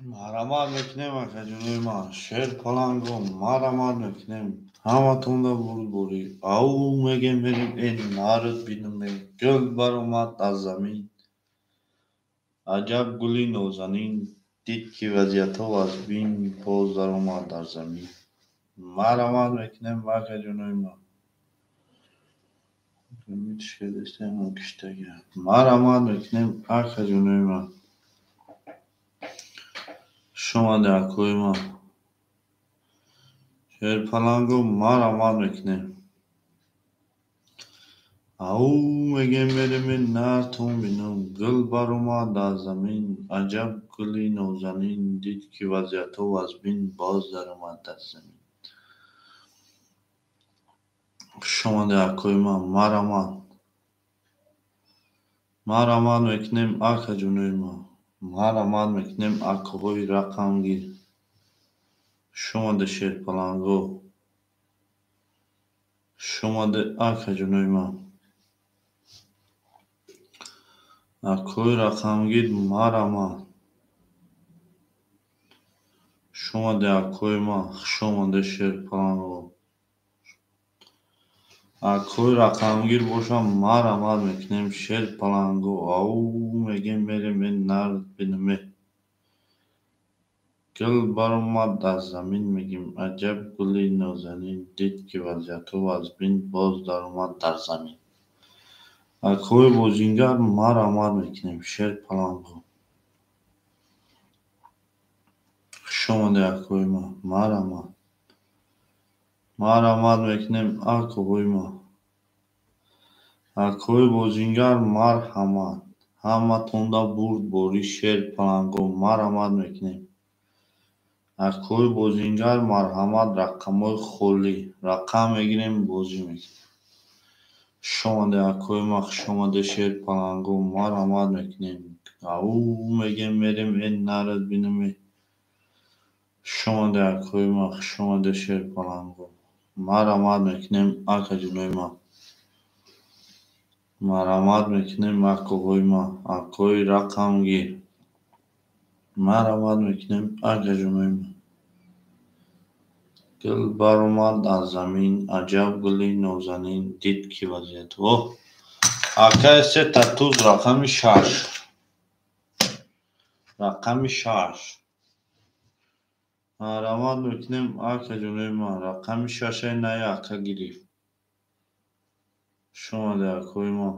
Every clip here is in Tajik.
Марамат мекунем, акаҷонои ман. Шер паланго, марамат мекунем. Ҳаматонда бурдборӣ. Ау мегем мерем, э нард бинуме. Гул баромад аз замин. Аҷаб гули нозанин. Дид ки вазъиятҳо аз бин боз даромад дар замин. Марамат мекунем, акаҷонои ман. Марамат мекунем, акаҷонои ман. Хуш омадед, акои ман. Шерпаланго, марамат мекунем. Ау мегем мерем, э нартон бинам. Гул баромад аз замин. Аҷаб гули нозанин. Дид ки вазъиятҳо аз бин боз даромад дар замин. Хуш омадед, акои ман. Марамат. Марамат мекунем, акаҷонои ман. Марамат мекунем, акоҳои рақамгир. Хуш омадед, шерпаланго. Хуш омадед, акаҷонои ман. Акои рақамгир, марамат. Хуш омадед, акои ман. Хуш омадед, шерпаланго. Акои рақамгир бошам, марамат мекунем, шерпаланго. Ау мегем мерем, э нард бинуме. Гул баромад аз замин мегим. Аҷаб гули нозанин. Дид ки вазъиятҳо аз бин боз даромад дар замин. Акои бозингар, марамат мекунем, шерпаланго. Хуш омадед, акои ман. Марамат. Марамат мекунем, акоҳои ман. Акои бозингар, марҳамат. Ҳаматонда бурдборӣ, шерпаланго. Марамат мекунем. Акои бозингар, марҳамат, рақамҳои холӣ. Рақам мегирем, бозӣ мекунем. Хуш омадед, акои ман. Хуш омадед, шерпаланго. Марамат мекунем. Ау мегем мерем, э нард бинуме. Хуш омадед, акои ман. Хуш омадед, шерпаланго. Марамат мекунем, акаҷонои ман. Марамат мекунем, акоҳои ман. Акои рақамгир. Марамат мекунем, акаҷонои ман. Гул баромад аз замин. Аҷаб гули нозанин. Дид ки вазъиятҳо. Акаи сета туз, рақами 6. Рақами 6. Марамат мекунем, акаҷонои ман. Рақами шашаи наи ака гирифт. Хуш омадед, акои ман.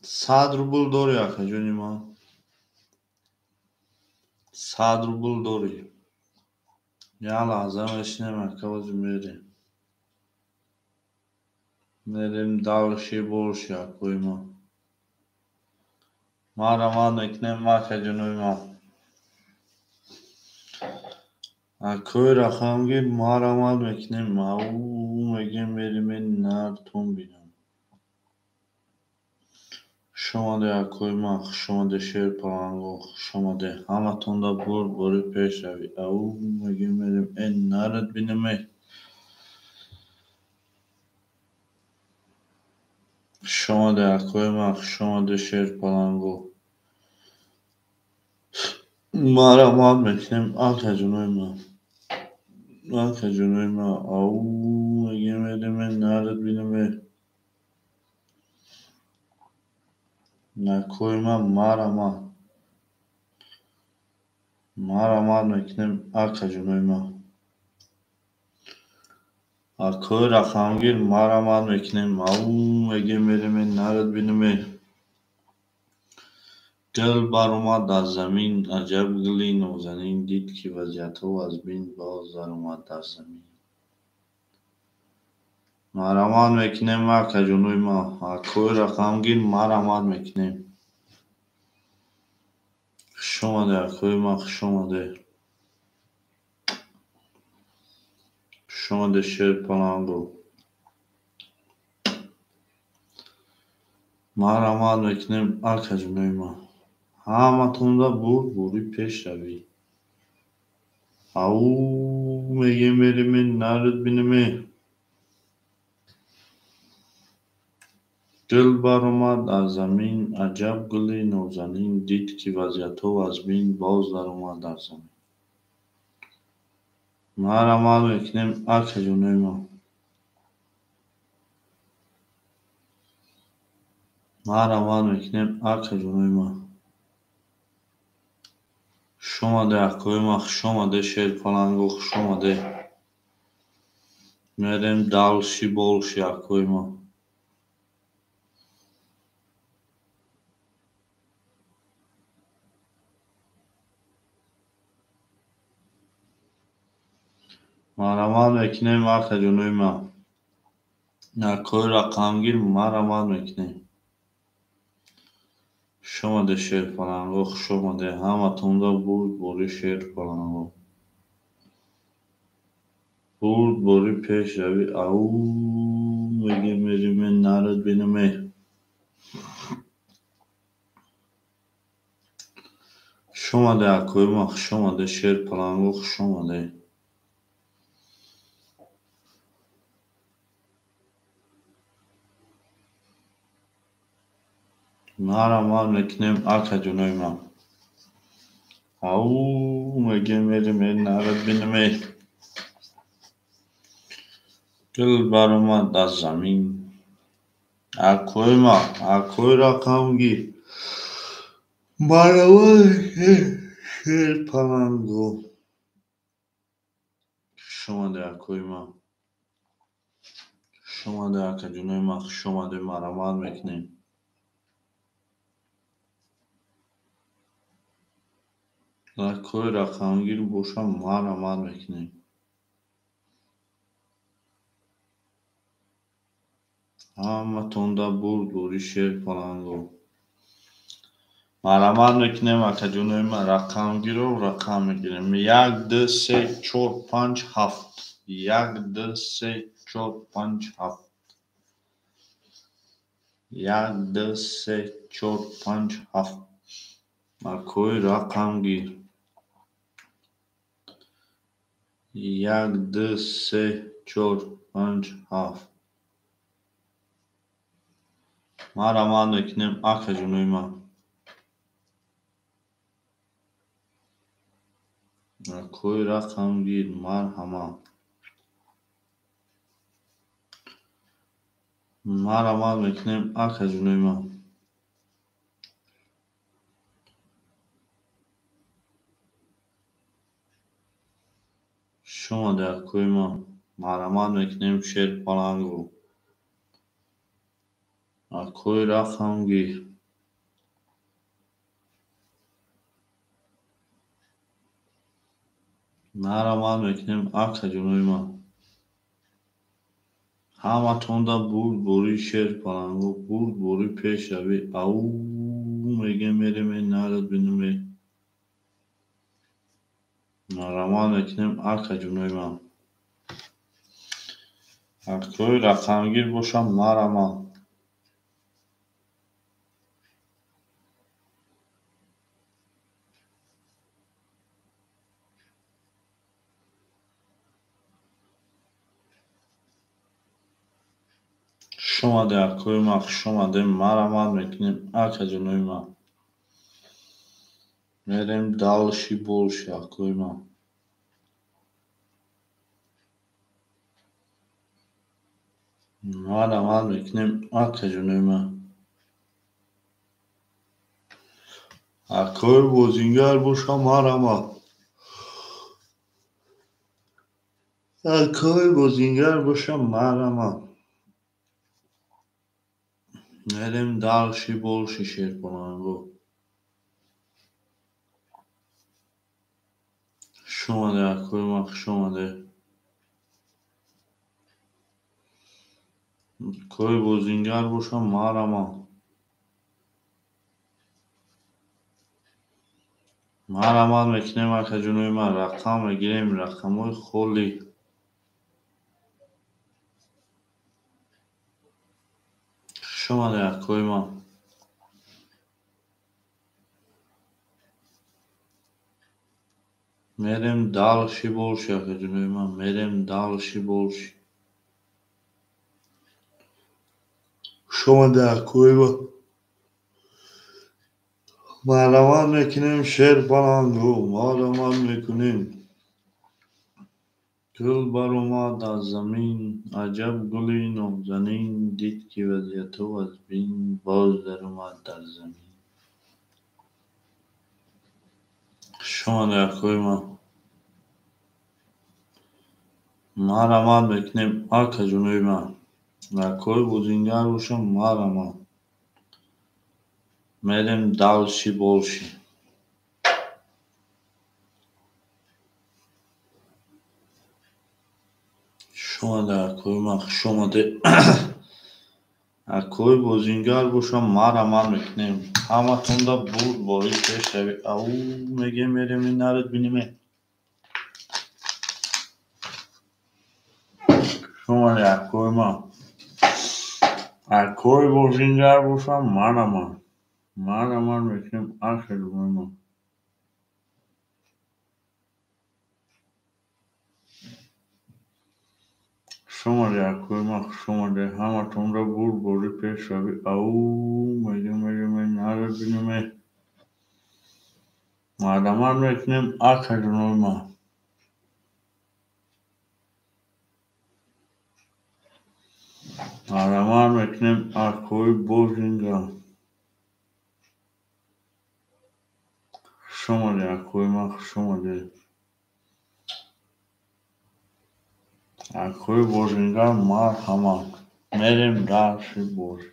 100 рубл дорӣ, акаҷони ман? 100 рубл дорӣ? Як лаҳза мешинем, ака, ҳозир мерем. Мерем дальше больше, акои ман. Марамат мекунем, акаҷонои ман. Акои рақамгир, марамат мекунем. Ау мегем мерем, э нартон бинам. Хуш омадед, акои ман. Хуш омадед, шерпаланго. Хуш омадед. Ҳаматонда бурдборӣ, пешравӣ. Ау мегем мерем, э нард бинуме. Хуш омадед, акои ман. Хуш омадед, шерпаланго. Марамат мекунем, акаҷонои ман. Акаҷонои ман. Ау мегем мерем, э нард бинуме. Акои ман, марамат. Марамат мекунем, акаҷонои ман. Акои рақамгир, марамат мекунем. Ау мегем мерем, э нард бинуме. Гул баромад аз замин. Аҷаб гули нозанин. Дид ки вазъиятҳо аз бин боз даромад дар замин. Марамат мекунем, акаҷонои ман. Акои рақамгир, марамат мекунем. Хуш омадед, акои ман. Хуш омадед. Хуш омадед, шерпаланго. Марамат мекунем, акаҷонои ман. Ҳаматонда бурдборӣ, пешравӣ. Ау мегем мерем, э нард бинуме. Гул баромад аз замин, аҷаб гули нозанин, дид, ки вазъиятҳо вазмин, боз даромад дар замин. Марҳамат мекунем, акаҷонои мо. Марҳамат мекунем, акаҷонои мо. Хуш омаде, акои ма, хуш омаде, шерпаланго, хуш омаде. Мерем дальше больше, акои ма. Марҳамат мекунем, акаҷонои ма. Акои рақамгир, марҳамат мекунем. Хуш омаде, шерпаланго, хуш омаде. Ҳаматонда бурдбори шерпаланго. Бурдбори пешравӣ. Ау, мегем, мерем, нарад бинаме. Хуш омаде, акои ма, хуш омаде, шерпаланго, хуш омаде. Марҳамат мекунем, акаҷонои ма. Ау, мегем, мерем, нарад бинаме. Гул баромад аз замин. Акои ма, акои рақамгир. Марҳамат мекунем, шерпаланго. Хуш омаде, акои ма. Хуш омаде, акаҷонои ма, хуш омаде, марҳамат мекунем. Акои рақамгир бошам, марҳамат мекунем. Ҳаматонда бурдбори шерпаланго. Марҳамат мекунем, акаҷонои ма, рақамгиро рақам мегирем. 1, 2, 3, 4, 5, 7. 1, 2, 3, 4, 5, 7. 1, 2, 3, 4, 5, 7. Акои рақамгир. 1, 2, 3, 4, 5, 7. Марҳамат мекунем, акаҷонои ма. Акои рақамгир, марҳамат. Марҳамат мекунем, акаҷонои ма. Хуш омаде, акои ма. Марҳамат мекунем, шерпаланго. Акои рақамгир. Марҳамат мекунем, акаҷонои ма. Ҳаматонда бурдбори шерпаланго, бурдбори пешравӣ. Ау, мегем, мерем, нарад бинаме. Марҳамат мекунем, акаҷонои ма. Акои рақамгир бошам, марҳамат. Хуш омаде, акои ма, хуш омаде, марҳамат мекунем, акаҷонои ма. Мерем дальше больше, акои ма. Марҳамат мекунем, акаҷонои ма. Акои бозингар бошам, марҳамат. Акои бозингар бошам, марҳамат. Мерем дальше больше, шерпаланго. Хуш омаде, акои ма, хуш омаде. Акои бозингар бошам, марҳамат. Марҳамат мекунем, акаҷонои ма, рақам мегирем, рақамҳои холӣ. Хуш омаде, акои ма. Мерем дальше больше, акаҷонои ма, мерем дальше больше. Шумо акои ма. Марҳамат мекунем шер паланго, марҳамат мекунем. Гул баромад аз замин, аҷаб гули нозанин, дид ки вазъиятҳо аз бин, боз даромад дар замин. Шумо акои ма. Марҳамат мекунем акаҷонои ма. Акои бозингар бошам марҳамат. Мерем дальше больше. Шумо акои ма, хуш омадед. Акои бозингар бошам марҳамат мекунем. Ҳаматонда бурдборӣ пешравӣ. Ау мегем мерем ин наред биниме. Шумо акои ма. Акои бозингар бошам марҳамат. Марҳамат мекунем акаҷонои ма. Шумо акои ма, хуш омадед. Ҳаматонда бурдборӣ пешравӣ. Ау мегем мерем ин наред биниме. Марҳамат мекунем акаҷонои ма. Марҳамат мекунем акои бозингар. Хуш омадед акои ма, хуш омадед. Акои бозингар марҳамат. Мерем дальше больше.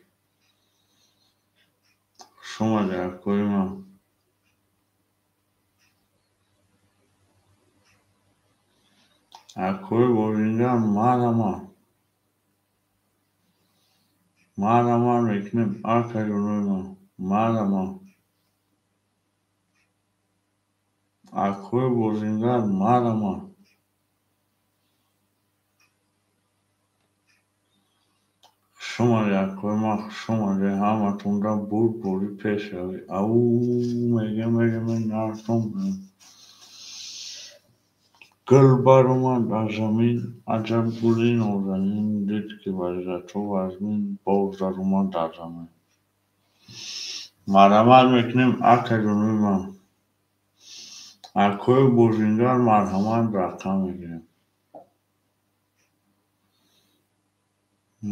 Хуш омадед акои ма. Акои бозингар марҳамат. Марҳамат мекунем акаҷонои ма. Марҳамат. Акои бозингар марҳамат. Хуш омадед акои ма, хуш омадед. Ҳаматонда бурдборӣ пешравӣ. Ау мегем мерем ин наратон. Гул баромад аз замин, аҷаб гули нозанин, дид ки вазъиятҳо вазнин, боз даромад дар замин. Марҳамат мекунем акаҷонои ма. Акои бозингар марҳамат рақам мегирем.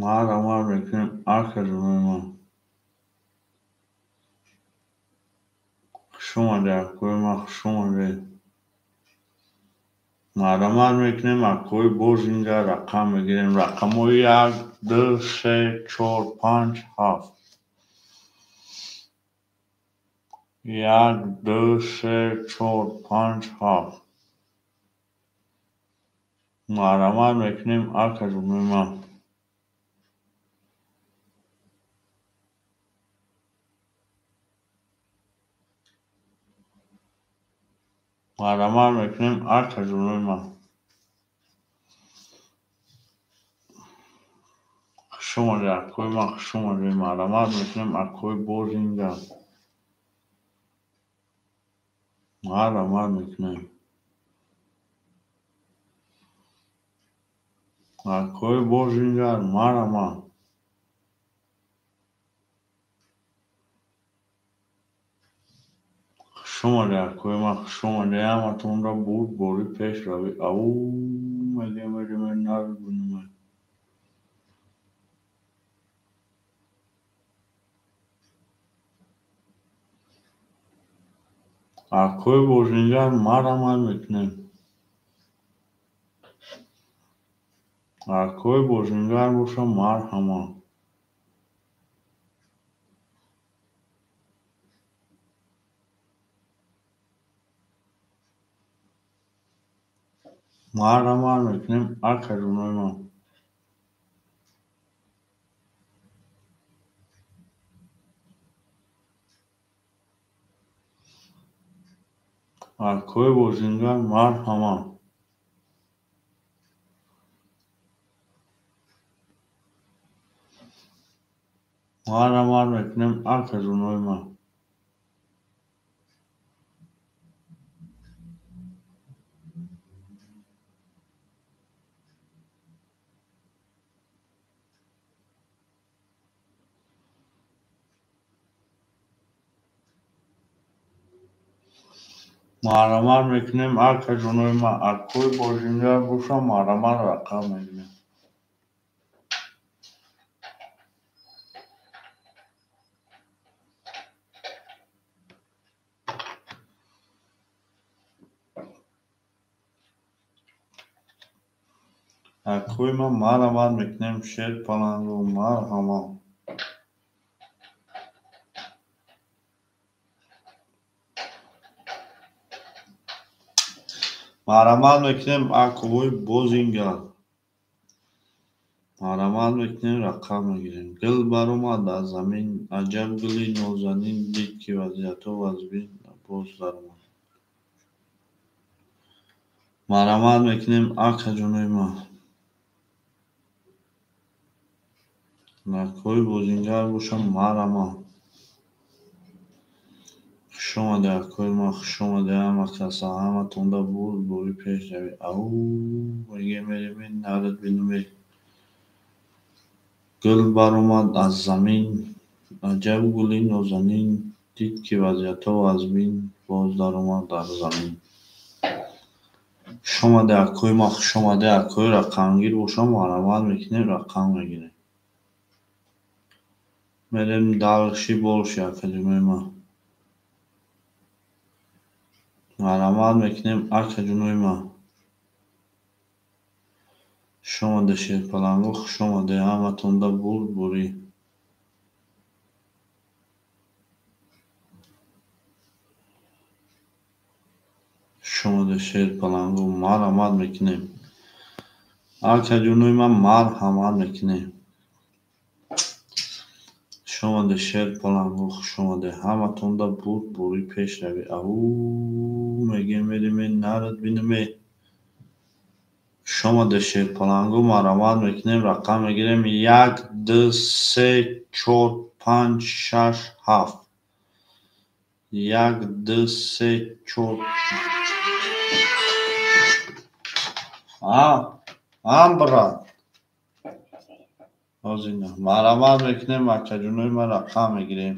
Марҳамат мекунем акаҷонои ма. Хуш омадед акои ма, хуш омадед. Марҳамат мекунем акои бозингар рақам мегирем. Рақамҳои 1, 2, 3, 4, 5, 7. 1, 2, 3, 4, 5, 7. Марҳамат мекунем акаҷонои ма. Марҳамат мекунем акаҷонои ма. Хуш омадед акои ма, хуш омадед. Марҳамат мекунем акои бозингар. Марҳамат мекунем. Акои бозингар марҳамат. Хуш омадед акои ма, хуш омадед. Ҳаматонда бурдборӣ пешравӣ. Ау мегем мерем ин наред биниме. Акои бозингар марҳамат мекунем. Акои бозингар боша марҳамат. Марҳамат мекунем акаҷонои ма. Акои бозингар марҳамат. Марҳамат мекунем акаҷонои ма. Марҳамат мекунем, акаҷонои ман, акои бозингар боша, марҳамат рақам мегирем. Акои ман марҳамат мекунем, шер палангу марҳамат. Марҳамат мекунем, акои бозингар. Марҳамат мекунем, рақам мегирем. Гул баромад аз замин, аҷаб гули нозанин, дид ки вазъиятҳо вазбин боз даромад. Марҳамат мекунем, акаҷонои ман. Акои бозингар бошам, марҳамат. Хуш омаде, акои ман, хуш омаде ҳама каса, ҳаматонда бурдборӣ пеш равед. Ау, меге мереме, нарад бинуме. Гул баромад аз замин, аҷаб гули нозанин, дид ки вазъиятҳо вазбин боз даромад дар замин. Хуш омаде, акои ман, хуш омаде, акои рақамгир бошам, марҳамат мекунем, рақам мегирем. Мерем дальше больше, акаҷонои ман. Марҳамат мекунем, акаҷонои ман. Хуш омаде, шерпаланго, хуш омаде, ҳаматонда бурдборӣ. Хуш омаде, шерпаланго, марҳамат мекунем. Акаҷонои ман, марҳамат мекунем. Хуш омаде, шерпаланго, хуш омаде, ҳаматонда бурдборӣ пеш равед. Ау, меге мереме, нарад бинуме. Хуш омаде, шерпаланго, марҳамат мекунем, рақам мегирем. 1, 2, 3, 4, 5, 6, 7. 1, 2, 3, 4. А, брат. Ҳозир марҳамат мекунем, акаҷонои ман, рақам мегирем.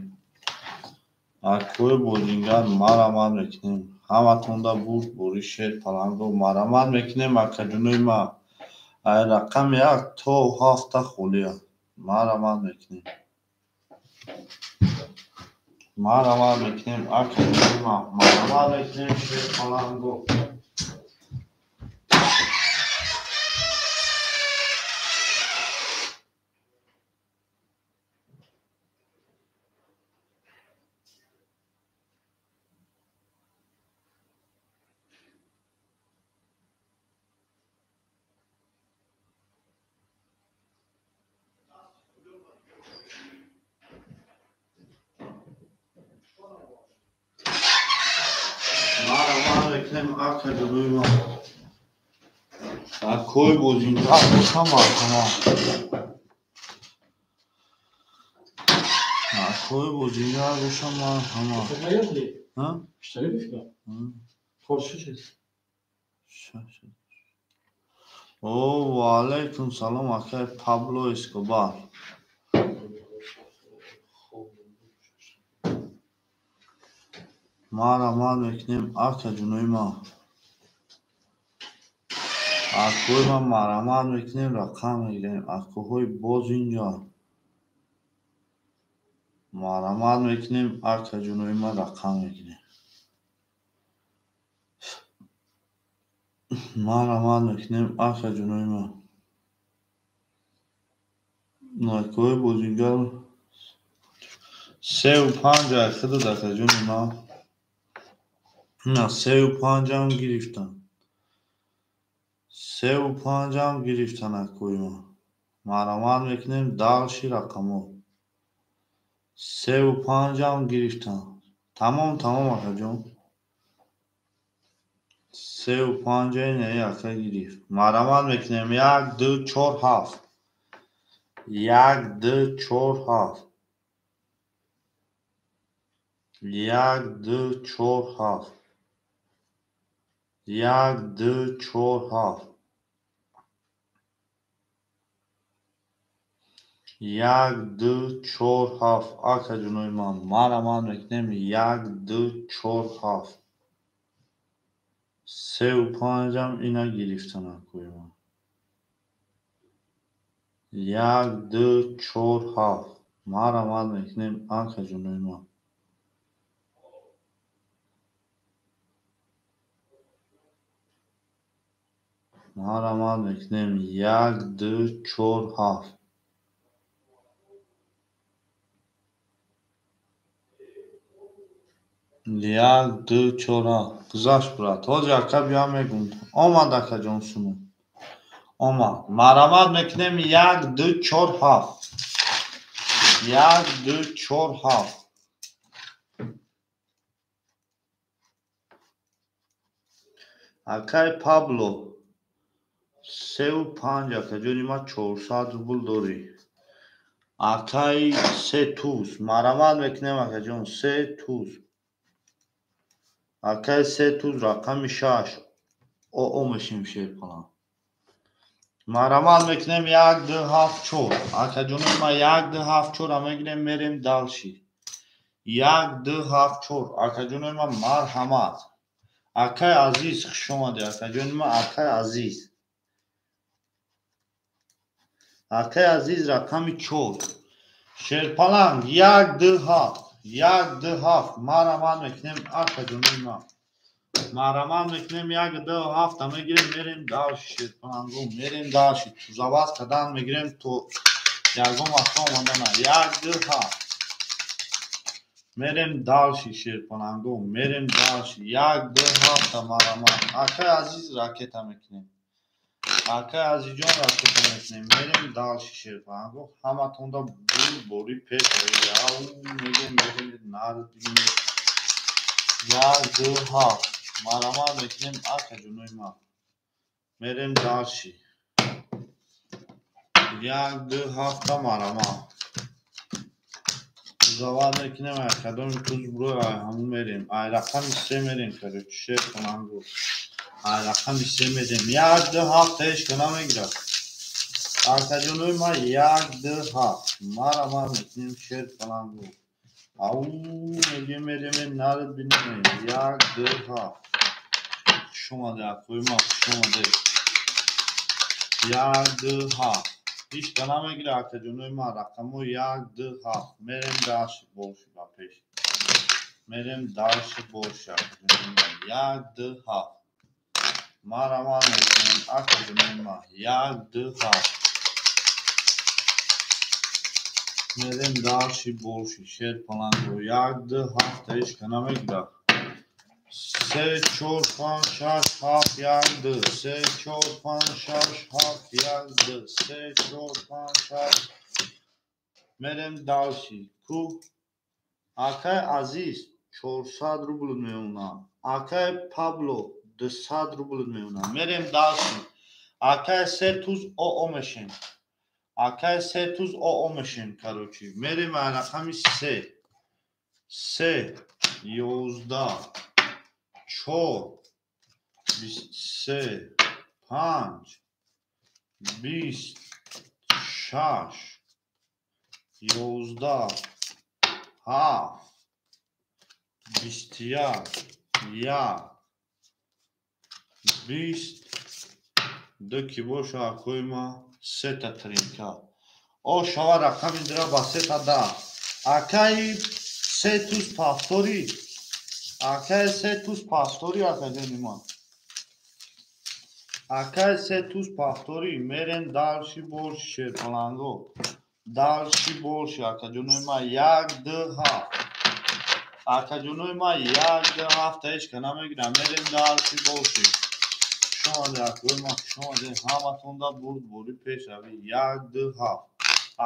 Акои бозингар марҳамат мекунем. Ҳаматонда бурдборӣ, шерпаланго, марҳамат мекунем, акаҷонои ман. Ай рақами 1 то 7 холия. Марҳамат мекунем. Марҳамат мекунем, акаҷонои ман. Марҳамат мекунем, шерпаланго. Акаҷонои ман. Акои бозингар бошам, марҳамат. Акои бозингар бошам, марҳамат. А? О, ва алайкум салом, акай Пабло Эскобар. Марҳамат мекунем, акаҷонои ман. Акои ман марҳамат мекунем, рақам мегирем. Акоҳои бозингар. Марҳамат мекунем, акаҷонои ман, рақам мегирем. Марҳамат мекунем, акаҷонои ман. Акои бозингар 3 5 ай худат, акаҷони ман. На, 3 5 гирифтан. 3 5 гирифтан, акои ман. Марҳамат мекунем, дальше рақамҳо. 3 5 гирифтан. Тамом, тамом, акаҷон. 3 5 не, ака гирифт. Марҳамат мекунем, 1, 2, 4, 7. 1, 2, 4, 7. 1, 2, 4, 7. 1, 2, 4, 7. 1, 2, 4, 7. Акаҷонои ман, марҳамат мекунем, 1, 2, 4, 7. Сеу панҷам ина гирифтан акои ман. 1, 2, 4, 7. Марҳамат мекунем акаҷонои ман. Марҳамат мекунем 1, 2, 4, 7. 1, 2, 4, 7. Гузашт, брат. Ҳозир ака биям мегум. Омад акаҷон сумо. Омад. Марҳамат мекунем 1, 2, 4, 7. 1, 2, 4, 7. Акай Пабло 3 5 акаҷони ман 400 рубл дорӣ. Акай се туз. Марҳамат мекунем акаҷон се туз. Акай се туз рақами 6. О мешем шерпалан. Марҳамат мекунем 1, 2, 7, 4. Акаҷони ман 1, 2, 7, 4 мегирем, мерем дальше. 1, 2, 7, 4. Акаҷони ман марҳамат. Акай Азиз хуш омадӣ акаҷони ман, акай Азиз. Акай Азиз рақами 4. Шерпаланг 1, 2, 7. 1, 2, 7. Марҳамат мекунем акаҷони ман. Марҳамат мекунем 1, 2, 7 мегирем, мерем дальше шерпалангу, мерем дальше. Тузаваз кардан мегирем то ягон вақт омадана. 1, 2, 7. Мерем дальше шерпалангу, мерем дальше. 1, 2, 7 марҳамат. Акай Азиз ракета мекунем. Акай Азизҷон ракета мекунем. Мерем дальше шерпалангу. Ҳаматонда бурбори пеш. Ау мегем, мерем нар бинем. 1, 2, 7. Марҳамат мекунем акаҷонои ман. Мерем дальше. 1, 2, 7 марҳамат. Тузавар мекунем, ай кадоми туз бурой, ай ҳамун мерем. Ай рақами 3 мерем, короче, шерпалангу. Ай рақами 3 мерем. 1, 2, 7 ҳеч ка намегирад. Акаҷонои ман 1, 2, 7. Марҳамат мекунем шерпалангу. Ау мегем, мерем, нард бинем. 1, 2, 7. Хуш омадед, акои ман, хуш омадед. 1, 2, 7. Ҳеч ка намегирад акаҷонои ман. Рақамҳо 1, 2, 7. Мерем дальше больше ба пеш. Мерем дальше больше акаҷонои ман. 1, 2, 7. Марҳамат мекунем акаҷонои ман. 1, 2, 7. Мерем дальше больше шерпалангу. 1, 2, 7 ҳеч ка намегирад. 3, 4, 5, 6, 7, 1, 2. 3, 4, 5, 6, 7, 1, 2. 3, 4, 5, 6. Мерем дальше. Ку? Акай Азиз 400 рубл меонад. Акай Пабло 200 рубл меонад. Мерем дальше. Акай се туз оо мешем. Акай се туз оо мешем, короче. Мерем ай рақами 3. 3, 11, 4, 23, 5, 20, 6, 11, 7, 21, 1, 20, 2 ки боша акои ма сета тринка. О шава рақами дира ба сета 10. Акаи се туз пафтори. Акаи се туз пафтори акаҷони ман. Акаи се туз пафтори. Мерем дальше больше шерпаланго. Дальше больше акаҷонои ман. 1, 2, 7. Акаҷонои ман 1, 2, 7 ҳеч ка намегирам. Мерем дальше больше. Хуш омадед акои ман, хуш омадед. Ҳаматонда бурдборӣ пешравӣ. 1, 2, 7.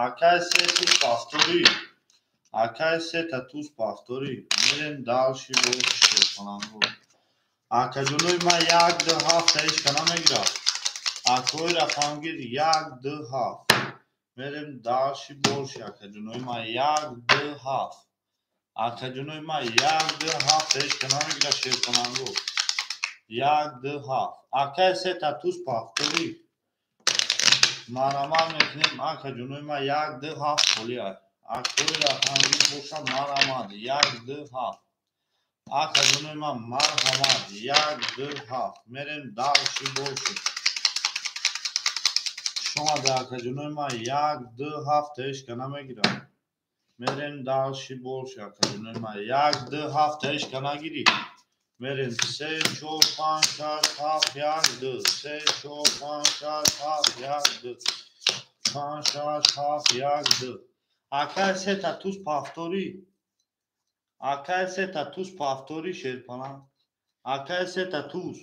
Акаи се туз пафтори. Акай сета туз пафтори. Мерем дальше больше шерпалангу. Акаҷонои ман 1, 2, 7 ҳеч ка намегирад. Акои рақамгир 1, 2, 7. Мерем дальше больше акаҷонои ман. 1, 2, 7. Акаҷонои ман 1, 2, 7 ҳеч ка намегирад шерпалангу. 1, 2, 7. Акай сета туз пафтори. Марҳамат мекунем акаҷонои ман. 1, 2, 7 холӣ аст. Акои рақамгир боша марҳамат. 1, 2, 7. Акаҷонои ман марҳамат, 1, 2, 7. Мерем дальше больше. Шомада акаҷонои ман 1, 2, 7 ҳечка намегирад. Мерем дальше больше акаҷонои ман 1, 2, 7 ҳечка нагирифт. Мерем 3, 4, 5, 6, 7, 1, 2. 3, 4, 5, 6, 7, 1, 2. 5, 6, 7, 1, 2. Акай сета туз повтори. Акай сета туз повтори шерпаланг. Акай сета туз.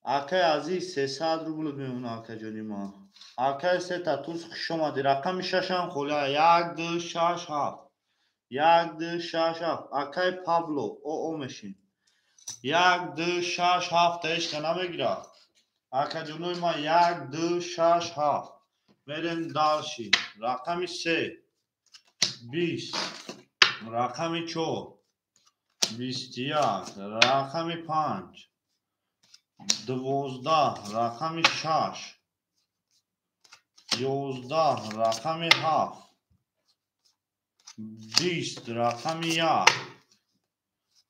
Акай азиз 300 рубл мемона акаҷони ман. Акай сета туз хуш омадӣ. Рақами шашам холи 1, 2, 6, 7. 1, 2, 6, 7. Акай Пабло оо мешин. 1, 2, 6, 7 ҳечка намегирад. Акаҷонои ман 1, 2, 6, 7. Мерем дальше. Рақами 3, 20. Рақами 4, 21. Рақами 5, 12. Рақами 6, 11. Рақами 7, 20. Рақами 1.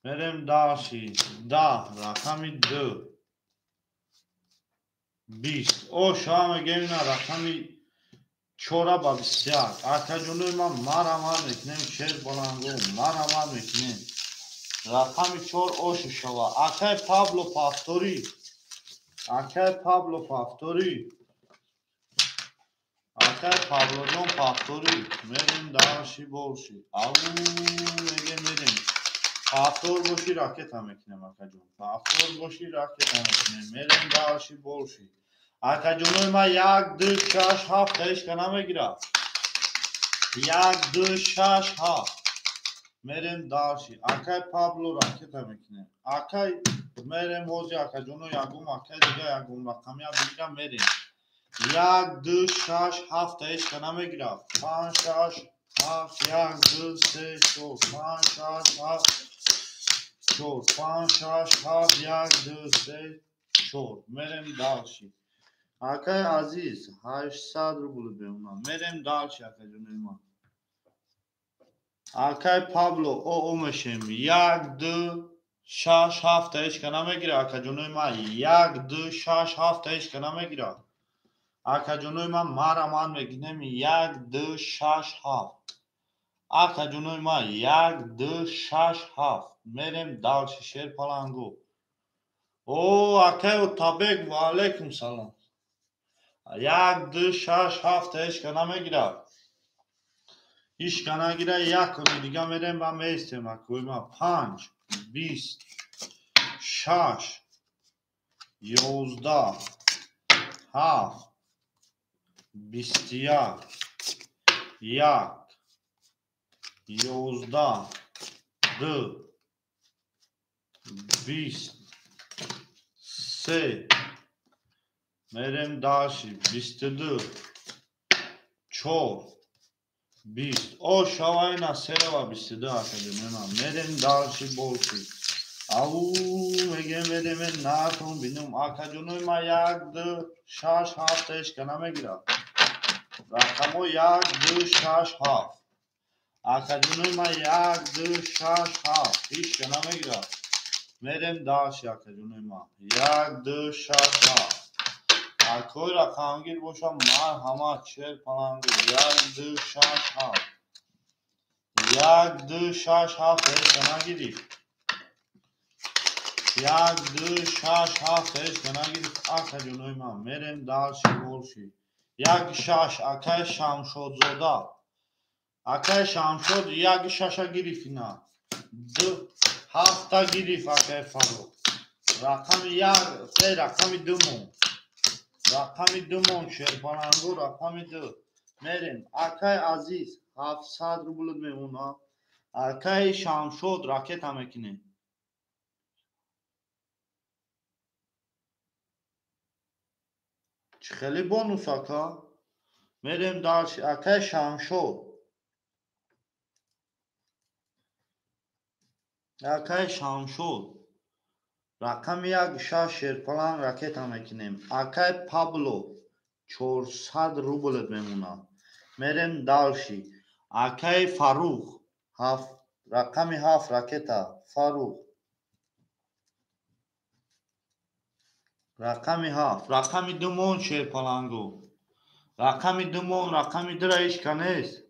Мерем дальше. 10. Рақами 2, 20. О шава мегем ина рақами 4 ба 21. Акаҷонои ман марҳамат мекунем шерпаланго, марҳамат мекунем. Рақами 4 ошу шава. Акай Пабло повтори. Акай Пабло повтори. Акай Паблоҷон повтори. Мерем дальше больше. Ау мегем мерем. Повтор боши ракета мекунем акаҷон. Повтор боши ракета мекунем. Мерем дальше больше. Акаҷонои ман 1, 2, 6, 7 ҳечка намегирад. 1, 2, 6, 7. Мерем дальше. Акай Пабло ракета мекунем. Акай мерем ҳози акаҷоно ягон акай дига ягон рақамия бигира мерем. 1, 2, 6, 7 ҳечка намегирад. 5, 6, 7, 1, 2, 3, 4, 5, 6, 7, 4, 5, 6, 7, 1, 2, 3, 4. Мерем дальше. Акай азиз 800 рубл бемонам. Мерем дальше акаҷонои ман. Акай Пабло оо мешем. 1, 2, 6, 7 ҳечка намегирад акаҷонои ман. 1, 2, 6, 7 ҳечка намегирад. Акаҷонои ман марҳамат мекунем 1, 2, 6, 7. Акаҷонои ман 1, 2, 6, 7. Мерем дальше шерпаланго. О акай Отабек ва алайкум салом. 1, 2, 6, 7 ҳечка намегирад. Ҳечка нагирад, як кони дига мерем ва меистем акои ман. 5, 20, 6, 11, 7, 21, 1, 11, 2, 20, 3. Мерем дальше. 22, 4, 20. О шава ина серава 22 акаҷонои ман. Мерем дальше больше. Ау мегем мерем натон бинум. Акаҷонои ман 1, 2, 6, 7 ҳечка намегирад. Рақамҳо 1, 2, 6, 7. Акаҷонои ман 1, 2, 6, 7 ҳечка намегирад. Мерем дальше акаҷонои ман. 1, 2, 6, 7. Акои рақамгир бошам марҳамат шерпаланго. 1, 2, 6, 7. 1, 2, 6, 7 ҳечка нагирифт. 1, 2, 6, 7 ҳечка нагирифт акаҷонои ман. Мерем дальше больше. 1, 6 акай Шамшодзода. Акай Шамшод 1, 6 гирифт ина. 2, 7 гирифт акай Фаррух. Рақами 1, 3 рақами 2 мон. Рақами 2 мон шерпаланго, рақами 2. Мерем. Акай азиз 700 рубл мемона. Акай Шамшод ракета мекунем. Чӣ хеле бонус ака? Мерем дальше. Акай Шамшод. Акай Шамшод. Рақами 1, 6 шерпаланг ракета мекунем. Акай Пабло 400 рубл мемонад. Мерем дальше. Акай Фаррух Рақами 7 ракета Фарух. Рақами 7. Рақами 2 мон шерпалангу. Рақами 2 мон, рақами 2 ра ҳеч ка нест.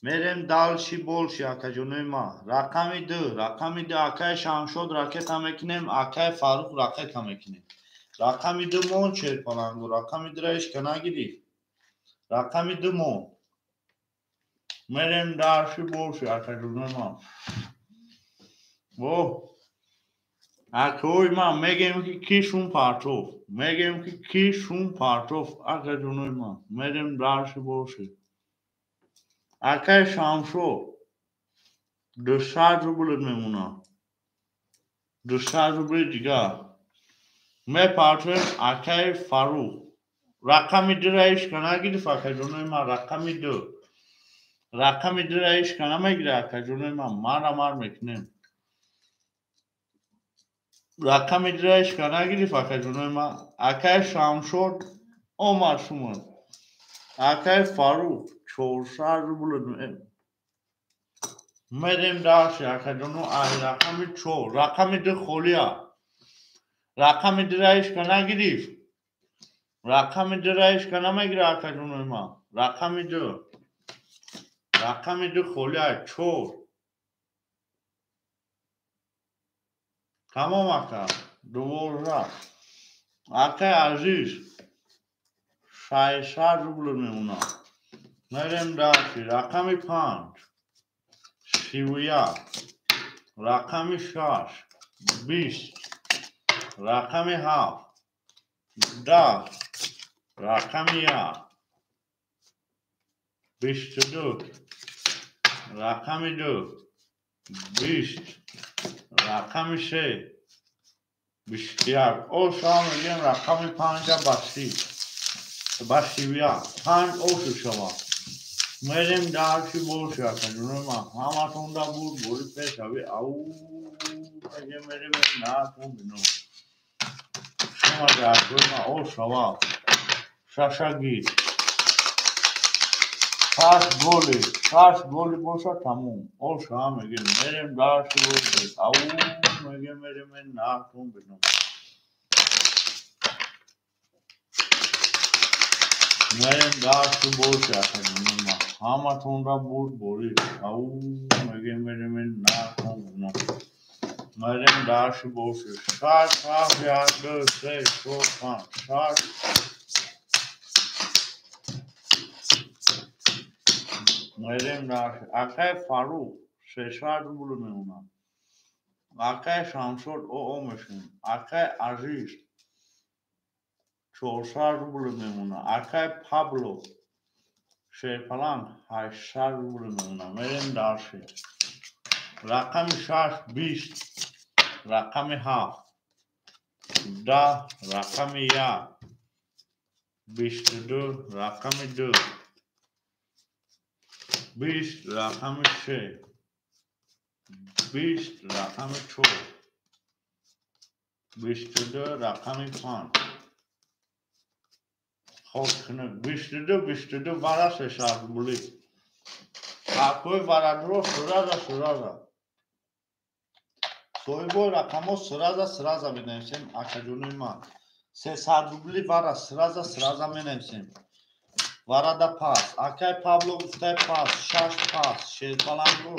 Мерем дальше больше акаҷонои ма. Рақами 2, рақами 2 акай Шамшод ракета мекунем, акай Фарух ракета мекунем. Рақами 2 мон шерпалангу, рақами 2 ра ҳеч ка нагирифт. Рақами 2 мон. Мерем дальше больше акаҷонои ма. О, акои ма мегем ки ки шум партов. Мегем ки ки шум партов акаҷонои ма. Мерем дальше больше. Акай Шамшод 200 рубл мемона. 200 рубли дигар. Мепартоем акай Фарух. Рақами 2 ра ҳеч ка нагирифт акаҷонои ма. Рақами 2. Рақами 2 ра ҳеч ка намегирад акаҷонои ма. Мара мар мекунем. Рақами 2 ра ҳеч ка нагирифт акаҷонои ма. Акай Шамшод омад шумо. Акай Фарух 400 рубл мерем дальше акаҷоно. Ай рақами 4. Рақами 2 холия. Рақами 2 ра ҳеч ка нагирифт. Рақами 2 ра ҳеч ка намегирад акаҷонои ма. Рақами 2. Рақами 2 холия 4. Тамом ака. 12. Акай Азиз 600 рубл мемона. Мерем дальше. Рақами 5 31. Рақами 6 20. Рақами 7 10. Рақами 1 22. Рақами 2 20. Рақами 3 21. О, шава мегӯем рақами 5 ба 30. Ба 31. 5 ошу шава. Мерем дальше больше акаҷонои ма. Ҳаматонда буд бори пешави. Ау мегем мерем натон бино. Шума акои ма о шава. Шашагир. Шаш голи, шаш голи боша тамом. О шава мегем мерем дальше больше. Ау мегем мерем натон бино. Мерем дальше больше акаҷонои ма. Ҳаматонра бурд бори. Ау мегем мерем натон бино. Мерем дальше больше. Шаш, ҳафт, як, ду, се, чор, панҷ, шаш. Мерем дальше. Акай Фарух 600 рубл мемонад. Акай Шамшод о мешем. Акай Азиз 400 рубл мемонад. Акай Пабло шерпаланг 800 рубл мемонад. Мерем дальше. Рақами 6 20. Рақами 7 10. Рақами 1 22. Рақами 2 20. Рақами 3 20. Рақами 4 22. Рақами 5. Хоб хунук 22 22 вара 300 рубли. Акои варадро сразу сразу. Соҳибои рақамҳо сразу сразу менависем акаҷонои ман. 300 рубли вара сразу сразу менависем. Варада пас. Акай Пабло гуфтай пас. 6 пас. Шерпалангу.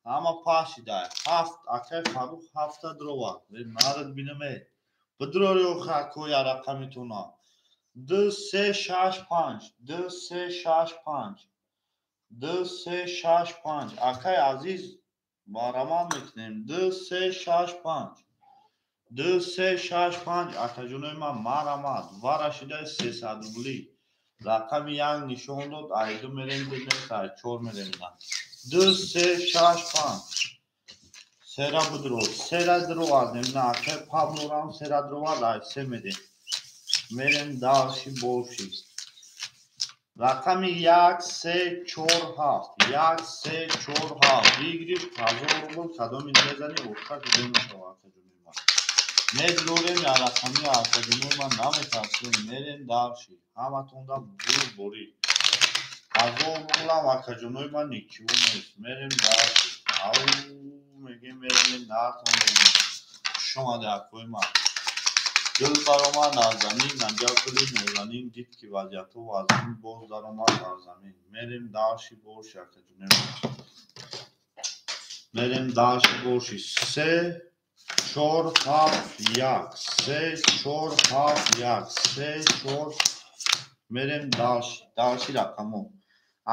Ҳама пас шидай. 7. Акай Фарух 7 дрова. Нарад бинаме. Бидрори охи акоя рақамитона. 2 3 6 5. 2 3 6 5. 2 3 6 5. Акай Азиз барамад мекунем. 2 3 6 5. 2 3 6 5. Акаҷонои ман марамад. Вара шидай 300 рубли. Рақами 1 нишон дод. Ай 2 мерем, 2 нест, ай 4 мерем. 2 3 6 5. Сера бидро. Сера дровардем. На акай Паблорам сера дровард, ай 3 мерем. Мерем дальше больше. Рақами 1 3 4 7. 1 3 4 7. Выигрыш 1000 рубл. Кадоми мезани охта ҷудо мешавад акаҷонои ман. Медрорем я рақами акаҷонои ман наметарсем. Мерем дальше. Ҳаматонда бурд борид. 1000 рублам акаҷонои ман ничего нест. Мерем дальше. Ау мегем мерем нартон мегем. Хуш омаде акои ман. Гул баромад аз замин, аҷаб гули нозанин, дид ки вазъиятҳо вазнин, боз даромад бар замин. Мерем дальше больше, акаҷонои ман. Мерем дальше больше. 3 4 7 1 3 4 7 1 3 4. Мерем дальше, дальше рақамо.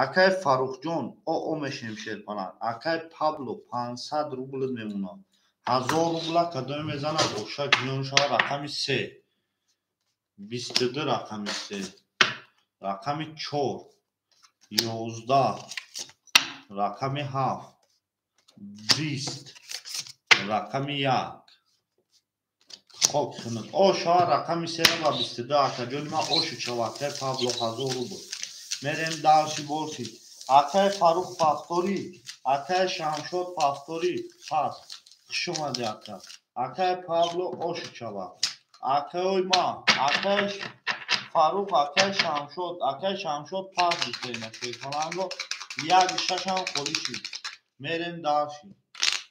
Акай Фаррухҷон, о мешем шерпаланг. Акай Пабло 500 рубл мемонад. 1000 рубла кадоме мезанад, оша гиён шавад. Рақами 3 22, рақами 3, рақами 4 11, рақами 7 20, рақами 1. Хок хунук. О шавад рақами 3 ва 22, акаҷони ман, ошу шавад. Акай Пабло 1000 рубл. Мерем дальше больше. Акай Фаррух повтори, акай Шамшод повтори. Пас хуш омади ака. Акай Пабло ошу шавад. Акаи ма, акай Фаррух, акай Шамшод, акай Шамшод пас гуфтем шерпаланго. 1 6 холӣ шид. Мерем дальше.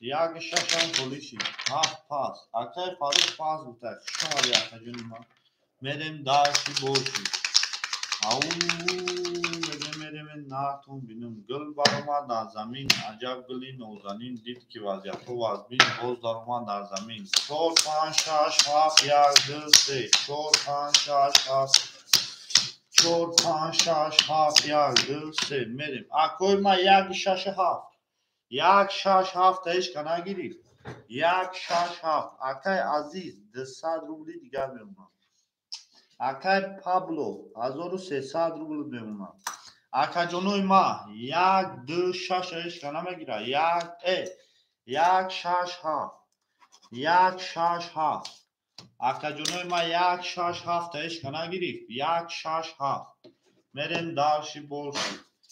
1 6 холӣ шид. 7 пас. Акай Фаррух пас гуфта. Хуш омади акаҷони ман. Мерем дальше больше. Ау мегем мерем нартон бинем. Гул баромад дар замин, аҷаб гули нозанин, дид ки вазъиятҳо вазнин, боз даромад дар замин. 4 5 6 7 1 2 3 4 5 6 7 4 5 6 7 1 2 3. Мерем. Акои ма 1 6 7 1 6 7 ҳеч ка нагирифт. 1 6 7. Акай Азиз 200 рубли дигар мемонад. Акай Пабло 1300 рубл мемонад. Акаҷонои ма 1 2 6 ҳеч ка намегирад. 1 1 6 7 1 6 7. Акаҷонои ма 1 6 7 ҳеч ка нагирифт. 1 6 7. Мерем дальше больше.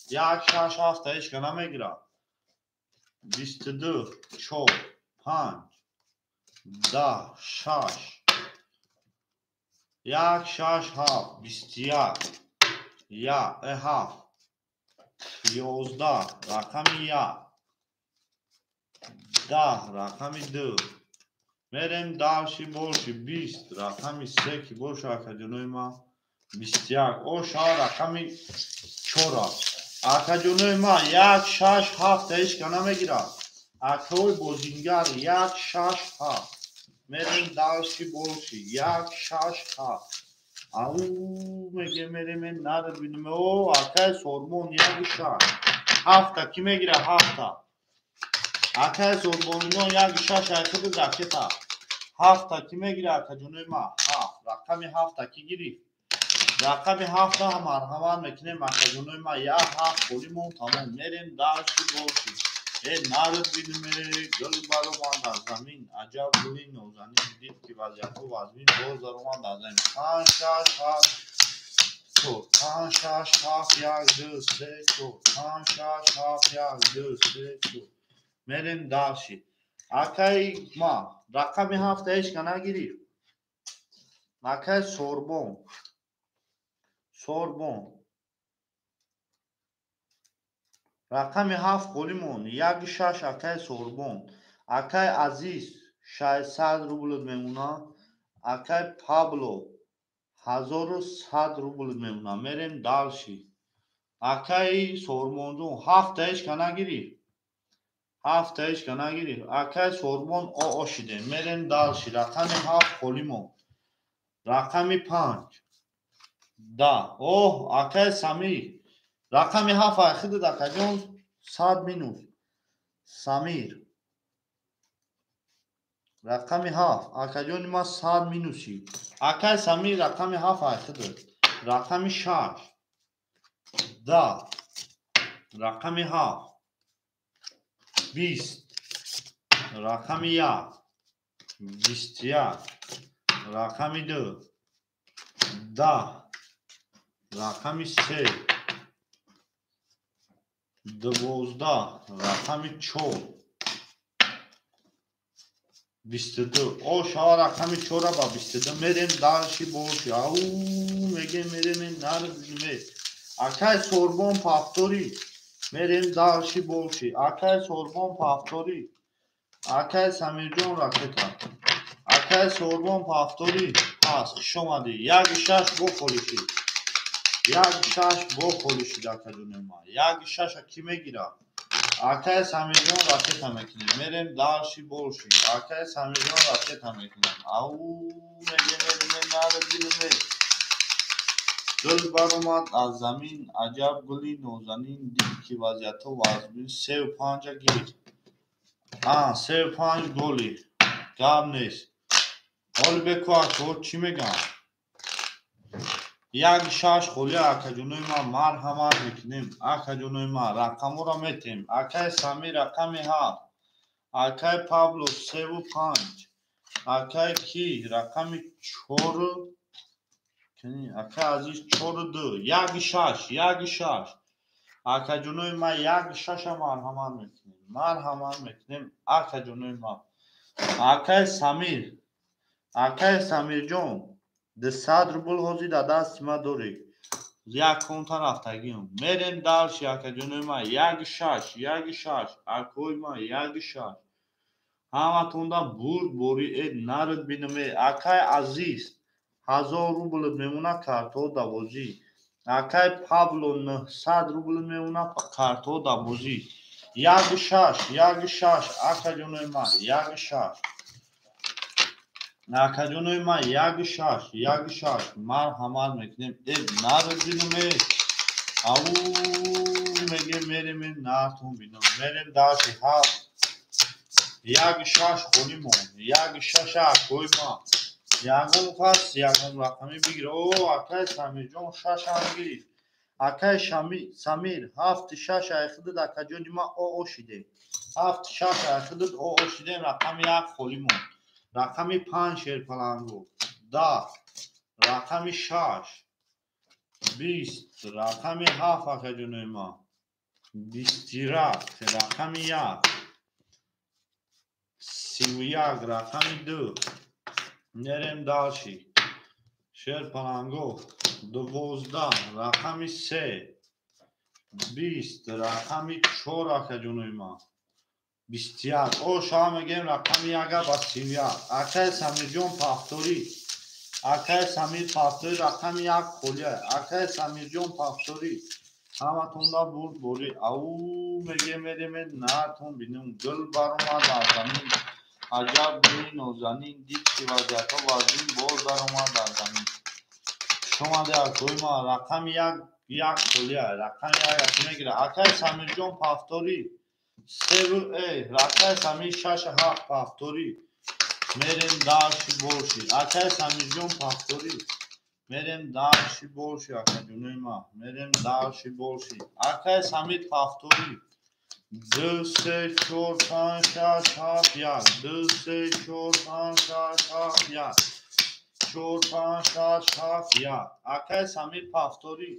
1 6 7 ҳеч ка намегирад. 22 4 5 10 6 1 6 7 21 1 7 11 рақами 1 10 рақами 2. Мерем дальше больше. 20 рақами 3 ки боша акаҷонои ма 21. О шава рақами 4. Акаҷонои ма 1 6 7 ҳеч ка намегирад. Акаҳои бозингар 1 6 7. Мерем дальше больше. 1 6 7. Ау мегем мерем нарбинем. О акай Сормон 1 6 7 ки мегирад? 7. Акай Сормонино 1 6 айхиди ракета. 7 ки мегирад акаҷонои ма? 7. Рақами 7 ки гирифт? Рақами 7 марҳамат мекунем акаҷонои ма. 1 7 холимон тамом. Мерем дальше больше. Нард бинем. Гул баромад дар замин, аҷаб гули нозанин, дид ки вазъиятҳо вазнин, боз даромад дар замин. 5 6 7 4 5 6 7 1 2 3 4 5 6 7 1 2 3 4. Мерем дальше. Акаи ма рақами 7 ҳеч ка нагирифт. Акай Сорбон, Сорбон рақами 7 холимон 1 6. Акай Сорбон. Акай Азиз 600 рубл мемонад. Акай Пабло 1100 рубл мемонад. Мерем дальше. Акай Сормонҷон 7 ҳеч ка нагирифт. 7 ҳеч ка нагирифт. Акай Сормон о шидем. Мерем дальше. Рақами 7 холимон. Рақами 5 10. Оҳ акай Самир рақами 7 айхидид акаҷон 100 минус. Самир рақами 7 акаҷони ма 100 минуси. Акай Самир рақами 7 айхидид. Рақами 6 10 рақами 7 20 рақами 1 21 рақами 2 10 рақами 3 12 рақами 4 22. О шава рақами 4 ба 22. Мерем дальше больше. Ау мегем мерем нарбиме. Акай Сорбон повтори. Мерем дальше больше. Акай Сорбон повтори. Акай Самирҷон ракета. Акай Сорбон повтори. Пас, хуш омадӣ. Як шаш бо холишид. Як шаш бо холишид, акаҷони ман. Як шаша кӣ мегирад? Акай Самирҷон ракета мекунем. Мерем дальше больше. Акай Самирҷон ракета мекунем. Ау, меге мерем, наре бинем. Гул баромад аз замин, аҷаб гули нозанин, дид ки вазъиятҳо вазмин, сеу панҷа гир. А, сеу панҷ голи. Гап нест. Ҳоли беку акаҳо чӣ мегӯянд? Як шаш холи, акаҷонои ман, марҳамат мекунем. Акаҷонои ман, рақамҳоро метем. Акай Самир рақами ҳафт. Акай Пабло севу панҷ. Акай ки рақами чору акай Азиз чору ду. Як шаш, як шаш. Акаҷонои ман, як шаша марҳамат мекунем. Марҳамат мекунем, акаҷонои ман. Акай Самир, акай Самирҷон, 200 рубл ҳозир дар дасти ман дорӣ. Як конта рафтагиам. Мерем дальше, акаҷонои ман. Як шаш, як шаш. Акои ман, як шаш. Ҳаматонда бурд бори э нарид бинам э. Акай Азиз, 1000 рубл мемона картҳо дар бозӣ. Акай Пабло 900 рубл мемона картҳо дар бозӣ. Як шаш, як шаш, акаҷонои ман, як шаш. Акаҷонои ман, як шаш, як шаш. Марҳамат мекунем. Э, нарид бинам э. Ау, мегем, мерем, нартон бинам. Мерем дальше, ҳафт. Як шаш холӣ монд. Як шаша, акои ман. Ягон кас ягон рақамӣ бигир. О, акай Самирҷон шашам гирифт. Акай Самир ҳафти шаш айхидид, акаҷони ман, оо шидем. Ҳафти шаш айхидид, оо шидем, рақами як холӣ монд. Рақами панҷ шерпалангу. 10. Рақами шаш. 20. Рақами ҳафт, акаҷонои ман. 21. Рақами як. 31. Рақами ду. Мерем дальше. Шерпаланго. 12. Рақами се. 20. Рақами чор, акаҷонои ман. 21. О, шава мегӯем рақами яга ба 31. Акай Самирҷон повтори. Акай Самир повтори, рақами як холия. Акай Самирҷон повтори. Ҳаматонда бурд борӣ. Ау, мегӯем, мерем, нартон бинем. Гул баромад аз замин. Аҷаб гули нозанин, дид ки вазъиятҳо вазмин, боз даромад аз замин. Хуш омадӣ, акои ман. Рақами як, як холия. Рақами як як мегирад. Акай Самирҷон повтори. Севу э, акай Самир шашу ҳафт повтори. Мерем дальше больше. Акай Самирҷон повтори. Мерем дальше больше, акаҷонои ман. Мерем дальше больше. Акай Самир повтори. Ду, се, чор, панҷ, шаш, ҳафт, як. Ду, се, чор, панҷ, шаш, ҳафт, як. Чор, панҷ, шаш, ҳафт, як. Акай Самир повтори.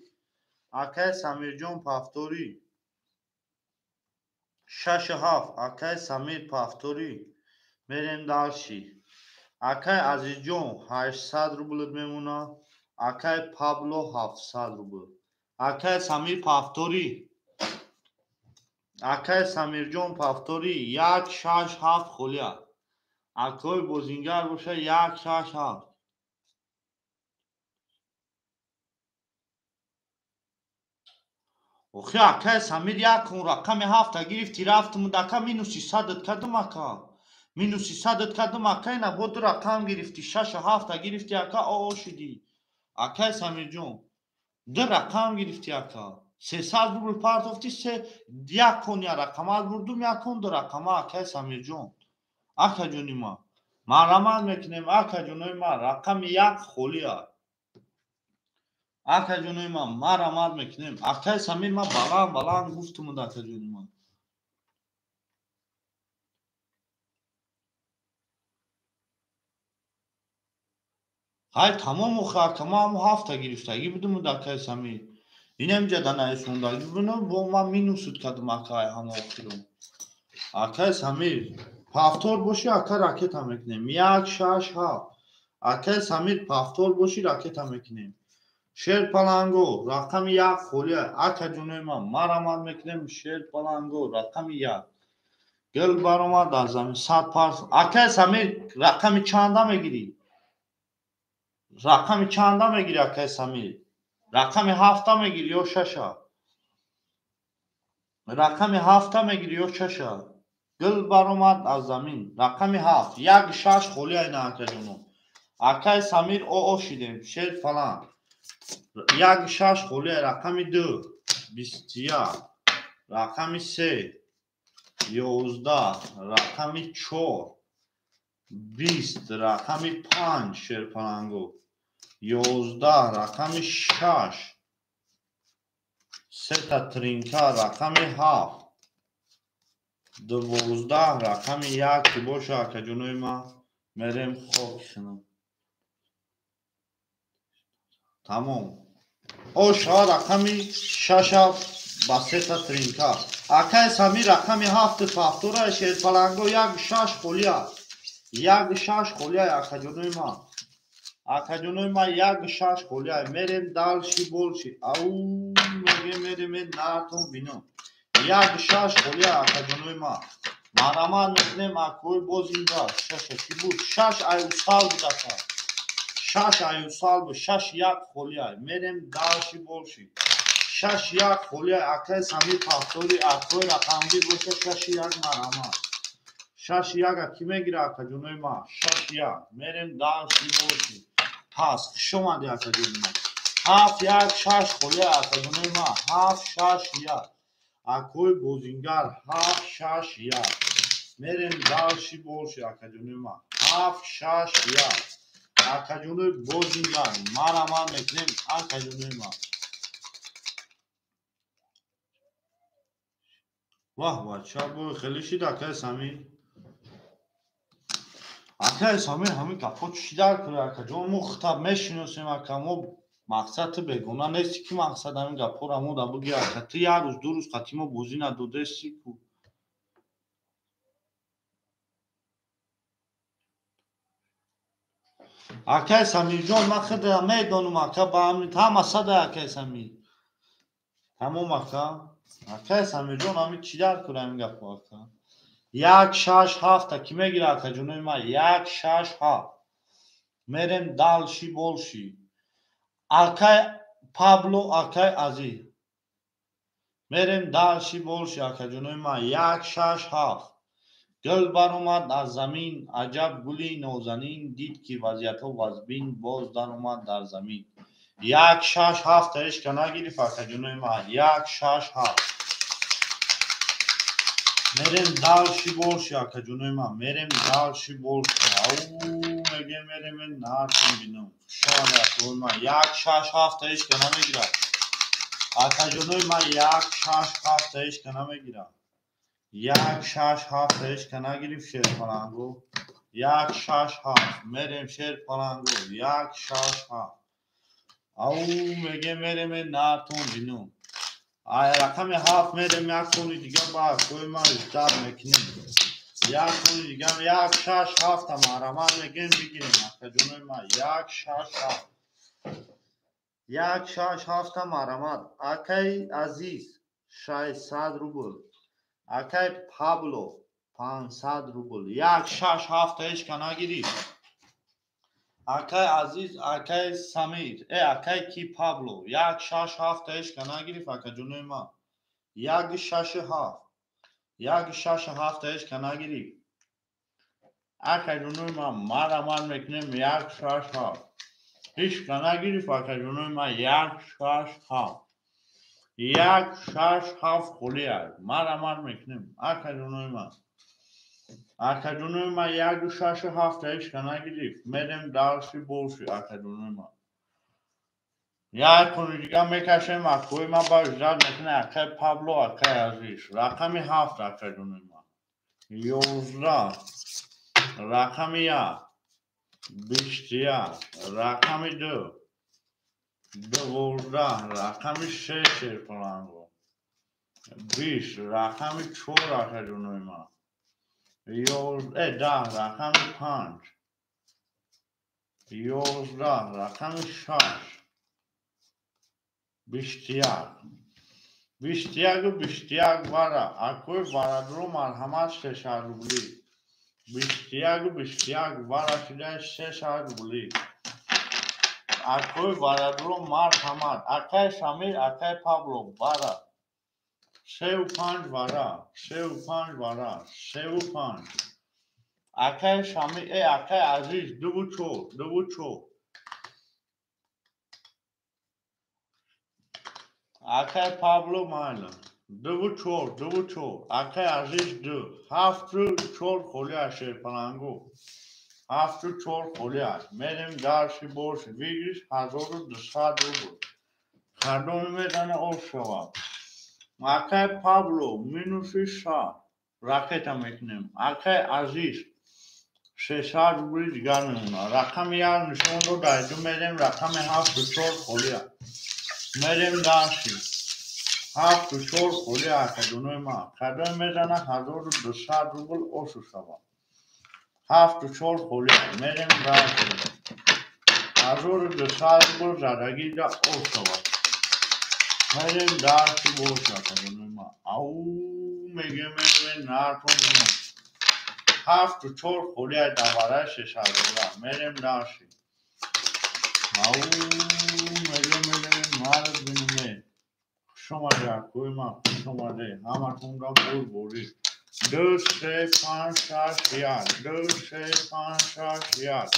Акай Самирҷон повтори. Шашу ҳафт. Акай Самир повтори. Мерем дальше. Акай Азизҷон 800 рубл мемона. Акай Пабло 700 рубл. Акай Самир повтори. Акай Самирҷон повтори. Як, шаш, ҳафт холия. Акои бозингар боша, як, шаш, ҳафт. Охи, акай Самир, як кун рақами ҳафта гирифти, рафтум, ака, минуси садат кардум, ака. Минуси садат кардум, ака, ина бо ду рақам гирифтӣ, шашу ҳафта гирифтӣ, ака, оо шудӣ. Акай Самирҷон, ду рақам гирифтӣ, ака. 300 рубл партофтӣ, се як кон я рақама бурдум, як кон ду рақама, акай Самирҷон. Акаҷони ман. Марҳамат мекунем, акаҷонои ман, рақами як холия. Акаҷонои ман, марҳамат мекунем. Акай Самир, ман баланд баланд гуфтум, акаҷони ман. Ҳай, тамом, охи, ака, ман ҳамун ҳафта гирифтагӣ будум, акай Самир. Инамҷа да наисондагӣ будум, бо ман минусуд кардум, акай, ҳама охирон. Акай Самир, повтор боши, ака, ракета мекунем. Як, шаш, ҳафт. Акай Самир, повтор боши, ракета мекунем. Шерпаланго рақами 1 холия. Акаҷонои ман марамат мекунем. Шерпаланго рақами 1. Гул баромад аз замин 100%. Акай Самир рақами чанда мегирӣ? Рақами чанда мегирӣ акай Самир? Рақами 7 мегирӣ ё 6? Рақами 7 мегирӣ ё 6? Гул баромад аз замин. Рақами 7. 1 6 холия ина акаҷоно. Акай Самир оо шидем. Шерпаланг. 1 6 холия. Рақами 2 21. Рақами 3 11. Рақами 4 20. Рақами 5 шерпаланго 11. Рақами 6 сета тринка. Рақами 7 12. Рақами 1 ки боша акаҷонои ман мерем хок хинам. Тамом. Оша рақами 6 ба сета тринка. Акай Самир рақами 7 повтора. Шерпаланго 1 6 холия. 1 6 холия акаҷонои ман. Акаҷонои ман 1 6 холия. Мерем дальше больше. Ау мегем мерем нартон бино. 1 6 холия акаҷонои ман. Марамат мекунем акои боз инҷа. 6 чӣ буд? 6 аюсал буд ака. 6 аюсал буд. 6 1 холия. Мерем дальше больше. 6 1 холия. Акай Самир повтори. Акои рақамгир боша 6 1 марамат. 6 1 ки мегира акаҷонои ман? 6 1. Мерем дальше больше. Пас хуш омадӣ акаҷони ман. 7 1 6 холия акаҷонои ман. 7 6 1. Акои бозингар 7 6 1. Мерем дальше больше акаҷонои ман. 7 6 1. Акаҷонои бозингар марамат мекунем акаҷонои ман. Ваҳ бача бой хеле шид акай Самир. Акай Самир ҳамин гапҳо чӣ дар кунад акаҷон? Мо хитаб мешиносем ака. Мо мақсад ту бегона нести ки мақсад ҳамин гапҳоро мо да буги ака. Ту як рӯз ду рӯз қати мо бозӣ надодести ку. Акай Самирҷон ман худам медонам ака, ба ҳамин ҳама сада акай Самир. Тамом ака. Акай Самирҷон ҳамин чӣ дар кунад ҳамин гапҳо ака? 1 6 7 ки мегира акаҷонои ман? 1 6 7. Мерем дальше больше. Акай Пабло акай Азиз. Мерем дальше больше акаҷонои ман. 1 6 7. Гул баромад аз замин. Аҷаб гули нозанин. Дид ки вазъиятҳо вазбин. Боз даромад дар замин. 1 6 7 ҳечка нагирифт акаҷонои ман. 1 6 7. Мерем дальше больше акаҷонои ман. Мерем дальше больше. Ау мегем мерем нартон бинам. Хушомадӣ акаҷонои ман. 1 6 7 ҳечка намегирад. Акаҷонои ман 1 6 7 ҳечка намегирад. 1 6 7 ҳечка нагирифт шерпаланго. 1 6 7. Мерем шерпаланго. 1 6 7. Ау мегем мерем нартон бинам. Ай рақами 7 мерем як хони дига ба акои ман ждат мекунем. Як хони дига 1 6 7 марамат мегем бигирем акаҷонои ман. 1 6 7. 1 6 7 марамат. Акай Азиз 600 рубл. Акай Пабло 500 рубл. 1 6 7 ҳечка нагирифт. Акай Азиз, акай Самир, акай ки Пабло 1 6 7 ҳечка нагирифт акаҷонои ман. 1 6 7. 1 6 7 ҳечка нагирифт. Акаҷонои ман марамат мекунем 1 6 7. Ҳечка нагирифт акаҷонои ман. 1 6 7. 1 6 7 холия. Марамат мекунем акаҷонои ман. Акаҷонои ман 1 6 7 ҳечка нагирифт. Мерем дальше больше акаҷонои ман. Як кони дига мекашем акои ман ба ждат мекунем акай Пабло акай Азиз. Рақами 7 акаҷонои ман. 11. Рақами 1 21. Рақами 2 12. Рақами 6 шерпаланго. 20. Рақами 4 акаҷонои ман. 10 рақами 5 11 рақами 6 21. 21 21 вара. Акои барадро марҳамат 600 рубли. 21 21 вара шуда 600 рубли. Акои барадро марҳамат. Акай Шамил, акай Пабло вара. 3 5 вара. 3 5 вара. 3 5. Акай Шамил, акай Азиз 2 4, 2 4. Акай Пабло майла. 2 4, 2 4. Акай Азиз 2. 7 4 холия шерпалангу. 7 4 холия. Мерем дарши бош выигрыш 1200 рубл. Кадоми медана оф шавад. Акай Пабло минуси 6. Ракета мекунем. Акай Азиз 600 рубли дигар мемонад. Рақами 1 нишон дод, айду мерем рақами 7 4 холия. Мерем дарши. 7 4 холия акадонои ма. Кадоми мезана 1200 рубл ошу шавад. 7 4 холия. Мерем дарши. 1200 рубл задагида ош шавад. Мерем дарши бош акадонои ма. Ау меге мерем нартон. 7 4 холия даварай 600 рубла. Мерем дарши. Ау меге мерем нард бинуме. Хуш омаде акои ман, хуш омаде. Ҳаматонро бурборӣ. 2 3 5 6 1. 2 3 5 6 1.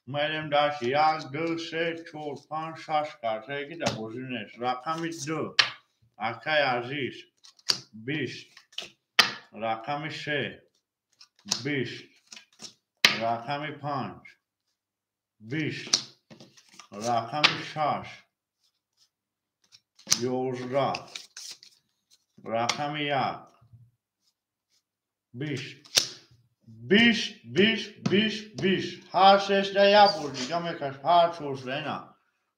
Мерем дарши. 1 2 3 4 5 6 картае ки дар бозӣ нест. Рақами 2. Акай Азиз 20. Рақами 3 20. Рақами 5 20. Рақами 6 11. Рақами 1 20. 20 20 20 20. Ҳар сешда як бор дига мекаш, ҳар чоршда ина.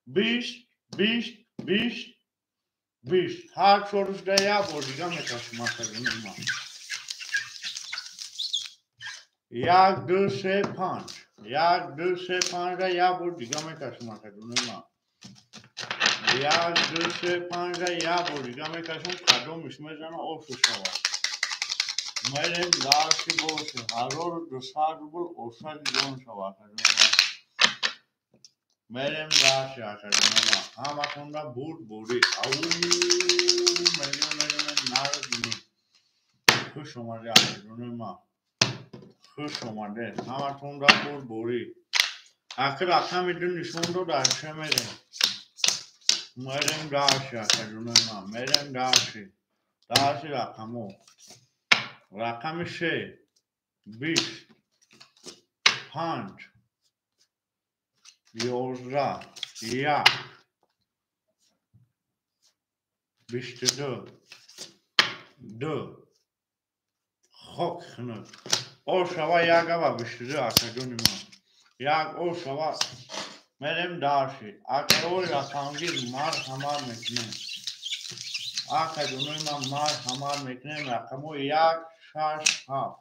20 20 20 20. Ҳар чоршда як бор дига мекашем акадони ма. 1 2 3 5. 1 2 3 5 як бор дига мекашем акадони ма. 1 2 3 5 як бор дига мекашем, кадомиш мезана ошу шавад. Мерем дарши боше. 1200 рубл ошади ҷон шавад акадони ма. Мерем дарши акадони ма. Ҳаматонра бурборӣ. Ау меге мерем нард бинем. Хуш омаде акадони ма. Хуш омаде. Ҳаматонра бурборӣ. Акр рақами 2 нишон дод, арше мерем. Мерем дарши акадони ма. Мерем дарши. Дарши рақамо. Рақами 3 20 5 11 1 22 2. Хок хунук. О шава ягава 22 акадони ма. Як о шава. Мерем дарши. Акарои рақамгир марҳамат мекунем. Акадонои ма марҳамат мекунем рақамои 1 6 7.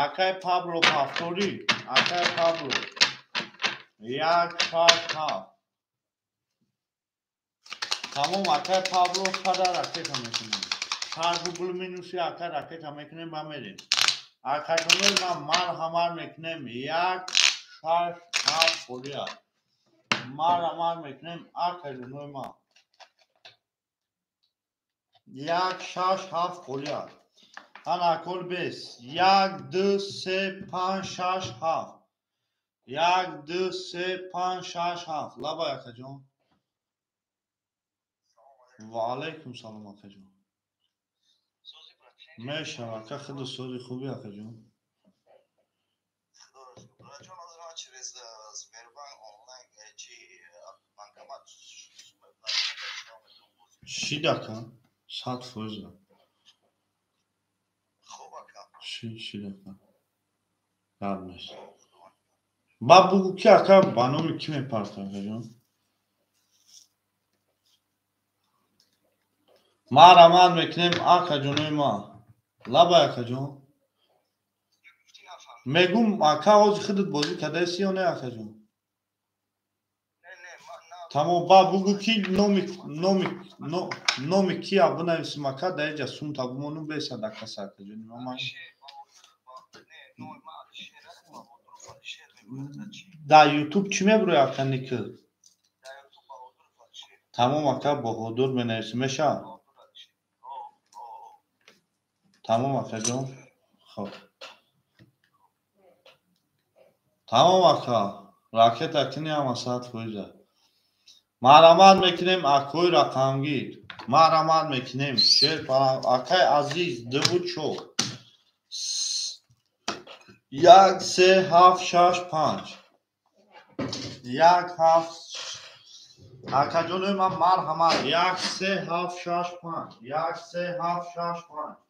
Акай Пабло повторӣ. Акай Пабло 1 6 7. Тамом акай Пабло сада ракета мекунем. 100 рубл минуси ака ракета мекунем ба мерем. Акадонои ма марҳамат мекунем 1 6 7 холия. Марҳамат мекунем акадонои ма. 1 6 7 холия. Ана акол бес. 1 2 3 5 6 7. 1 2 3 5 6 7. Лабай акаҷон. Ва алайкум салом акаҷон. Мешава ака, худу сози хуби акаҷон. Братҷон, ҳозир ман через Сбербанк онлайн чи банкомат. Шид ака, 100%. Хуб ака. Шид ака. Гап нест. Ба бугӯ ки ака ба номи кӣ мепарта акаҷон? Марҳамат мекунем акаҷонои ма. Лабай акаҷон. Мегум ака, ҳозир худат бозӣ кардаисти ё не акаҷон? Тамом, ба бугӯ ки номи кия бинависим ака, дар иҷа сумта бимонум бесад ака сакаҷони ман. Дар Ютуб чӣ мебурӯй ака никл? Тамом ака, Баҳодур менависим, мешавад? Тамом акаҷон, хоб. Тамом ака, ракета кини ҳама 100%. Марҳамат мекунем акои рақамгир. Марҳамат мекунем шер акай азиз 2 4 1 3 7 6 5 1 7 акаҷонои ман марҳамат 1 3 7 6 5 1 3 7 6 5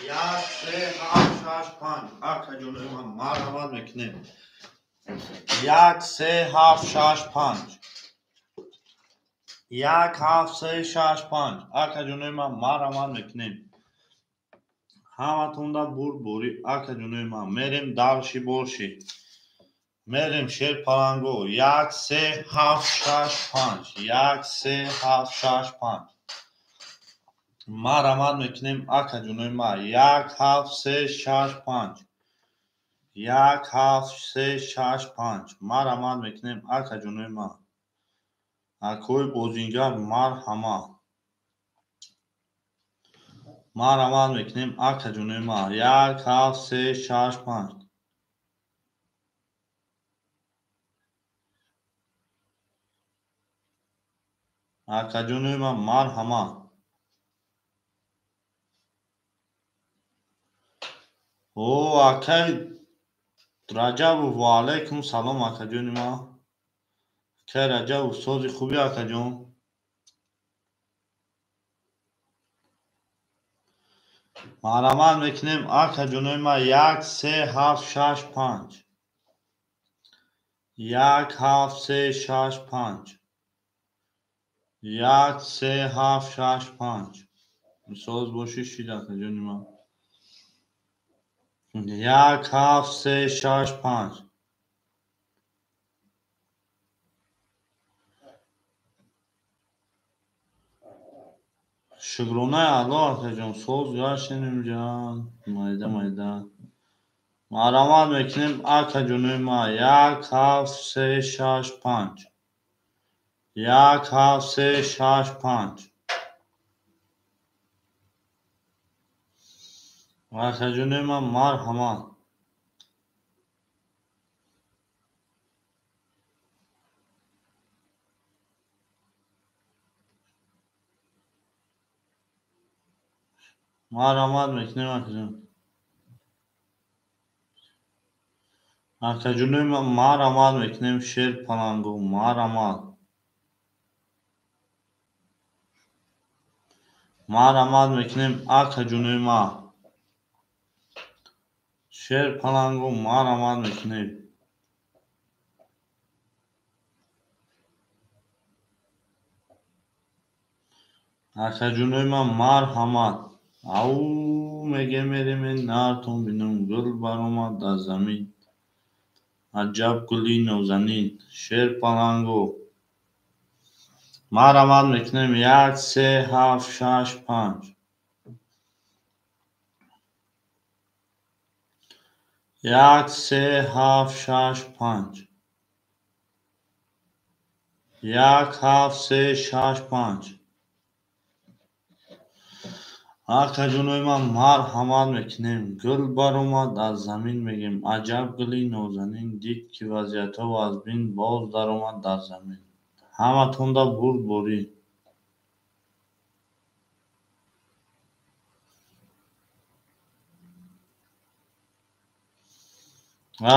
1 3 7 6 5 акаҷонои ман марҳамат мекунем 1 3 7 6 5 1 7 3 6 5 акаҷонои ман марҳамат мекунем. Ҳаматонда бурдборӣ акаҷонои ман. Мерем дарши борши. Мерем шер паланго 1 3 7 6 5 1 3 7 6 5 марҳамат мекунем акаҷонои ман 1 7 3 6 5 1 7 3 6 5 марҳамат мекунем акаҷонои ман. Акои бозингар марҳамат. Марҳамат мекунем акаҷонои ман 1 7 3 6 5 акаҷонои ман марҳамат. О, акай Раҷабов, ва алайкум салом акаҷони ман. Акай Раҷабов, сози хуби акаҷон. Марҳамат мекунем акаҷонои ман 1 3 7 6 5 1 7 3 6 5 1 3 7 6 5 соз бошӣ шид акаҷони ман. 1 7 3 6 5 шукронаи Аллоҳ акаҷон, соз гаштем ҷан. Майда майда. Марҳамат мекунем акаҷонои ман 1 7 3 6 5 1 7 3 6 5 акаҷонои ман марҳамат. Марҳамат мекунем акаҷон. Акаҷонои ман марҳамат мекунем шер паланго марҳамат. Марҳамат мекунем акаҷонои ман. Шер паланго марҳамат мекунем. Акаҷонои ман марҳамат. Ау мегем мерем нартон бинам гул баромад аз замин. Аҷаб гули нозанин. Шер паланго. Марҳамат мекунем 1 3 7 6 5 1 3 7 6 5 1 7 3 6 5 акаҷонои ман марҳамат мекунем. Гул баромад аз замин мегем. Аҷаб гули нозанин. Дид ки вазъиятҳо вазбин боз даромад дар замин. Ҳаматонда бурдборӣ.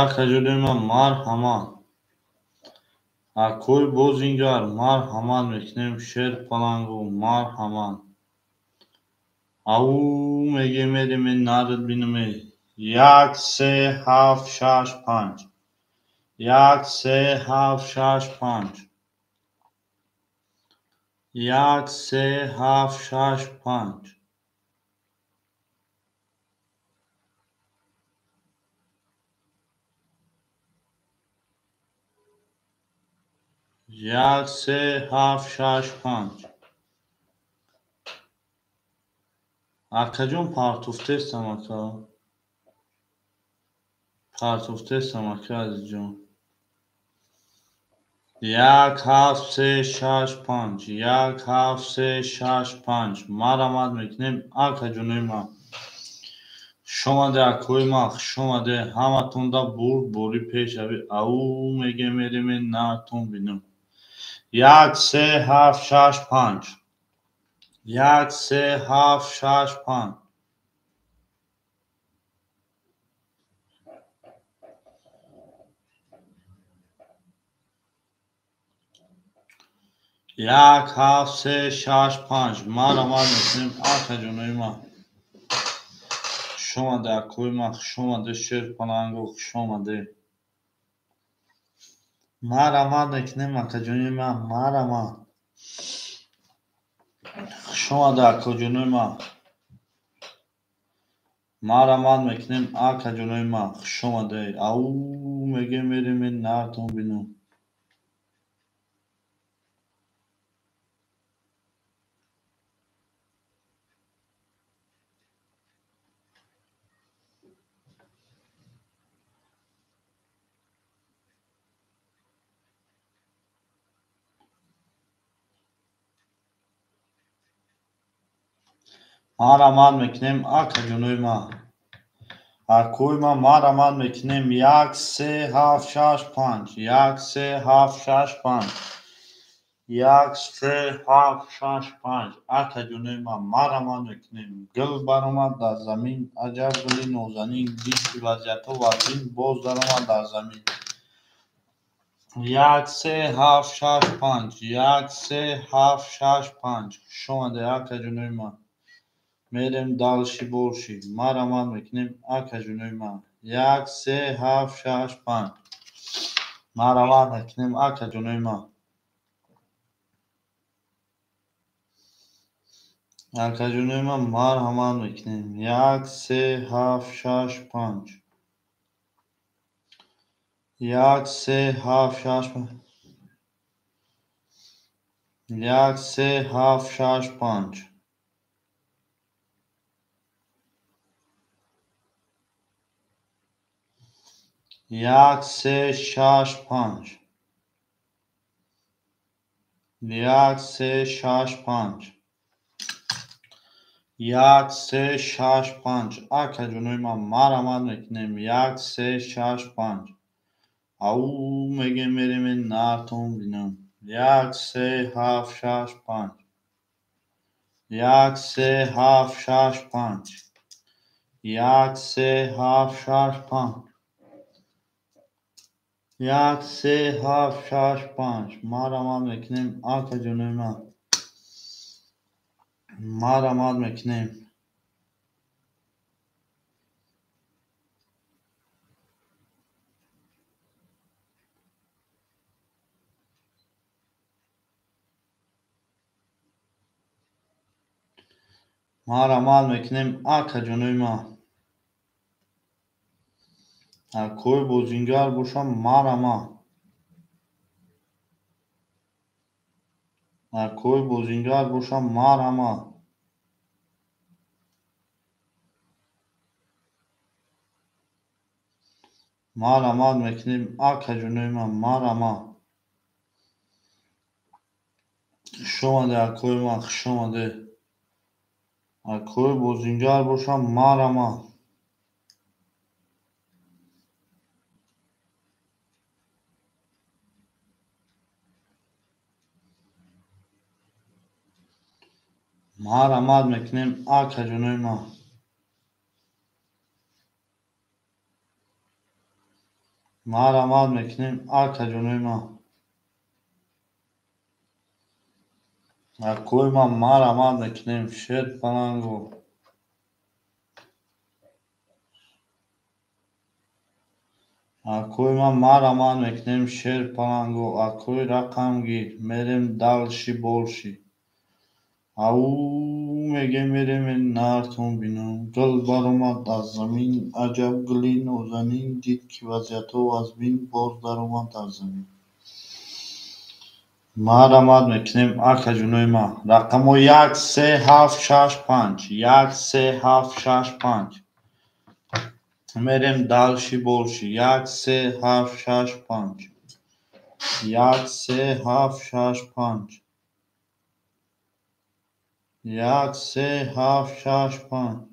Акаҷонои ман марҳамат. Акои бозингар марҳамат мекунем. Шер паланго марҳамат. Ау мегем мерем нард бинаме 1 3 7 6 5 1 3 7 6 5 1 3 7 6 5 1 3 7 6 5. Акаҷон, партуфтестам, ака, партуфтестам, ака азизҷон. 1 7 3 6 5, 1 7 3 6 5. Марамат мекунем, акаҷонои ман. Хушомаде, акои ман, хушомаде. Ҳаматонда бурд бори пешави. Ау меге, мереме натон бинам. 1 3 7 6 5, 1 3 7 6 5. 1 7 3 6 5. Марамат мекунем, акаҷонои ман. Хушомаде, акои ман, хушомаде, шер паланго, хушомаде. Марамат мекунем, акаҷонои ман, марамат. Хушомаде, акаҷонои ман. Марамат мекунем, акаҷонои ман, хушомаде. Ау меге, мереме нартон бинам. Марамат мекунем, акаҷонои ман. Акои ман, марамат мекунем. 1 3 7 6 5, 1 3 7 6 5, 1 3 7 6 5. Акаҷонои ман, марамат мекунем. Гул баромад дар замин, аҷаб гули нозанин, дид ки вазъиятҳо вазин, боз даромад дар замин. 1 3 7 6 5, 1 3 7 6 5. Хушомаде, акаҷонои ман. Мерем дальше больше. Марамат мекунем, акаҷонои ман. 1 3 7 6 5. Марамат мекунем, акаҷонои ман. Акаҷонои ман, марҳамат мекунем. 1 3 7 6 5, 1 3 7 6 5, 1 3 7 6 5. 1 3 6 5, 1 3 6 5, 1 3 6 5. Акаҷонои ман, марамат мекунем. 1 3 6 5. Ау меге, мереме нартон бинам. 1 3 7 6 5, 1 3 7 6 5, 1 3 7 6 5, 1 3 7 6 5. Марамат мекунем, акаҷонои ман. Марамат мекунем. Марамат мекунем, акаҷонои ман. Акои бозингар бошам, марамат. Акои бозингар бошам, марамат. Марамат мекунем, акаҷонои ман, марамат. Хушомаде, акои ман, хушомаде. Акои бозингар бошам, марамат. Марамат мекунем, акаҷонои ман. Марамат мекунем, акаҷонои ман. Акои ман, марамат мекунем. Шер паланго. Акои ман, марамат мекунем. Шер паланго. Акои рақамгир. Мерем дальше больше. Ау меге, мереме нартон бинам. Гул баромад аз замин, аҷаб гули нозанин, дид ки вазъиятҳо вазмин, боз даромад дар замин. Марҳамат мекунем, акаҷонои ман. Рақамҳо 1, 3, 7, 6, 5. 1, 3, 7, 6, 5. Мерем дальше больше. 1, 3, 7, 6, 5. 1, 3, 7, 6, 5. 1, 3, 7, 6, 5.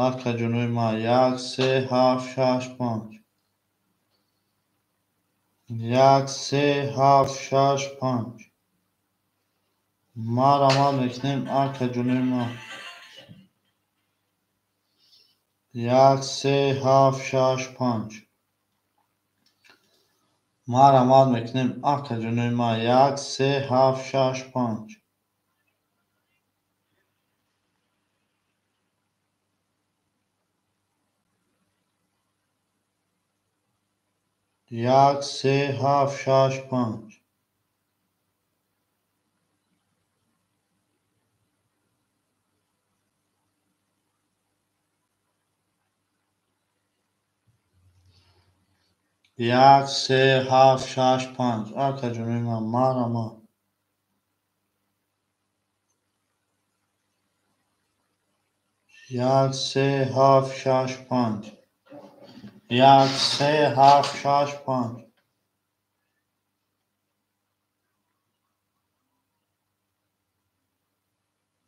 Акаҷонои ман. 1, 3, 7, 6, 5. 1, 3, 7, 6, 5. Марҳамат мекунем, акаҷонои ман. 1, 3, 7, 6, 5. Марҳамат мекунем, акаҷонои ман. 1, 3, 7, 6, 5. 1, 3, 7, 6, 5. 1, 3, 7, 6, 5. Акаҷонои ман, марҳамат. 1, 3, 7, 6, 5. 1, 3, 7, 6, 5.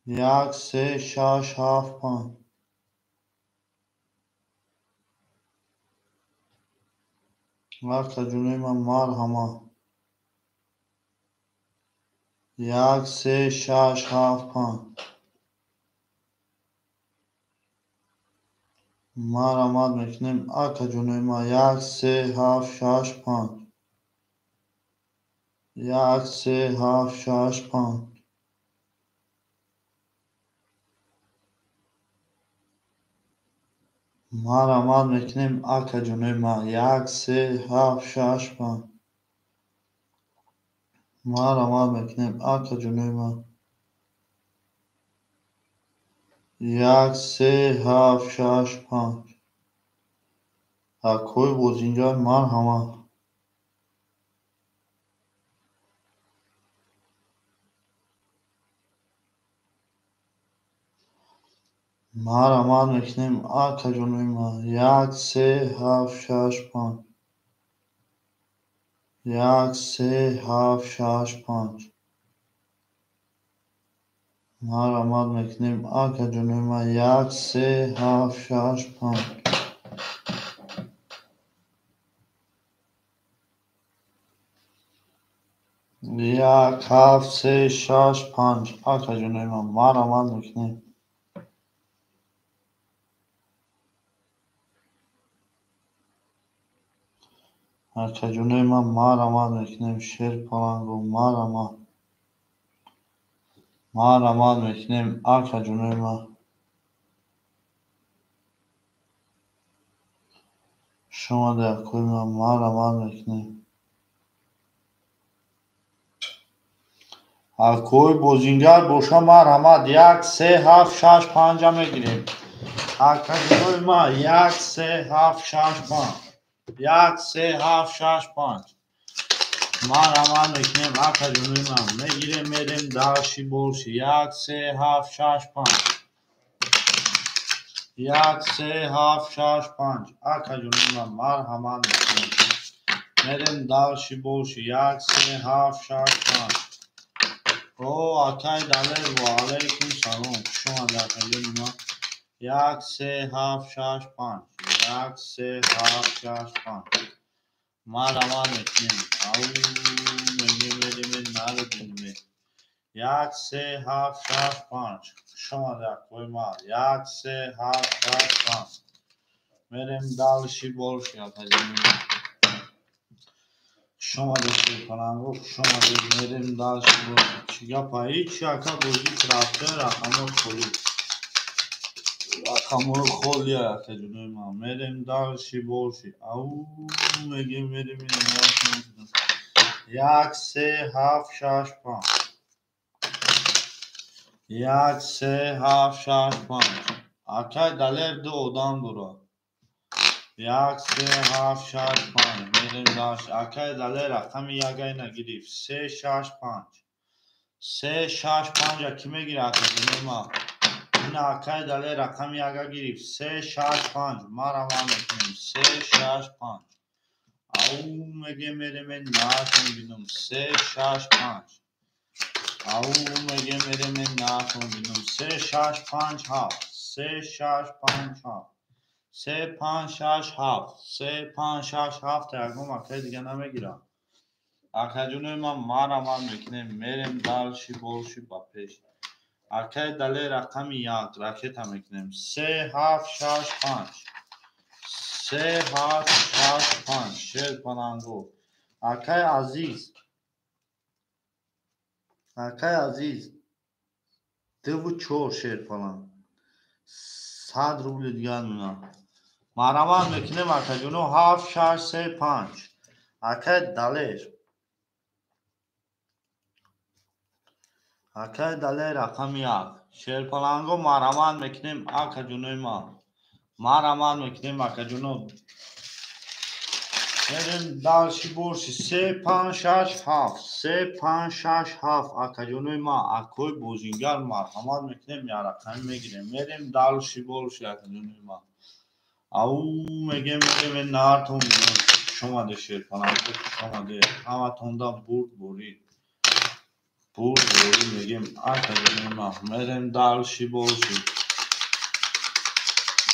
1, 3, 6, 7, 5. Акаҷонои ман, марҳамат. 1, 3, 6, 7, 5. Марҳамат мекунем, акаҷонои ман. 1, 3, 7, 6, 5. 1, 3, 7, 6, 5. Марҳамат мекунем, акаҷонои ман. 1, 3, 7, 6, 5. Марҳамат мекунем, акаҷонои ман. 1, 3, 7, 6, 5. Акои бозинҷар, марҳамат. Марҳамат мекунем, акаҷонои ман. 1, 3, 7, 6, 5. 1, 3, 7, 6, 5. Марҳамат мекунем, акаҷонои ман. 1, 3, 7, 6, 5. 1, 7, 3, 6, 5. Акаҷонои ман, марҳамат мекунем. Акаҷонои ман, марҳамат мекунем. Шерпаланго, марҳамат. Марҳамат мекунем, акаҷонои ман. Шумода акои ман, марҳамат мекунем. Акои бозингар боша, марҳамат. 1, 3, 7, 6, 5 мегирем. Акаҷонои ман, 1, 3, 7, 6, 5. 1, 3, 7, 6, 5. Марҳамат мекунем, акаҷонои ман. Мегирем, мерем дальше больше. 1, 3, 7, 6, 5. 1, 3, 7, 6, 5. Акаҷонои ман, марҳамат мекунем. Мерем дальше больше. 1, 3, 7, 6, 5. О, акай Далер, ва алайкум салом. Хуш омадед, акаҷони ман. 1, 3, 7, 6, 5. 1, 3, 7, 6, 5. Марҳамат мекунем. Ау, мегем, мерем, нарубинем. 1, 3, 7, 6, 5. Хуш омадед, акои ман. 1, 3, 7, 6, 5. Мерем дальше больше, акаҷони ман. Хуш омадед, шерпаланго, хуш омадед. Мерем дальше больше. Чӣ гапа? Ҳеҷ ака бозӣ рафта, рақамҳо холӣ. Рақамҳои холӣ, акаҷонои ман. Мерем дальше больше. Ау, мегем, мерем, 1, 3, 7, 6, 5. 1, 3, 7, 6, 5. Акай Далер ду одам дорад. 1 3 7 6 5 мерем дальше. Акай Далер рақами 1 нагирифт. 3 6 5 3 6 5 ки мегира акаҷонои ман? Ина акай Далер рақами 1 гирифт. 3 6 5 марҳамат мекунем. 3 6 5 ау меге мерем натон бинам. 3 6 5 ау меге мерем натон бинам. 3 6 5 7 3 6 5 7 3 5 6 7 3 5 6 7 ягон акай дига намегирам. Акаҷонои ман марҳамат мекунем. Мерем дальше больше ба пеш. Акай Далер рақами 1 ракета мекунем. 3 7 6 5 3 7 6 5 шер паланго. Акай Азиз, акай Азиз 2 4 шер паланг 100 рубли дигар мемонад. Марҳамат мекунем акаҷоно. 7 6 3 5 акай Далер, акай Далер рақами 1 шерпаланго марҳамат мекунем акаҷонои ман. Марҳамат мекунем акаҷоно. Мерем дальше больше. 3 5 6 7 3 5 6 7 акаҷонои ман. Акои бозингар марҳамат мекунем, як рақами мегирем. Мерем дальше больше акаҷонои ман. Ау мегем мерем нартон. Хуш омаде шерпаланго, хуш омаде. Ҳаматонда бурд борид. Бурд борид мегем акаҷонои ман. Мерем дальше больше.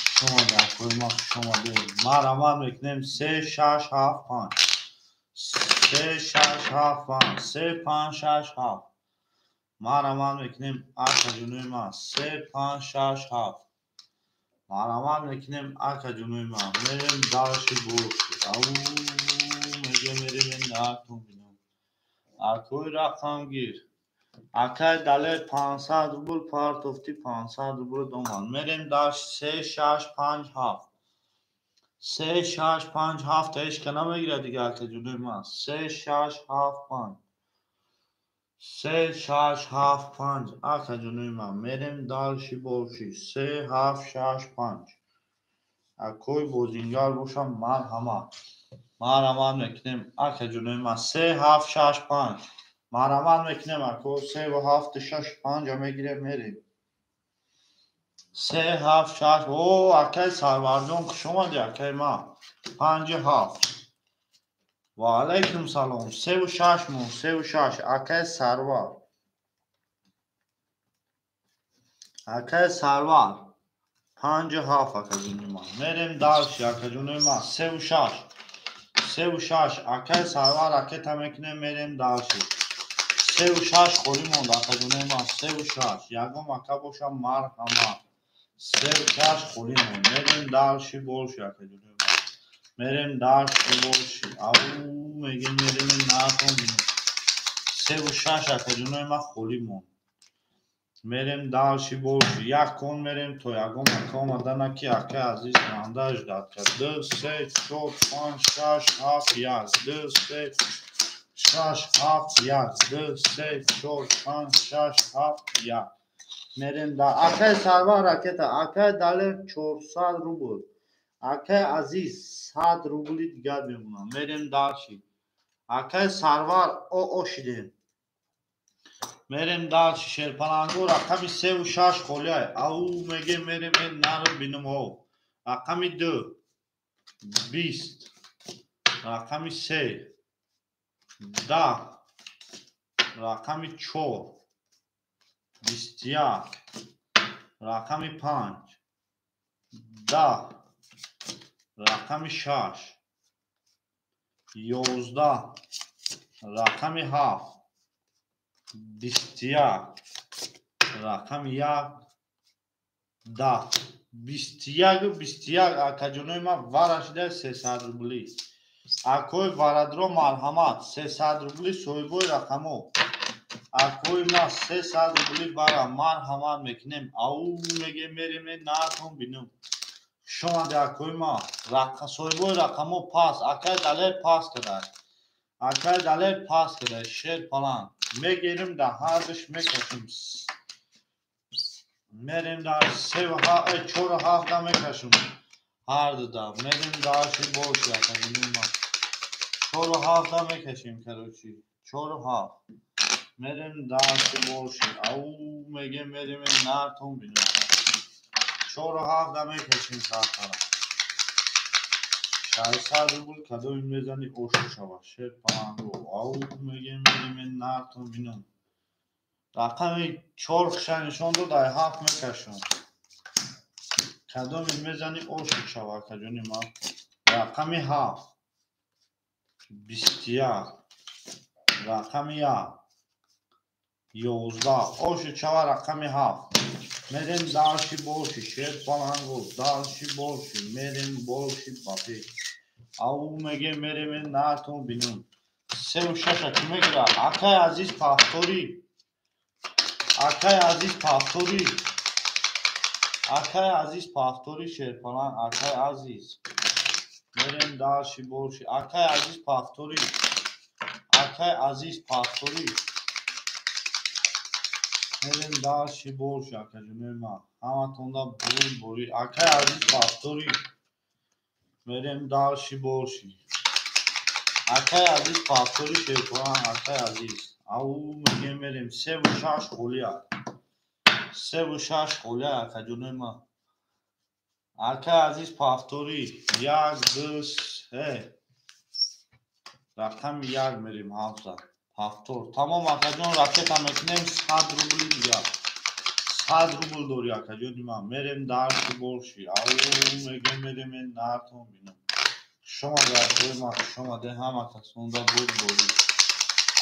Хуш омаде акои ман, хуш омаде. Марҳамат мекунем. 3 6 7 5 3 6 7 5 3 5 6 7 марҳамат мекунем акаҷонои ман. 3 5 6 7 марҳамат мекунем акаҷонои ман. Мерем дальше больше. Ау мегем мерем нартон бинам. Акои рақамгир. Акай Далер 500 рубл партофти, 500 рубл домад. Мерем дальше. 3 6 5 7 3 6 5 7 ҳечка намегирад дига акаҷонои ман. 3 6 7 5 3 6 7 5 акаҷонои ман. Мерем дальше больше. 3 7 6 5 акои бозингар бошам марҳамат. Марҳамат мекунем акаҷонои ман. 3 7 6 5 марҳамат мекунем ако. 3 7 6 5 мегирем мерем. 3 7 6 о акай Сарварҷон хуш омадӣ акай ман. 5 7 ва алайкум салом. 3 6 мон 3 6 акай Сарвар, акай Сарвар 5 7 акаҷони ман. Мерем дальше акаҷонои ман. 3 6 3 6 акай Сарвар ракета мекунем. Мерем дальше. 3 6 холӣ монд акаҷонои ман. 3 6 ягон ака бошам марҳамат. 3 6 холӣ монд. Мерем дальше больше акаҷонои ман. Мерем дальше больше. Ау мегем мерем натон. 3 6 акаҷонои ман холӣ монд. Мерем дальше больше. Як кон мерем то ягон ака омадана ки акаи Азиз манда ждать кард. 2 3 4 5 6 7 1 2 3 6 7 1 2 3 4 5 6 7 1 мерем да акаи Сарвар ракета. Акаи Далер 400 рубл. Акаи Азиз 100 рубли дигар мемонад. Мерем дальше. Акаи Сарвар оо шидем. Мерем дальше. Шерпаланго рақами 3 6 холиай. Ау мегем мерем нару бинам ҳо. Рақами 2 20 рақами 3 10 рақами 4 21 рақами 5 10 рақами 6 11 рақами 7 21 рақами 1 10 21 21 акаҷонои ман вара шуда 300 рубли. Акои варадро марҳамат 300 рубли соҳибои рақамо. Акои ма 300 рубли вара марҳамат мекунем. Ау мегем мерем натон бинам. Хуш омаде акои ма. Соҳибои рақамо пас. Акаи Далер пас кадай. Акаи Далер пас кадай. Шер паланг. Мегирим да ҳардуш мекашем. Мерем дар 3 4 7 мекашем. Ҳар дуда мерем дальше больше, акаҷонои ман. Чору ҳафта мекашем, короче. Чору ҳафт. Мерем дальше больше. Ау мегем мерем нартон бинем. Чору ҳафта мекашем картара. 600 рубл кадоми мезани ошу шава. Шер паланго. Ау мегем мерем нартон бинем. Рақами чор хиша нишон дод, ай ҳафт мекашам. Кадоми мезани ошу шава, акаҷони ман. Рақами ҳафт. 21. Рақами як. 11. Ошу шава рақами ҳафт. Мерем дальше больше, шер паланго, дальше больше, мерем больше ба пеш. Ау мегем мерем нартон бинем. Севу шаша ки мегира? Акай азиз повтори. Акай азиз повтори. Акай азиз повтори шерпаланг, акай азиз. Мерем дальше больше. Акай азиз повтори. Акай азиз повтори. Мерем дальше больше, акаҷонои ман. Ҳаматонда бурд борӣ. Акай азиз повтори. Мерем дальше больше. Акай азиз повтори шерпаланг, акай азиз. Ау мегем мерем севу шаш холия. Севу шаш холия, акаҷонои ман. Акай азиз повтори. Як, ду, се. Рақами як мерем ҳафта. Повтор. Тамом акаҷон, ракета мекунем 100 рубли дигар. 100 рубл дори акаҷони ман. Мерем дальше больше. Ау мегем мерем нартон бинем. Хуш омаде акаи ман, хуш омаде ҳама касонда бурд борӣ.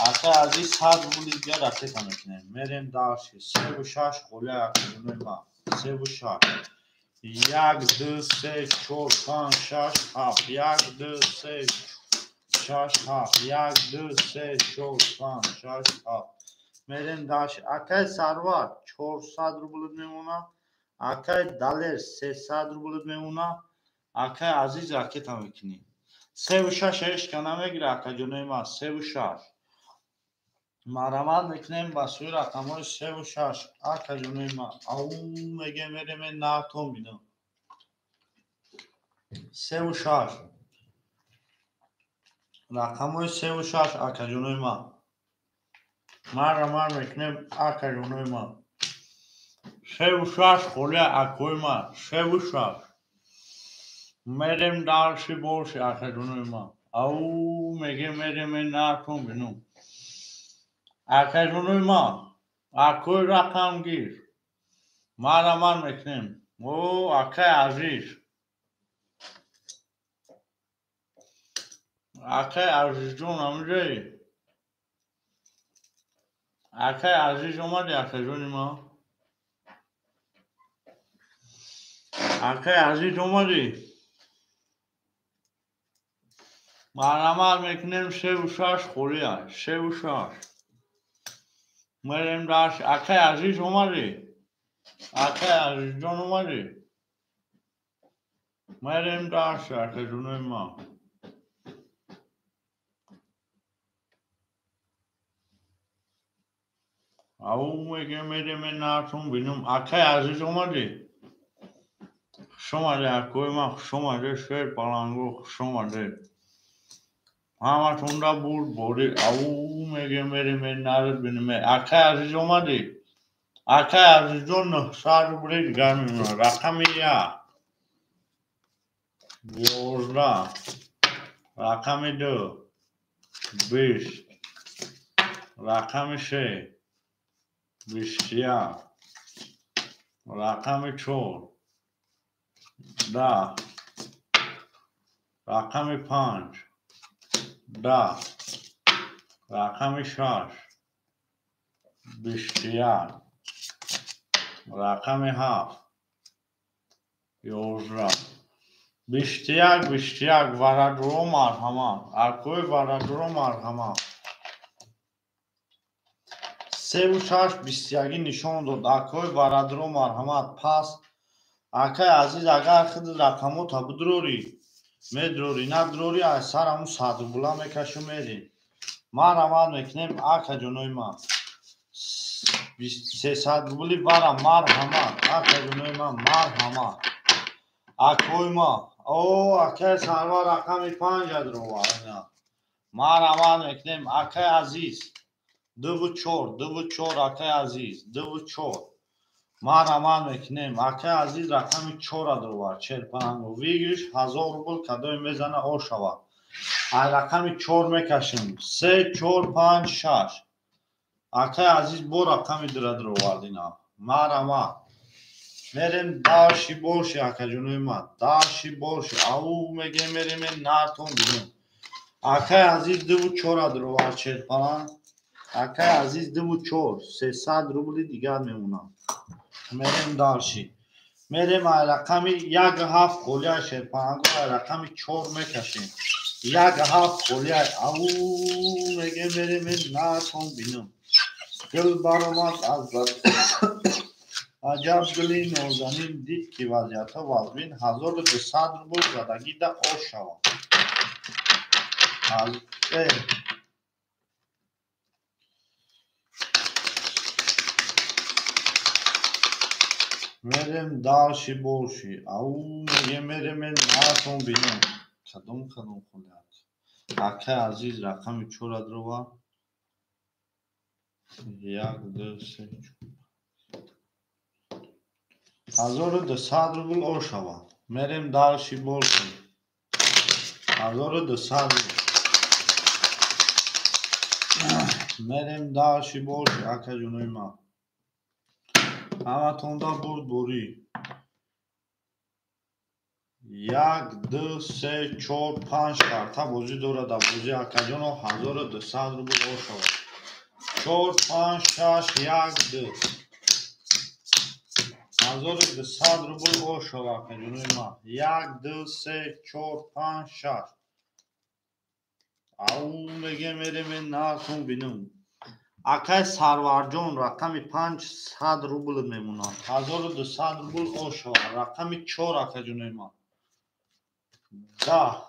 Акай азиз 100 рубли дигар ракета мекунем. Мерем дальше. Севу шаш холия акаҷонои ман. Севу шаш. Як, ду, се, чор, панҷ, шаш, ҳафт. Як, ду, се, шаш, ҳафт. Як, ду, се, чор, панҷ, шаш, ҳафт. Мерем дальше. Акай Сарвар 400 рубл мемона. Акай Далер 300 рубл мемона. Акай азиз ракета мекунем. Севу шаш ҳечка намегира акаҷонои ман. Севу шаш. Марҳамат мекунем ба сӯи рақамҳои севу шаш. Акаҷонои ман. Ау мегем мерем нартон бинам. Севу шаш. Рақамҳои севу шаш акаҷонои ман. Марҳамат мекунем акаҷонои ман. Севу шаш холия акои ман. Севу шаш. Мерем дальше больше акаҷонои ман. Ау мегем мерем нартон бинам. Акаҷонои ман, акои рақамгир. Марҳамат мекунем. О, акай азиз. Акай азизҷон ҳамҷои. Акай азиз омади акаҷони ман. Акай азиз омади. Марҳамат мекунем севу шаш холия. Севу шаш. Мерем дальше. Акай азиз омади. Акай азизҷон омади. Мерем дальше, акаҷонои ман. Ау мегем мерем нартон бинем. Акай азиз омади. Хуш омади акои ман, хуш омади шер паланго, хуш омади. Ҳаматонда бурд борӣ. Ау мегем мерем нард бинем. Акай азиз омади. Акай азизҷон 900 рубли дигар мемонад. Рақами як. 11. Рақами ду. 20. Рақами се. 21. Рақами чор. 10. Рақами панҷ. 10. Рақами шаш. 21. Рақами ҳафт. 11. 21, 21. Варадуро марҳамат. Акои варадуро марҳамат. Севу шаш бистяги нишон дод. Акои варадуро марҳамат. Пас акай азиз, агар худ рақамота бидурорӣ, медурорӣ, надурорӣ, аз сар ҳамун 100 рубла мекашу мерем. Марҳамат мекунем акаҷонои ман. 300 рубли вара марҳамат. Акаҷонои ман марҳамат. Акои ман. О, акай Сарвар рақами 5 адровард. Марҳамат мекунем, акай Азиз. 2 4, 2 4, акай Азиз, 2 4. Марҳамат мекунем, акай Азиз рақами 4 адровард. Шерпаланго выигрыш 1000 рубл кадои мезана о шавад. Ай рақами 4 мекашем. 3 4 5 6. Акай Азиз бо рақами 2 адровард ина. Марҳамат. Мерем дальше больше, акаҷонои ман. Дальше больше. Ау мегем мерем нартон бинем. Акай Азиз 2 4 адровард шерпаланг. Акай Азиз 2 4, 300 рубли дигар мемонад. Мерем дальше. Мерем ай рақами 1 7 холия шерпаланго, ай рақами 4 мекашем. 1 7 холия. Ау мегем мерем нартон бинем. Гул баромад аз аҷаб гули нозанин дид ки вазъиятҳо вазмин 1200 рубл задагида ош шавад. Мерем дальше больше. Ау мегем мерем нартон бинем. Кадом кадом холият. Акай Азиз рақами 4 адрова. 1 2 3 4. 1200 рубл о шавад. Мерем дальше больше. 1200 рубл. Мерем дальше больше, акаҷонои ман. Ҳаматонда бурдборӣ. 1 2 3 4 5 карта бозӣ дорад дар бозӣ акаҷоно 1200 рубл о шавад. 4 5 6 1 2. 1200 рубл о шавад акаҷонои ман. 1 2 3 4 5 6. Ау мегем мерем нартон бинем. Акай Сарварҷон рақами 500 рубл мемонад. 1200 рубл о шавад. Рақами 4 акаҷонои ман. 10.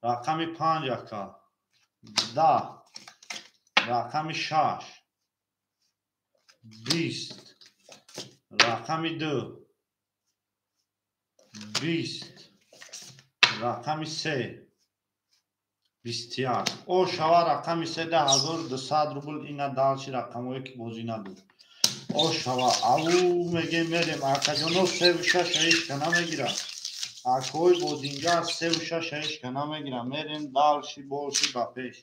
Рақами 5 ака. 10. Рақами 6. 20. Рақами 2. 20. Рақами 3. 21. О шава рақами 3 1200 рубл ина дальше рақамое ки бозӣ надошт. О шава ау мегем мерем акаҷоно 3 6 ҳеҷ намегирад. Акои бозингар 3 6 ҳеҷ намегирад. Мерем дальше больше ба пеш.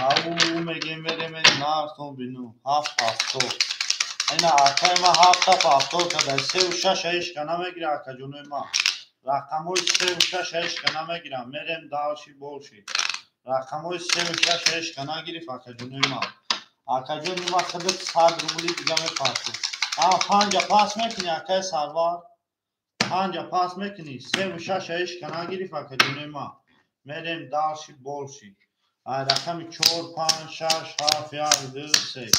Ау мегем мерем нартон бину 7 7. Ина акай ма 7 7 када 3 6 ҳеҷ намегирад акаҷонои ман. Рақамҳои 3 6 ҳеҷ намегирам. Мерем дальше больше. Рақамҳои 3 6 ҳеҷ нагирифт акаҷонои ман. Акаҷони ман худат 100 рубли дига мепартӣ. А 5 пас мекунӣ акай Сарвар? 5 пас мекунӣ? 3 6 ҳеҷ нагирифт акаҷонои ман. Мерем дальше больше. Ай рақами 4 5 6 7 1 2 3.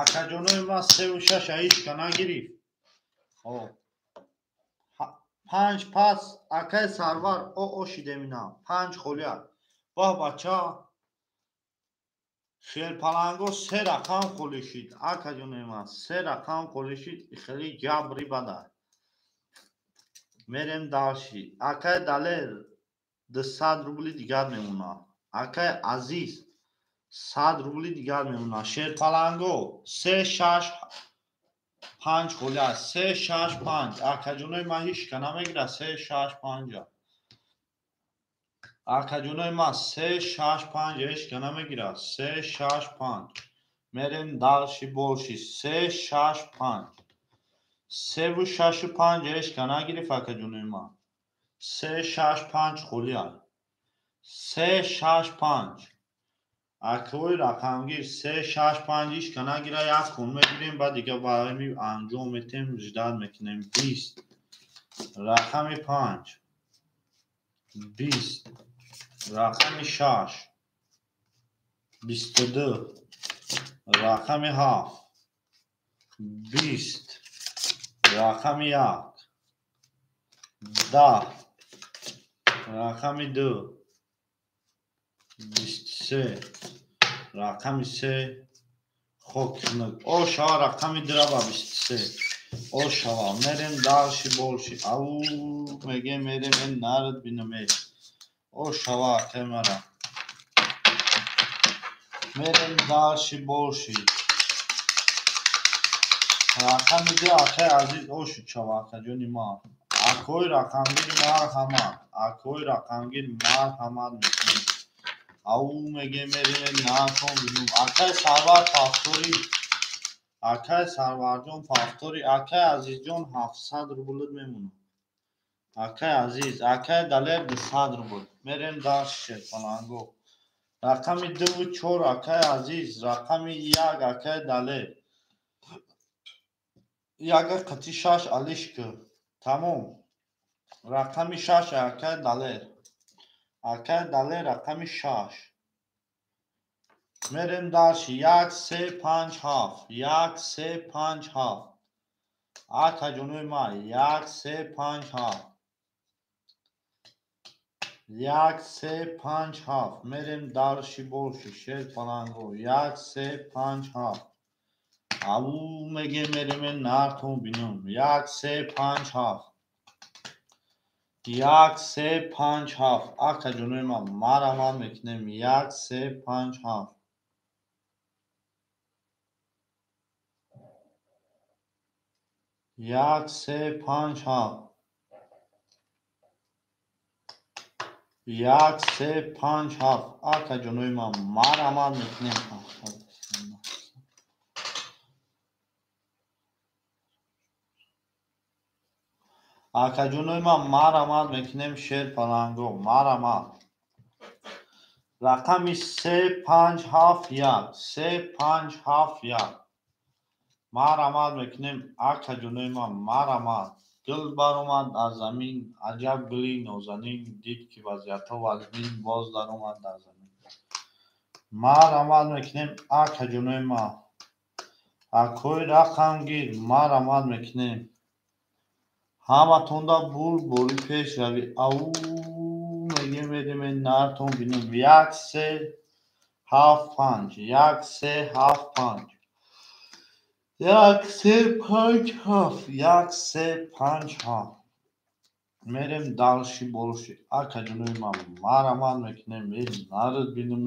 Акаҷонои ман 3 6 ҳеҷ нагирифт. 5 пас акай Сарвар о шидемина 5 холия. Баҳ бача шерпаланго 3 рақам холӣ шид акаҷонои ман 3 рақам холӣ шид. Хеле ҷабри бада. Мерем дальше. Акай Далер 200 рубли дигар мемонад. Акай Азиз 100 рубли дигар мемонад. Шерпаланго 3 6 5 холия. 3 6 5. Акаҷонои ман ҳеҷ ка намегирад. 3 6 5. Акаҷонои ман 3 6 5 ҳеҷ ка намегирад. 3 6 5. Мерем дальше больше. 3 6 5. 3 6 5 ҳеҷ ка нагирифт акаҷонои ман. 3 6 5 холия. 3 6 5. Акои рақамгир 3 6 5 ҳеҷ ка нагирад. Як кун мегирем, баъд дига ба ҳами анҷом метем, ждат мекунем. 20. Рақами 5. 20. Рақами 6. 22. Рақами 7. 20. Рақами 1. 10. Рақами 2. 23. Рақами 3. Хок. О шава рақами 2 ба 23. Ошава, мерем дальше больше. Ау, мегем, мерем, эн нард бинаме. Ошава, акай мара. Мерем дальше больше. Рақами ду, акай азиз, ошуд шава, акаҷони ман. Акои рақамгир марҳамат. Акои рақамгир марҳамат мекунем. Ау, мегем, мерем, након бинум. Акай Сарвар повтори. Акай Сарварҷон повтори. Акай Азизҷон 700 рублит мемонад. Акай Азиз, акай Далер 200 рубл. Мерем дальше шерпаланго. Рақами 2 4 акай Азиз, рақами 1 акай Далер. 1 қати 6 алишка. Тамом. Рақами 6 акай Далер. Акай Далер рақами 6. Мерем дальше. 1 3 5 7. 1 3 5 7. Акаҷонои ман 1 3 5 7. 1 3 5 7. Мерем дальше больше. Шерпаланго. 1 3 5 7. Ау, мегем, мерем, нартон бинум. 1 3 5 7. 1 3 5 7. Акаҷонои ман марҳамат мекунем. 1 3 5 7. 1 3 5 7. 1 3 5 7. Акаҷонои ман марҳамат мекунем. Акаҷонои ман марҳамат мекунем шерпаланго. Марҳамат. Рақами 3 5 7 1. 3 5 7 1. Марҳамат мекунем акаҷонои ман марҳамат. Гул баромад аз замин, аҷаб гули нозанин, дид ки вазъиятҳо вазмин, боз даромад дар замин. Марҳамат мекунем акаҷонои ман. Акои рақамгир марҳамат мекунем. Ҳаматонда бурд бори пешравӣ. Ау, мегем, мерем, нартон бинем. 1 3 7 5. 1 3 7 5. 1 3 5 7. 1 3 5 7. Мерем дальше больше. Акаҷонои ман марҳамат мекунем. Нард бинем.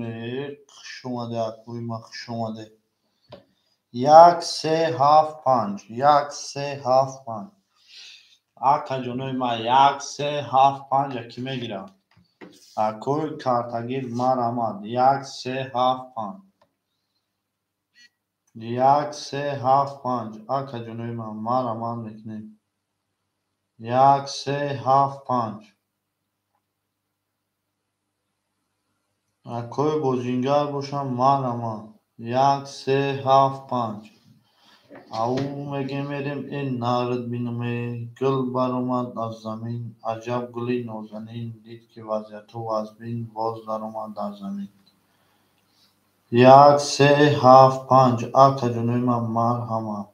Хуш омаде, акои ман, хуш омаде. 1 3 7 5. 1 3 7 5. Акаҷонои ман 1 3 7 5 ки мегирам. Акои картагир марҳамат. 1 3 7 5. 1 3 7 5. Акаҷонои ман марҳамат мекунем. 1 3 7 5. Акои бозингар бошам марҳамат. 1 3 7 5. Ау, мегем, мерем, нард бинаме. Гул баромад аз замин, аҷаб гули нозанин, дид ки вазъиятҳо вазмин, боз даромад дар замин. 1 3 7 5. Акаҷонои ман марҳамат.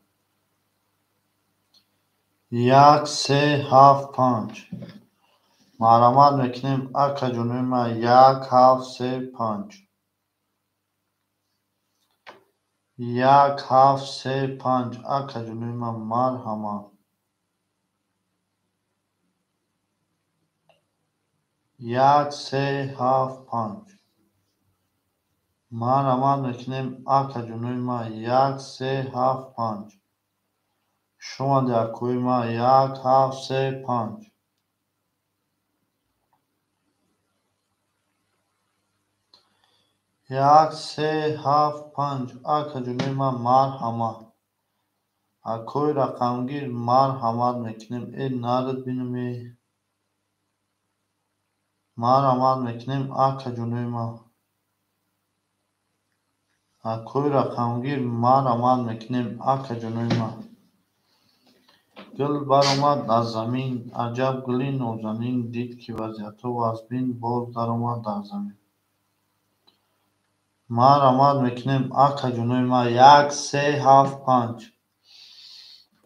1 3 7 5. Марҳамат мекунем акаҷонои ман. 1 7 3 5. 1 7 3 5. Акаҷонои ман марҳамат. 1 3 7 5. Марҳамат мекунем акаҷонои ман. 1 3 7 5. Хуш омаде, акои ман. 1 7 3 5. 1 3 7 5. Акаҷонои ман марҳамат. Акои рақамгир марҳамат мекунем. Нард бинаме. Марҳамат мекунем акаҷонои ман. Акои рақамгир марҳамат мекунем акаҷонои ман. Гул баромад аз замин, аҷаб гули нозанин, дид ки вазъиятҳо вазмин, боз даромад дар замин. Марҳамат мекунем акаҷонои ман. 1 3 7 5.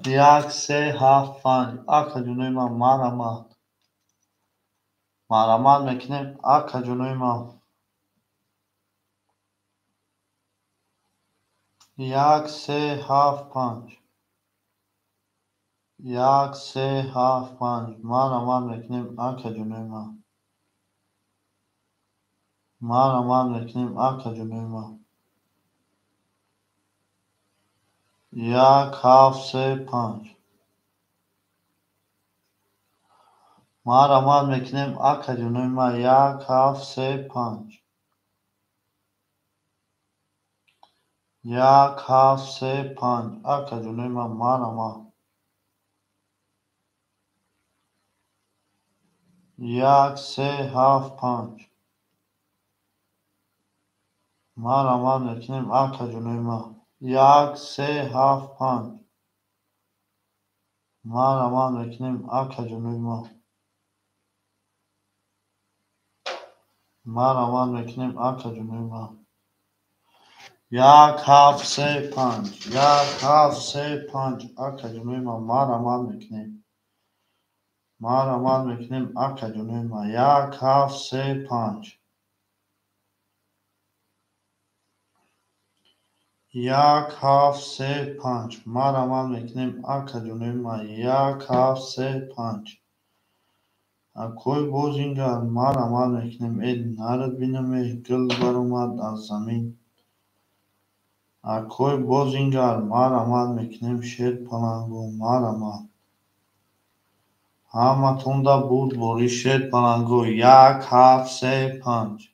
1 3 7 5. Акаҷонои ман марҳамат. Марҳамат мекунем акаҷонои ман. 1 3 7 5. 1 3 7 5. Марҳамат мекунем, акаҷонои ман. Марҳамат мекунем, акаҷонои ман. 1 7 3 5. Марҳамат мекунем, акаҷонои ман. 1 7 3 5. 1 7 3 5. Акаҷонои ман, марҳамат. 1 3 7 5. Марҳамат мекунем, акаҷонои ман. 1 3 7 5. Марҳамат мекунем, акаҷонои ман. Марҳамат мекунем, акаҷонои ман. 1 7 3 5. 1 7 3 5. Акаҷонои ман, марҳамат мекунем. Марҳамат мекунем, акаҷонои ман. 1 7 3 5. 1 7 3 5. Марҳамат мекунем, акаҷонои ман. 1 7 3 5. Акои бозингар, марҳамат мекунем. Э, нарад бинам, э, гул баромад аз замин. Акои бозингар, марҳамат мекунем, шер палангу, марҳамат. Ҳаматонда бурдборӣ, шер палангу. 1 7 3 5.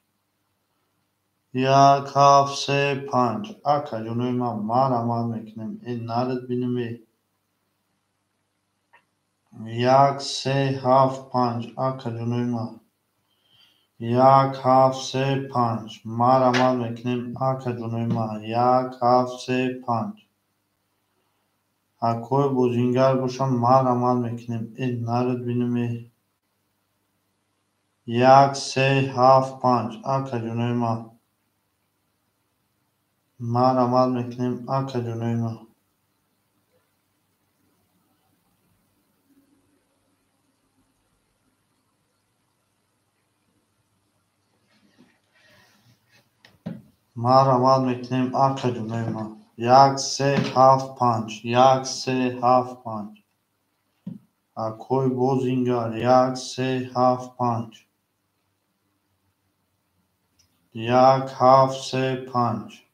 1 7 3 5. Акаҷонои ман, марҳамат мекунем. Э, нарад бинам, э. 1 3 7 5. Акаҷонои ман. 1 7 3 5. Марҳамат мекунем, акаҷонои ман. 1 7 3 5. Акои бозингар бошам, марҳамат мекунем. Э, нарад бинам, э. 1 3 7 5. Акаҷонои ман. Марҳамат мекунем, акаҷонои ман. Марҳамат мекунем, акаҷонои ман. 1 3 7 5. 1 3 7 5. Акои бозингар. 1 3 7 5. 1 7 3 5.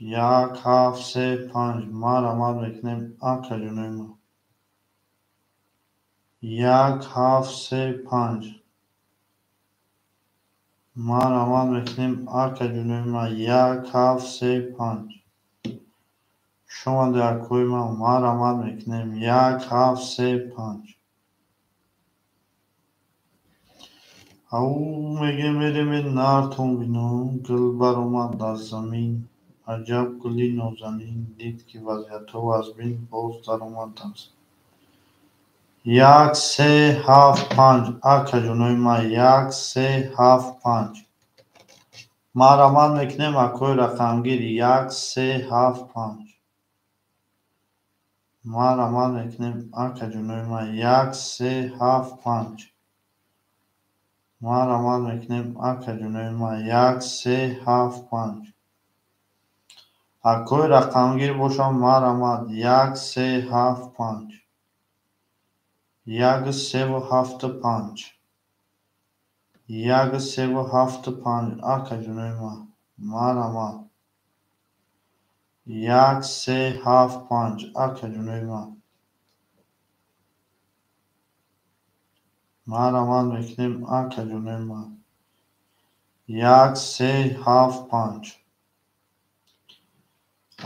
1 7 3 5. Марҳамат мекунем, акаҷонои ман. 1 7 3 5. Марҳамат мекунем, акаҷонои ман. 1 7 3 5. Шомаде, акои ман, марҳамат мекунем. 1 7 3 5. Ау, мегем, мерем, нартон бинам. Гул баромад аз замин. Аҷаб гули нозанин. Дид, ки вазъиятҳо вазмин, боз даромад аз. 1 3 7 5. Акаҷонои ман. 1 3 7 5. Марҳамат мекунем, акои рақамгир. 1 3 7 5. Марҳамат мекунем, акаҷонои ман. 1 3 7 5. Марҳамат мекунем, акаҷонои ман. 1 3 7 5. Акои рақамгир бошам, марҳамат. 1 3 7 5. 1 3 7 5. 1 3 7 5. Акаҷонои ман, марҳамат. 1 3 7 5. Акаҷонои ман. Марҳамат мекунем, акаҷонои ман. 1 3 7 5.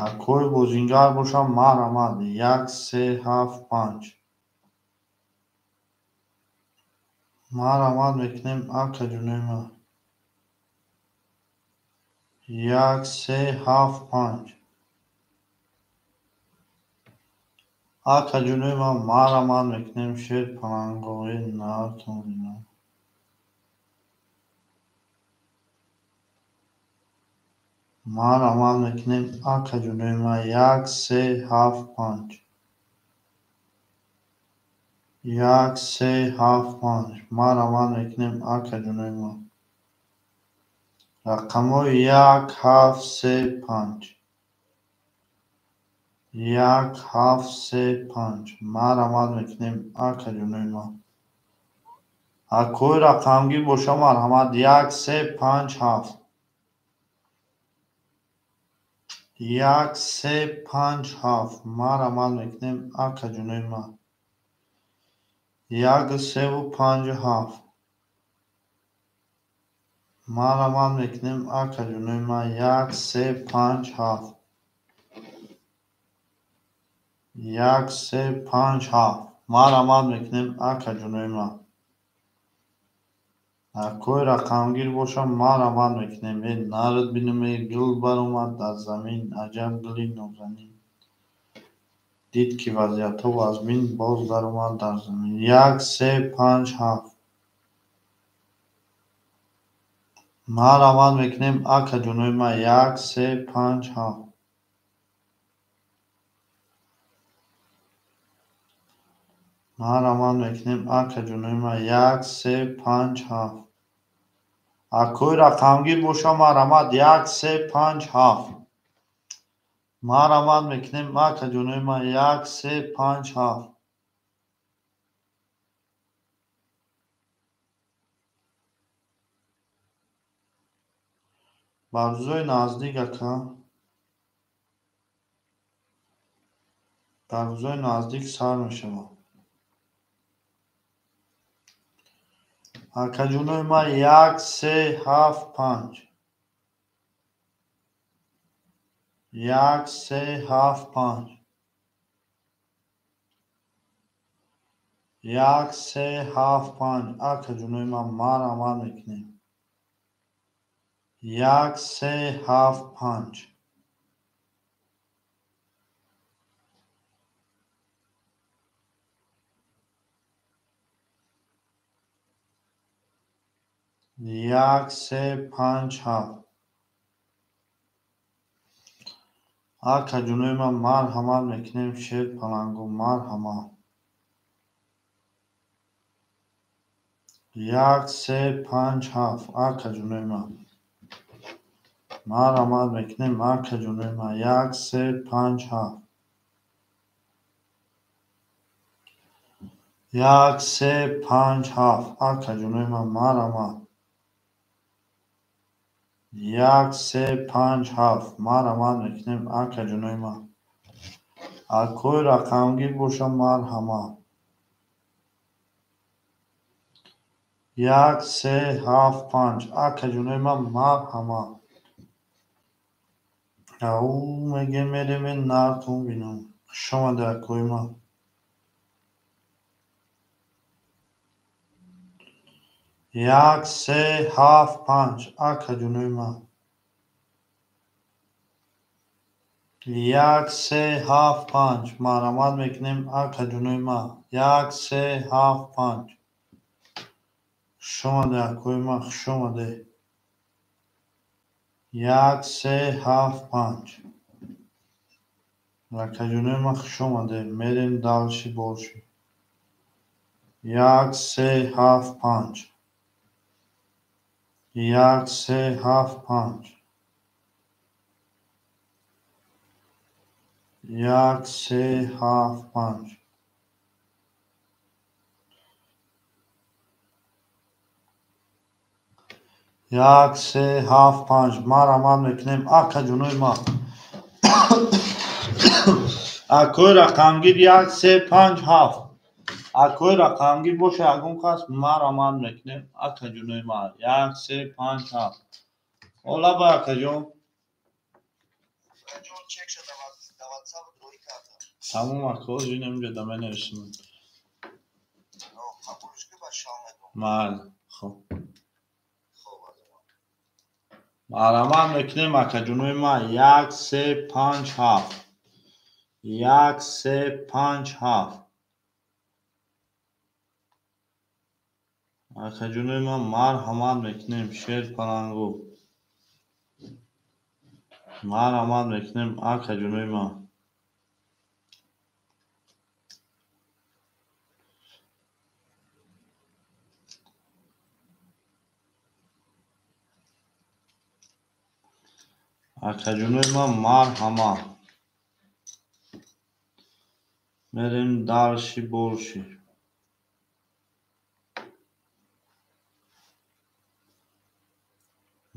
Акои бозингар бошам, марҳамат. 1 3 7 5. Марҳамат мекунем, акаҷонои ман. 1 3 7 5. Акаҷонои ман, марҳамат мекунем, шер палангои нартон бинам. Марҳамат мекунем, акаҷонои ман. 1 3 7 5. 1 3 7 5. Марҳамат мекунем, акаҷонои ман. Рақамҳои 1 7 3 5. 1 7 3 5. Марҳамат мекунем акаҷонои ман. Акои рақамгир боша марҳамат 1 3 5 7. 1 3 5 7. Марҳамат мекунем акаҷонои ман. 1 3 5 7. Марҳамат мекунем акаҷонои ман. 1 3 5 7. 1 3 5 7. Марҳамат мекунем акаҷонои ман. Акои рақамгир боша марҳамат мекунем. Э нард бинам, э гул баромад дар замин, аҷаб гули нозанин. Дид ки вазъиятҳо вазмин, боз даромад дар замин. 1 3 5 7. Марҳамат мекунем акаҷонои ман. 1 3 5 7. Марҳамат мекунем акаҷонои ман. 1 3 5 7. Акои рақамгир боша марҳамат 1 3 5 7. Марҳамат мекунем акаҷонои ман. 1 3 5 7. Ба рӯзҳои наздик ака, дар рӯзҳои наздик сар мешавад. Акаҷонои ман 1 3 7 5. 1 3 7 5. 1 3 7 5. Акаҷонои ман марҳамат мекунем. 1 3 7 5. 1 3 5 7. Акаҷонои ман марҳамат мекунем. Шер палангу марҳамат. 1 3 5 7. Акаҷонои ман марҳамат мекунем. Акаҷонои ман 1 3 5 7. 1 3 5 7. Акаҷонои ман марҳамат. 1 3 5 7. Марҳамат мекунем акаҷонои ман. Акои рақамгир боша марҳамат. 1 3 7 5. Акаҷонои ман марҳамат. Ау мегем мерем нартон бинам. Хуш омаде акои ман. 1 3 7 5. Акаҷонои ман. 1 3 7 5. Марҳамат мекунем акаҷонои ман. 1 3 7 5. Хуш омаде акои ман, хуш омаде. 1 3 7 5. Акаҷонои ман хуш омаде. Мерем дальше больше. 1 3 7 5. 1 3 7 5. 1 3 7 5. 1 3 7 5. Марҳамат мекунем акаҷонои ман. Акои рақамгир 1 3 5 7. Акои рақамгир боша ягон кас марҳамат мекунем акаҷонои ман. 1 3 5 7. Ола ба акаҷон. Тамом ака, ҳозир инҷа да менависам. Майли, хоб. Марҳамат мекунем акаҷонои ман. 1 3 5 7. 1 3 5 7. Акаҷонои ман марҳамат мекунем. Шер палангу. Марҳамат мекунем акаҷонои ман. Акаҷонои ман марҳамат. Мерем дальше больше.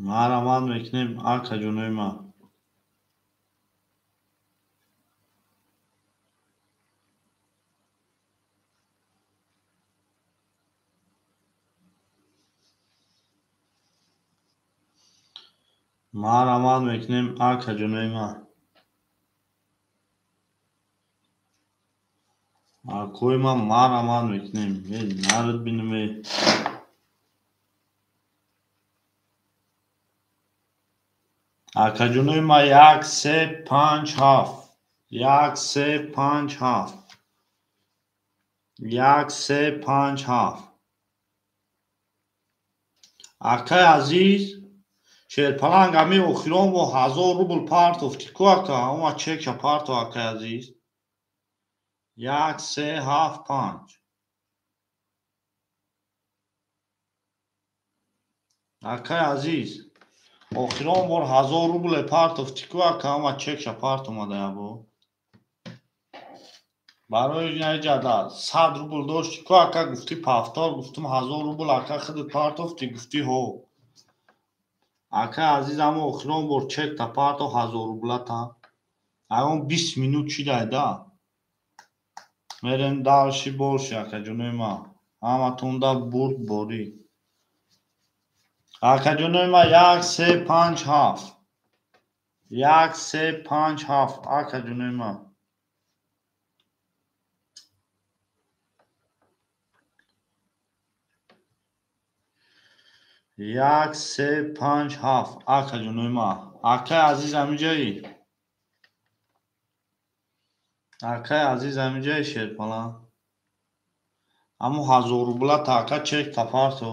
Марҳамат мекунем, акаҷонои ман. Марҳамат мекунем, акаҷонои ман. Акои ман марҳамат мекунем. Нард бинем. Акаҷонои ман 1 3 5 7. 1 3 5 7. 1 3 5 7. Акаи азиз, Шерпаланг ами охирон бо 1000 рубл партофти ку ака, ама чекша парто акаи азиз. 1 3 7 5. Акаи азиз, охирон бор 1000 рубле партофти ку ака, ама чекша парт омада ябо. Барои наҷада 100 рубл дошти ку ака, гуфти пафтор, гуфтум 1000 рубл ака худат партофти, гуфти ҳо. Ака азиз, ама охирон бор чекта парто 1000 рублата. Агон 20 минут чидай да. Мерем дальше больше, акаҷонои ман. Ҳаматонда бурд борӣ. Акаҷонои ман 1 3 5 7. 1 3 5 7 акаҷонои ман. 1 3 5 7 акаҷонои ман. Акаи азиз ҳамиҷоӣ? Акаи азиз ҳамиҷои Шерпаланг? Аммо 1000 рублата ака чек тапарто.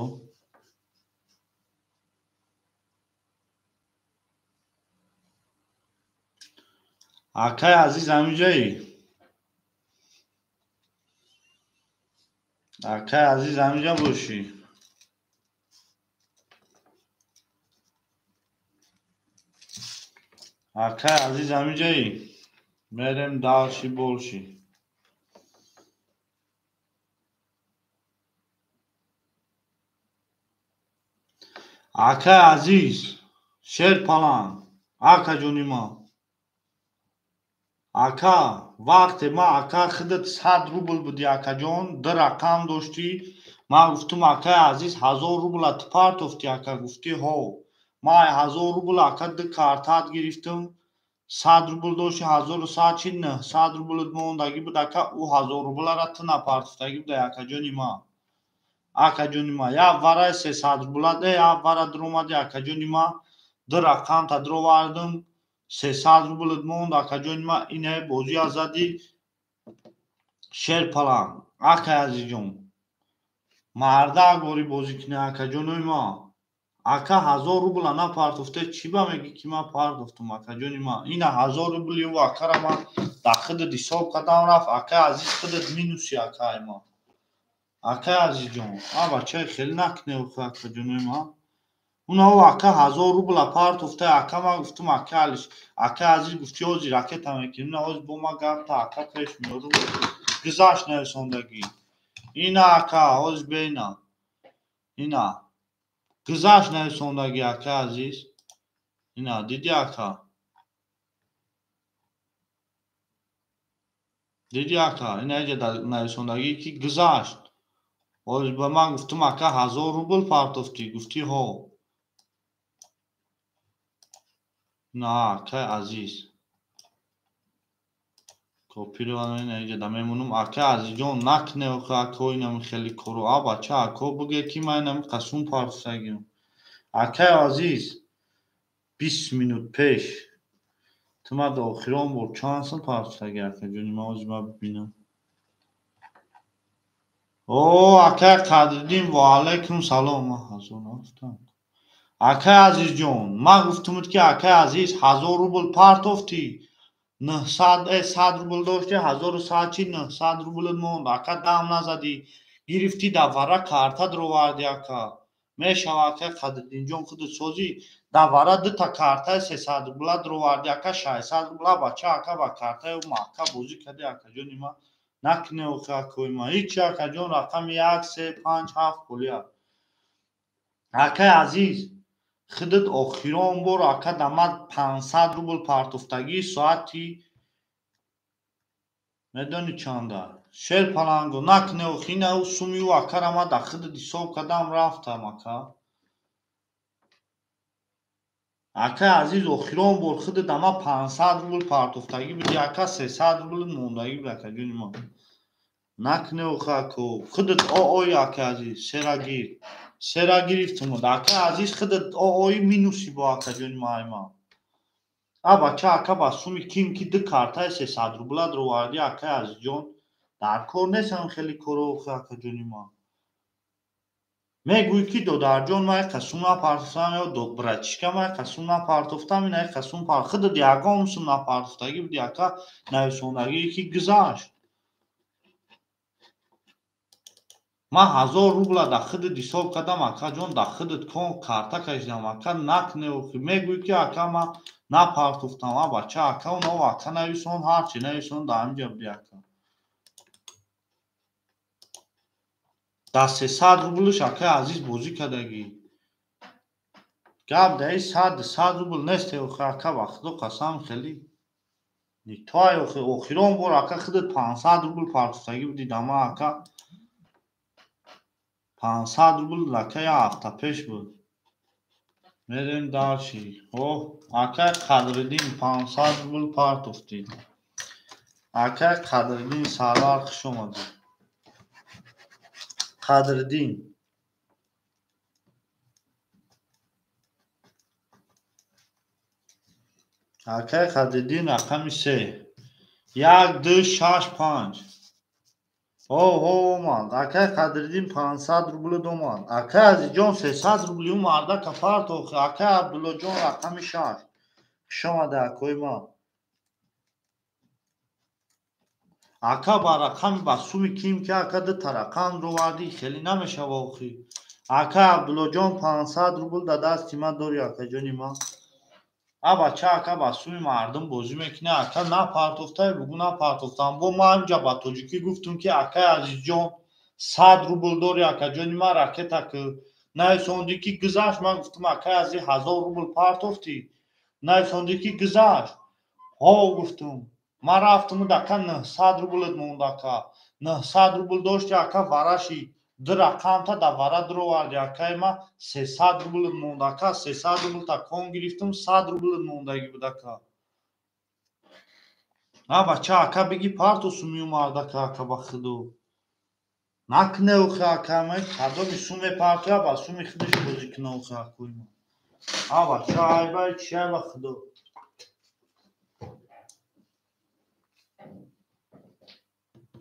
Акаи азиз ҳамиҷоӣ? Акаи азиз ҳамиҷа бошӣ? Акаи азиз ҳамиҷоӣ? Мерем дальше больше. Акаи азиз, Шерпаланг, акаҷони ман. Ака, вақте ман ака худат 100 рубл буди акаҷон, ду рақам доштӣ, ман гуфтум акаи азиз 1000 рубла ту партофти ака, гуфтӣ ҳо. Ман 1000 рубл ака ду картат гирифтам, 100 рубл дошти, 1100 чи 900 рублат мондагӣ буд ака, ӯ 1000 рублара ту напартофтагӣ буд акаҷони ман. Акаҷони ман, як вараи 300 рублат, як вара дуромади акаҷони ман, ду рақамта дуровардам, 300 рублат монд акаҷони ман, инаи бозия задӣ Шерпаланг. Акаи азизҷон, мардак бори бозӣ кунӣ акаҷонои ман. Ака 1000 рубла напартофте, чӣ ба мегӣ ки ман партофтум акаҷони ман? Ина 1000 рубли ӯ акара ман дар худат ҳисоб кардам рафт, акаи азиз худат минуси акаи ман. Акаи азизҷон, а бачаи хеле накунӣ охи акаҷонои ман. Уна ӯ ака 1000 рубла партофте, ака ман гуфтум ака Алиш, акаи азиз гуфти ҳозир ракета мекунем, ина ҳозир бо ман гапта ака пеш меорум, гузашт нависондагӣ. Ина ака, ҳозир бина. Ина гузашт нависондагӣ ака азиз. Ина дидӣ ака? Дидӣ ака? Ина иҷа нависондагӣ ки гузашт. Ҳозир ба ман гуфтум ака 1000 рубл партофтӣ, гуфтӣ ҳо. На акаи азиз. Копировано ина иҷа да мемонум. Акаи азизҷон, накне охи ако инами хеле коро. А бача ако биге ки ман инами қасум партофтагиам. Акаи азиз, 20 минут пеш ту ман до охирон бор чанд сум партофтагӣ акаҷони ман, ҳозир ман бибинам. О, акаи Қадриддин, ва алайкум салом. Ман 1000 нафтам. Акаи азизҷон, ман гуфтумуд ки акаи азиз 1000 рубл партофтӣ, 900 100 рубл дошти, 1100 чи 900 рублат монд, ака дам назадӣ, гирифтӣ дар вара карта дуровардӣ ака. Мешава ака Қадриддинҷон худат созӣ, дар вара дута картаи 300 рубла дуровардӣ ака, 600 рубла бача ака ба картаи маҳка бозӣ кардӣ акаҷони ман. Накне охи акои ман. Ҳичи акаҷон рақами 1, 3, 5, 7 холия. Акай азиз, худат охирон бор ака дамад 500 рубл партофтагӣ соати медонӣ чанда? Шер паланго накне охи ина ӯ суми ӯ акара ман дар худат ҳисоб кардам рафтам ака. Акай азиз охирон бор худат дама 500 рубл партофтагӣ буди ака 300 рубл мондагӣ буд акаҷони ман. Накне охи ако худат оои акай азиз серагир. Сера гирифтум. Акай азиз худат оои минуси бо акаҷони ман ай ман. А бача ака ба суми ким ки ду картаи 300 рубла дровардӣ акай азизҷон. Дар кор нестам хеле коро охи акаҷони ман. Мегӯӣ ки додарҷон ман иқа сум напартофтам ё братишка ман иқа сум напартофтам ина иқа сум худат ягон сум напартофтагӣ буди ака нависондагӣ ки гузашт. Ман 1000 рубла дар худат ҳисоб кардам акаҷон дар худат кон карта кашидам ака накне охи. Мегӯӣ ки ака ман напартофтам а бача ака оно ака нависон ҳарчи нависон дар ҳаминҷа буди ака. Дар 300 рублш акай азиз бозӣ кардагӣ. Гап даи 100 рубл нест охи ака ба худо қасам хеле. Нитой охи охирон бор ака худат 500 рубл партофтагӣ буди дама ака. 500 рубл ака як ҳафта пеш буд. Мерем дарши. О, акай Қадриддин 500 рубл партофтӣ. Акай Қадриддин Сарвар хуш омадӣ. Қадриддин. Акай Қадриддин рақами 3. 1, 2, 6, 5. О, омад. Акай Қадриддин 500 рубл омад. Акай Азизҷон 300 рубли ӯ мардака партохт. Акай Абдуллоҷон рақами 6. Хуш омадӣ акои ман. Ака ба рақами ба суми ким ки ака дута рақам ровардӣ хеле намешава охи. Ака Абдуллоҷон 500 рубл дар дасти ман дорӣ акаҷони ман. А бача ака ба суми мардум бозӣ мекунӣ ака напартофтай бугӯ напартофтам. Бо ман ҳаминҷа ба тоҷикӣ гуфтум ки акай азизҷон 100 рубл дорӣ акаҷони ман ракета ки нависондӣ ки гузашт. Ман гуфтум акай азиз 1000 рубл партофтӣ. Нависондӣ ки гузашт. Ҳо гуфтум. Ман рафтум ака 900 рублат монд ака. 900 рубл дошти ака вараши ду рақамта дар вара дуроварди акаи ман 300 рублат монд ака. 300 рубл та кон гирифтум 100 рублат мондагӣ буд ака. А бача ака бигӣ парто сумию мардака ака ба худо. Накне охи ака ман кадоми сум мепартоя ба суми худаш бозӣ куна охи акои ман. А бача айбай чи ай ба худо.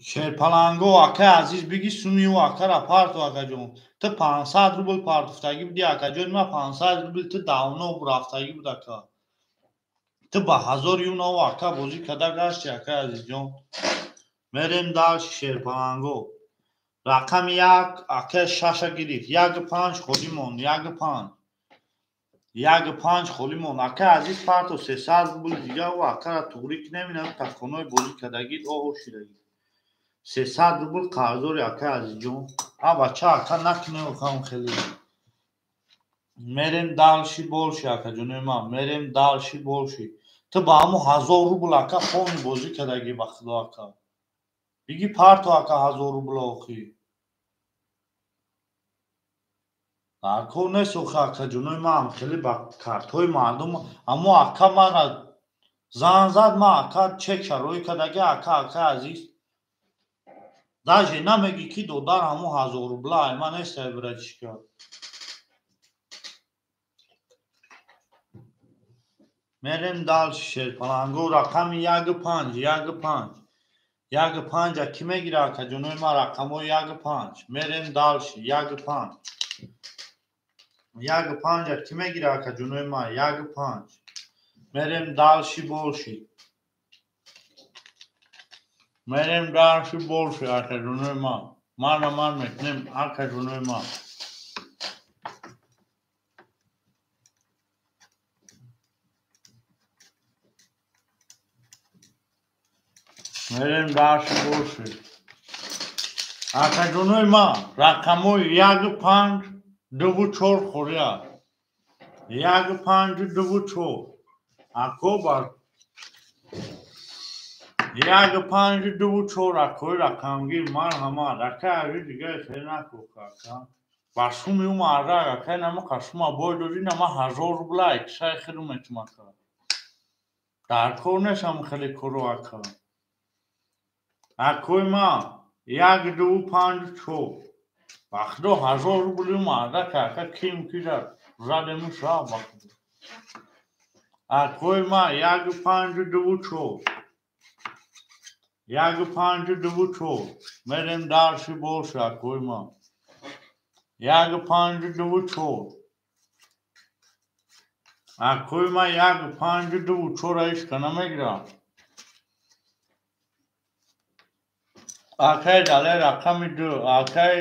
Шерпаланго акай азиз бигӣ суми ӯ акара парто акаҷон. Ту 500 рубл партофтагӣ буди акаҷони ман 500 рубл ту давно рафтагӣ буд ака. Ту ба 1000 юнав ака бозӣ карда гашти акай азизҷон. Мерем дарши шерпаланго. Рақами 1 акай 6 гирифт. 1 5 холӣ монд. 1 5. 1 5 холӣ монд. Акай азиз парто 300 рубл дига ӯ акара туғрӣ кунем инам тахонои бозӣ кардагӣ оҳо шидагӣ. 300 рубл қарздори акай азизҷон. А бача ака накне охам хеле. Мерем дарши болши акаҷонои ман. Мерем дарши болши. Ту ба ҳамо 1000 рубл ака полни бозӣ кардагӣ ба худо ака. Бигӣ парто ака 1000 рубл охи. Дар кор нест охи акаҷонои ман хеле ба картҳои мардум. Аммо ака мана зан зад ман ака чек шароӣ кардагӣ ака акай азиз. Даже намегӣ ки додар ҳамо 1000 рубла ай ман нестай братишка. Мерем дальше шерпаланго рақами 1 5 1 5. 1 5 ки мегира акаҷонои ман рақамҳои 1 5. Мерем дальше 1 5. 1 5 ки мегира акаҷонои ман 1 5. Мерем дальше больше. Мерем дальше больше акаҷонои ман. Мана ман мекунем акаҷонои ман. Мерем дальше больше. Акаҷонои ман, рақамҳои 1 5 2 4 холӣ аст. 1 5 2 4. Ако бар 1 5 2 4 акои рақамгир марҳамат. Ака ази дига хеле накӯ ака. Ба шуми ӯ мардак ака нама шума бой додӣ нама 1000 рубла кисаи хеле метум ака. Дар кор нестам хеле коро ака. Акои ман 1 2 5 4. Ба худо 1000 рубли мардак ака ким кида задему ша ба худо. Акои ман 1 5 2 4. 1 5 2 4. Мерем дарши боша акои ман. 1 5 2 4. Акои ман 1 5 2 4 ишка намегирам. Акай дале рақами 2, акай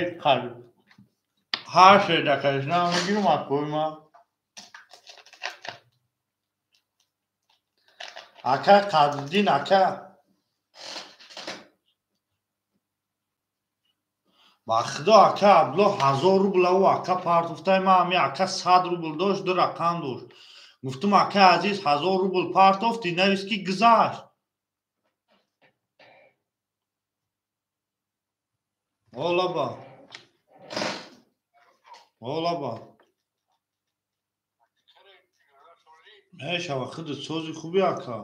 ҳашт дакаш намегирам акои ман. Ака Қадриддин ака. Ба худо ака Абдулло 1000 рубл ав ака партофтай ман ҳами ака 100 рубл дошт, ду рақам дошт. Гуфтум ака азиз 1000 рубл партофти, навис ки гузашт. Олаба. Олаба. Мешава худат сози хуби ака.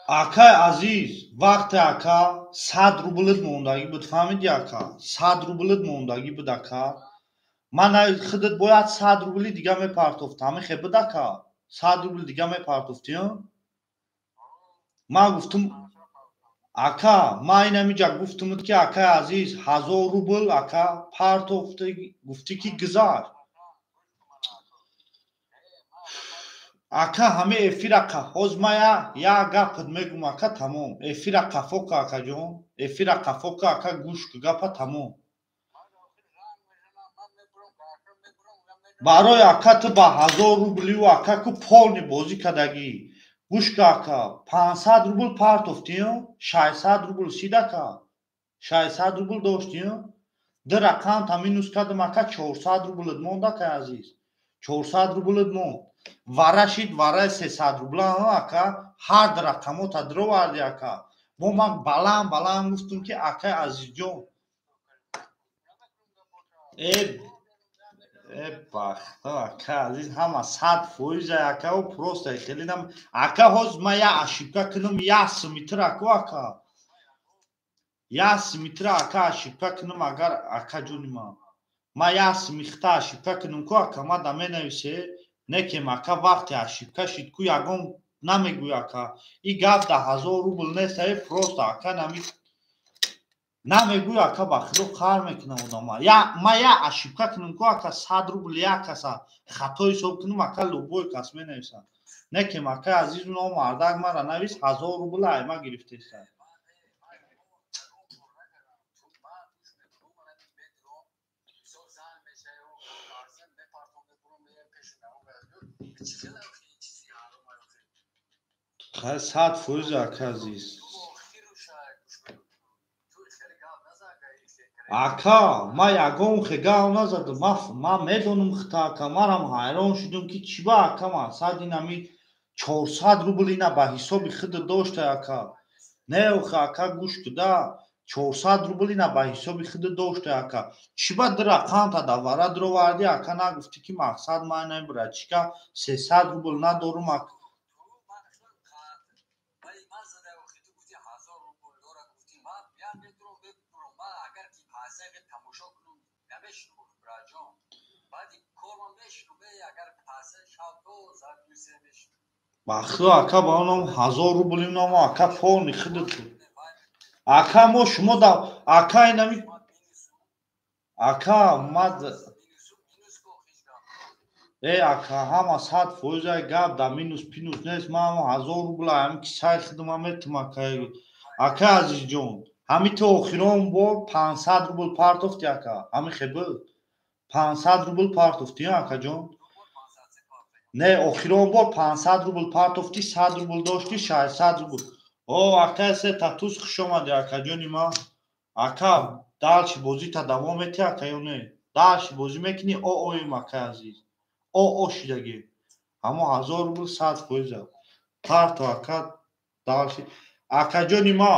Акай азиз, вақте ака 100 рублит мондагӣ буд, фаҳмидӣ ака? 100 рублит мондагӣ буд ака. Ман худат бояд 100 рубли дига мепартофтам. Ҳамин хел буд ака? 100 рубли дига мепартофтӣ? Ман гуфтум ака, ман инамиҷа гуфтумуд ки акай азиз 1000 рубл ака партофтӣ, гуфтӣ ки гузашт. Ака ҳаме эфира ҳоз ма як гапат мегум ака тамом. Эфира қафо ка акаҷон, эфира қафо ка ака гӯш ку гапа тамом. Барои ака ту ба 1000 рублиу ака ку полни бозӣ кардагӣ. Гӯш ка ака, 500 рубл партофтӣ, 600 рубл сид ака. 600 рубл доштӣ. Ду рақамта минус кардам ака 400 рублат монд ака азиз. 400 рублат монд. Вара шид, вараи 300 рубла ака, ҳар ду рақамота дироварди ака. Бо ман баланд баланд гуфтум ки акай азизҷон. Э бахто ака азиз ҳама 100% ака ӯ просто хеле нам ака ҳоз ман як ошибка кунам як симитр аку ака. Як симитр ака ошибка кунам агар ака ҷони ман. Ман як симихта ошибка кунам ку ака ма да менависе некем ака вақте ошибка шид ку ягон намегӯй ака. И гап да 1000 рубл нест, э просто ака нами намегӯй ака ба худо қаҳр мекунам одама. Я ма як ошибка кунам ку ака 100 рубл як каса хато ҳисоб кунам ака любой кас менависад. Некем ака азизу ном мардак мара навис 1000 рубл айма гирифтеста. Хай 100% ака азиз. Ака, ма ягон хе гав назадам, ма медонам хита ака, манам ҳайрон шудам ки чӣ ба ака ман сад инами 400 рубл ина ба ҳисоби худ дошта ака. Не охе ака гӯш куда, 400 рубл ина ба ҳисоби худ дошта ака. Чӣ ба ду рақамта да вара дировардӣ ака нагуфтӣ ки мақсад ман намебарад, чӣ ка 300 рубл надорум ака. Ба худо ака ба оном 1000 рубл иномо ака полни худат. Ака мо шумо да ака инами ака ма э ака ҳама 100% гап да минус пинус нест. Ман ҳамо 1000 рубл ҳами кисаи худама метум ака. Ака азизҷон, ҳами ту охирон бор 500 рубл партофти ака. Ҳами хеб 500 рубл партофти акаҷон. Не, охирон бор 500 рубл партофтӣ, 100 рубл доштӣ, 600 рубл. О, акай се татуз хуш омадӣ, акаҷони ма. Ака, дальше бозита давом метӣ, ака ё не? Дальше бозӣ мекунӣ, о оем, акай азиз. О о шидагӣ. Ҳамо 1000 рубл 100%. Парто, ака, дальше. Акаҷони ма.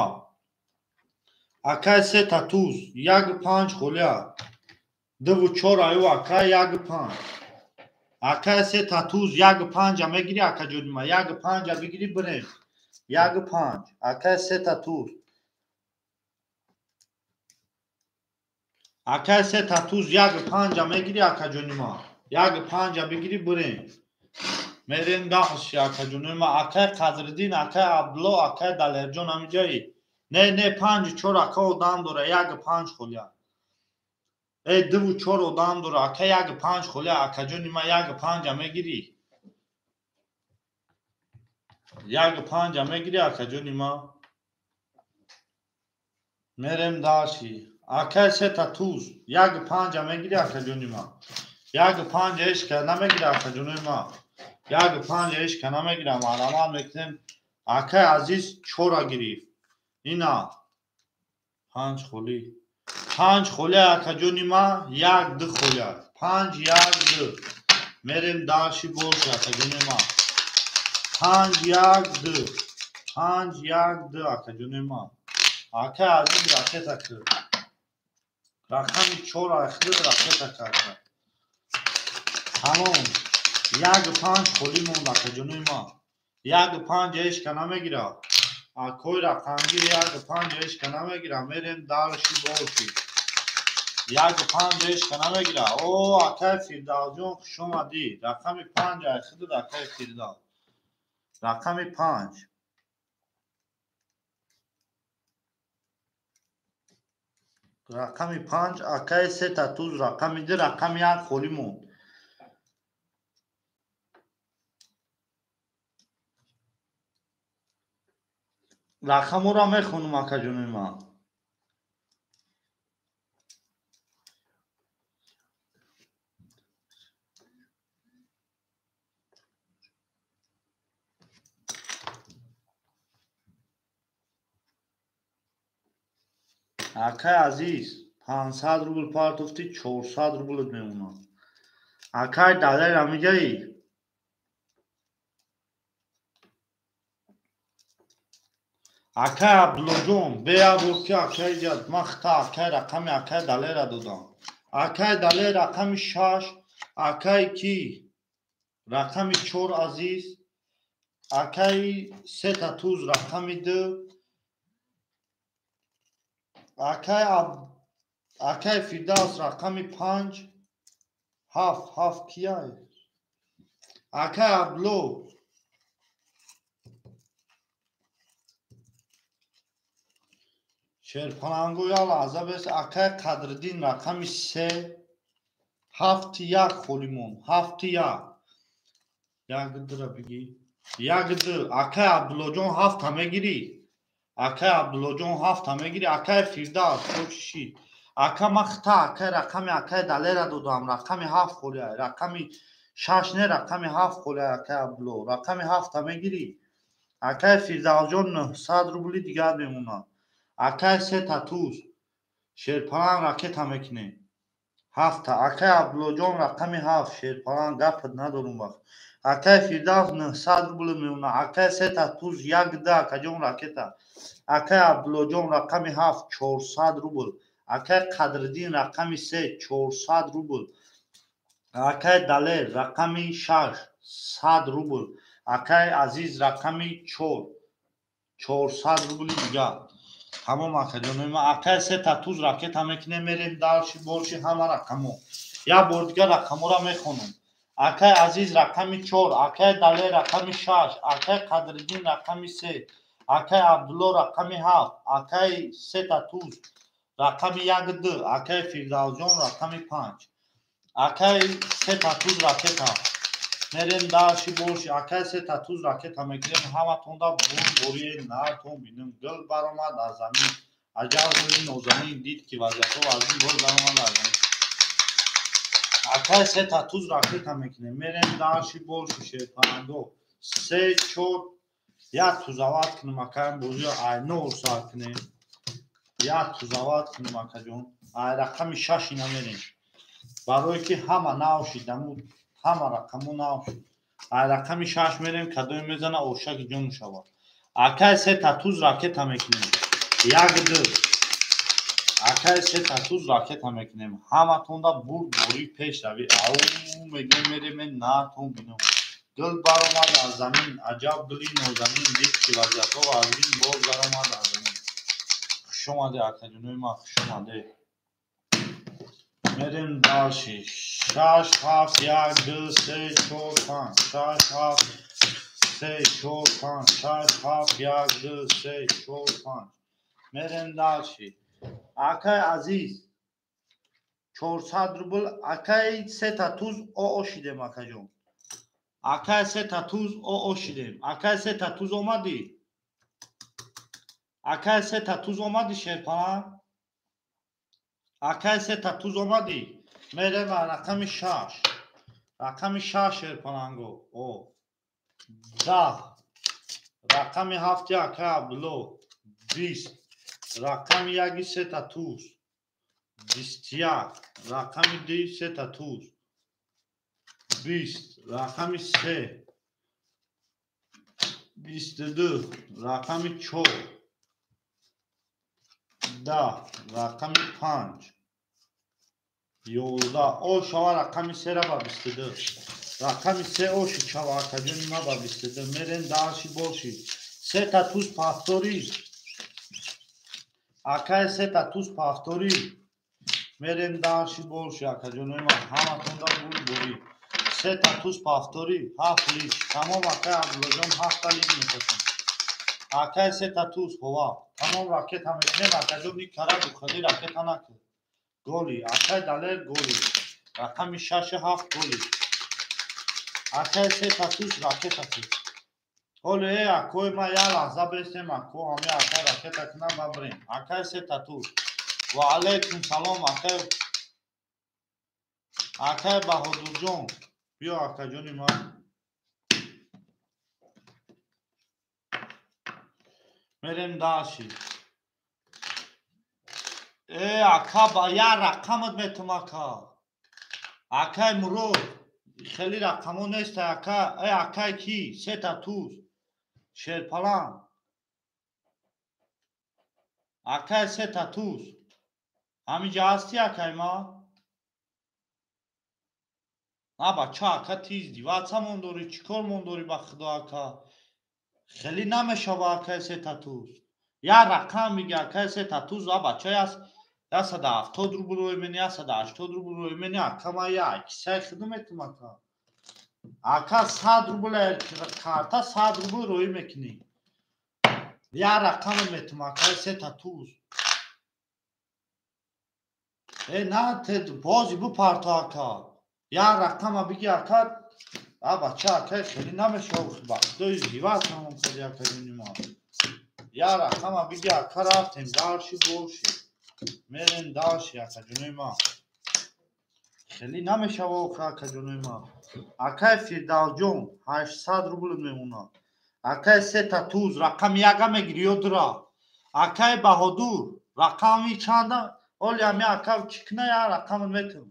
Акай се татуз, 1,5 холия. 2,4 аю, акай 1,5. Акай се татуз 1,5 мегири, акаҷони ма. 1,5 бигири, бирем. 1,5. Акай се татуз. Акай се татуз 1,5 мегири, акаҷони ма. 1,5 бигири, бирем. Мерем дальше, акаҷони ма. Акай Қадриддин, акай Абдулло, акай Далерҷон ҳамиҷаи. Не, не, 5,4 ака одам дора, 1,5 холия. 2,4 одам дора, ака 1,5 холия, акаҷони ма 1,5 мегири. 1,5 мегири, акаҷони ма. Мерем дальше. Акай се татуз 1,5 мегири, акаҷони ма. 1,5 ҳеч ка намегири, акаҷони ма. 1,5 ҳеч ка намегирам, марҳамат мекунем. Акай азиз 4 гирифт. Ина 5 холӣ. 5 холия, акаҷони ма, 1-2 холия. 5 1 2. Мерем дальше больше, акаҷони ма. 5 1 2. 5 1 2, акаҷони ма. Акай азиз ракета кир. Рақами 4 ахир ракета кард. Тамом. 1,5 холӣ монд, акаҷони ма. 1,5 ҳеч ка намегира. Акои рақамгир 1,5 ҳеч ка намегира. Мерем дальше больше. 1,5 ҳеч ка намегира. О, акай Фирдавсҷон, хуш омадӣ. Рақами 5 айхидуд, акай Фирдавс. Рақами 5. Рақами 5, акай се татуз, рақами 2, рақами 1 холӣ монд. Рақаморо мехонум, акаҷони ман. Акай азиз, 500 рубл партофтӣ, 400 рублат мемонад. Акай Далер ҳамиҷаи? Акай Абдуллоҷон, беябор ки акай ҷад, ман хита акай рақами акай Далера додам. Акай Далер рақами 6, акай ки рақами 4 азиз, акай се татуз рақами 2, акай Фирдавс рақами 5, 7, 7 кияй? Акай Абдулло Шерпалангу як лаҳза бес. Акай Қадриддин рақами 3, 7 1 холӣ монд. 7 1. 1 2-ра бигӣ. 1 2. Акай Абдуллоҷон 7 мегирӣ. Акай Абдуллоҷон 7 мегирӣ. Акай Фирдавс чӣ шид? Ака ман хита акай рақами акай Далера додам. Рақами 7 холӣ. Рақами 6 не, рақами 7 холӣ, акай Абдулло. Рақами 7 мегирӣ. Акай Фирдавсҷон 900 рубли дигар мемонад. Акай се татуз Шерпаланг ракета мекунем. 7. Акай Абдуллоҷон рақами 7 Шерпаланг гапат надорум вақт. Акай Фирдавс 900 рубл мемонад. Акай се татуз 1 2 акаҷон ракета. Акай Абдуллоҷон рақами 7 400 рубл. Акай Қадриддин рақами 3 400 рубл. Акай Далер рақами 6 100 рубл. Акай Азиз рақами 4 400 рубли дигар. Тамом, акаҷони ма. Акай се татуз ракета мекунем, мерем дальше больше ҳама рақамо. Як бор дигар рақаморо мехонам. Акай Азиз рақами 4, акай Далер рақами 6, акай Қадриддин рақами 3, акай Абдулло рақами 7, акай се татуз рақами 1 2, акай Фирдавсҷон рақами 5. Акай се татуз ракета. Мерем дальше больше. Акай се татуз ракета мекунем. Ҳаматонда бурборие нартон бинем. Гул баромад аз замин. Аҷаб гули нозанин дид ки вазиятҳо аз ин бор баромад аз замин. Акай сета туз ракета мекунем. Мерем дальше больше шерпаланго. 3 4 як тузават кунем акай бозиро ай 9 сар кунем. Як тузават кунем акаҷон. Ай рақами 6 ина мерем. Барое ки ҳама нав шид, ҳама рақамо нав шид. Ай рақами 6 мерем, кадоме мезана ошаки ҷон шавад. Акай сета туз ракета мекунем. 1 2. Акай сета туз ракета мекунем. Ҳаматонда бурд борӣ пеш рави. Ау мегем мерем натон бинам. Гул баромад аз замин, аҷаб гули нозанин, дид ки вазъиятҳо аз ин боз баромад аз замин. Хуш омаде акаҷонои ман, хуш омаде. Мерем дальше. 6 7 1 2 3 4 5 6 7 3 4 5 6 7 1 2 3 4 5. Мерем дальше. Акай азиз 400 рубл. Акай сета туз оо шидем акаҷон. Акай сета туз оо шидем. Акай сета туз омадӣ? Акай сета туз омадӣ шерпалан? Акай сета туз омадӣ? Мерем рақами 6. Рақами 6 шерпаланго. О. 10. Рақами 7 акай Абдулло. 20. Рақами 1 сета туз. 21. Рақами 2 сета туз. 20. Рақами 3. 22. Рақами 4. 10. Рақами 5. 11. О шава рақами 3 ра ба 22. Рақами 3 оши шава акаҷони ма ба 22. Мерем дальше больше. Сета туз повтори. Акай сета туз повтори. Мерем дальше больше акаҷонои ма. Ҳаматонда бурд борӣ. Сета туз повтори. 7 лист. Тамом акай Абдуллоҷон 7 лист мекашам. Акай сета туз ҳова. Тамом ракета мекунем акаҷон ни кара бухади ракета накун. Голи. Акай Далер голи. Рақами 6 7 голи. Акай сета туз ракета кун. Ҳоле акои ма як лаҳза бестем ако ҳами акай ракета кунам ба бирем. Акай сета туз. Ва алайкум салом акай. Акай Баҳодурҷон. Биё акаҷони ман. Мерем дальше. Ака ба як рақамат метум ака. Акай Мурод. Хеле рақамо нест ака. Акай ки? Сета туз. Шерпалан. Акай сета туз. Ҳаминҷа ҳасти акай ма? На бача ака тиз диватса мондорӣ, чӣ кор мондорӣ ба худо ака? Хеле намешава акай сета туз. Як рақам миги акай сета туз, а бача 170 рубл рӯй мени, 180 рубл рӯй мени, ака ма як кисаи худу метум ака. Ака 100 рубл карта 100 рубл рӯй мекунӣ. Як рақам метум акай сета туз. На бози бупарто ака. Як рақама биги ака. А бача акай хеле намешава ба худои зиват намон кади акаҷони ма. Як рақама биги ака рафтем дальше больше. Мерем дальше акаҷонои ма. Хеле намешава охи акаҷонои ма. Акай Фирдавсҷон 800 рубл мемонад. Акай сета туз рақами яга мегири ё дура. Акай Баҳодур рақами чанда? Оли ами ака чӣ куна як рақамат метум.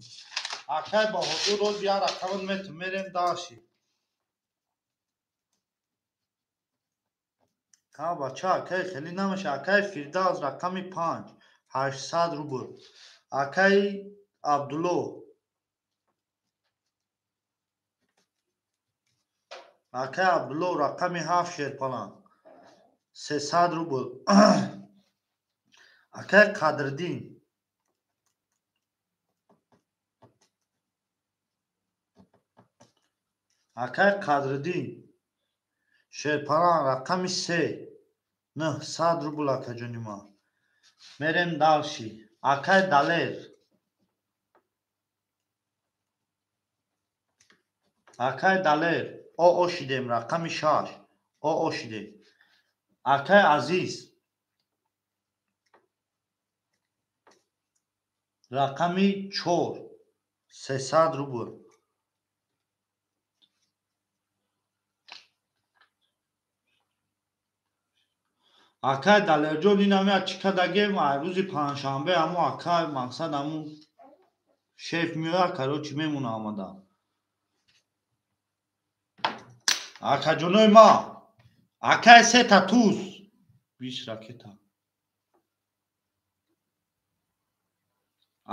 Акай Баҳодур оз як рақамат метум. Мерем дальше. Ха бача акай хеле намеша. Акай Фирдавс рақами 5 800 рубл. Акай Абдулло. Акай Абдулло рақами 7 шерпалан. 300 рубл. Акай Қадриддин. Акай Қадриддин. Шерпалан рақами 3 900 рубл акаҷони ман. Мерем дальше. Акай Далер. Акай Далер. О шидем рақами 6. О шидем. Акай Азиз. Рақами 4 300 рубл. Акай Далерҷон инамя чӣ кардагем? Ай рӯзи панҷшанбе ҳамо акай мақсад ҳамун шеф меояд, короче мемона омада. Акаҷонои ма, акай сета туз, 20 ракета.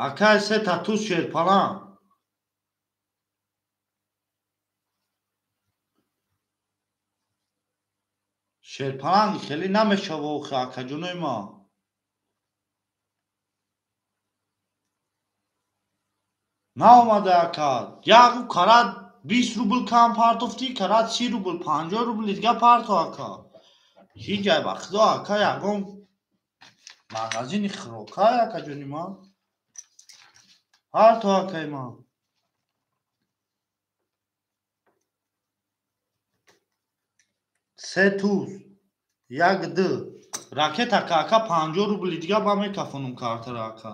Акай сета туз шерпалан. Шерпаланг хеле намешава охи акаҷонои ма. Наомада ака. Як карат 20 рубл кам партофтӣ, карат 30 рубл, 50 рубл дига парто ака. Ҳеҷ ай ба худо ака ягон магазини хӯрока акаҷони ма. Парто акаи ма. Се туз, як ду. Ракета ка ака 50 рубли дига ба мекафонум картара ака.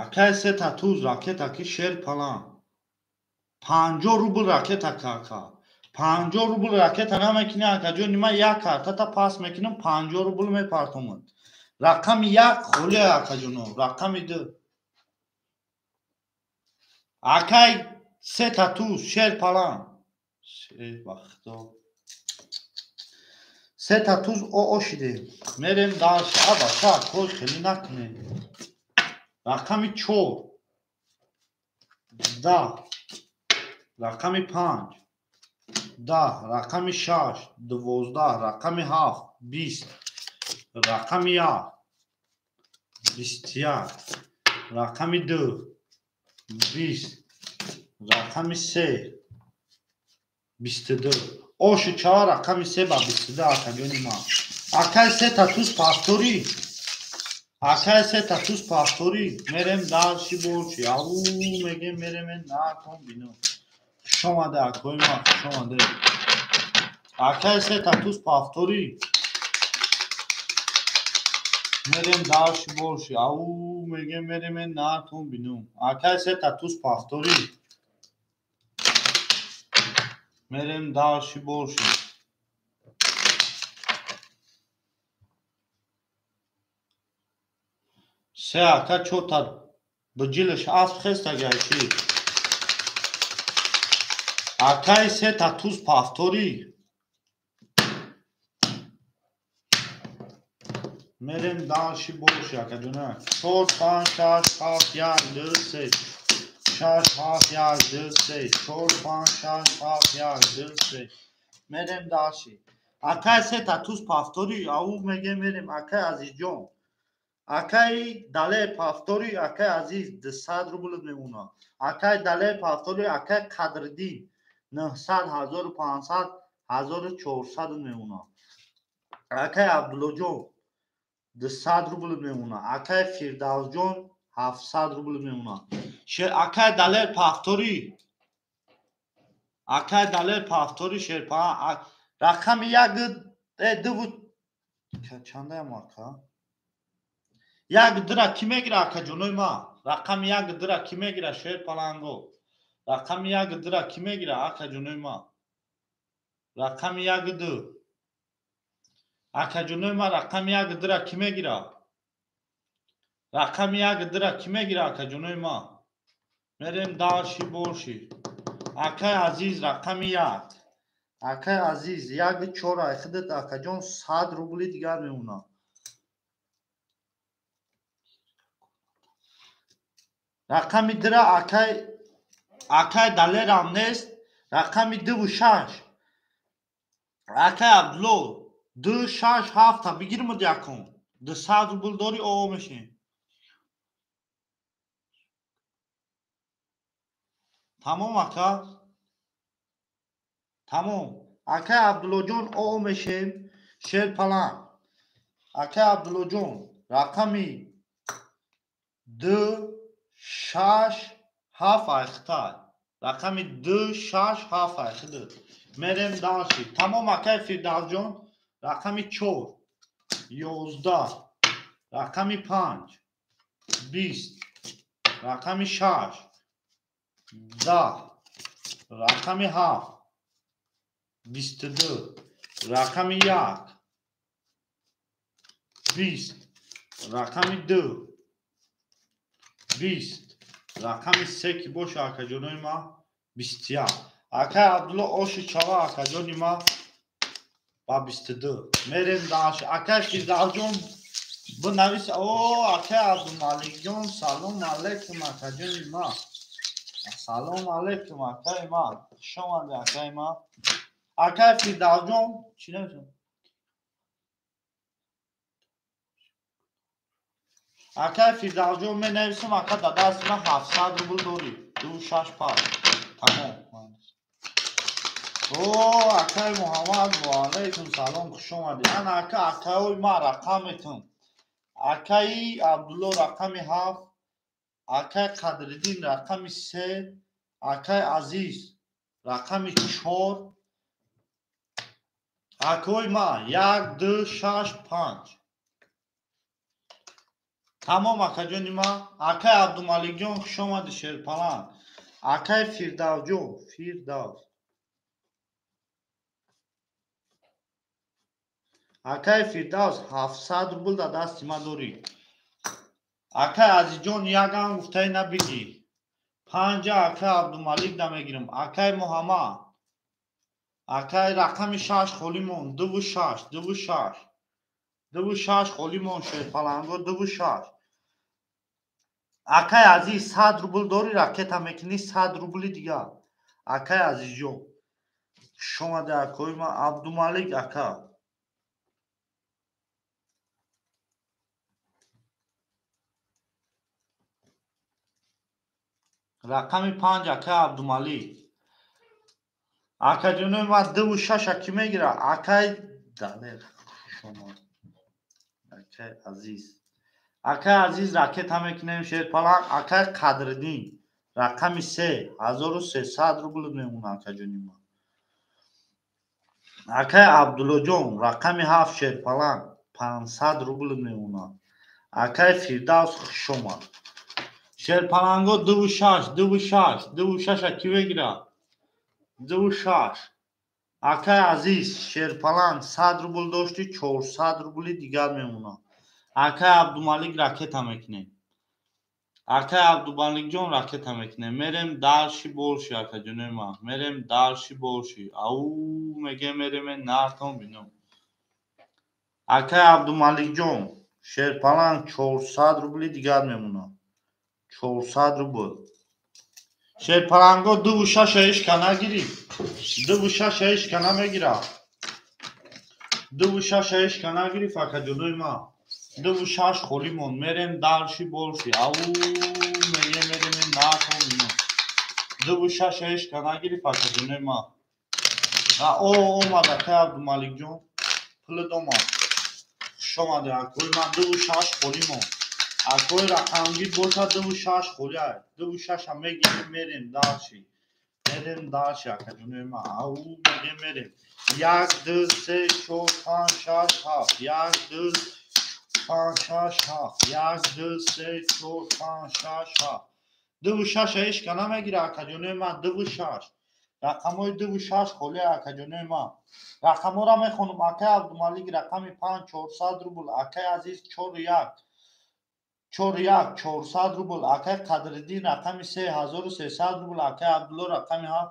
Акай сета туз ракета ки шер палан. 50 рубл ракета ка ака. 50 рубл ракета намекунӣ акаҷони ма, як картата пас мекунам, 50 рубл мепартомад. Рақами як холия акаҷоно, рақами ду. Акай сета туз шер палан. Ба худо. Сета туз оо шидем. Мерем дальше. Аба ша кой хеле накунем. Рақами 4. 10. Рақами 5. 10. Рақами 6. 12. Рақами 7. 20. Рақами 1. 21. Рақами 2. 20. Рақами 3. 22. Оши чава рақами 3 ба 22 акаҷони ман. Акай сета туз пасторӣ. Акай сета туз пасторӣ. Мерем дальше больше. Ау мегем мерем након бино. Хуш омаде акои ман, хуш омаде. Акай сета туз пасторӣ. Мерем дальше больше. Ау мегем мерем након бино. Акай сета туз пасторӣ. Мерем дальше больше. Се ака чота бҷилаш асп хестагай чи? Акай сета туз пасторӣ. Мерем дальше больше акаҷона. 4 5 6 7 1 2 3. 6 7 1 2 3. 4 5 6 7 1 2 3. Мерем дальше. Акай сета туз пасторӣ. Ау мегем мерем акай Азизҷон. Акай Далер пасторӣ, акай Азиз 200 рубл мемонад. Акай Далер пасторӣ, акай Қадриддин 900, 1500, 1400 мемонад. Акай Абдуллоҷон 200 рубл мемонад. Акай Фирдавсҷон 700 рубл мемонад. Акай Далер пасторӣ, акай Далер пасторӣ шерпа рақами 1 2 чандаям ака? Як дира ки мегира акаҷонои ма? Рақами як дира ки мегира шерпаланго? Рақами як дира ки мегира акаҷонои ма? Рақами як ду. Акаҷонои ма рақами як дира ки мегира? Рақами як дира ки мегира акаҷонои ма? Мерем дальше больше. Акай Азиз рақами як. Акай Азиз як чор ай худат акаҷон 100 рубли дигар мемонад. Рақами дира акай Далерам нест. Рақами 2 6. Акай Абдулло 2 6 7 бигирмуд якум. 200 рубл дори оо мешем. Тамом ака? Тамом. Акай Абдуллоҷон оо мешем. Шерпалан. Акай Абдуллоҷон рақами 2 6 7 айхтай. Рақами 2 6 7 айхиду. Мерем дальше. Тамом акай Фирдавсҷон рақами 4. 11, рақами 5, 20, рақами 6, 10, рақами 7, 22, рақами 1, 20, рақами 2, 20, рақами 3 ки боша акаҷонои ма 21. Акай Абдулло оши чава акаҷони ма ба 22. Мерем даш. Акай Фирдавсҷон бинавис. О, акай Абдумаликҷон, салом алейкум акаҷони ма. Салом алейкум акай ма. Хуш омадӣ акай ма. Акай Фирдавсҷон чӣ нависам? Акай Фирдавсҷон менависам, ака да дасти ман 700 рубл дорӣ. 2 6 5. Тамом. О, акай Муҳаммад, ва алейкум салом, хуш омадӣ. Ана ака, акаҳои ма рақам метум. Акаи Абдулло рақами 7, акаи Қадриддин рақами 3, акаи Азиз рақами 4. Акаҳои ма 1, 2, 6, 5. Тамом акаҷони ма. Акаи Абдумаликҷон хуш омадӣ шерпаланг. Акаи Фирдавсҷон, Фирдавс. Акаи Фирдавс 700 рубл да дасти ма дорӣ. Акаи Азизҷон ягам гуфтаи набигӣ. 5 акаи Абдумалик да мегирам. Акаи Муҳаммад. Акаи рақами 6 холӣ мон. 2 6, 2 6. 2 6 холӣ мон шерпаланго 2 6. Акаи Азиз 100 рубл дорӣ, ракета мекунӣ 100 рубли дигар. Акаи Азизҷон. Хуш омадӣ акои ма. Абдумалик ака. Рақами 5 акаи Абдумалик. Акаҷонои ма 2 6 аки мегира. Акаи Далер хуш омад. Акаи Азиз. Акаи Азиз ракета мекунем шерпаланг. Акаи Қадриддин рақами 3, 1300 рубл мемона акаҷони ма. Акаи Абдуллоҷон рақами 7 шерпаланг 500 рубл мемона. Акаи Фирдавс хуш омад. Шерпаланго 2 6, 2 6, 2 6 аки мегира. 2 6. Акаи Азиз шерпаланг 100 рубл дошти, 400 рубли дигар мемона. Акаи Абдумалик ракета мекунем. Акаи Абдумаликҷон ракета мекунем. Мерем дарши болши акаҷонои ма. Мерем дарши болши. Ау меге мереме нартон бином. Акаи Абдумаликҷон шерпаланг 400 рубли дигар мемона. 400 рубл. Шерпаланго 2 6 ишка нагирӣ. 2 6 ишка намегира. 2 6 ишка нагириф акаҷонои ма. 2 6 холӣ мон. Мерем дарши болши. Ау меге мереме нартон бином. 2 6 ишка нагириф акаҷонои ма. О, омад акаи Абдумаликҷон. Пулат омад. Хуш омадӣ акои ма. 2 6 холӣ мон. Акои рақамгир бошад 2 6 холӣ ай. 2 6 ам мегирем мерем дарши. Мерем дарши акаҷонои ма. Ау меге мерем. 1 2 3 4 5 6 7. 1 2 5 6 7. 1 2 3 4 5 6 7. 2 6 ишка намегира акаҷонои ма. 2 6. Рақамҳои 2 6 холӣ акаҷонои ма. Рақамҳоро мехонам. Акаи Абдумалик рақами 5 400 рубл. Акаи Азиз 4 1. 4 1 400 рубл. Акаи Қадриддин рақами 3 1300 рубл. Акаи Абдулло рақами 7.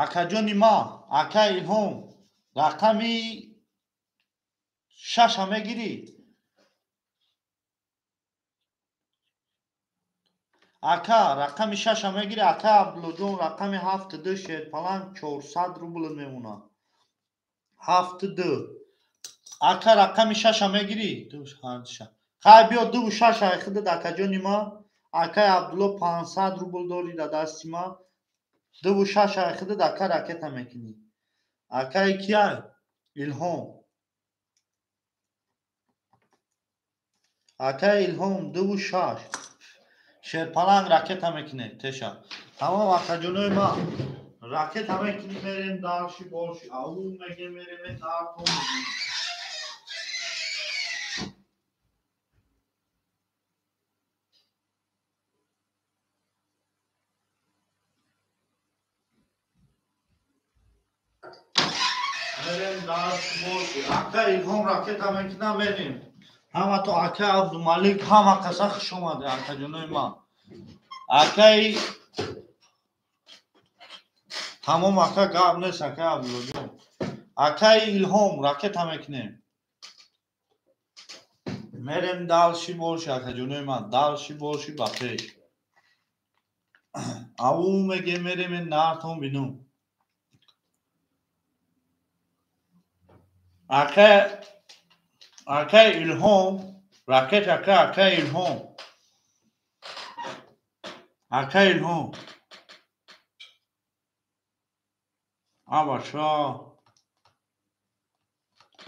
Акаҷони ма, акаи Илҳом рақами 6 мегирӣ. Ака рақами 6 мегирӣ. Акаи Абдуллоҷон рақами 7 2 шерпаланг 400 рубл мемона. 7 2. Ака рақами 6 мегирӣ. 2 6. Хай биё 2 6 ай худат акаҷони ма. Акаи Абдулло 500 рубл дорӣ да дасти ма. 2 6 ай худат ака ракета мекунӣ. Акаи кияй? Илҳом. Акаи Илҳом 2 6. Шерпаланг ракета мекунед теша. Тамом акаҷонои ман. Ракета мекунем мерем дарши борши. Ау мегем мерем нартон. Мерем дарши борши. Ака Илҳом ракета мекунам мерем. Ҳама то ака Абдумалик ҳама каса хуш омаде акаҷонои ман. Акаи тамом ака гап нест ака Абдуллоҷон. Акаи Илҳом ракета мекунем. Мерем далши борши акаҷонои ман, далши борши ба пеш. Ау мегем мерем нартон бинум. Акаи Илҳом ракет ака акаи Илҳом. Акаи Илҳом. Абаша.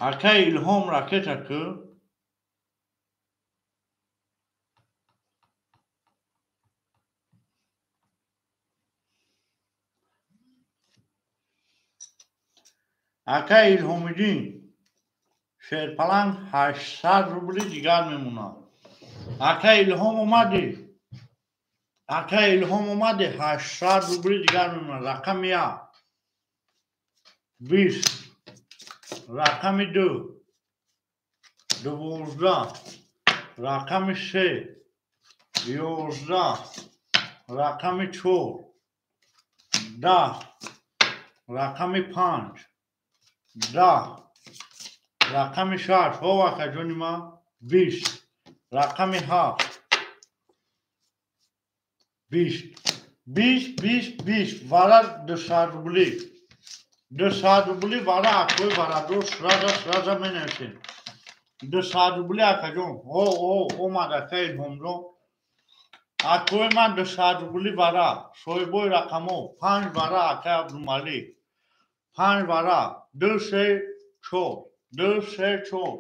Акаи Илҳом ракет ака. Акаи Илҳомиддин. Шерпаланг 800 рубли дигар мемонад. Акаи Илҳом омадӣ. Акаи Илҳом омадӣ 800 рубли дигар мемонад. Рақами 1 20, рақами 2 12, рақами 3 11, рақами 4 10, рақами 5 10, рақами 6 ҳо акаҷони ман 20, рақами 7 20, 20 20 20 вара 200 рубли. 200 рубли вара акои варадор сразу сразу менависем. 200 рубли акаҷон. Ҳо ҳо омад акаи Илҳомҷон. Акои ман 200 рубли вара. Соҳибои рақамҳо 5 вара акаи Абдумалик. 5 вара 2 3 4 2 3 4.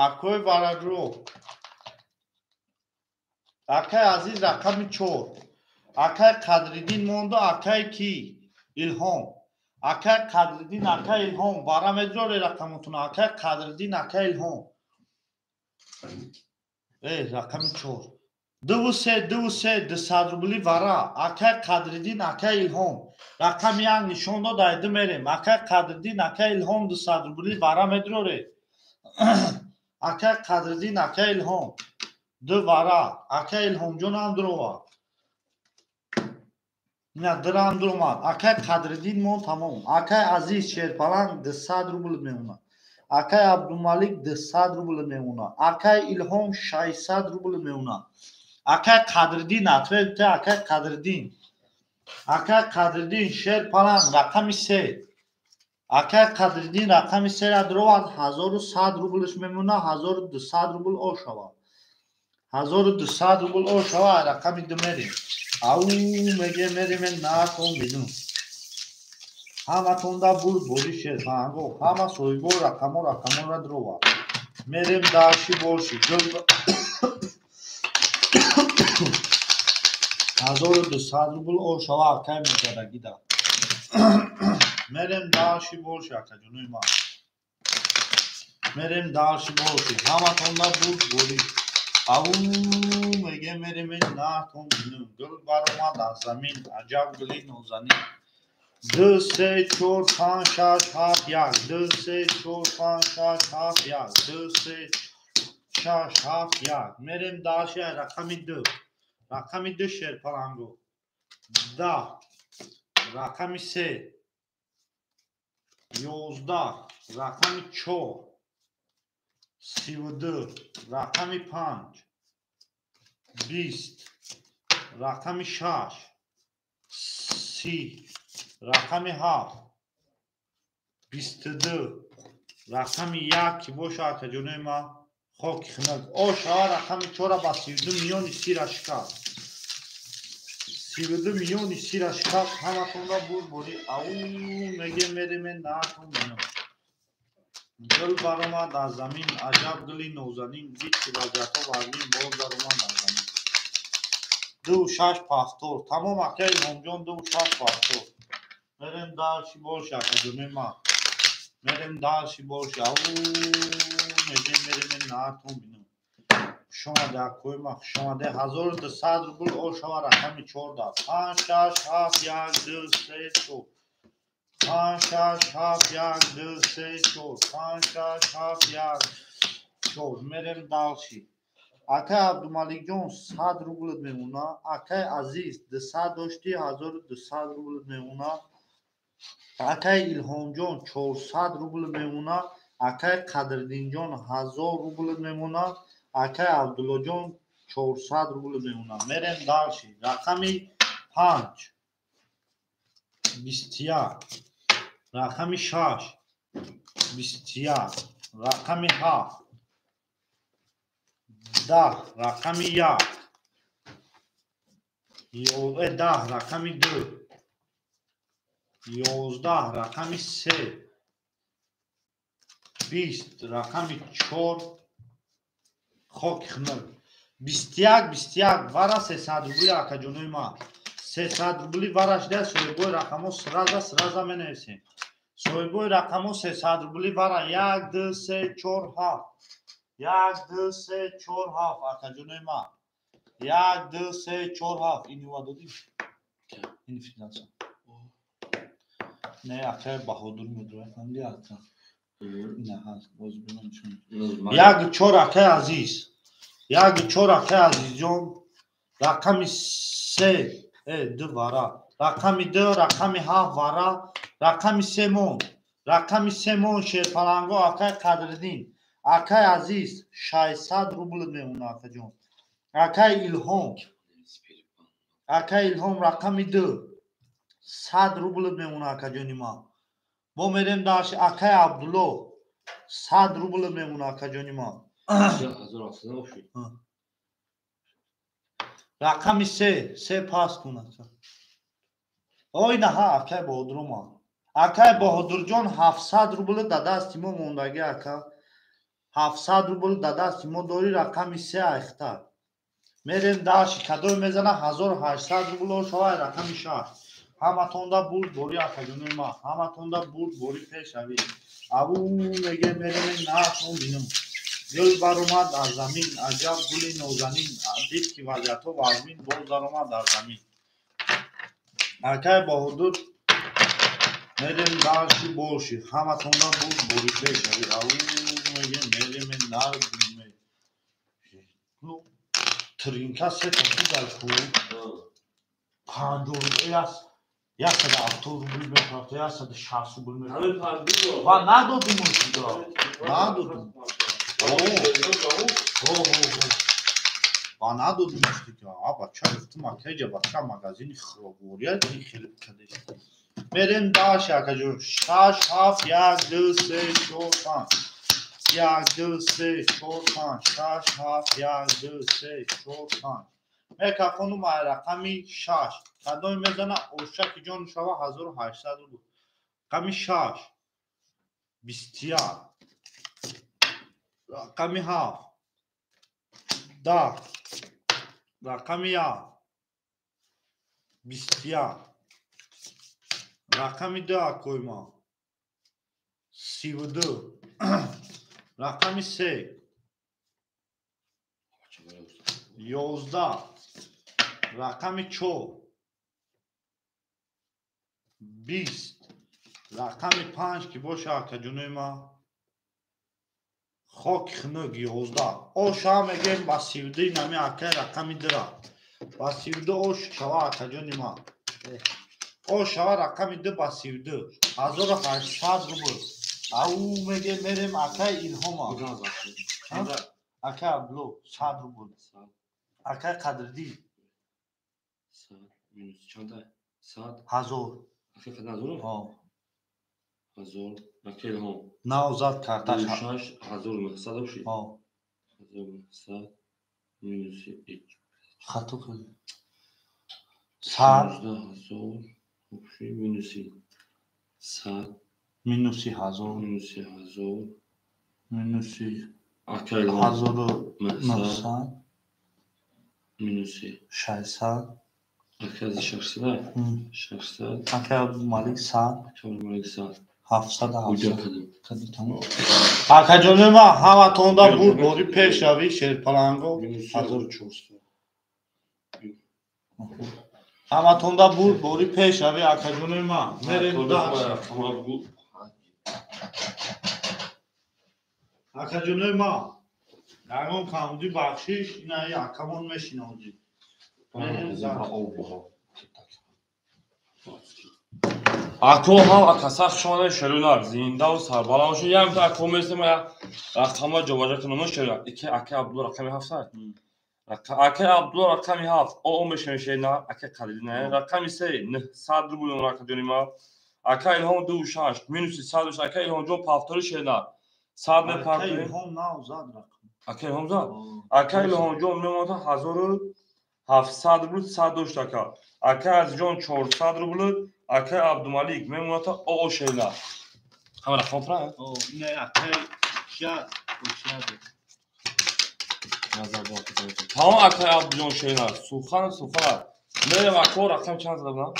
Акои варадро. Акаи Азиз рақами 4. Акаи Қадриддин монду акаи ки? Илҳом. Акаи Қадриддин акаи Илҳом. Вара медзоре рақамотуна. Акаи Қадриддин акаи Илҳом. Рақами 4. 2 3 2 3 200 рубли вара. Акаи Қадриддин акаи Илҳом. Рақами 1 нишон дод айди мерем. Акаи Қадриддин акаи Илҳом 200 рубли вара медроре. Акаи Қадриддин акаи Илҳом. 2 вара. Акаи Илҳомҷон ҳам дурова. Ина дирам дуромад. Акаи Қадриддин мон тамом. Акаи Азиз Шерпаланг 200 рубл мемонад. Акаи Абдумалик 200 рубл мемонад. Акаи Илҳом 600 рубл мемонад. Акаи Қадриддин ответ акаи Қадриддин. Акаи Қадриддин Шерпаланг рақами 3. Акаи Қадриддин рақами 3 ра дуровад 1100 рублш мемонад, 1200 рубл ошавад. 1200 рубл ошавад рақами 2 мерем. Ау меге мерем натон бинум. Ҳаматонда бурд бори шерпаланго. Ҳама соҳибо рақамо рақаморо дуровад. Мерем дарши борши. 1200 рубл ошава акаи мезадагида. Мерем дарши борши акаҷонои ман. Мерем дарши борши. Ҳаматонда бурд бори. Ау меге мерем натон бинум. Гул баромад аз замин. Аҷаб гули нозанин. 2 3 4 5 6 7 1 2 3 4 5 6 7 1 2 3 6 7 1. Мерем дарши рақами 2. Рақами 2 Шерпаланго. 10. Рақами 3 11. Рақами 4 32. Рақами 5 20. Рақами 6 30. Рақами 7 22. Рақами 1 ки боша акаҷонои ман хоки хунак. Ошава рақами 4 ба 32 миёни сира шикаст. 32 миёни сира шикаст. Ҳаматонда бурд бори. Ау меге мерем натон бинам. Гул баромад аз замин, аҷаб гули нозанин, дид ки вазъиятҳо вазнин, боз даромад аз замин. 2,6 повтор. Тамом, акай Илҳомҷон, 2,6 повтор. Мерем дальше больше, акаҷонои ман. Мерем дальше больше. Ау, мегем, мерем, наатон бинам. Хушомаде, акои ман, хушомаде. 1200 рубл ошава рақами 14. 5, 6, 7, 1, 2, 3, 4. 5, 6, 7, 1, 2, 3, 4. 5, 6, 7, 1, 4. Мерем дальше. Акай Абдумаликҷон, 100 рублт мемона. Акай Азиз, 200 дошти, 1200 рублт мемона. Акай Илҳомҷон, 400 рубл мемона. Акай Қадриддинҷон, 1000 рубл мемона. Акай Абдуллоҷон, 400 рубл мемона. Мерем дальше. Рақами 5, 21, рақами 6, 21, рақами 7, 10, рақами 1, 10, рақами 2, 11, рақами 3, 20, рақами 4, хоки хунук. 21, 21 вара 300 рубли, акаҷонои ман. 300 рубли вара шуда, соҳибои рақамҳо сразу сразу менависем. Соҳибои рақамҳо 300 рубли вара 1, 2, 3, 4, 7. 1, 2, 3, 4, 7, акаҷонои ман. 1, 2, 3, 4, 7. Ини ва додӣ? Ини финанса. Не, акай Баҳодур медурад, фаҳмидӣ, ака? Не, ҳаст, боз бинам чун. Як чор, акай Азиз. Як чор, акай Азизҷон. Рақами се, ду вара. Рақами ду, рақами ҳафт вара. Рақами се мон. Рақами се мон, шерпаланго, акай Қадриддин. Акай Азиз, 600 рубл мемона, акаҷон. Акай Илҳом. Акай Илҳом, рақами ду. 100 рубл мемона, акаҷони ман. Мо мерем дальше. Акай Абдулло, 100 рубл мемона, акаҷони ман. Рақами се, се пас кун, ака. Ой, наҳа, акай Баҳодур омад. Акай Баҳодурҷон, 700 рубл да дасти мо мондагӣ, ака. 700 рубл да дасти мо дорӣ, рақами се айхта. Мерем дальше. Кадоме мезана 1800 рубл шавай рақами 6. Ҳаматонда бурд борӣ, акаҷонои ман. Ҳаматонда бурд борӣ, пешравӣ. Аву меге, мерем, наатон бинам. Гул баромад аз замин, аҷаб гули нозанин, дид ки вазъиятҳо вазмин, боз даромад аз замин. Акай Баҳодур, мерем дальше больше. Ҳаматонда бурд борӣ, пешравӣ. Аву меге, мерем, нар. Тринка сета шудай ку. 50 170 рубл мефурохта, 160 рубл мефурохта. Ва надодум шуда. Надодум. Ва надодум шуда. А бача, гуфтум, акайҷа бача магазини хӯроквория хеле кадеш. Мерем дальше, акаҷон. 6, 7, 1, 2, 3, 4, 5. 1, 2, 3, 4, 5. 6, 7, 1, 2, 3, 4, 5. Мекафонум ай рақами 6. Кадоме мезана ошаки ҷон шава 1800 рубл. Рақами 6, 21, рақами 7, 10, рақами 1, 21, рақами 2, акои ман, 32, рақами 3, 11, рақами 4, 20, рақами 5 ки боша, акаҷонои ман, хоки хунук, 11. Оша мегем ба 32 нами акай рақами 2-ра. Ба 32 ош шава, акаҷони ман. Ош шава рақами 2 ба 32. 1800 рубл. Ау мегем, мерем акай Илҳома. Акай Абдулло, 100 рубл. Акай Қадриддин. Ҳазор. Навзад карташ. Хато кардӣ. 100 минуси 1000 минуси 1900. Минуси. 600. Ака 600. 600. Ака Абдумалик 100. Ака Абдумалик 100. 700 700. Акаҷони ман ҳаматонда бурдборӣ пешравӣ шерпаланго 1400. Ҳаматонда бурдборӣ пешравӣ акаҷони ман. Мерем дальше. Акаҷони ман ягон камбуди бахшиш ина акамон мешинозӣ. Ако ҳам акаса хушомада шерунар зиндаву сарбаланд бошед. Як мита ако месем рақама ҷобаҷо кунам шерунар. Ики ака Абдулло рақами 7. Ака Абдулло рақами 7. О мешем шерунар ака Қалидина. Рақами 3 900 рубл рақами ма. Ака Илҳом 26 минуси 106 ака Илҳомҷон пафтори шерунар. 100 мепартоем. Ака Илҳом нав зад рақам. Ака Илҳом зад. Ака Илҳомҷон мемонад 1700 рубл 100 дошт ака. Ака Азизҷон 400 рубл. Ака Абдумалик мемонад оо шейна. Ҳама рақам пра? О, ина ака кия кия. Назар бо. Тамом ака Абдуҷон шейна. Сухан сухан. Мерем ака рақам чанд зада будам?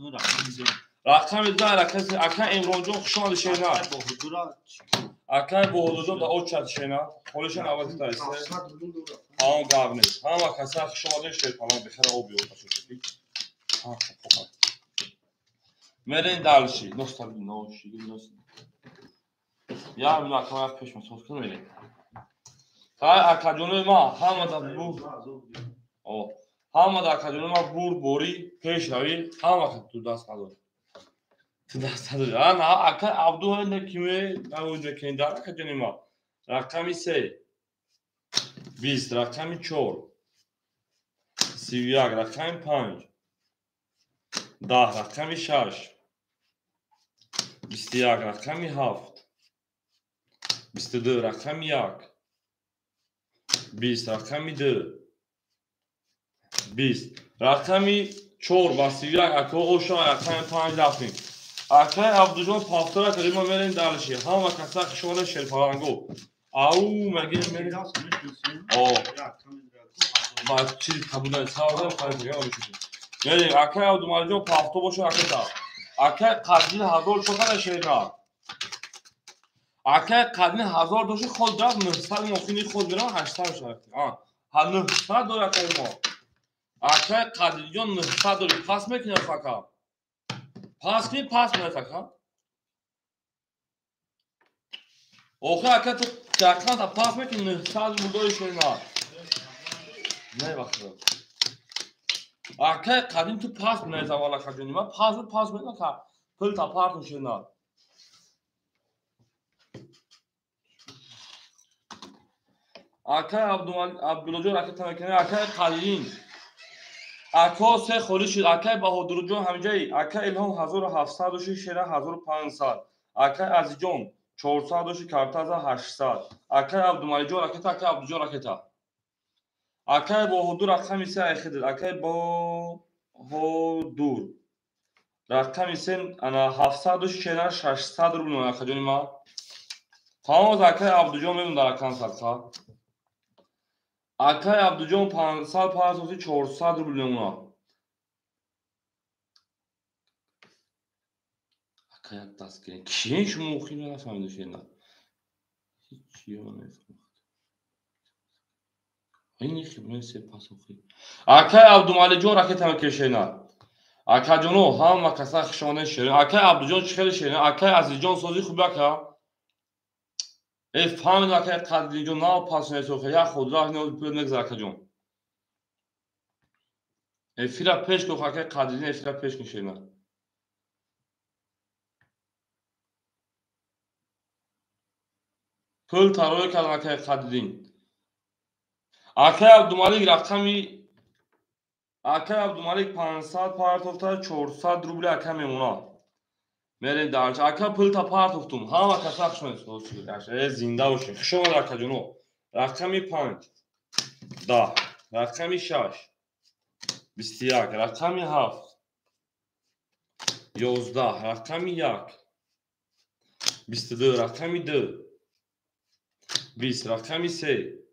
Рақами 2. Рақами 2 ака ака Имронҷон хуш омадӣ шейна. Ака Баҳодурҷон да очат шейна. Холишон аввал таисе. Тамом гап нест. Ҳама каса хуш омадед шерпалон бехера об биёр пашоши. Ҳа хуб. Мерем дальше. Ностальгия, ноши. Я мина акама пеш масоф кунем мерем. Ҳай акаҷонои ма ҳамада бур. О, ҳамада акаҷонои ма бур борӣ пеш равӣ, ҳама ту даст надор. Ту даст надор. Ана ака Абду не киме навоз мекунӣ дар акаҷони ма. Рақами 3. 20, рақами 4. 31, рақами 5. 10, рақами 6. 21, рақами 7. 22, рақами 1. 20, рақами 2. 20, рақами 4 ва 31 ака оша рақами 5 рафтем. Акай Абдуҷон пафтора кардем ма мерем дальше. Ҳама каса хушона шерпаланго. Ау мегем мерем. О. Ба чиз қабул савдам харид мекунам. Мерем акай Абдумаликҷон пафто боша аката. Акай Қадин 1400 шерна. Акай Қадин 1000 доши худ рафт 900 мохини худ мерам 800 шавад. А, 900 дор акай мо. Акай Қадинҷон 900 дори пас мекунад фака. Пас кунӣ пас мекунад ака. Охир ака ту рақамта пас мекунӣ 900 рубл дори шерна. Не вақт. Акай Қадин ту пас мекунад аввал акаҷони ма пас пас мекунад ка пул та парту шерна. Акай Абдуллоҷон ракета мекунад, акай Қадин. Ако се холӣ шуд, акай Баҳодурҷон ҳамҷаи, акай Илҳом 1700 доши шера 1500, акай Азизҷон 400 доши картаза 800, акай Абдумаликҷон ракета, акай Абдуҷон ракета. Акай Баҳодур рақами 3 айхидид, акай Баҳодур рақами 3 ана 700 доши шера 600 рубл акаҷони ма. Тамом акай Абдуҷон мемон дар рақам садқа. Акай Абдуҷон 500 500 400 рубл мемонад. Акай як даст гирем. Киен шумо охир нафаҳмида шена? Ҳеҷ нафаҳмид. Ин хибрен се пас охир. Акай Абдумаликҷон ракета мекешена. Акаҷоно ҳама каса хушомаден шерин. Акай Абдуҷон чӣ хеле шерин. Акай Азизҷон сози хуб ака. Э фаҳмид акай Қадинҷон нав пас несохе як худ рафт негзар акаҷон. Эфира пеш кун акай Қадин эфира пеш кун шерина. Пул тарои кардам акай Қадин. Акай Абдумалик рақами акай Абдумалик 500 партофта 400 рубли ака мемонад. Мерем дальше. Ака пул та партофтум. Ҳама каса хуш омадед. Э зинда бошед. Хуш омадед акаҷоно. Рақами 5 10, рақами 6 21, рақами 7 11, рақами 1 22, рақами 2 20, рақами 3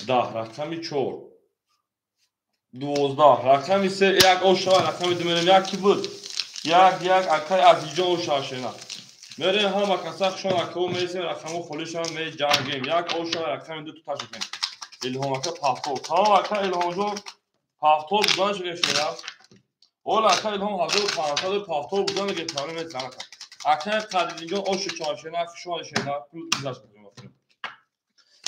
10, рақами 4 12 рақами 3 1 ошава рақами 2 мерем як ки буд 1 1 акай Азизҷон ошава шена мерем ҳама каса хушон акао мересем рақамо холишам меҷангем як ошава рақами 2 туташ мекунем Илҳом ака пафтор тамом ака Илҳомҷон пафтор будан шуд шена ола ака Илҳом 1500 пафтор будан меге проблем нест ака ака Қадирҷон ошу чор шена хушон шена пул гузашт мекунем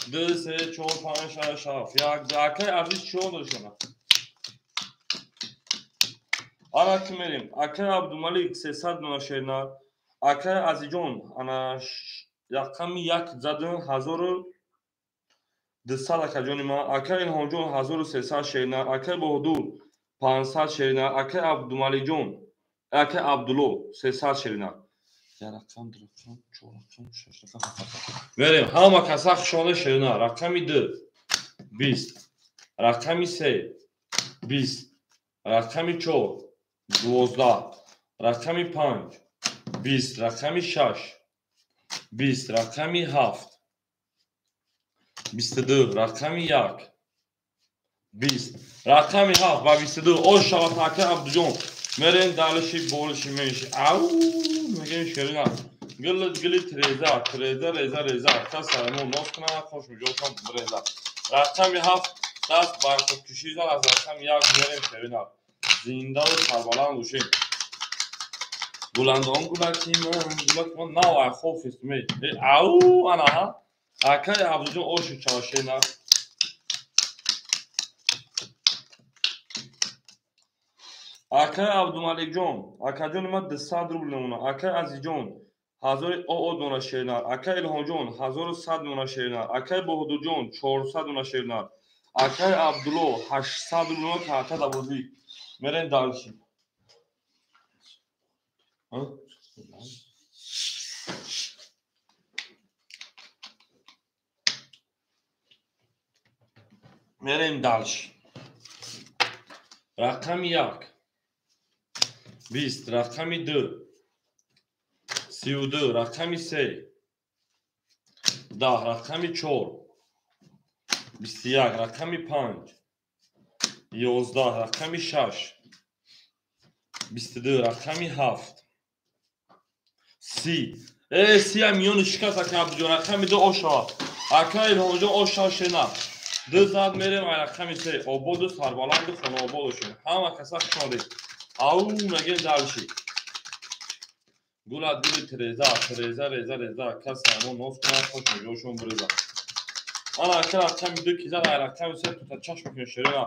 2 3 4 5 6 7 1 акай Азиз чор дошт шена ана ки мерем акай Абдумалик 300 дона шена акай Азизҷон ана рақами 1 задан 1200 акаҷони ман акай Илҳомҷон 1300 шена акай Баҳодур 500 шена акай Абдумаликҷон акай Абдулло 300 шена рақам 2 рақам 4 рақам 6 рақам 7 рақам мерем ҳама каса хушонда шена рақами 2 20 рақами 3 20 рақами 4 12 рақами 5 20 рақами 6 20 рақами 7 22 рақами 1 20 рақами 7 ба 22 ош шавад ака Абдуҷон мерем далиши болиши менши ау мегем шерина гили гили треза треза реза реза та сармо нос кунад хош миҷошон реза рақами 7 даст бар худкушӣ зад аз рақами 1 мерем шерина зиндаву сарбаланд бошем гуландон гулаки ман гулаки ман нав ай хофист ме ау анаҳа акай Абдуҷон ошу чавашена акай Абдумаликҷон акаҷони ман 200 рубл намуна акай Азизҷон 1000 оо дона шернар акай Илҳомҷон 1100 дона шернар акай Баҳодурҷон 400 дона шернар акай Абдулло 800 рубл намуна карта дабозӣ мерем дальше мерем дальше рақами 1 20 рақами 2 32 рақами 3 10 рақами 4 21 рақами 5 11 рақами 6 22 рақами 7 30 30 миёни шикаст ака Абдуҷон рақами 2 ошава ака Илҳомҷон ошава шена 2 зад мерем ай рақами 3 ободу сарбаланду хонаобод бошем ҳама каса хуш омадед ау мегем дальше гулат гули треза треза реза реза кас ҳамон нос кунад хош меҷошон биреза ана ака рақами 2 ки зад ай рақами 3 тута чашм мекунем шерина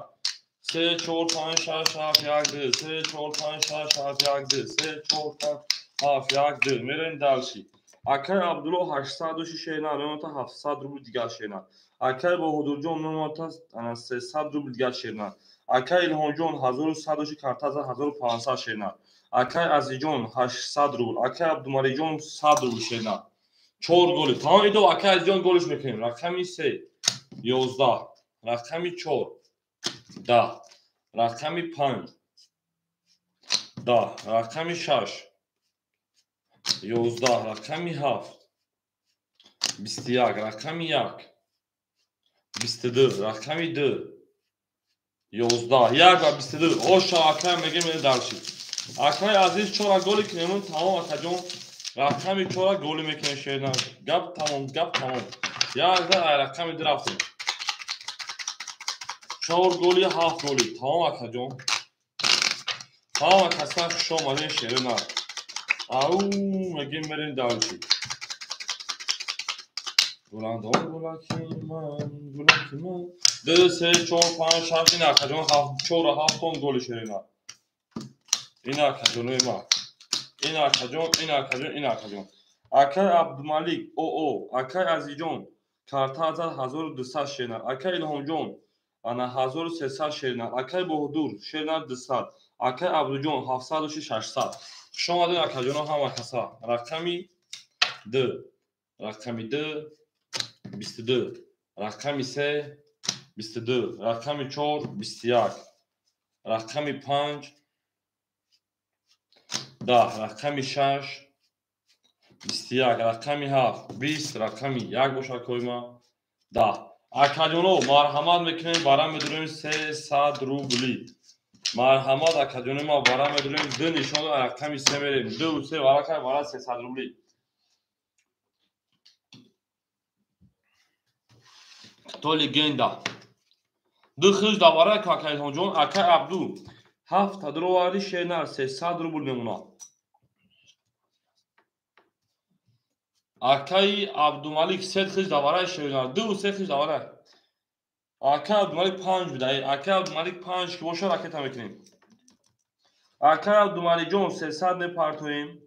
3 4 5 6 7 1 2 3 4 5 6 7 1 2 3 4 5 7 1 2 мерем дальше акай Абдулло 806 шена мемонта 700 рубл дигар шена акай Баҳодурҷон мемонта 300 рубл дигар шена акай Илҳомҷон 1106 картаза 1500 шена акай Азизҷон 800 рубл акай Абдумаликҷон 100 рубл шена 4 голи тамом идо акай Азизҷон голиш мекунем рақами 3 11 рақами 4 10 рақами 5 10 рақами 6 11 рақами 7 21 рақами 1 22 рақами 2 11 1 ва 22 оша акай мегем мене дальше акай Азиз 4 голи кунем тамом акаҷон рақами 4 голи мекунем шерна гап тамом гап тамом 1 за ай рақами 2 рафтем 4 голи 7 голи тамом акаҷон тамом акаса хуш омадем шерна ау мегем мерем дальше гуландон гулаки ман гулаки ман 2 3 4 5 6 ин акаҷон 4 7 тон голи шерина ин акаҷонои ман ин акаҷон ин акаҷон ин акаҷон акай Абдумалик оо акай Азизҷон карта зад 1200 шерна акай Илҳомҷон ана 1300 шерна акай Баҳодур шерна 200 акай Абдуҷон 706 600 хуш омадед акаҷоно ҳама каса рақами 2 рақами 2 22 рақами 3 22 рақами 4 21 рақами 5 10 рақами 6 21 рақами 7 20 рақами 1 бошад койма 10. Акаҷоно, марҳамат мекунем, бара медурем 300 рубли. Марҳамат, акаҷоно, ма бара медурем, ду нишон рақами се мерем. 2 3 варака бара 300 рубли. Кто легенда? Ду хиш давара акаҷон, акай Абду. 7 дровари шернар 300 рубл мемонад. Акай Абдумалик 3 хиш давара шернар, 2 3 хиш давара. Акай Абдумалик 5 будай. Акай Абдумалик 5 ки боша ракета мекунем. Акай Абдумаликҷон 300 мепартоем.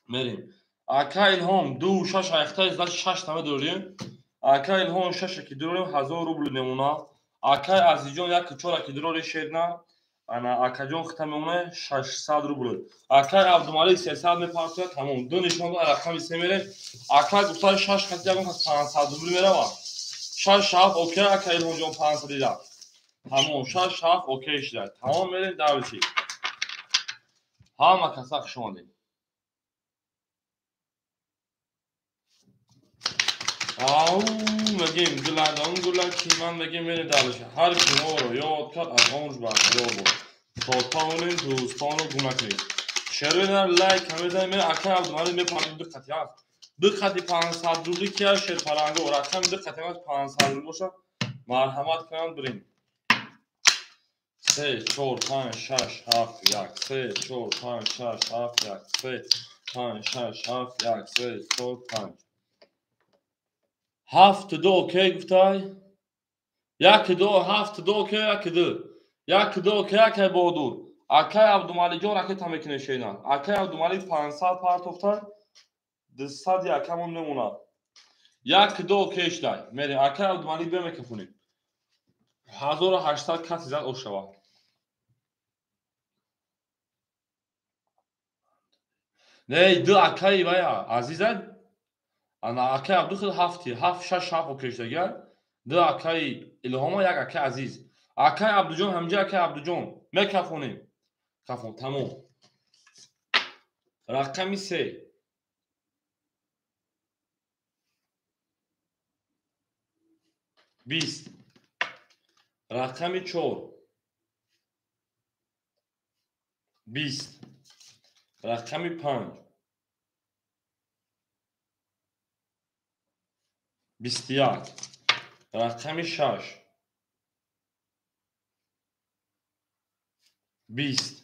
Мерем. Акай Илҳом 2 6 айхтай значит 6 та медорем. Акай Илҳом 6 ки дорем 1000 рубл мемонад. Акай Азизҷон 1 4 ки дорем шерна. Ана акаҷон хита мемонад 600 рубл. Акай Абдумалик 300 мепартояд, тамом. Ду нишон рақами се мерем. Акай гуфта 6 хати ягон кас 500 рубл меравад. 6 7 окей, акай Илҳомҷон 500 дида. Тамом, 6 7 окей шуда. Тамом, мерем давлати. Ҳама каса хуш омадед. Ау, мегем гуладон гула ки ман мегем мерем давлати. Ҳар ки моро ёд кард аз он рӯз барқарор буд. То тавонем дӯстонро гум накунед. Шервена лайк ҳамезанем, акай Абдумалик мепардем ду қати ҳаст. Ду қати 500 рубли ки аз шерпаланго рақами ду қати ҳаст 500 рубл бошад, марҳамат кунанд бирем. 3 4 5 6 7 1 3 4 5 6 7 1 3 5 6 7 1 3 4 5 7 2 окей гуфтай. 1 2 7 2 окей 1 2 1 2 окей акай Баҳодур. Акай Абдумаликҷон ракета мекунед шейна. Акай Абдумалик 500 партофтай. 200 якамон мемонад. 1 2 окей шудай. Мерем. Акай Абдумалик бия микрофонӣ. 1800 каси зад ошава. Не, ду акай вая Азиза. Ана акай Абду худ 7 7 6 7 окей шудагар. Ду акай Илҳома, як акай Азиз. Акай Абдуҷон ҳамҷа акай Абдуҷон мекафонем. Кафон, тамом. Рақами 3. 20. Рақами 4. 20. Рақами 5. 21. Рақами 6. 20.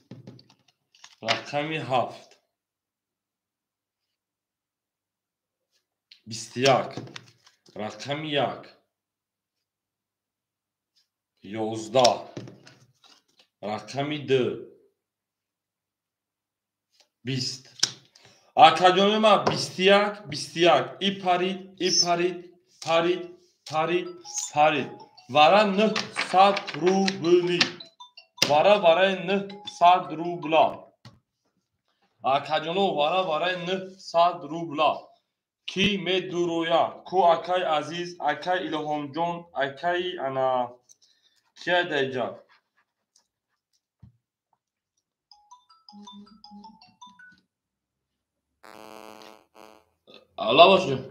Рақами 7. 21. Рақами 1. 11. Рақами 2. 20. Акаҷони ман 21 21 и парид, и парид, парид, парид, парид. Вара 900 рубли. Вара вараи 900 рубла. Акаҷоно вара вараи 900 рубла. Ки медуроя? Ку акай Азиз, акай Илҳомҷон, акай ана кия даҷа? Алла бошад.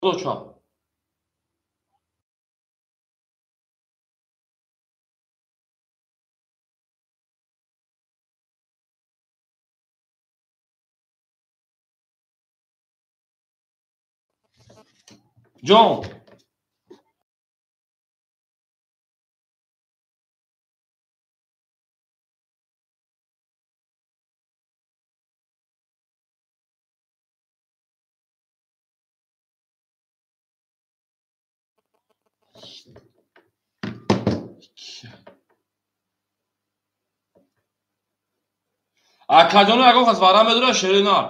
Доча. Ҷон. Акаҷоно ягон кас вара медора шеринар.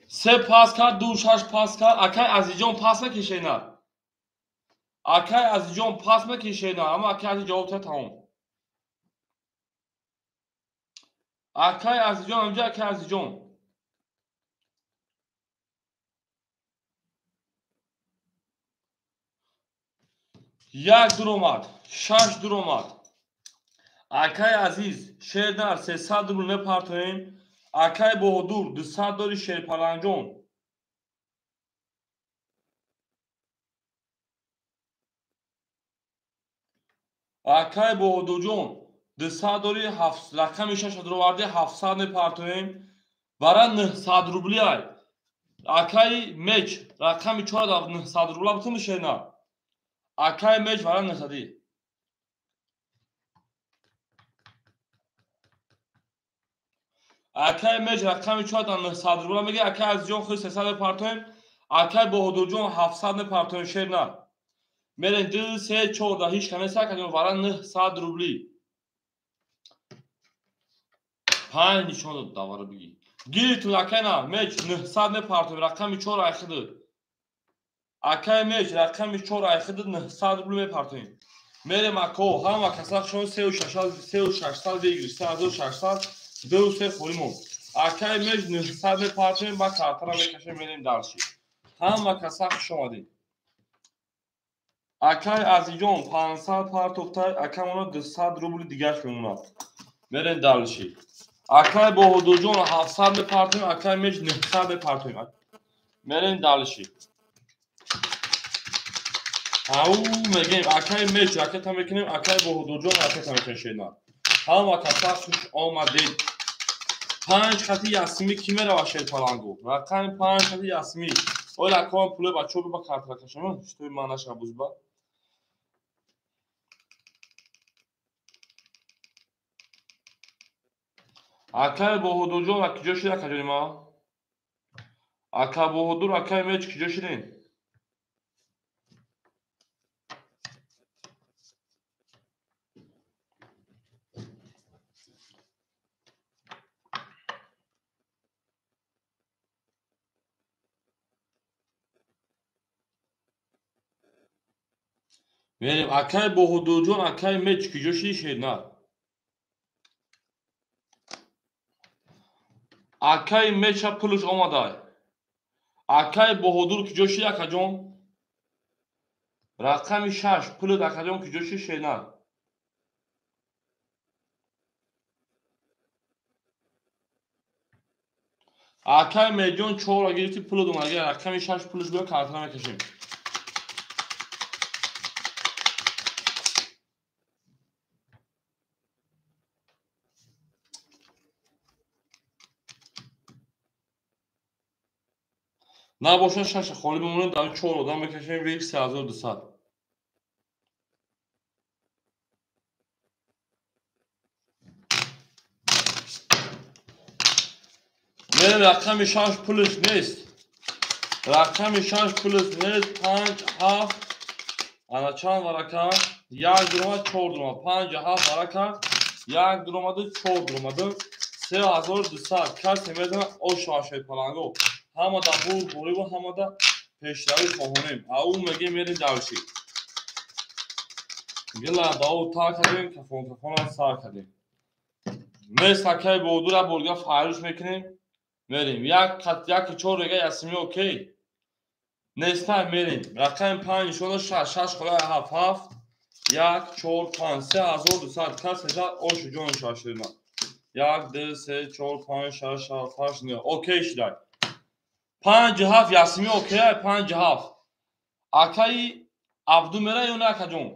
3 пас кард, 2 6 пас кард. Акай Азизҷон пас мекишенар. Акай Азизҷон пас мекишенар. Аммо акай Азиз ҷавоб та тамом. Акай Азизҷон ҳамҷа акай Азизҷон. Як дуромад, 6 дуромад. Акай Азиз шернар 300 рубл мепартоем. Акай Баҳодур 200 дори шерпаланҷон. Акай Баҳодурҷон 200 дори, рақами 6 дуроварди 700 мепартоем. Вара 900 рубли ай. Акай меч рақами 4 да 900 рубла бутун шена. Акай меч вара 900. Акай меч рақами 4 да 900 рубла меги. Акай Азизҷон худ 300 мепартоем. Акай Баҳодурҷон 700 мепартоем шена. Мерем 2 3 4 да ҳеч каме сар кардем вара 900 рубли. 5 нишон дод давара биги. Гиритун акай на меч 900 мепартоем рақами 4 айхиди. Акай меч рақами 4 айхиди 900 рубли мепартоем. Мерем ако ҳама касахшон 3600 выигрыш 3600 2 3 холимон. Акай меч 900 мепартоем ба картара мекашем мерем дальше. Ҳама каса хуш омадед. Акай Азизҷон 500 партофтай, акамона 200 рубли дигаш мемонад. Мерем дальше. Акай Баҳодурҷон 700 мепартоем, акай меч 900 мепартоем. Мерем дальше. Ау мегем акай меч ракета мекунем, акай Баҳодурҷон ракета мекунем шена. Ҳама каса хуш омадед. 5 хати ясмӣ ки мерава шерпалангу? Рақами 5 хати ясмӣ. Ойл акоам пуле бачо ба картра кашам, шутой ман наша бузба. Акай Баҳодурҷон а киҷо шид акаҷони ма? Ака Баҳодур, акай меч киҷо шидин? Мерем акай Баҳодурҷон, акай меч киҷо шиди шед на? Акай меча пулш омадай. Акай Баҳодур киҷо шид акаҷон? Рақами 6 пулат акаҷон киҷо шид шед на? Акай меҷон 4 гирифти пулат омад. Агар рақами 6 пулш биё картара мекашем. Набошад 6 холӣ бимонем, дар 4 одам мекашем вик 3200. Мерем рақами 6 пулш нест. Рақами 6 пулш нест. 5 7 ана чанд варака? 1 дуромад 4 дуромад. 5 7 варака 1 дуромаду 4 дуромаду 3200. Касе медонад ошо шерпалангу. Ҳама да бурдбориву ҳама да пешравӣ хоҳонем. Ау мегем мерем дальше. Гила дао тар кардем, кафон кафонам сар кардем. Нест акай Баҳодур як борга файрӯш мекунем. Мерем. 1 4 рега ясмӣ окей. Нестай мерем. Рақами 5 нишон дод 6 6 хола 7 7 1 4 5 3200. Касе зад ошу ҷон шаширма. 1 2 3 4 5 6 7 8 9 окей шидай. 5 7 ясмӣ окей 5 7. Акай Абду мера ё не акаҷон?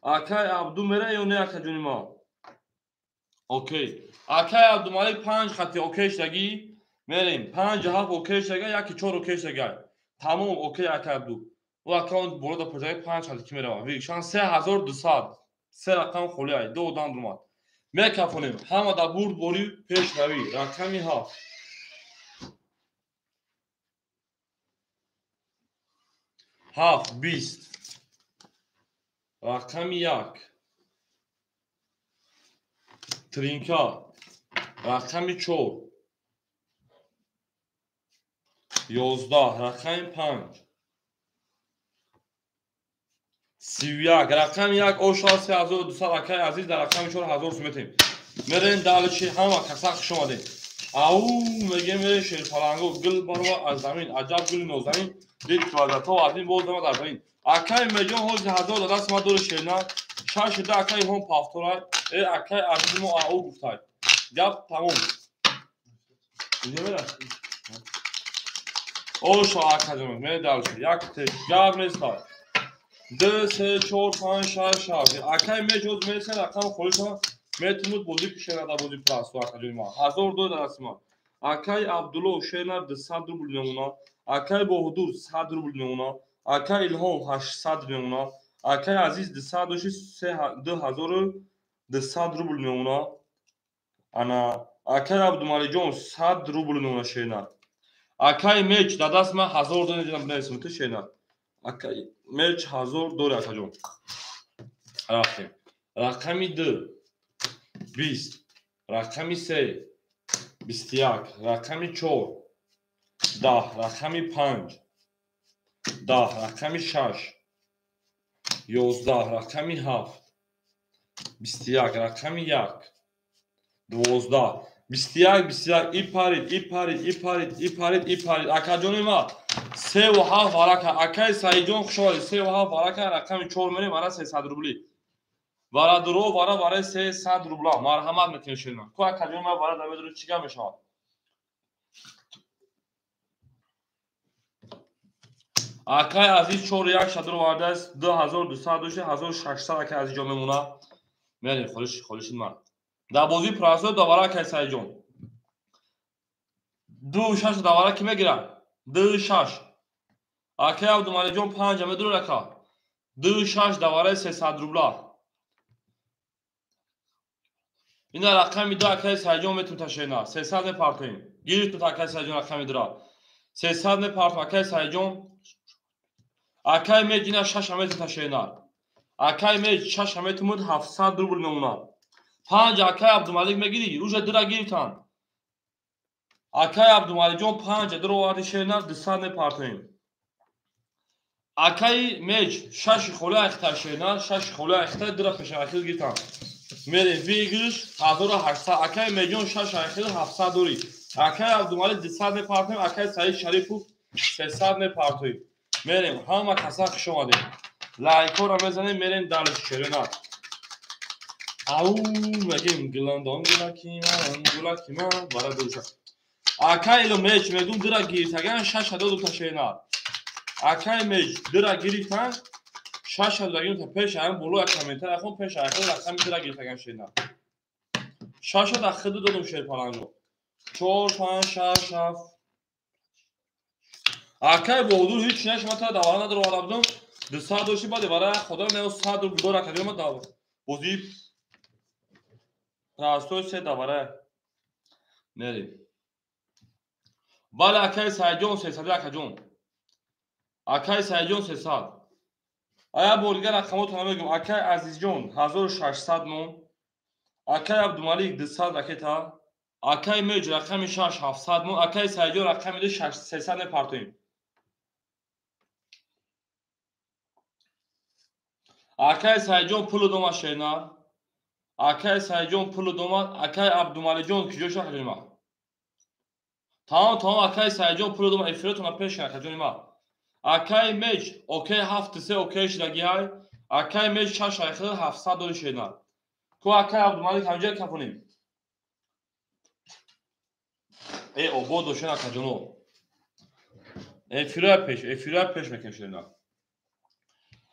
Акай Абду мера ё не акаҷони ма? Окей. Акай Абдумалик 5 хати окей шудагӣ. Мерем 5 7 окей шудага, 1 4 окей шудага. Тамом окей акай Абду. Ӯ акаунт боло да пурсаги 5 хати ки мерава. Викшан 3200. Се рақам холӣ ай, ду одам дурмад. Мекафонем. Ҳама да бурдборӣ пешравӣ. Рақами 7. 7 20. Рақами 1. Тринка. Рақами 4. 11. Рақами 5. 31. Рақами 1 ошал 3200. Акай Азиз дар рақами 4000 сум метем. Мерем дальше. Ҳама каса хуш омадед. Ау мегем мерем шерпалангу гул барова аз замин. Аҷаб гули нозанин. Дид квадрато аз ин боз дама дар замин. Акай меҷон ҳози 1000 даст ма дори шерна. 6 да акай ҳон пафторай. Акай Азиз мо ау гуфтай. Гап тамом. Иҷо мера? Ошо акаҷон, мерем дальше. Як те гап нестай. 2 3 4 5 6 7. Акай меч оз месен рақам холишон метумуд бозӣ кушена да бозӣ прасу акаҷони ма. 1000 доллар даст ма. Акай Абдулло шена 200 рубл мемона. Акай Боҳудур 100 рубл мемона. Акай Илҳом 800 мемона. Акай Азиз 200 доши 2200 рубл мемона. Ана акай Абдумалиҷон 100 рубл мемона шена. Акай меч да даст ма 1000 доллар ҷанам бинависам ту шена. Акай меч 1000 доллар акаҷон. Рафтем. Рақами 2 20, рақами 3 21, рақами 4 10, рақами 5 10, рақами 6 11, рақами 7 21, рақами 1 12, 21 21. И парид, и парид, и парид, и парид, и парид. Акаҷони ма 3 ва 7 варака. Акай Саидҷон хуш омадед. 3 ва 7 варака. Рақами 4 мерем, вара 300 рубли. Вара дуро, вара вара 300 рубла. Марҳамат мекунем ширина. Ку акаҷони ма вара даведро чӣ гап мешавад? Акай Азиз 4 1 шадро вардааст 2200 дошти 1600 акай Азизҷон мемона. Мерем холиш холишин ман. Дар бозии прасо давара акай Саидҷон. 2 6 давара ки мегирад? 2 6. Акай Абдумалиҷон 5 медурад ака. 2 6 давараи 300 рубла. Ина рақами 2 акай Саидҷон метун ташена. 300 мепартоем. Гирифтут акай Саидҷон рақами 2-ра. 300 мепартом акай Саидҷон. Акай меч ина 6 метун ташена. Акай меч 6 метумуд 700 рубл мемонад. 5 акай Абдумалик мегири, уже 2-ра гирифтанд. Акай Абдумаликҷон 5 2-ро оварди шена 200 мепартоем. Акай меч 6 холи айхта шена, 6 холи айхта 2-ра пешахил гирифтанд. Мерем выигрыш 1800. Акай меҷон 6 айхил 700 дори. Акай Абдумалик 200 мепартоем, акай Саид Шарипов 300 мепартоем. Мерем, ҳама каса хуш омадед. Лайкҳоро мезанем, мерем далиш шерена. Ау, мегем гиландон гулаки ман, гулаки ман, вара душа. Акай ило меч мегум 2-ра гирифтаган 6 доду шена. Акай меч 2-ра гирифтан 6 дагин та пеш ам боло як комментар ахон пеш ахир рақами 2-ра гирифтаган шена. 6 да хиду додум шер паланго. 4 5 6 7. Акай Боҳудур ҳеч нашма та давара надро варабдум. 200 доши баъд вара худо не 100 рубл дора кадима дав. Бозӣ Растой се давара. Мерем. Бале акай Саидҷон 300 акаҷон. Акай Саидҷон 300. Ая бор дигар рақамотро мегӯм. Акай Азизҷон 1600 мон. Акай Абдумалик 200 ракета. Акай меч рақами 6 700 мон. Акай Саидҷон рақами 2 300 мепартоем. Акай Саидҷон пулу дома шена. Акай Саидҷон пулу дома. Акай Абдумаликҷон куҷо шуд акаҷони ма? Тамом, тамом, акай Саидҷон пулу дома эфиротона пеш кун акаҷони ма. Акай меч окей 7 3 окей шудагиҳай. Акай меч 6 айхил 700 дори шена. Ку акай Абдумалик ҳамҷа кафонем. Э обод дошен акаҷоно. Эфироя пеш, эфироя пеш мекунем шена.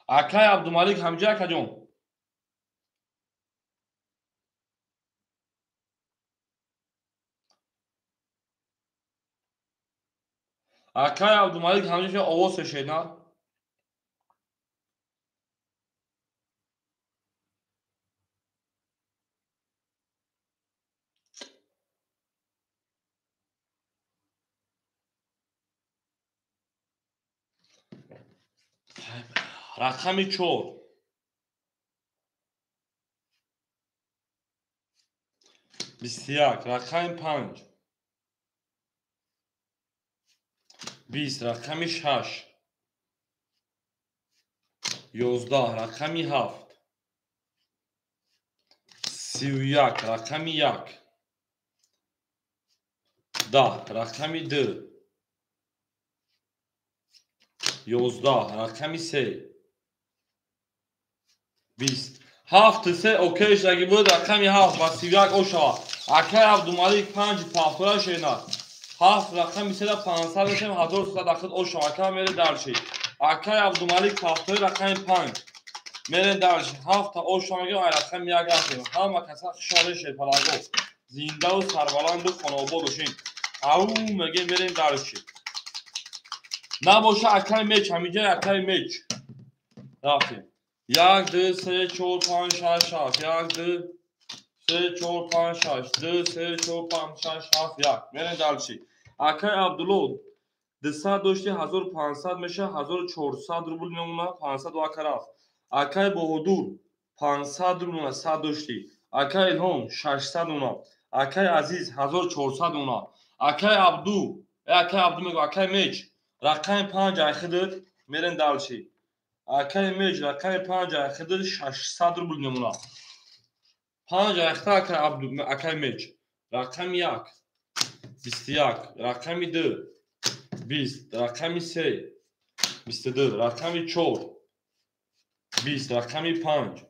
Акай Абдумалик ҳамҷа акаҷон. Акай Абдумалик ҳамҷа овоз шена. Рақами 4 21, рақами 5 20, рақами 6 11, рақами 7 31, рақами 1 10, рақами 2 11, рақами 3 20. 7 3 окей шдаги буд рақами 7 ба 31 ошава. Акай Абдумалик 5 пафтора шена. 7 рақами 3 500 мешем 1300 дахил ошава. Акай мере дарши. Акай Абдумалик ҳафтои рақами 5. Мерем дальше. Ҳафта оша мегем, ай рақами 1 рафтем. Ҳама каса хушомадед шерпаланго. Зиндаву сарбаланду хонаобод бошин. Ау мегем, мерем дальше. Набоша акай меч, ҳамиҷа акай меч. Рафтем. 1 2 3 4 5 6 7 1 2 3 4 5 6 2 3 4 5 6 7 1. Мерем дальше. Акай Абдулло 200 дошти 1500 меша 1400 рубл мемона 500 ака рафт. Акай Боҳодур 500 рубл мемона 100 дошти. Акай Илҳом 600 мемона. Акай Азиз 1400 мемона. Акай Абду, акай Абду мегӯ, акай Меч рақами 5 айхидид, мерем дальше. Акай Меч рақами 5 айхидид 600 рубл мемона. 5 айхида акай Абду, акай Меч рақами 1 21, рақами 2 20, рақами 3 22, рақами 4 20, рақами 5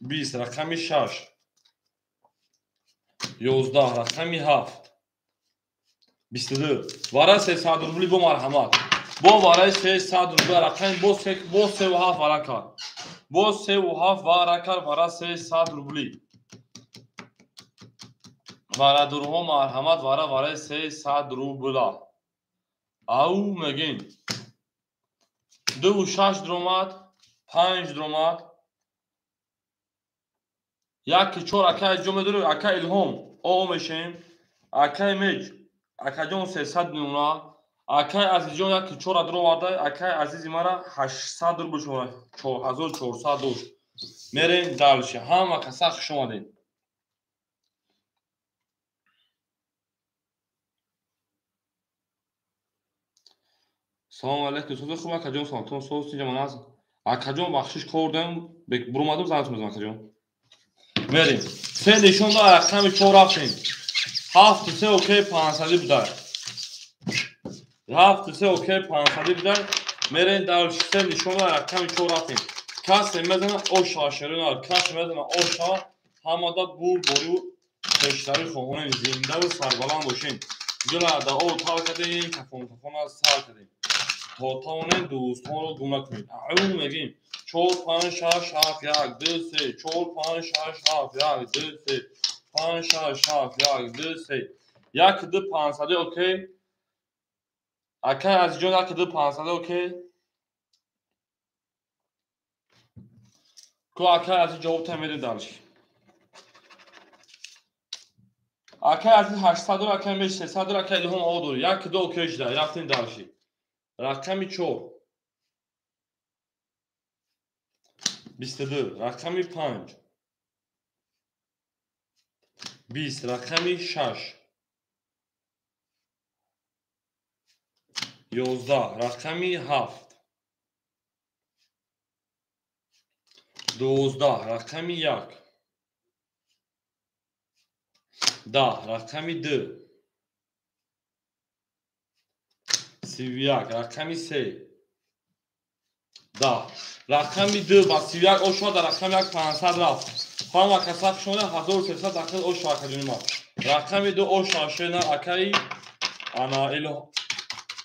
20, рақами 6 11, рақами 7 22. Вара 300 рубли бо марҳамат. Бо вараи 300 рубли рақами бо 3 ва 7 вара кард. Бо 3 ва 7 вара кард вара 300 рубли. Варадурҳо марҳамат вара вараи 300 рубла. Ау мегин. 2 ва 6 дромад, 5 дромад. 1 4 акай ҷо медорӣ, акай Илҳом, о мешем. Акай Меч, акаҷон 300 мемона. Акай Азизҷон 1 4 дроварда, акай Азизи мара 800 рубл шумора 4400 дошт. Мерем дальше. Ҳама каса хуш омадед. Салом алейкум. Сози хуб акаҷон, саломатон соз тинҷа ман аст. Акаҷон бахшиш кордам, бурумадам занг мезанам акаҷон. Мерем. Се нишон дод рақами 4 рафтем. 7 3 окей 500 будай. 7 3 окей 500 будай. Мерем дальше. Се нишон дод рақами 4 рафтем. Касе мезана оша шерина, касе мезана оша, ҳамада бурдборию пештари хоҳонем, зиндаву сарбаланд бошем. Гула да о тал кардем, кафон кафон аз сар кардем. То тавонем дӯстонро гум накунед. Ау мегим 4 5 6 7 1 2 3 4 5 6 7 1 2 3 5 6 7 1 2 3 1 2 500 окей. Акай Азизҷон 1 2 500 окей. Ку акай Азиз ҷавоб та медем дальше. Акай Азиз 800 дор, акай Меч 300 дор, акай Илҳом о дор. 1 2 окей шуда, рафтем дальше. Рақами 4 22, рақами 5 20, рақами 6 11, рақами 7 12, рақами 1 10, рақами 2 31, рақами 3 10, рақами 2 ба 31 ошва дар рақами 1 500 рафт. Ҳама каса хушомада 1300 дақиқа ошва акаҷони ман. Рақами 2 ошва шена акаи ана Илҳом.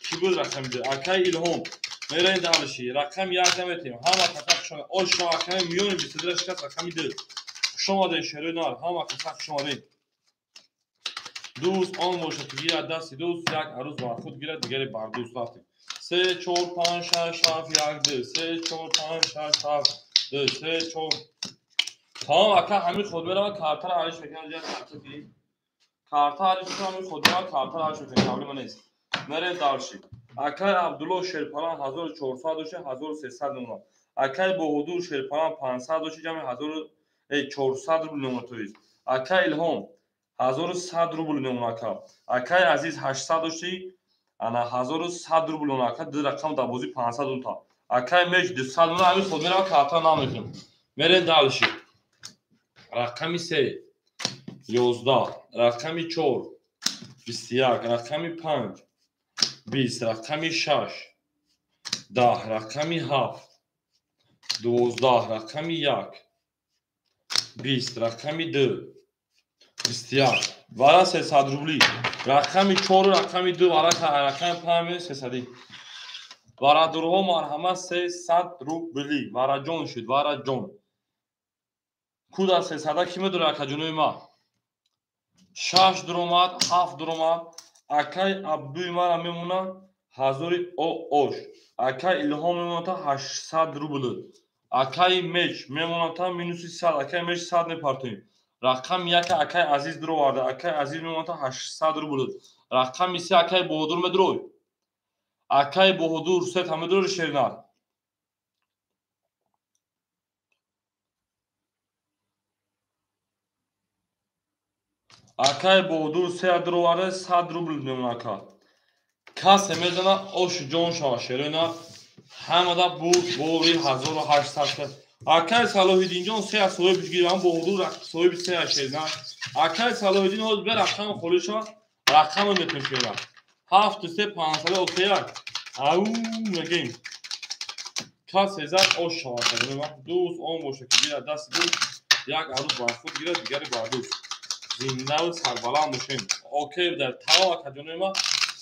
Чӣ буд рақами 2? Акаи Илҳом. Мерем дальше. Рақами 1 наметем. Ҳама каса хушомада ошва акаи миёни 22 шикаст рақами 2. Хушомадед шерои нар. Ҳама каса хушомадед. Дӯст он бошад ки гирад дасти дӯст, як арӯз бар худ гирад, дигаре бар дӯст. Рафтем. 3 4 5 6 7 1 2 3 4 5 6 7 2 3 4. Тамом ака ҳамин худ меравад, картаро алиш мекунад, ҷа карта ки карта алиш мекунад, ҳамин худ меравад, картаро алиш мекунад, проблема нест. Мерем дальше. Акай Абдулло Шерпалан 1400 дошт, 1300 мемонад. Акай Боҳодур Шерпалан 500 дошт, ҷамъи 1400 рубл мемонад то есть. Акай Илҳом 1100 рубл мемонад ака. Акай Азиз 800 дошти, ана 1100 рубл мемонад ака, ду рақам дар бозӣ 500 рубл. Акай Меч 200 мемонад, ҳамин худ меравад, карта намекунем. Мерем дальше. Рақами 3 11, рақами 4 21, рақами 5 20, рақами 6 10, рақами 7 12, рақами 1 20, рақами 2 21. Вара 300 рубли. Рақами 4, рақами 2, вара рақами 5 300. Варадурҳо марҳамат 300 рубли. Вараҷон шуд, вараҷон. Куда 300 ки медора акаҷонои ма? 6 дуромад, 7 дуромад. Акай Абдуи мара мемона 1000 оош. Акай Илҳом мемоната 800 рубл. Акай Меч мемоната минуси 100. Акай Меч 100 мепартоем. Рақами 1 акай Азиз дуроварда. Акай Азиз мемоната 800 рубл. Рақами 3 акай Боҳодур медурой. Акай Боҳодур сета медурой шернар. Акай Боҳодур се дуроварда 100 рубл мемона ака. Касе мезана ошу ҷон шава шерона. Ҳамада буд бори 1800. Акай Салоҳиддинҷон се соҳиб гирам Боҳодур соҳиби се шерна. Акай Салоҳиддин ҳозир бе рақам холӣ шава рақам метон шерна. 7 3 5 окей. Ау мегем. Касе зад ош шава шерона. Дӯст он боша ки гирад даст дӯст як арӯз бар худ гирад дигари бар дӯст. Зиндаву сарбаланд бошем. Окей дар таво акаҷонои ма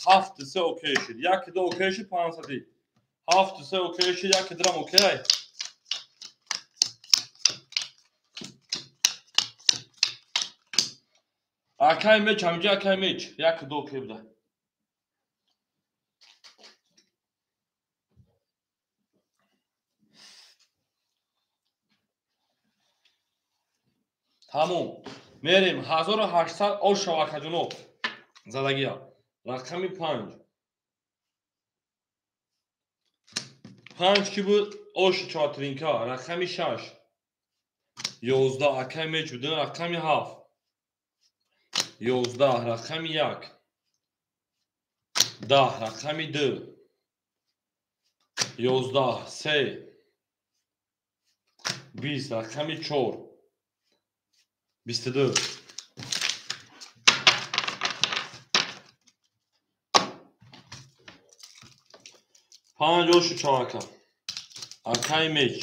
7 3 окей шуд. 1 2 окей шуд 500. 7 3 окей шуд 1 драм окей. Акай меч ҳамҷа акай меч 1 2 окей буда. Тамом. Мерем 1800 ош шава акаҷоно. Задагия. Рақами 5. 5 ки буд ош чатринка. Рақами 6. 11 акай меч буд. Рақами 7. 11 рақами 1. 10 рақами 2. 11 3. 20 рақами 4. 22. Панҷ ошу чорака. Акай меч.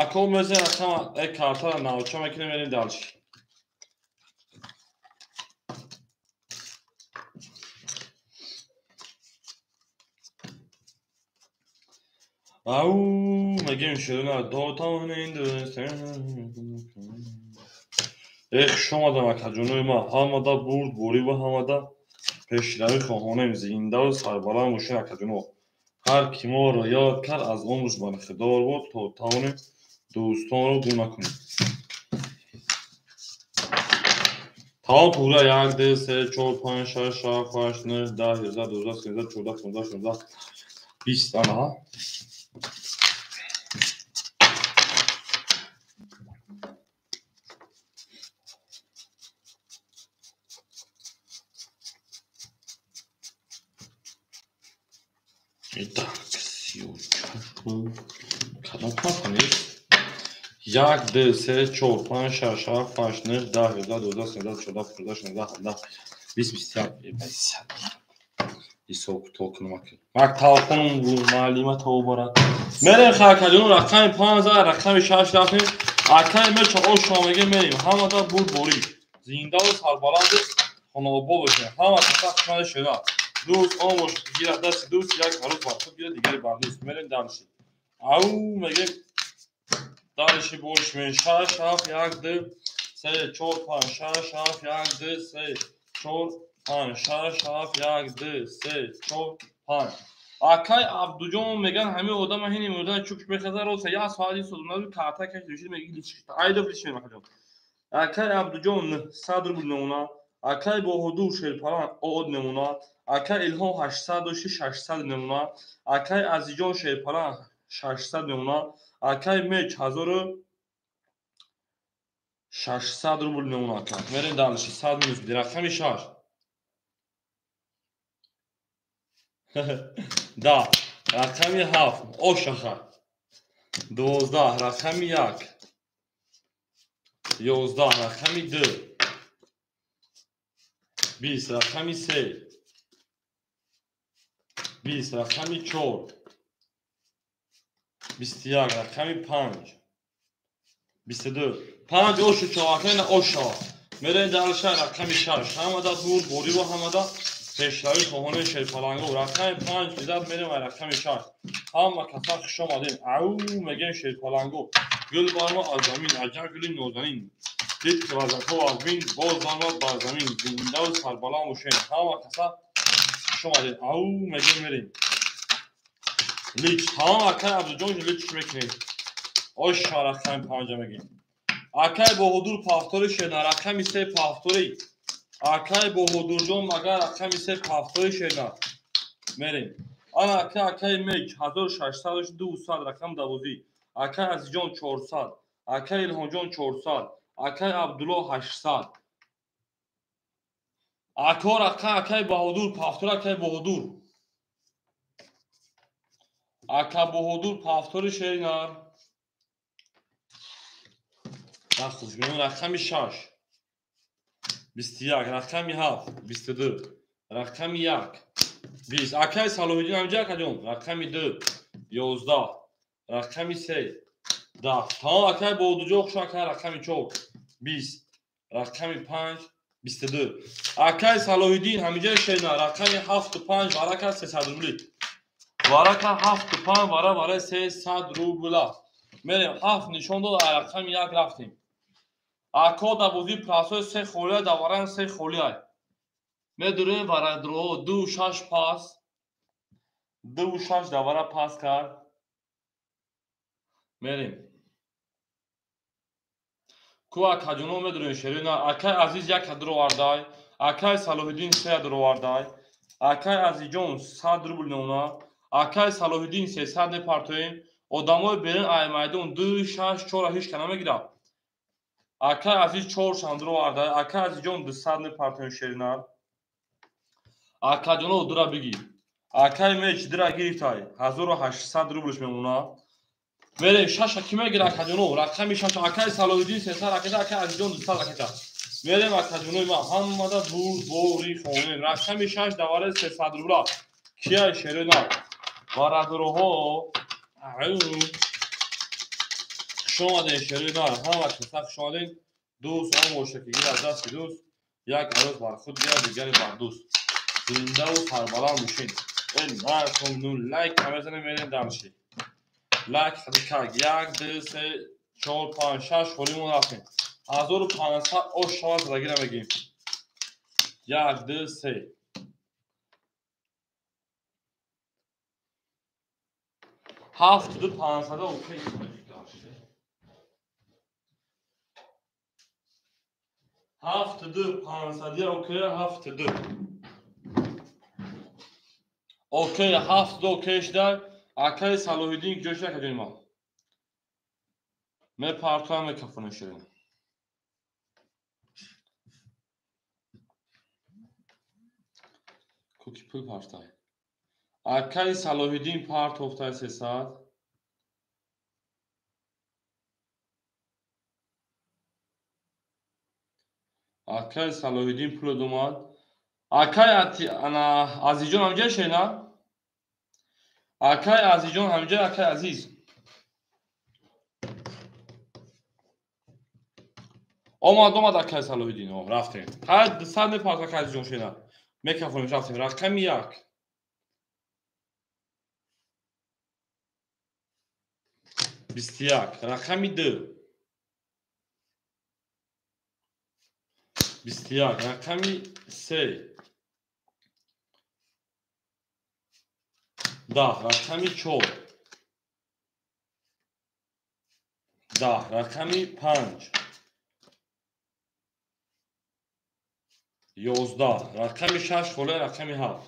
Ако мезе рақама э картара навча мекунем мерем дальше. Ау мегем ширина дотонин. Эх шомадам акаҷонои ма. Ҳамада бурд бориву ҳамада пешравӣ хоҳонем. Зиндаву сарбаланд бошем акаҷоно. Ҳар ки моро ёд кард аз умрш бархдор буд то тавонем дӯстонро гум накунем. Тамом тура 1 2 3 4 5 6 7 8 9 10 11 12 13 14 15 16 20 анаҳа. Итак, 34 кадом карта нест? 1 2 3 4 5 6 7 8 9 10 11 12 13 14 15 16 17 20 21 ҳисоб китоб кунам ака. Мак талхонум маълима тобарад. Мерем хакаҷон рақами 5 рақами 6 рафтем. Акай меча ош меге мерем. Ҳамада бурд борӣ. Зиндаву сарбаланду хонаобод бошем. Ҳама каса хушмада шуда. Дӯст он бошад ки гирад дасти дӯст як арӯз бар худ гирад дигари бар дӯст. Мерем дальше. Ау мегем дальше бориш мен 6 7 1 2 3 4 5 6 7 1 2 3 4 5 6 7 1 2 3 4 5. Акай Абдуҷон меган ҳамин одама ҳини мурдан чӯк мехаза роса як соати содуназу карта каш дошид меги личиш. Айдов лич мемахаҷон. Акай Абдуҷон 100 рубл намуна. Акай Боҳодур Шерпалан од намуна. Акай Илҳом 800 дошти 600 намуна. Акай Азизҷон Шерпалан 600 намуна. Акай Меч 1600 рубл намуна. Ака мерем дальше 100 минус рақами 6. Да, рақами 7 ошаха. 12 рақами 1. 11 рақами 2. 20 рақами 3. 20 рақами 4. 21 рақами 5. 22 5 ошу чавакена ошава. Мерем дальше рақами 6. Ҳамада бурд бориву ҳамада Пешравӣ хоҳони шерпаланго. Рақами 5 изад мерем ва рақами 6. Ҳама каса хуш омадем. Ау мегем шерпаланго. Гул барма аз замин, аҷаб гули нозанин. Дид ки вазатҳо аз бин, боз барма бар замин. Зиндаву сарбаланд бошем. Ҳама каса хуш омадем. Ау мегем мерем. Лич, тамом акай Абдуҷон лич мекунем. Оша рақами 5 мегем. Акай Баҳодур пафтори шена, рақами 3 пафтори. Акай Баҳодурҷон магар рақами 3 пафтори шена. Мерем. Ана акай акай Меч 1600 200 рақам давозӣ. Акай Азизҷон 400, акай Илҳомҷон 400, акай Абдулло 800. Ако рақам акай Баҳодур пафтори акай Баҳодур. Ака Баҳодур пафтори шеринар. Рақами 6 21, рақами 7 22, рақами 1 20. Акай Салоҳиддин ҳамҷа акаҷон, рақами 2 11, рақами 3 10. Тамом акай Баҳодурҷон хуш акай рақами 4 20, рақами 5 22. Акай Салоҳиддин ҳамиҷа шеринар, рақами 7 5 варака 300 рубли. Варака 7 5 вара вара 300 рубла. Мерем 7 нишон дод, рақами 1 рафтем. Ако да бозӣ прасои 3 холия да варан 3 холия. Медурем варадро 2 6 пас. 2 6 да вара пас кард. Мерем. Ку акаҷоно медурем шерина. Акай Азиз 1 дро вардай. Акай Салоҳиддин 3 дро вардай. Акай Азизҷон 100 рубл нона. Акай Салоҳиддин 300 мепартоем. Одамои берин ай майдон 2 6 4 ҳеч ка намегирад. Акай Азиз 4 шандро вардай. Акай Азизҷон 200 мепартоем шеринар. Акаҷоно дура бигир. Акай Меч дура гирифтай. 1800 рублш мемонад. Мерем 6 ки мегирад акаҷоно? Рақами 6 акай Салоҳиддин 300 ракета, акай Азизҷон 200 ракета. Мерем акаҷонои ман ҳамада бурдбори хонем. Рақами 6 даваре 300 рубла. Кияй шеринар? Барадроҳо хуш омадем шеринар. Ҳама каса хуш омадем. Дӯст он боша ки гирад дасти дӯст, як арӯз бар худ гирад, дигаре бар дӯст. Зиндаву сарбаланд бошед. Лайк мезанем, мерем дальше. Лайк как 1 2 3 4 5 6 холимон рафтем. 1500 ош шавад задагира мегем. 1 2 3 7 2 500 окей. 7 2 500 окей, 7 2. Окей, 7 2 окей шуд. Акай Салоҳиддин ҷош акаҷони ман. Мепартоям мекафонем ширин. Куки пул партай. Акай Салоҳиддин партофтай 300. Акай Салоҳиддин пул домад. Акай ана Азизҷон ҳамҷа шена? Акай Азизҷон ҳамҷа, акай Азиз. Омад, омад акай Салоҳиддин. Рафтем. Ҳар 200 мепарт акай Азизҷон шена. Мекафонем, рафтем. Рақами 1. 21, рақами 2. 21, рақами 3. 10, рақами 4. 10, рақами 5. 11, рақами 6 холе, рақами 7.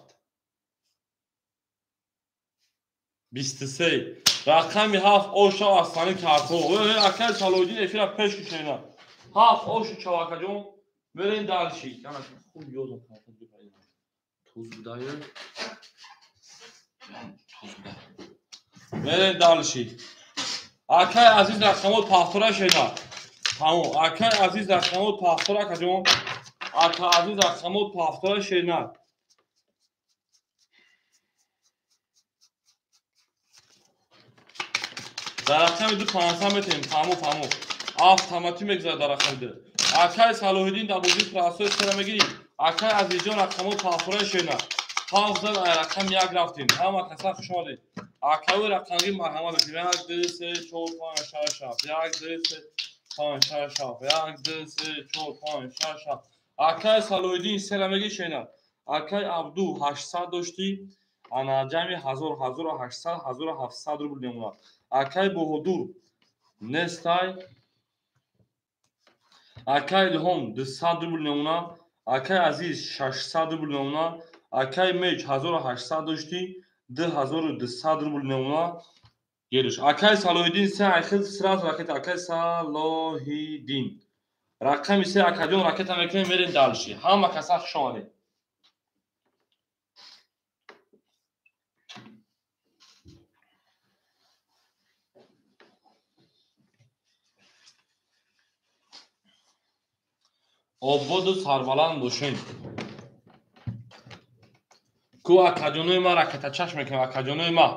23, рақами 7 оша аслани картҳо. Акай Салоҳиддин эфира пеш кушена. 7 ошу чавакаҷон. Мерем дальше. Хуб ёдам туз будаю. Мерем дальше. Акай Азиз рақамот пафтора шена. Тамом. Акай Азиз рақамот пафтора акаҷон. Ака Азиз рақамот пафтора шена. Дар рақами 2 500 метем. Фаҳмо, фаҳмо. Автоматӣ мегузарад дар рақами 2. Акай Салоҳиддин дар бозии прасои сера мегирӣ. Акай Азизҷон рақамҳо пафура шена. 7 зад ай рақам 1 рафтем. Ҳама каса хуш омадед. Акаи рақамги марҳамат бикунед. 1 2 3 4 5 6 7 1 2 3 5 6 7 1 2 3 4 5 6 7. Акай Салоҳиддин сера меги шена. Акай Абду 800 доштӣ. Ана ҷамъи 1000 1800 1700 рубл мемонад. Акай Боҳодур нестай. Акай Илҳом 200 рубл мемонад. Акай Азиз 600 рубл мемонад. Акай Меч 1800 доштӣ 2200 рубл мемонад. Гелиш. Акай Салоҳиддин се айхил сразу ракета. Акай Салоҳиддин. Рақами се акаҷон ракета мекунем, мерем дальше. Ҳама каса хуш омадед. Ободу сарбаланд бошед. Ку акаҷонои ма ракета чашм мекунем, акаҷонои ма.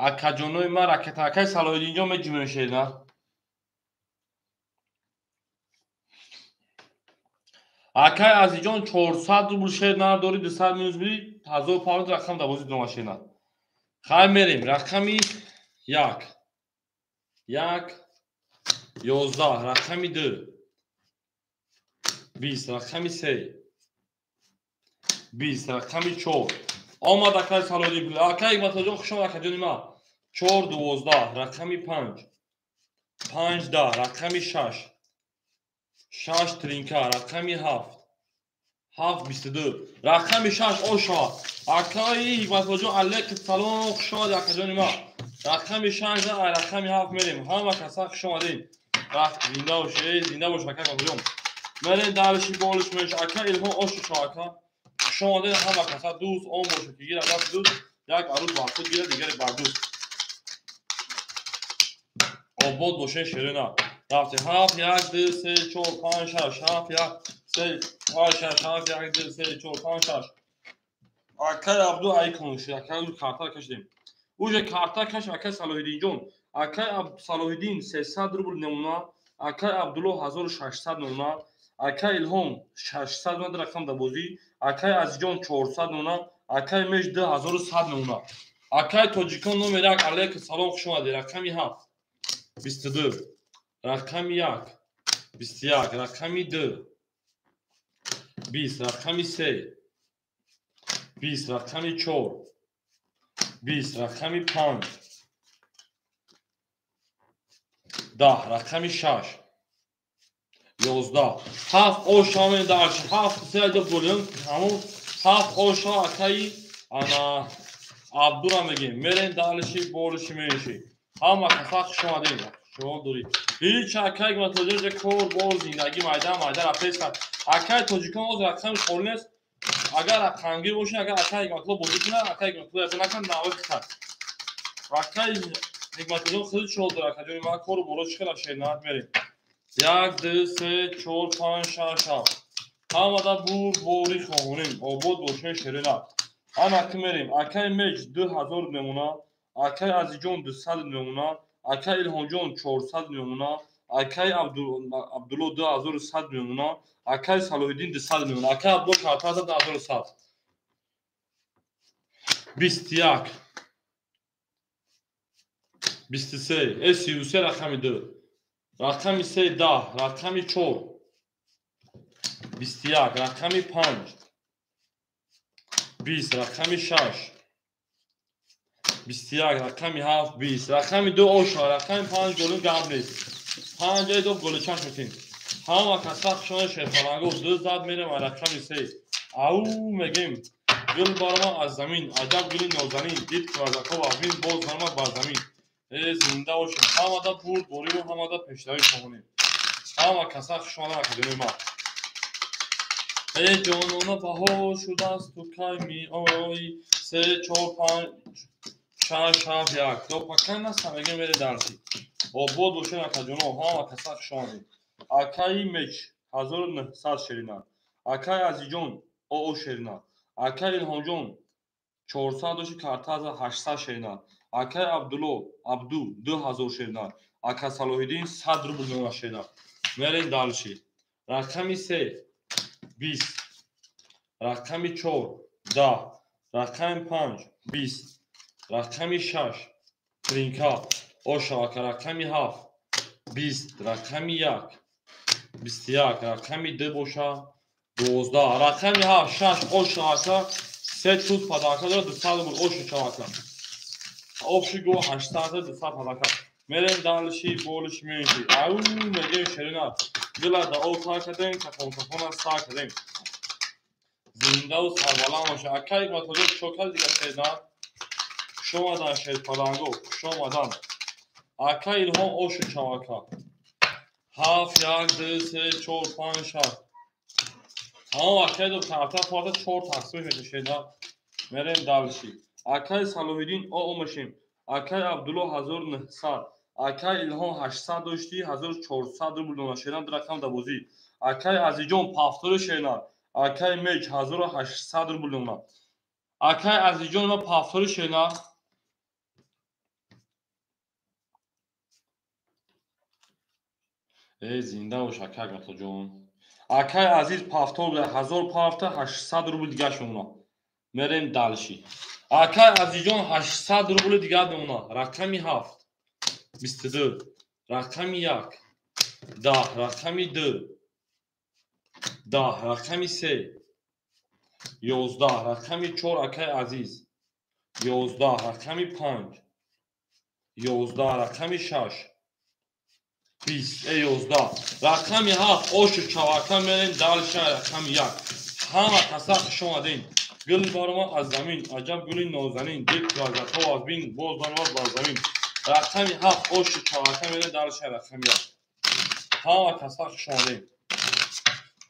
Акаҷонои ма ракета. Акай Салоҳиддинҷон меҷумем шена. Акай Азизҷон 400 рубл шер надори, 200 минус биди, 1500 рақам да бозӣ дома шена. Хай мерем, рақами 1. 1 11, рақами 2. 20, рақами 3. 20, рақами 4. Омад акай Салоҳиддин. Акай Ҳикматуллоҷон хуш омад акаҷони ма. 4 12, рақами 5. 5 10, рақами 6. 6 тринка, рақами 7. 7 22, рақами 6 оша. Акай Ҳикматуллоҷон алейкум салом, хуш омад акаҷони ма. Рақами 6 рақами 7 мерем. Ҳама каса хуш омадед. Зинда бош, зинда бош акай Ҳикматуллоҷон. Мерем дальше болиш меш. Акай Илҳом оша ака. Хуш омадед ҳама каса дӯст он бошад ки гирад даст дӯст, як арӯз ба худ гирад, дигаре бар дӯст. Обод бошед ширина. Рафтем 7 1 2 3 4 5 6 7 1 3 5 6 7 1 2 3 4 5 6. Акай Абду айконш, акай карта кашидем. Уже карта каш акай Салоҳиддинҷон. Акай Салоҳиддин 300 рубл намуна, акай Абдулло 1600 намуна, акай Илҳом 600 намуна рақам да бозӣ, акай Азизҷон 400 намуна, акай Меч 2100 намуна. Акай Тоҷикон номер 1 алейкум салом, хуш омадед. Рақами 7 22, рақами 1 21, рақами 2 20, рақами 3 20, рақами 4 20, рақами 5 10, рақами 6 11 7 оша мен дальше 7 се айда болем ҳамон 7 оша акаи ана Абдура мегем. Мерем дальше болиши менши. Ҳама каса хуш омадед. Шумо доред. Ҳеч акай Ҳикматуллоҷон кор бор зиндагӣ майда майда рафтест. Акай тоҷикон оз рақами холӣ нест. Агар рақамгир бошед, агар акай Ҳикматулло бозӣ кунад, акай Ҳикматулло ябе накунад, навои хитад. Акай Ҳикматуллоҷон хеле чол дорад. Акаҷони ман кору боро чӣ хела шернаат мерем. 1 2 3 4 5 6 7. Ҳамада бур бори хоҳонем. Обод бошед ширина. Ана ки мерем. Акай Меч 2000 мемона, акай Азизҷон 200 мемона, акай Илҳомҷон 400 мемона, акай Абдулло 2100 мемона, акай Салоҳиддин 200 мемона, акай Абдулло картаза 2100. 21 23 33 рақами 2, рақами 3 10, рақами 4 21, рақами 5 20, рақами 6 21, рақами 7 20, рақами 2 оша, рақами 5 голим гап нест. 5 ай ду голи чашм метин. Ҳама каса хушона шерфаланго 2 зад мерем рақами 3. Ау мегем. Гул барма аз замин, аҷаб гули нозанин, дид квазако вазмин, боз барма бар замин. Зинда бошем. Ҳамада бурд бориву ҳамада пешравӣ хоҳонем. Ҳама каса хушона академияи ма. Ҷонона баҳор шудааст, ту кай меоӣ? 3 4 5 6 7 1. То пакай наста мегем мере дарси. Обод бошед акаҷоно, ҳама каса хуш омадед. Акаи Меч 1900 ширина. Акаи Азизҷон оо ширина. Акаи Илҳомҷон 400 доши картаза 800 ширина. Акаи Абдулло Абду 2000 ширина. Ака Салоҳиддин 100 рубл мемона ширина. Мерем дальше. Рақами 3 20, Рақами 4 10, рақами 5 20, рақами 6 тринка ошавака, рақами 7 20, рақами 1 21, рақами 2 боша 12, рақами 7 6 ошавака, 3 туз падака дорад, 200 рубл ошавака. Обши го 800 200 падака. Мерем дальше болиш менши. Ау мегем шерина. Дила да о та кадем, кафон кафона са кадем. Зиндаву сарбаланд боша. Акай матоҷо чокал дига шерина. Хуш омадан шерпаланго, хуш омадан. Акай Илҳом ошу чавака. 7 1 2 3 4 5 6. Тамом акай ду карта парта 4 тақсим мешава шерина. Мерем дальше. Акай Салоҳиддин о омашем. Акай Абдулло 1900, акай Илҳом 800 дошти 1400 рубл дона шерина, ду рақам да бозӣ. Акай Азизҷон пафтори шерина, акай Меч 1800 рубл дона. Акай Азизҷон ма пафтори шерина. Э зинда бош акай Акматоҷон. Акай Азиз пафтор буда 1000 пафта 800 рубл дигаш мемона. Мерем дальше. Акай Азизҷон 800 рубли дигар мемона. Рақами 7 22, рақами 1 10, рақами 2 10, рақами 3 11, рақами 4 акай Азиз 11, рақами 5 11, рақами 6 20, 11, рақами 7 ошу чавака. Мерем дальше рақами 1. Ҳама каса хуш омадем. Гул баромад аз замин, аҷаб гули нозанин, дил лаззатҳо аз бин, боз баромад бар замин. Рақами 7 ошу чавака мерем дальше рақами 1. Ҳама каса хуш омадем.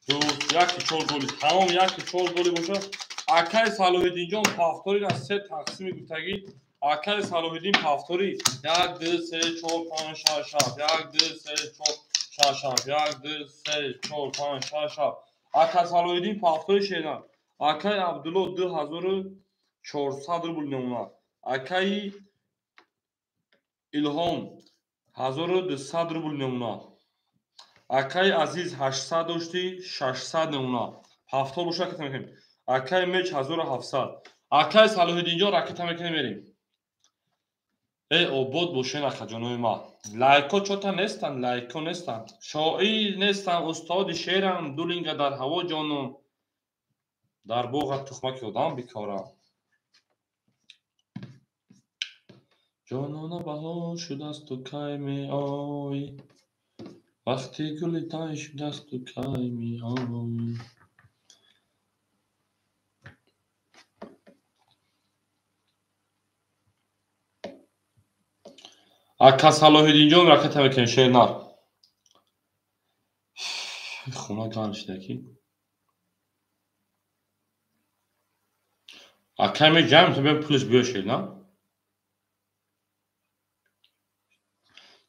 Дӯст, 1 4 голи, тамом 1 4 голи бошад. Акай Салоҳиддинҷон пафтори аз 3 тақсими гуфтагӣ. Акай Салоҳиддин пафтори 1 2 3 4 5 6 7, 1 2 3 4 6 7, 1 2 3 4 5 6 7. Акай Салоҳиддин пафтори шена. Акай Абдулло 2400 рубл мемонад. Акай Илҳом 1200 рубл мемонад. Акай Азиз 800 дошти 600 мемонад. Ҳафтор боша ракета мекунем. Акай Меч 1700. Акай Салоҳиддинҷон ракета мекунем мерем. Эй обод бошен акаҷонои ма. Лайко чота нестанд, лайко нестанд. Шоир нестам, устоди шеърам, ду линга дар ҳаво ҷонон. Дар боғат тухмаки одам бикорам. Ҷонона баҳор шудасту кай меоӣ? Вақти гули тай шудасту кай меоӣ? Ака Салоҳиддинҷон ракета мекунем шернар. Хона гарм шидаки. Акай ме ҷамъ то бем пулиш биё шерна.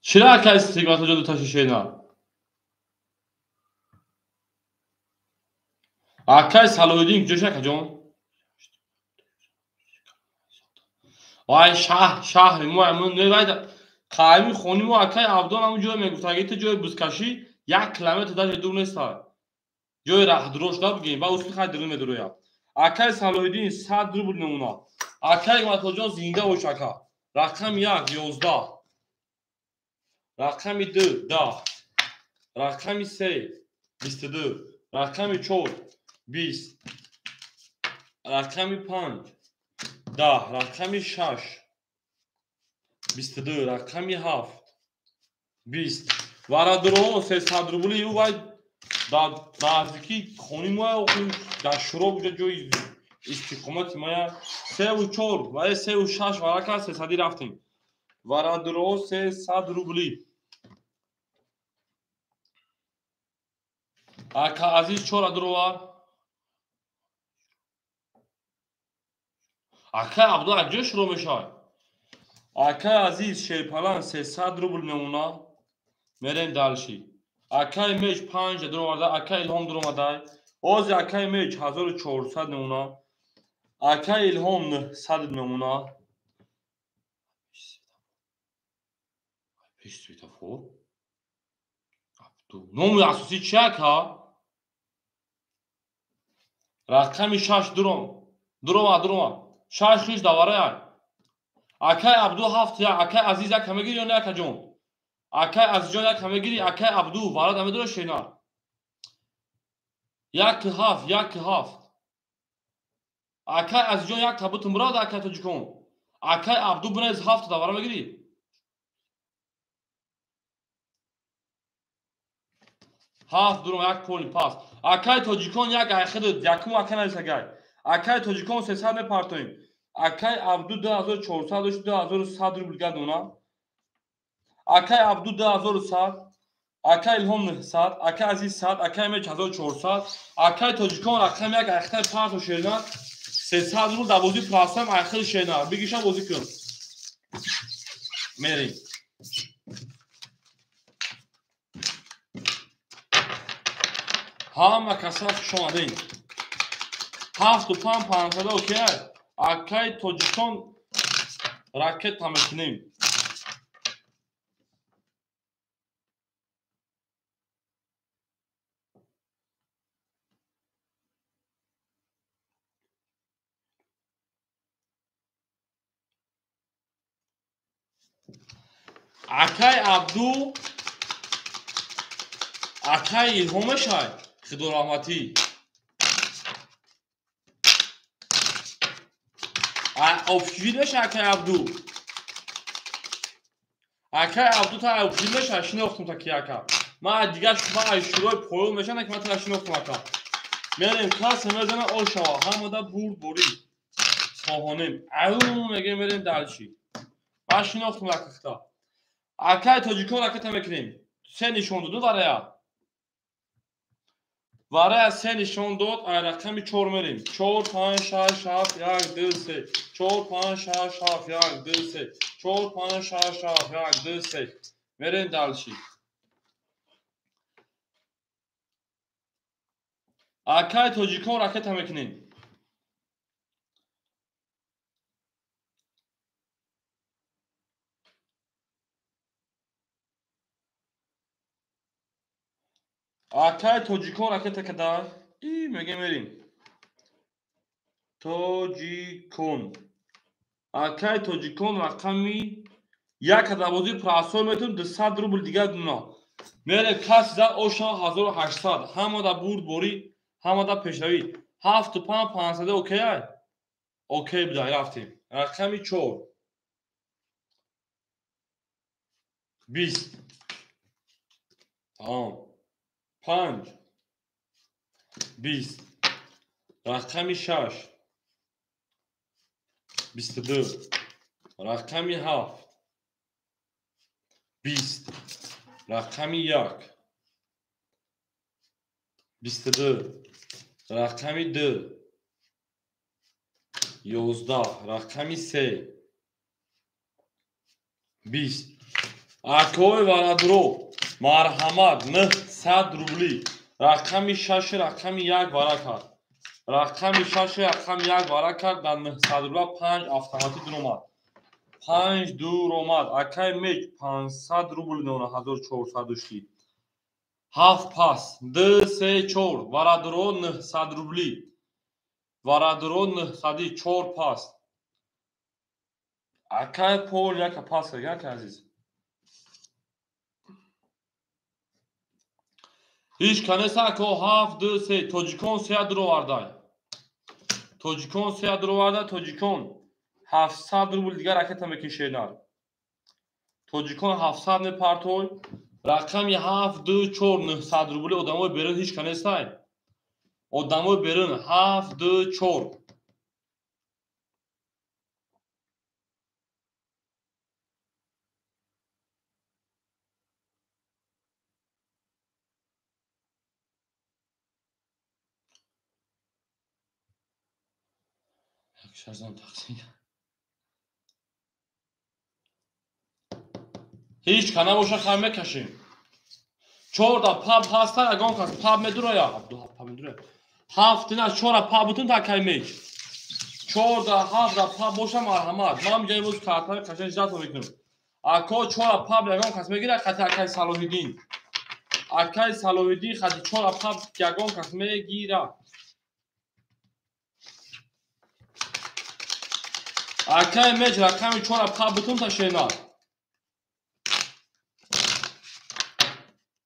Чира акай Сигматоҷон дуташи шерна? Акай Салоҳиддин куҷош акаҷон? Вай шаҳри мо амун не вай қайми хони мо акай Абдон ҳамун ҷое мегуфт, аги ту ҷои бузкашӣ 1 километр даже дур неста. Ҷои раҳдурош да бигем, ба усли хай дуру медуроям. Акай Салоҳиддин 100 рубл мемонад. Акай Матоҷон зинда бош ака. Рақами 1 11, рақами 2 10, рақами 3 22, рақами 4 20, рақами 5 10, рақами 6 22, рақами 7 20. Варадуроҳо 300 рубли ю вай дар наздикии хони моя, дар шуро буҷа ҷои истиқомати моя 3 4 ва 3 6 варака 300 рафтем. Варадуроҳо 300 рубли. Ака Азиз 4 адуровар. Акай Абдулла аз ҷо шурӯъ мешавад? Акай Азиз шерпалан 300 рубл мемонад. Мерем дальше. Акай Меч 5 дуроварда, акай Илҳом дуромадай. Ози акай Меч 1400 мемонад. Акай Илҳом 900 мемонад. Пеш светофор. Абду. Номи асосӣ чи ака? Рақами 6 дуром. Дурома, дурома. 6 хиш даварай. Акай Абду 7 1, акай Азиз як мегири ё не акаҷон? Акай Азизҷон як мегири, акай Абду варад намедора шена. 1 7 1 7. Акай Азизҷон як табут мурад акай тоҷикон. Акай Абду бинез 7 давара мегири. 7 дуром як поли пас. Акай тоҷикон як айхид якум ака нависагай. Акай тоҷикон 300 мепартоем. Акай Абду 2400 дошт 2100 рубл гадона. Акай Абду 2100, акай Илҳом 900, акай Азиз 100, акай Меч 1400, акай тоҷикон рақам як айхитай парто шерна 300 рубл дар бозии пласам айхид шерна. Бигиша бозӣ кун. Мерем. Ҳама каса хуш омадем. 7 5 500 окей. Акай тоҷикон ракета мекунем. Акай Абду, акай Илҳомешай, Худо раҳматӣ. Обшивид меша акай Абду. Акай Абду та обшивид меша, шинохтум та ки ака. Ма дигар ма шурои поён меша, на ки ма та шинохтум ака. Мерем кас мезана ошава, ҳамада бурд борӣ. Хоҳонем. Ау мегем мерем далчи. Ма шинохтум ака. Акай тоҷикон ракета мекунем. Се нишон дод варая. Варая се нишон дод, ай рақами 4 мерем. 4 5 6 7 1 2 3. 4 5 6 7 1 2 3. 4 5 6 7 1 2 3. Мерем дальше. Акай тоҷикон ракета мекунем. Акай тоҷикон ракета када. И мегем мерем. Тоҷикон. Акай тоҷикон рақами 1 када бозии прасой метун 200 рубл дигар дуна. Мерем кас зад оша 1800. Ҳамада бурд борӣ, ҳамада пешравӣ. 7 5 500 окей ай? Окей буда, рафтем. Рақами 4. 20. Тамом. 5 20. Рақами 6 22. Рақами 7 20. Рақами 1 22. Рақами 2 11. Рақами 3 20. Акои варадро марҳамат 900 рубли. Рақами 6 рақами 1 вара кард. Рақами 6 рақами 1 вара кард. Дар 900 рубла 5 автоматӣ дуромад. 5 дуромад. Акай Меч 500 рубл нона 1400 дошти. 7 пас 2 3 4 варадро 900 рубли. Варадро 900 4 пас. Акай пол яка пас кард, акай азиз. Ҳеҷ канеса ако 7 2 3 тоҷикон 3 дуровардай. Тоҷикон 3 дуровардай, тоҷикон 700 рубл дигар ракета мекишенар. Тоҷикон 700 мепартой. Рақами 7 2 4 900 рубли одамои берун ҳеҷ канесай. Одамои берун 7 2 4. Шарзан тақсим. Ҳеҷ кана боша хай мекашем. 4 да паб ҳаста, ягон кас паб медуроя. 2 паб медуроя. 7 на 4 паб бутун та кай меч. 4 да 7 да паб боша марҳамат. Ман ҷои боз картаи қашанг ждато мекунам. Ако 4 паб ягон кас мегира хати акай Салоҳиддин. Акай Салоҳиддин хати 4 паб ягон кас мегира. Акай меч рақами 4 пап бутун та шернар.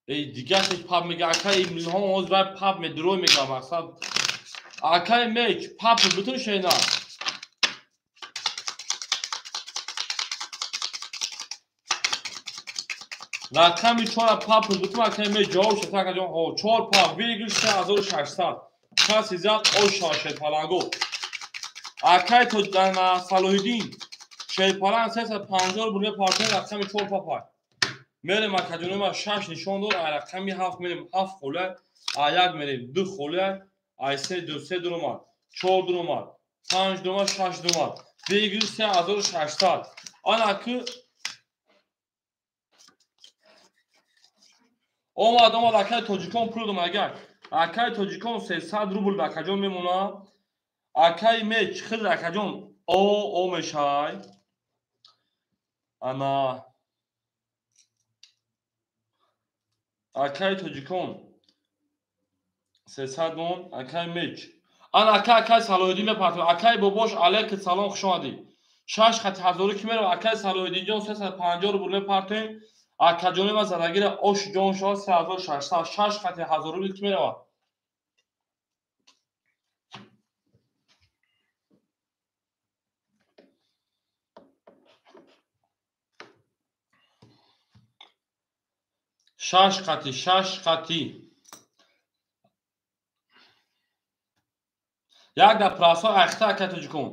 Эй дигашаш пап мега акай Илҳом ҳоз вай пап медурой мега мақсад. Акай меч пап бутун шернар. Рақами 4 пап бутун акай меч ҷавоб шуд акаҷон. Ҳо 4 пап выигрыш 3600. Каси зиёд оша шерпаланго. Акай то Салоҳиддин шерпаланг 350 рубл мепартояд рақами 4 папай. Мерем акаҷонома 6 нишон дор, ай рақами 7 мерем 7 холия, ай 1 мерем 2 холия, ай 3 2 3 дуромад, 4 дуромад, 5 дуромад, 6 дуромад. Выигрыш 3600. Ана ки омад омад акай тоҷикон пул дом агар. Акай тоҷикон 300 рубл акаҷон мемонад. Акай меч хид акаҷон о мешай. Ана акай тоҷикон 300 мон, акай меч. Ана акай Салоҳиддин мепартояд. Акай бобош алейк салом хуш омадӣ. 6 хати ҳазорӣ ки меравад акай Салоҳиддинҷон 350 рубл мепартоем. Акаҷони ма задагира ош ҷон шава 3600 6 хати ҳазорӣ ки меравад. Шаш қати, шаш қати. Як да прасо ахта акай тоҷикон.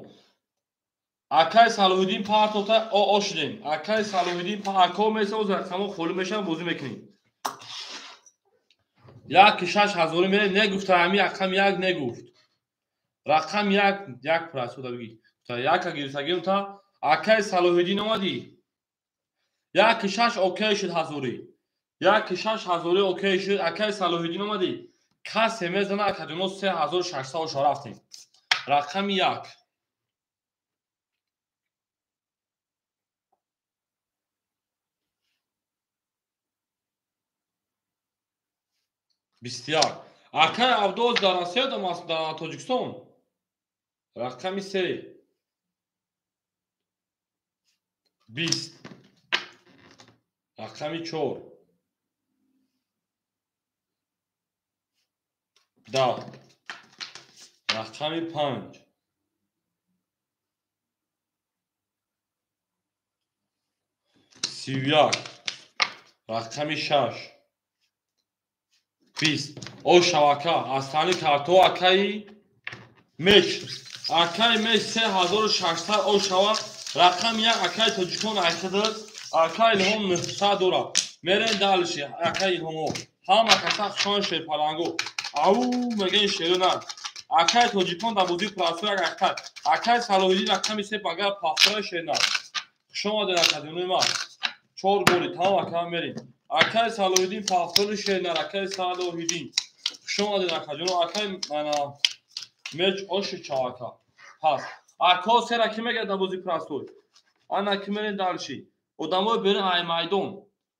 Акай Салоҳиддин партота о шудем. Акай Салоҳиддин ако меса оз рақамо холӣ мешаванд бозӣ мекунем. Як шаш ҳазорӣ мерем негуфта ҳами рақам як негуфт. Рақам як як прасо да бигӣ. Яка гирифтагим та акай Салоҳиддин омадӣ. Як шаш окей шуд ҳазорӣ. Як шаш ҳазорӣ окей шуд. Акай Салоҳиддин омадӣ. Касе мезана акаҷоно 3600 ша рафтем. Рақами як. Бист як. Акай Абдуоз дар Россия дар Тоҷикистон. Рақами се. 20. Рақами 4. 10. Рақами 5. 31. Рақами 6. 20. О шавака астани карто акаи меч. Акаи меч 3600 о шава. Рақами 1 акаи тоҷикон айхидад. Акаи Илҳом 900 дорад. Мерем далши акаи Илҳомо. Ҳама каса хушон шерпаланго. Ау мегӯян шеро на. Акаи тоҷикон дар бозии прасо як акай. Акаи Салоҳиддин рақами 3 агар пафтора шерна. Хуш омадед акаҷонои ман. 4 голи тамом ака мерем. Акаи Салоҳиддин пафтори шернар, акаи Салоҳиддин. Хуш омадед акаҷоно. Акаи мана меч оши чавака. Пас. Ако сера ки мегӯяд дар бозии прасой? Ана ки мерем далши. Одамои берун ай майдон.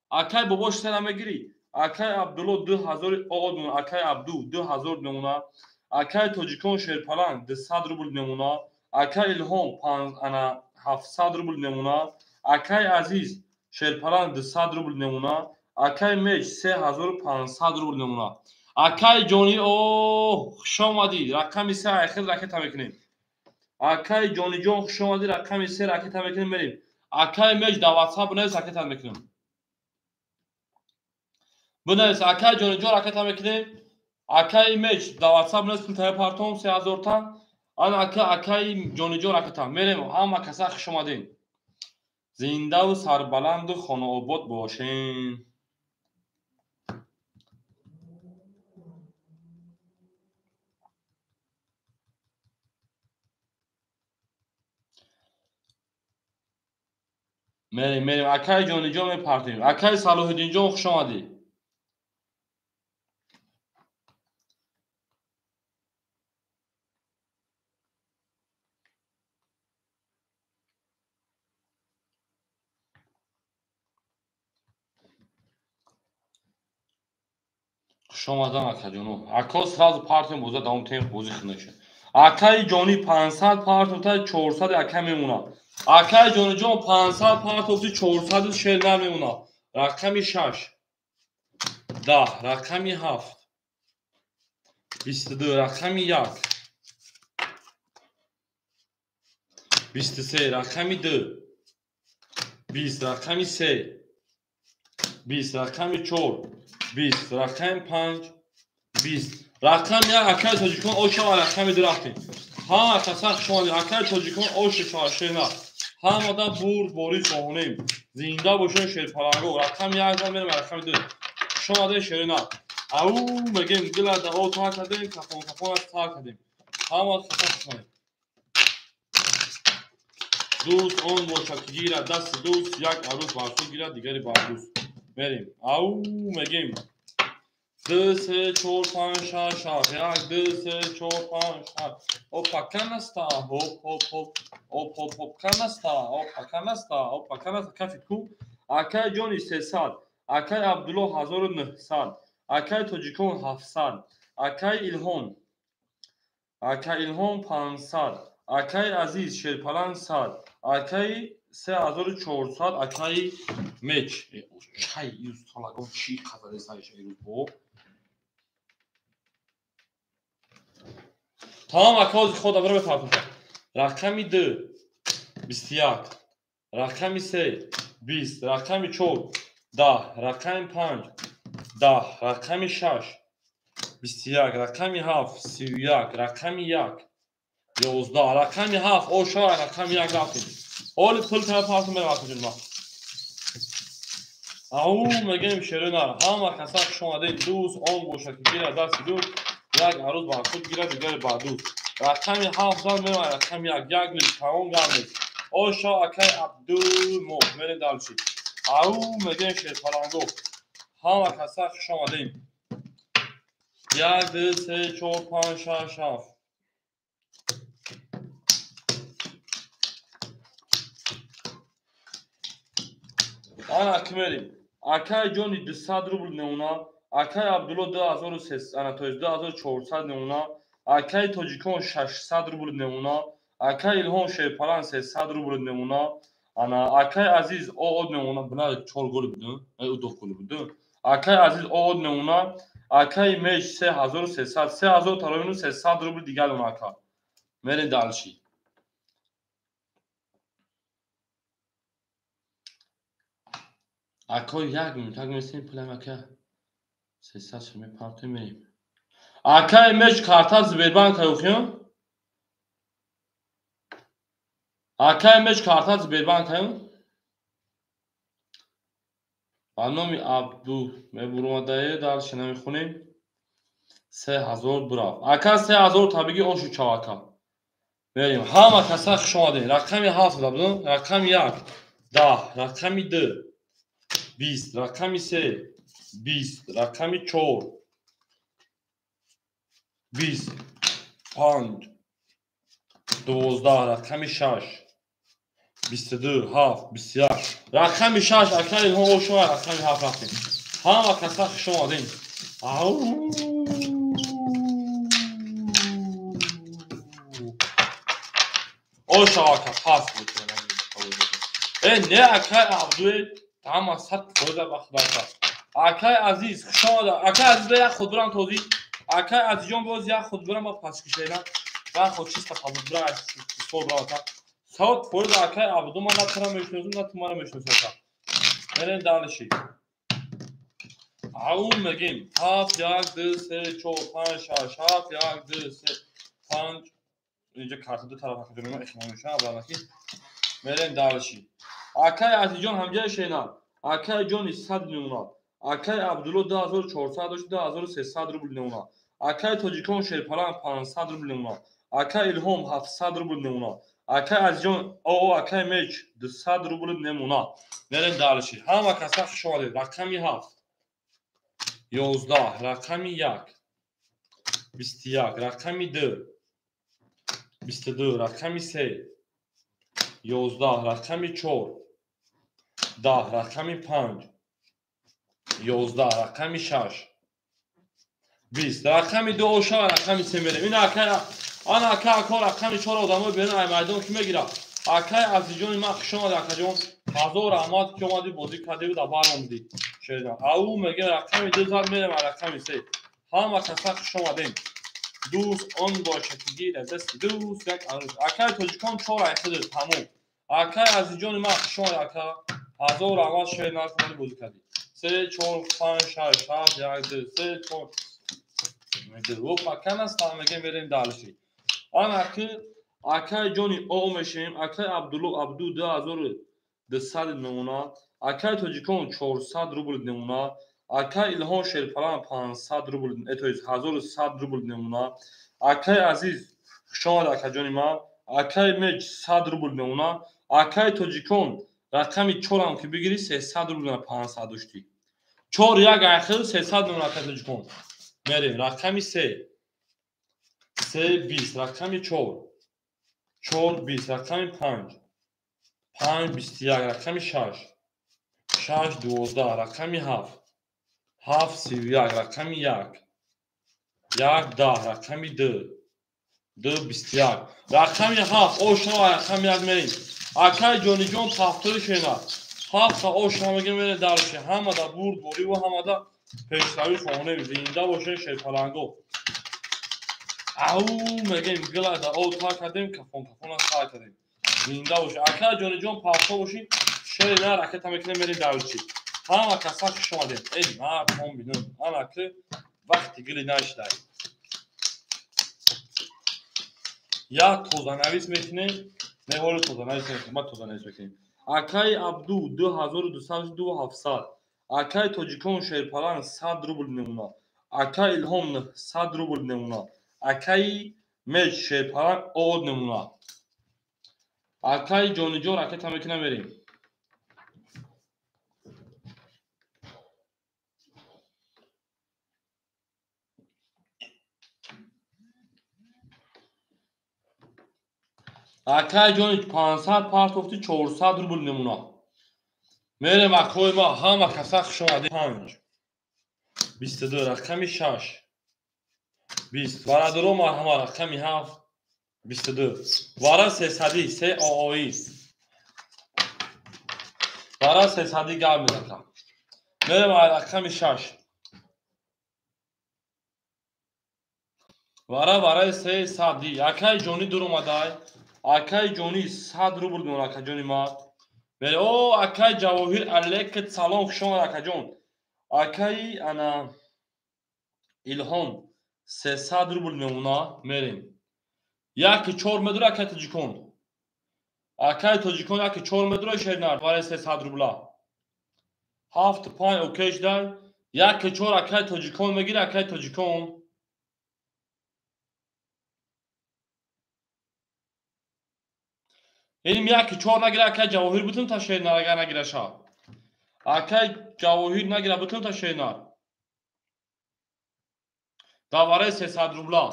Акаи бобош сера мегирӣ? Акаи Абдулло 2000 од мемона, акаи Абду 2000 мемона, акаи тоҷикон шерпаланг 200 рубл мемона, акаи Илҳом 700 рубл мемона, акаи Азиз шерпаланг 200 рубл мемона, акаи меч 3500 рубл мемона. Акаи ҷони о хуш омадӣ. Рақами 3 айхел ракета мекунем. Акаи ҷониҷон хуш омадӣ. Рақами 3 ракета мекунем мерем. Акаи меч дар WhatsApp бинавис ракета мекунем. Бинавис акаи ҷониҷон ракета мекунем. Акаи меч дар WhatsApp бинавис пул тайёр партом 3000 та. Ана акаи ҷониҷон ракета мерем. Ҳама каса хуш омадем. Зиндаву сарбаланду хонаобод бошем. Мерем, мерем. Акаи ҷониҷон мепартем. Акаи Салоҳиддинҷон хуш омадӣ. Хуш омадан акаҷоно. Ако сразу партем боза давом тем бозӣ хинаша. Акаи ҷонӣ 500 партофта 400 ака мемонад. Акаи ҷониҷон 500 партофти 400 шернар мемонад. Рақами 6 10 рақами 7 22 рақами 1 23 рақами 2 20 рақами 3 20 рақами 4 20 рақами 5 20 рақами 1 акаи тоҷикон ошава рақами 2 рафтем. Ҳама каса хушомадед. Акаи тоҷикон оши шава шернар. Ҳамада бурд борӣ хоҳонем. Зинда бошед шерпаланго. Рақами 1 зан мерем рақами 2. Хушомадед шернар. Ау мегем дила да о тар кардем, кафон кафон аз тар кардем. Ҳама каса хушомадед. Дӯст он бошад ки гирад дасти дӯст, як арӯс бар суд гирад, дигари бар дӯст. Мерем. Ау мегем 2 3 4 5 6 7 1 2 3 4 5 6. Опа канаста, хоп хоп хоп, оп хоп хоп канаста, опа канаста, опа канаста. Кафи ку. Акаи ҷони 300, акаи Абдулло 1900, акаи тоҷикон 700, акаи Илҳом, акаи Илҳом 500, акаи Азиз шерпаланг 100, акаи 3400, акаи Меч. Чай юзтолагон чӣ қадаре саишаирӯз бо? Тамом акаози ход абра бепартофта. Рақами 2 21, рақами 3 20, рақами 4 10, рақами 5 10, рақами 6 21, рақами 7 31, рақами 1 11, рақами 7 ошава рақами 1 рафтем. Ҳоли пул тараф ҳафтум мерам акаҷон ма. Ау мегем шеринар. Ҳама каса хуш омадед. Дӯст он бошад ки гирад дасти дӯст, як арӯз бар худ гирад, дигари бар дӯст. Рақами 7 зан мерам рақами 1. Як лил тамом гап нест. Ошо акаи Абдулмо мерем дальше. Ау мегем шерпаланго. Ҳама каса хуш омадед. 1 2 3 4 5 6 7. Ана ки мерем. Акаи ҷони 200 рубл мемона, акаи Абдулло 2300, ана то есть 2400 мемона, акаи тоҷикон 600 рубл мемона, акаи Илҳом шерпаланг 300 рубл мемона, ана акаи Азиз оод мемона, бина 4 голи буд, ду голи буд. Акаи Азиз оод мемона, акаи Меч 3300, 3000 таровину 300 рубл дигар мемона ака. Мерем дальше. Акой як минут, як месем пулам ака. 300 шуме партои мерем. Акаи Меч карта Сбербанк аюхиён? Акаи Меч карта Сбербанк аюн? Ба номи Абду мебуромадае, дальше намехонем. 3000 бурафт. Ака 3000 табиги ошу чав ака. Мерем. Ҳама каса хуш омадед. Рақами 7 буда будам. Рақами 1 10, рақами 2 20, рақами 3 20, рақами 4 20, 5 12, рақами 6 22, 7 21, рақами 6 акаи Илҳом ошова рақами 7 рафтем. Ҳама каса хуш омадед. Ау ошава ака пас мекунам. Не акаи Абдуе ҳама 100% ба худо. Акаи Азиз хуш омада. Акаи Азиз ба як худ бурам тозӣ. Акаи Азизҷон боз як худ бурам ба паскишена. Ба худ чиста қабул бурам сол бурам. 100% акаи Абду ман на тура мешиносам, на ту мара мешиносӣ ака. Мерем дальше. Ау мегем 7 1 2 3 4 5 6 7 1 2 3 5. Инҷа карта ду тараф ака ҷон ихмон мешава абанаки. Мерем дальше. Акаи Азизҷон ҳамҷаи шенар. Акаи ҷони 100 мемонад. Акаи Абдулло 2400 дошт, 2300 рубл мемонад. Акаи тоҷикон шерпаланг 500 рубл мемонад. Акаи Илҳом 700 рубл мемонад. Акаи Азизҷон оо акаи Меч 200 рубл мемонад. Мерем дальше. Ҳама каса хуш омадед. Рақами 7 11, рақами 1 21, рақами 2 22, рақами 3 11, рақами 4 10, рақами 5 11, рақами 6 20, рақами 2 ошава рақами 3 мерем. Ин акаи Ана ака ака рақами 4 одамои берун ай майдон ки мегирад? Акай азизҷони ман хуш омадӣ акаҷон. Ҳазор раҳмат ки омадӣ бозӣ кардӣ ва бар омадӣ. Шерина. Ау мегем рақами 2 зад мерем рақами 3. Ҳама каса хуш омадем. Дӯст он бошад ки гир аз дасти дӯст як арӯс. Акай тоҷикон 4 айхидр тамом. Акай азизҷони ман хуш омадӣ ака. Ҳазор раҳмат шерина ки омадӣ бозӣ кардӣ. 3 4 5 6 7 1 2 3 4 2. Оп ака наста мегем мерем дальше. Ана ки акай ҷони о мешавем. Акай Абдулло Абду 2200 намуна. Акай тоҷикон 400 рубл намуна. Акай Илҳом Шерпалан 500 рубл, то есть 1100 рубл намуна. Акай Азиз хуш омад акаҷони ман. Акай Меҷ 100 рубл намуна. Акай тоҷикон рақами 4 ам ки бигирӣ 300 рубл 500 доштӣ. 4 1 айхил 300 намуна акай тоҷикон. Мерем рақами 3. 3 20 рақами 4. 4 20 рақами 5. 5 21 рақами 6. 6 12 рақами 7. 7 31 рақами 1. 1 10 рақами 2. 2 21 рақами 7 ошно рақами 1 мерем. Акай ҷониҷон тафтори шена. 7 та ошно мегем мерем дарши. Ҳамада бурд борӣ ва ҳамада пешравӣ хонем. Зинда бошен шерпаланго. Ау мегем гилада о та кардем кафон кафона та кардем. Зинда бошен. Акай ҷониҷон пафто бошин. Шери на ракета мекунем мерем дарши. Ҳама каса хуш омадем. Эй мардум бинум. Ана ки вақти гили нашидай. Як тозанавис мекунем. Не ҳоло тозанавис мекунем. Ма тозанавис мекунем. Акай Абду 2200 2700. Акай тоҷикон Шерпалан 100 рубл намуна. Акай Илҳом 100 рубл намуна. Акай Меҷ Шерпалан од намуна. Акай ҷониҷон ракета мекунем мерем. Акай ҷони 500 партофти 400 рубл намуна. Мерем акои ма ҳама каса хуш омадед. 5 22 рақами 6 20 бародаро марҳама рақами 7 22 вара 300 3 оои вара 300 гап мезанам. Мерем рақами 6 вара вараи 300. Акай ҷони дур омадай. Акай ҷони 100 рубл мемона акаҷони ма. Мере о акай Ҷавоҳир алейкум салом хуш омад акаҷон. Акай ана Илҳом 300 рубл мемона мерем. 1 4 медура акай тоҷикон. Акай тоҷикон 1 4 медура шернар вараи 300 рубла. 7 5 окей шдай. 1 4 акай тоҷикон мегира акай тоҷикон. Иним 1 4 нагира акай Ҷавоҳир бутун та шернар агар нагираша. Акай Ҷавоҳир нагира бутун та шернар. Давараи 300 рубла.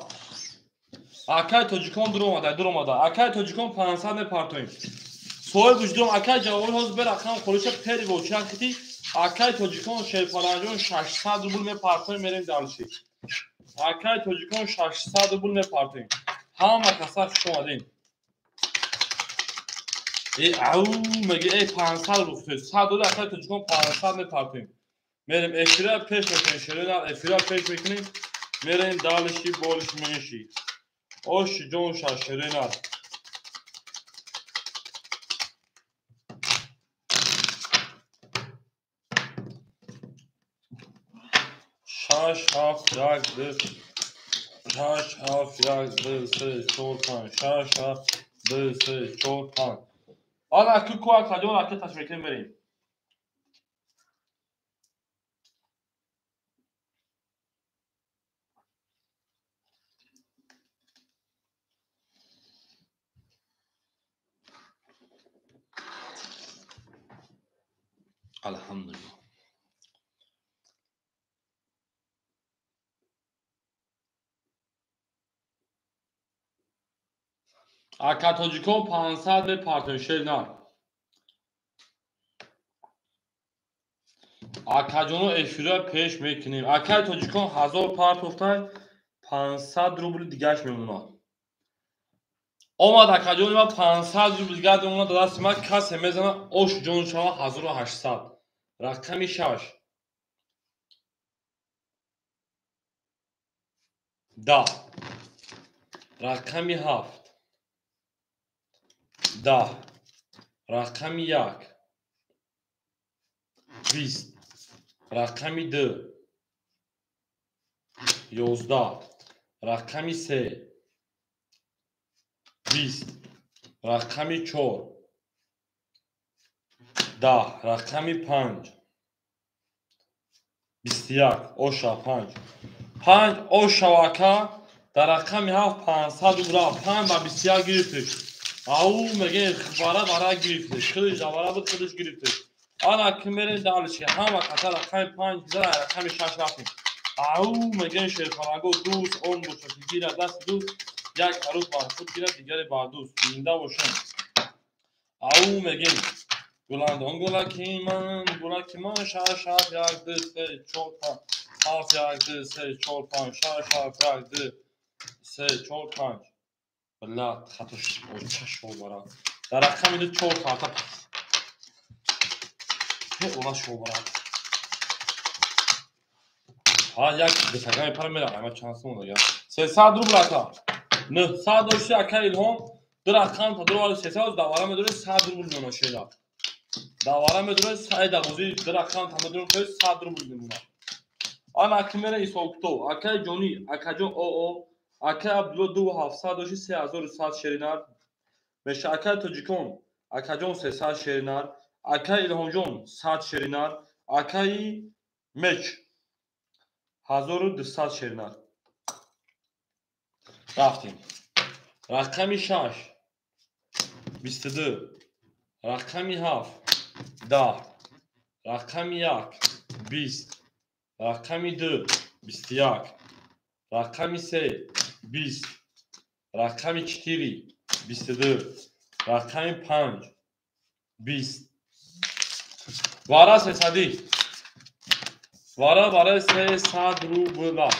Акай тоҷикон дур омада, дур омада. Акай тоҷикон 500 мепартоем. Соҳиб вуҷдом акай Ҷавоҳир ҳозир бе рақам холиша пери воча хити. Акай тоҷикон Шерпаланҷон 600 рубл мепартоем мерем дальше. Акай тоҷикон 600 рубл мепартоем. Ҳама каса хуш омадем. Эй ау меги эй 500 рубл 100 доллар акай тоҷикон 500 мепартоем. Мерем эфира пеш мекунем, шерина эфира пеш мекунем. Мерем дальше болиш менши. Ош ҷон шашерина. Шаш ҳафт як ду шаш ҳафт як ду се чор панҷ шаш ҳафт ду се чор панҷ. Ана ки ку акаҷон ракеташ мекунем мерем. Алҳамдулиллоҳ. Ака тоҷикон 500 мепартоем шернар. Акаҷоно эфира пеш мекунем. Акай тоҷикон 1000 партофтай 500 рубл дигаш мемонад. Омад акаҷони ма 500 рубл дигар мемонад дар дасти ма, касе мезана ош ҷон шава 1800. Рақами 6. 10. Рақами 7. 10. Рақами 1. 20. Рақами 2. 11. Рақами 3. 20. Рақами 4. 10. Рақами 5. 21. Оша 5. 5 оша ака дар рақами 7 500 рубл 5 ба 21 гирифтеш. Ау меге вара вара гирифтеш. Худиш вара буд, худиш гирифтеш. Ана ки мерем далишки ҳама каса рақами 5 гизара рақами 6 рафтем. Ау меге шерпаланго дӯст он бошад ки гирад даст дӯст, як арӯз бар худ гирад, дигаре бар дӯст. Зинда бошем. Ау мегем гуландон гулаки ман, гулаки ман 6 7 1 2 3 4 5 7 1 2 3 4 5 6 7 1 2 3 4 5. Бilla хато шуд, шо бара. Дар рақами 2 4 карта. Ҳе ола шо бара. Ҳа як дисага мепара мера, ама чанд сом дага. 300 рубл ака. 900 дошти ака Илҳом, ду рақам та дуроварди 300 давара медори 100 рубл мемона шеда. Давара медори 100 давози ду рақам та медори 100 рубл мемона. Ана ки мера Исоқто, акаи Ҷонӣ, акаҷон ОО, акаи Абдулло 2700 дошти 3100 шеринар. Меша акаи Тоҷикон, акаҷон 300 шеринар, акаи Илҳомҷон 100 шеринар, акаи Меч 1200 шеринар. Рафтем. Рақами 6 22, рақами 7 10, рақами 1 20, рақами 2 21, рақами 3 20, рақами 4 22, рақами 5 20. Вара 300. Вара вара 300 рубла.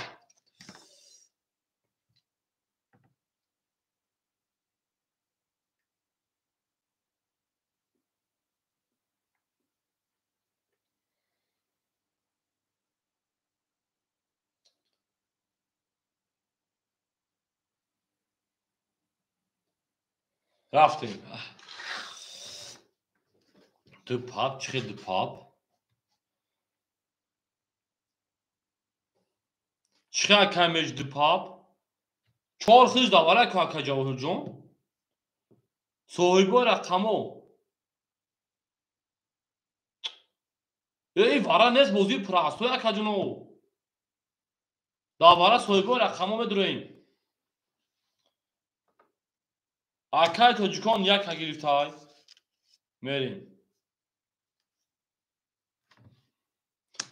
Рафтем. Ду пап, чӣ ду пап? Чӣ акамеш ду пап? Чор хиш давара ку ака Ҷавоҳирҷон? Соҳибо рақамо. Эй вара нест бозии пурастой акаҷоно. Давара соҳибо рақамо медуроем. Акай тоҷикон яка гирифтай. Мерем.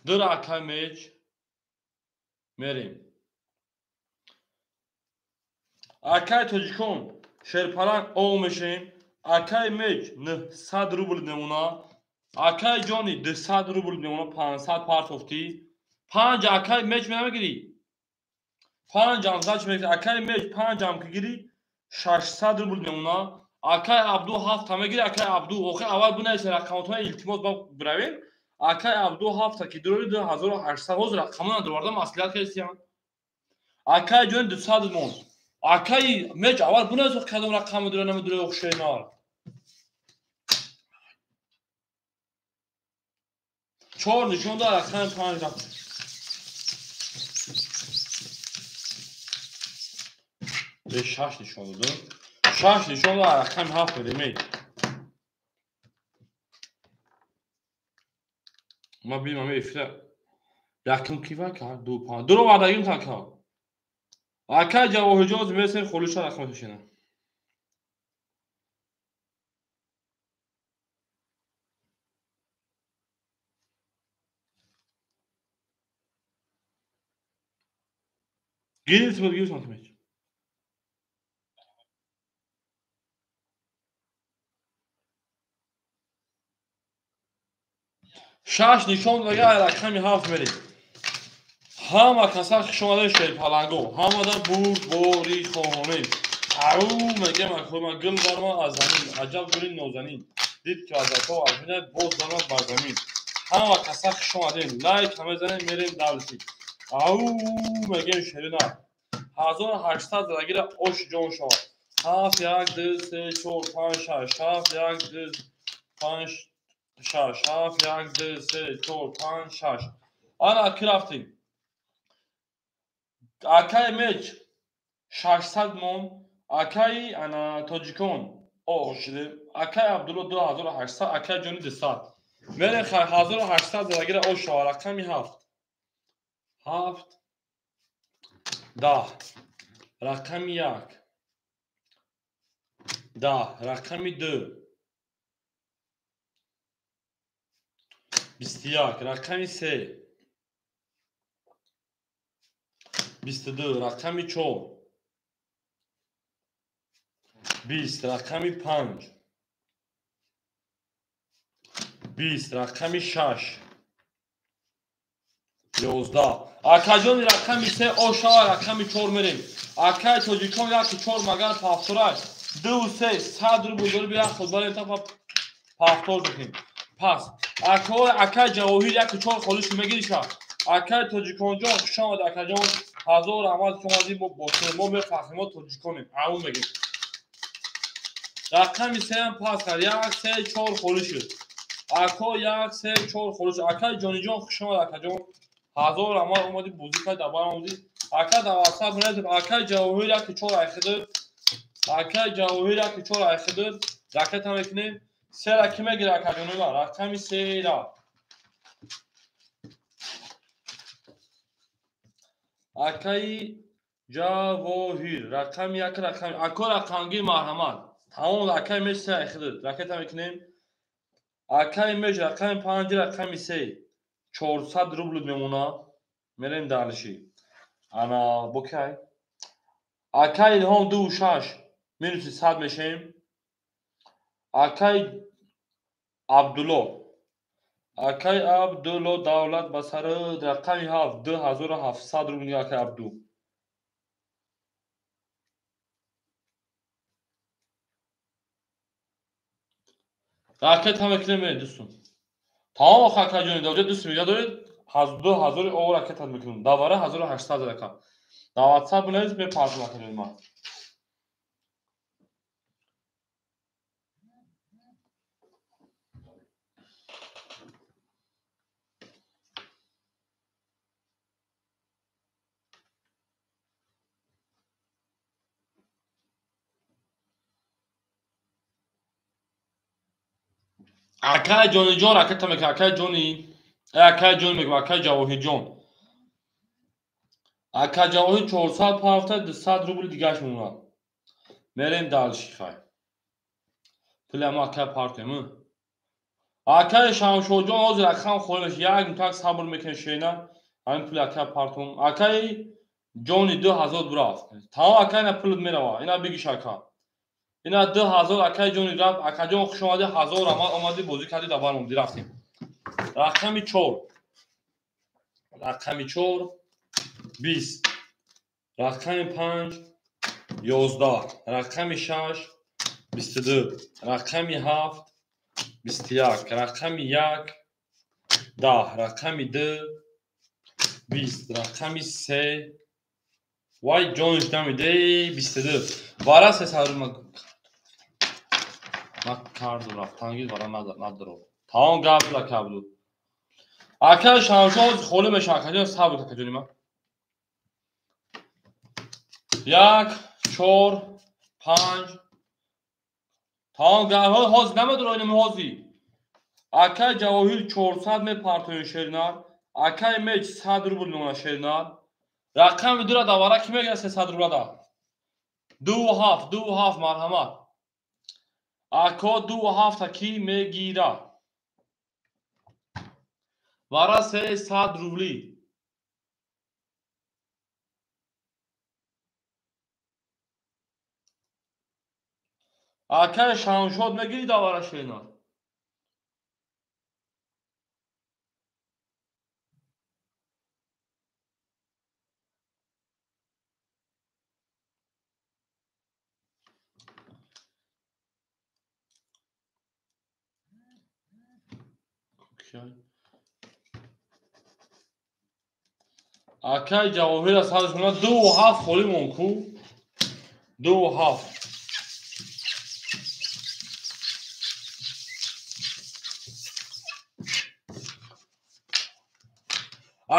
Дура акай меч. Мерем. Акай тоҷикон шерпаланг о мешем. Акай меч 900 рубл мемона. Акай ҷони 200 рубл мемона. 500 партофтӣ. 5 акай меч менамегирӣ. 5 ам зач мегирӣ. Акай меч 5 ам ки гирӣ 600 рубл мемона. Акай Абду 7 мегирӣ. Акай Абду охир аввал бинависе рақамотона, илтимос ба биравем. Акай Абду 7 ки дурори 2800 ҳозир рақамона дуварда маслиҳат кардисиям. Акай ҷони 200 мон. Акай меч аввал бинависе кадом рақам медура намедура охшенар. 4 нишон дор рақами 5 рафт. 6 нишон додам. 6 нишон дод рақами 7 медем. Ма бинам эфира якум кива ка 2 5 дуро вардагим та ка. Акай Ҷавоҳирҷон месен холиша рақам мешина. Гирифт буд, гирифт меч. 6 нишон дага рақами 7 мерем. Ҳама каса хуш омадед шерпаланго. Ҳамада бурдборӣ хоҳонем. Ау мегем акома гул барма аз замин, аҷаб гули нозанин. Дид ки аз ако аз бинад боз барма бар замин. Ҳама каса хуш омадем. Лайк мезанем, мерем дальше. Ау мегем шерина. 1800 задагира ош ҷон шавад. 7 1 2 3 4 5 6 7 1 2 5 6 7 1 2 3 4 5 6. Ана ки рафтем. Акай меч 600 мон, акай ана тоҷикон оғ шудем. Акай Абдулло 2800, акай ҷони 200. Мерем хай 1800 задагира ош шавад. Рақами 7 7 10 рақами 1 10 рақами 2 21 рақами 3 22 рақами 4 20 рақами 5 20 рақами 6 11. Акаҷони рақами 3 ошава, рақами 4 мерем. Акай тоҷикон 1 4 магар пафтораш 2 3 100 рубл дори бия худ барем та пафтор бикунем. Пас акай Ҷавоҳир 1 4 холиш мегириша. Акай тоҷиконҷон хуш омад акаҷон, ҳазор раҳмат ки омадӣ, мо бо мо мефаҳмем, мо тоҷиконем. Ау мегем. Рақами 3 ҳам пас кард. 1 3 4 холиш шуд. Ако 1 3 4 холиш. Акай ҷониҷон хуш омад акаҷон. Ҳазор раҳмат омадӣ, бозӣ кард, дар бар омадӣ. Ака дар WhatsApp бинависед. Акай Ҷавоҳир 1 4 айхида. Акай Ҷавоҳир 1 4 айхида. Ракета мекунем. Сера ки мегирад акаҷони ман? Рақами 3. Акаи Ҷавоҳир рақами 1 рақами ако рақамгир марҳамат. Тамом акай меч 3 айхида. Ракета мекунем. Акай меч рақами 5 рақами 3 400 рубл мемонад. Мерем дальше. Ана бокай. Акай Илҳом 2 6 минуси 100 мешем. Акай Абдулло. Акай Абдулло давлат ба сари рақами 7 2700 рубл акай Абду. Ракета мекунем дӯстон. Тамом акаҷони давлат дӯст мега доред 2000 о ракета мекунем. Давара 1800 ракам. Дар WhatsApp бинавис мепартам акаҷони ман. Акай ҷониҷон ракета мекунад. Акай ҷони, акай ҷон мегӯям, акай Ҷавоҳирҷон. Акай Ҷавоҳир 400 пафта 200 рубл дигаш мемонад. Мерем дальше хай. Пули ама акай партем. Акай Шамшодҷон ҳозир рақам холӣ мешавад. Як мутак сабр мекунем шена. Ҳамин пули акай партум. Акай ҷони 2000 бурафт. Тамом акай ина пулат мерава. Ина бигиш ака. Ина 2000 акай ҷони рафт. Акаҷон хуш омадӣ, ҳазор раҳмат омадӣ, бозӣ кардӣ, дар бар омадӣ, рафтем. Рақами 4. Рақами 4 20. Рақами 5 11. Рақами 6 22. Рақами 7 21. Рақами 1 10. Рақами 2 20. Рақами 3 вай ҷониш намиде 22. Вара 300 рубл ман кардум рафтангиз вара надорам. Тамом гап ака Абду. Ака Шамшод холӣ мешавад. Акаҷон сабр акаҷони ман. 1 4 5 тамом гап ҳозир намедорам инам ҳозир. Акай Ҷавоҳир 400 мепартояд шеринар. Акай меч 100 рубл мемонад шеринар. Рақами 2 ра давара ки мегирад 300 рубла да. 2 7 2 7 марҳамат. Ако 2 7 ки мегирад? Вара 300 рубли. Акай Шамшод мегири давара шеринар. Акай Ҷавоҳир аз ҳадаш мона 2,7 холӣ мон ку. 2,7.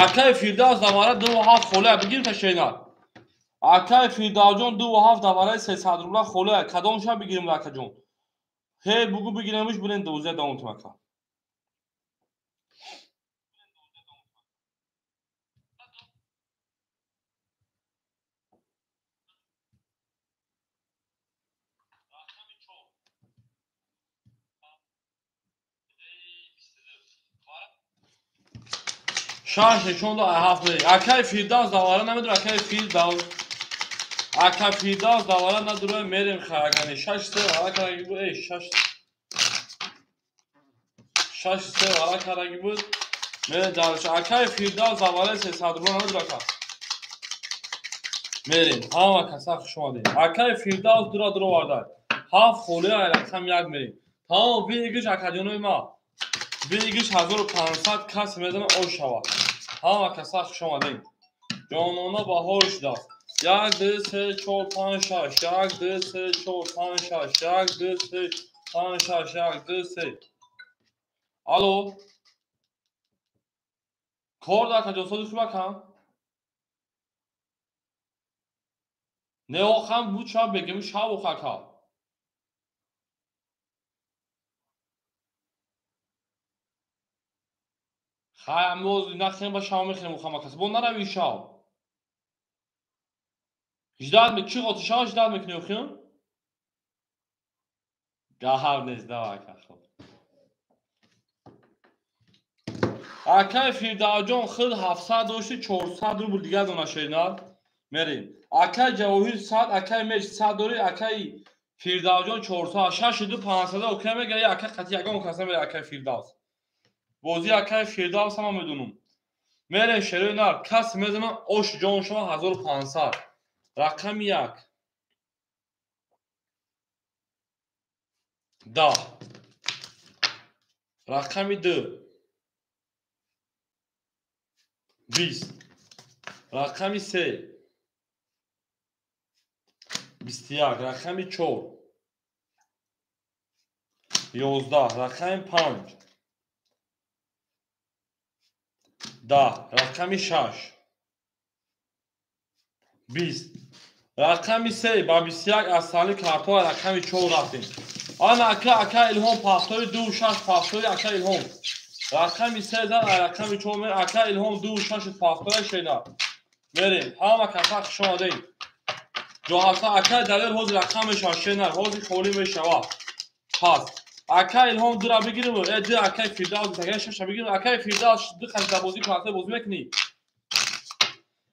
Акай Фирдавс давара 2,7 холия бигир та шена. Акай Фирдавсҷон 2,7 давараи 300 рубла холия. Кадом шаб бигирем акаҷон? Ҳе бугу бигиремш бирем 12 давом тим ака. Шаш нишон до ҳафт. Акай Фирдавс давара намедур, акай Фирдавс. Ака Фирдавс давара надура мерем харакани. 6-3 вара караги буд. Эй 6 6-3 вара караги буд. Мерем дарш. Акай Фирдавс давара 300 рубла намедур ака. Мерем. Ҳама каса хуш омадед. Акай Фирдавс дура дура варда. 7 холия рақам 1 мерем. Тамом бигиш акаҷонои ма. Бигиш 1500 кас мезана ош шавад. Ҳама каса хуш омадед. Ҷонона баҳор шудааст. 1 2 3 4 5 6 1 2 3 4 5 6 1 2 3 5 6 1 2 3. Алло. Кор дар каҷо сози хуб акам? Не охам буд шаб бегем шаб охака. Хай амоз нахем ба шаб мехем охам акас. Бо нарави шаб. Ждать ме, чӣ ғоти шава ждать мекунӣ охим? Гап нест, давай ака хоб. Акай Фирдавсҷон худ 700 дошти 400 рубл дигар дона шенад. Мерем. Акай Ҷавоҳир 100, акай Меч 100 дори, акай Фирдавсҷон 400, 6 2 500 окей мега, ака қати ягон кас намере акай Фирдавс. Бозӣ акай Фирдавс ҳама медонум. Мерем шерои нар, кас мезана ош ҷон шава 1500. Рақами 1 10, рақами 2 20, рақами 3 21, рақами 4 11, рақами 5 10, рақами 6 20, рақами 3 ба 21 аз сали картоа рақами 4 рафтем. Ана ака ака Илҳом пафтори 2 6 пафтори ака Илҳом. Рақами 3 зад рақами 4 мер ака Илҳом 2 6 пафтори шена. Мерем. Ҳама каса хуш омадед. Ҷоҳаса ака Далер ҳозир рақам мешавад шена, ҳозир холӣ мешавад. Пас ака Илҳом 2 ра бигирем, 2 ака Фирдавс ака 6 бигирем, ака Фирдавс 2 хат бозӣ кунад, бозӣ мекунӣ.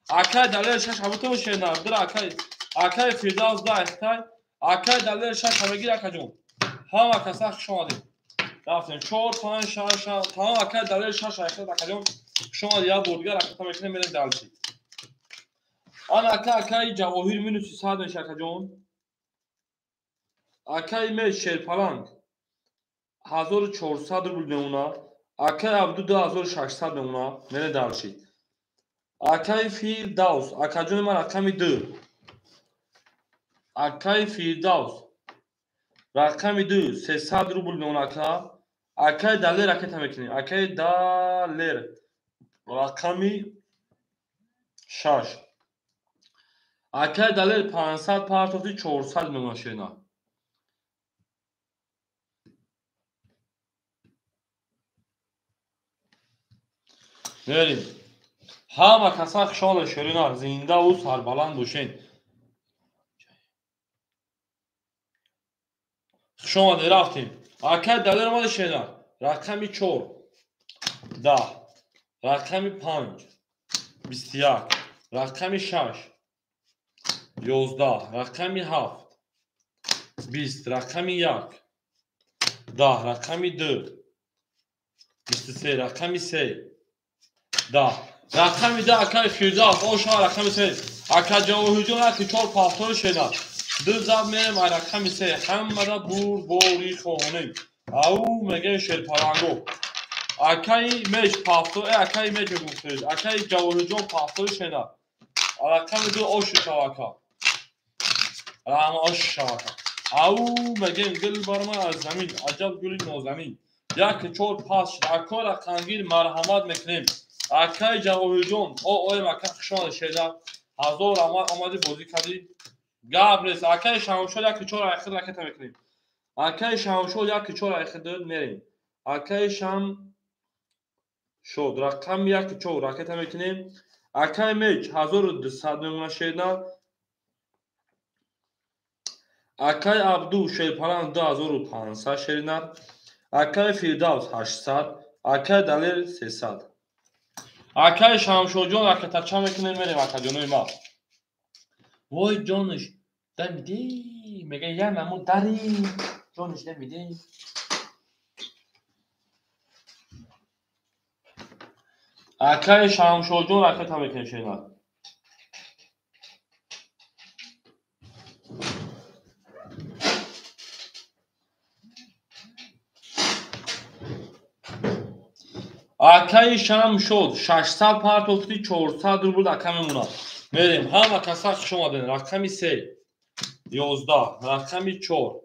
Акай Далер 6 ҳабуту шена, 2 акай акай Фирдавс 2 ахтай, акай Далер 6 ҳамегир акаҷон. Ҳама каса хуш омадед. Рафтем 4 5 6 6 тамом акай Далер 6 ахтай акаҷон. Хуш омадед, як бор дигар рақам мекунем мерем далчи. Ана ака акай Ҷавоҳир минуси 100 меша акаҷон. Акай Меч Шерпаланг 1400 рубл мемона. Акай Абду 2600 мемона. Мерем далчи. Акай Фирдавс, акаҷони ман рақами 2. Акай Фирдавс рақами 2 300 рубл мемона ака. Акай Далер ракета мекунем. Акай Далер рақами 6. Акай Далер 500 партофти 400 мемона шена. Мерем. Ҳама каса хушҳол шерина, зиндаву сарбаланд бошед. Хуш омадед, рафтем. Акай Далер омада шена. Рақами 4 10, рақами 5 21, рақами 6 11, рақами 7 20, рақами 1 10, рақами 2 23, рақами 3 10. Рақами 2 акай Фирдавс, оша рақами 3. Ака Ҷавоҳирҷон аки 4 пафтори шена. 2 зад мерем ай рақами 3. Ҳамада бурдборӣ хоҳонем. Ау мегӯем шерпаланго. Акаи меч пафто, акаи меч гуфтед. Акаи Ҷавоҳирҷон пафтои шена. Рақами 2 ош шава ака. Раҳма ош шава ака. Ау мегем гул барма аз замин, аҷаб гули нозанин. 1 4 пас шуд. Ако рақамгир марҳамат мекунем. Акаи Ҷавоҳирҷон, о оем ака хуш омадед шена. 1000 раҳмат омадӣ бозӣ кардӣ. Гап нест. Акаи Шамшод 1 4 айхир ракета мекунем. Акаи Шамшод 1 4 айхир мерем. Акаи Шамшод рақами 1 4 ракета мекунем. Акаи меч 1200 мемона шена. Акаи Абду шерпалан 2500 шерина. Акаи Фирдавс 800, акаи Далер 300. Акаи Шамшодҷон ракетача мекунем мерем акаҷонои ма. Вой ҷониш дамиди, мега я наму дари ҷониш дамиди. Акаи Шамшодҷон ракета мекунем шена. Акаи Шамшод 600 партофти 400 рубл ака мемонад. Мерем ҳама каса хуш омаден. Рақами 3 11, рақами 4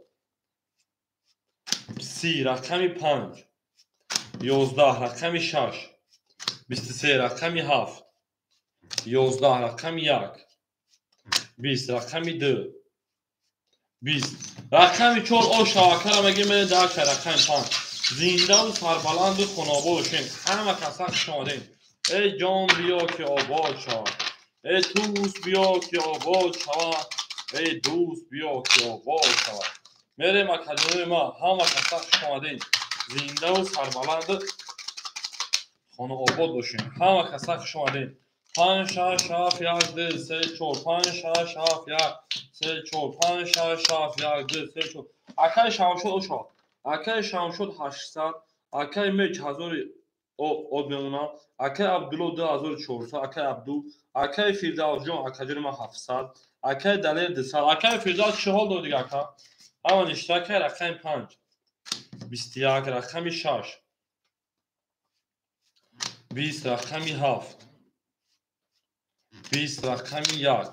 30, рақами 5 11, рақами 6 23, рақами 7 11, рақами 1 20, рақами 2 20, рақами 4 ош шавакара мегем мерем дар рақами 5. Зиндаву сарбаланду хонобод бошем. Ҳама каса хуш омадем. Эй ҷон биё ки обод шавад, эй дӯст биё ки обод шавад, эй дӯст биё ки обод шавад. Мерем акаҷонои ма. Ҳама каса хуш омадем. Зиндаву сарбаланду хонаобод бошем. Ҳама каса хуш омадем. 5 6 7 1 2 3 4 5 6 7 1 3 4 5 6 7 1 2 3 4. Акаи Шамшод ошо. Акаи Шамшод 800, акаи меч 1000 од мемонад, акаи Абдулло 2400, акаи Абду, акаи Фирдавсҷон акаҷони ман 700, акаи Далер 200, акаи Фирдавс чӣ ҳол дод дига ака? Ҳама ништа акаи рақами 5 21, рақами 6 20, рақами 7 20, рақами 1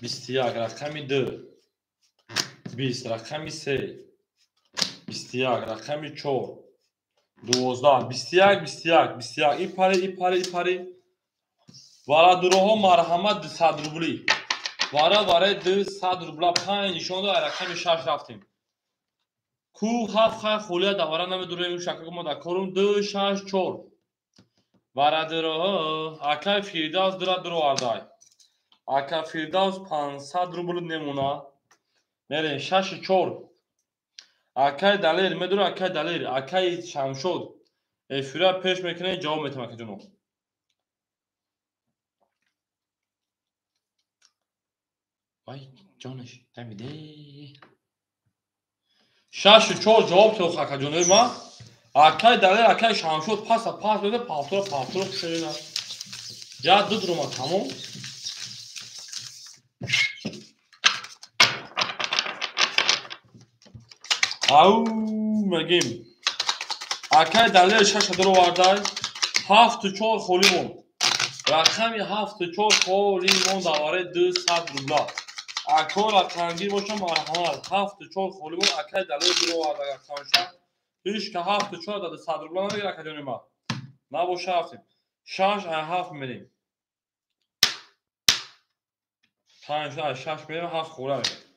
21, рақами 2 20, рақами 3 21, рақами 4 12, 21 21 21. Ипари ипари ипари. Варадуроҳо марҳамат 200 рубли. Вара вараи 200 рубла 5 нишон дод, рақами 6 рафтем. Ку 7 хай холия давара намедурем, шакако мо дар корум 2 6 4. Варадуроҳо акаи Фирдавс дура дуровардай. Ака Фирдавс 500 рубл немона. Мерем 6 4. Акаи Далер медура, акаи Далер, акаи Шамшод эфира пеш мекунем, ҷавоб метам акаҷоно. Вай ҷонаш дамиде. 6 4 ҷавоб тех акаҷонои ма. Акаи Далер, акаи Шамшод паса пас дода, павтора павтора хушерина. Я ду дурума тамом. Ау мегим. Акаи Далер 6 дуровардай. 7 4 холӣ монд. Рақами 7 4 холӣ монд давараи 200 рубла. Ако рақамгир бошам марҳамат. 7 4 холӣ монд. Акаи Далер дуровардай рақамша. Ҳеч ка 7 4 да 200 рубла намегир акаҷони ма. Набоша рафтем. 6 7 мерем. 5 6 мерем, 7 хӯра мерем.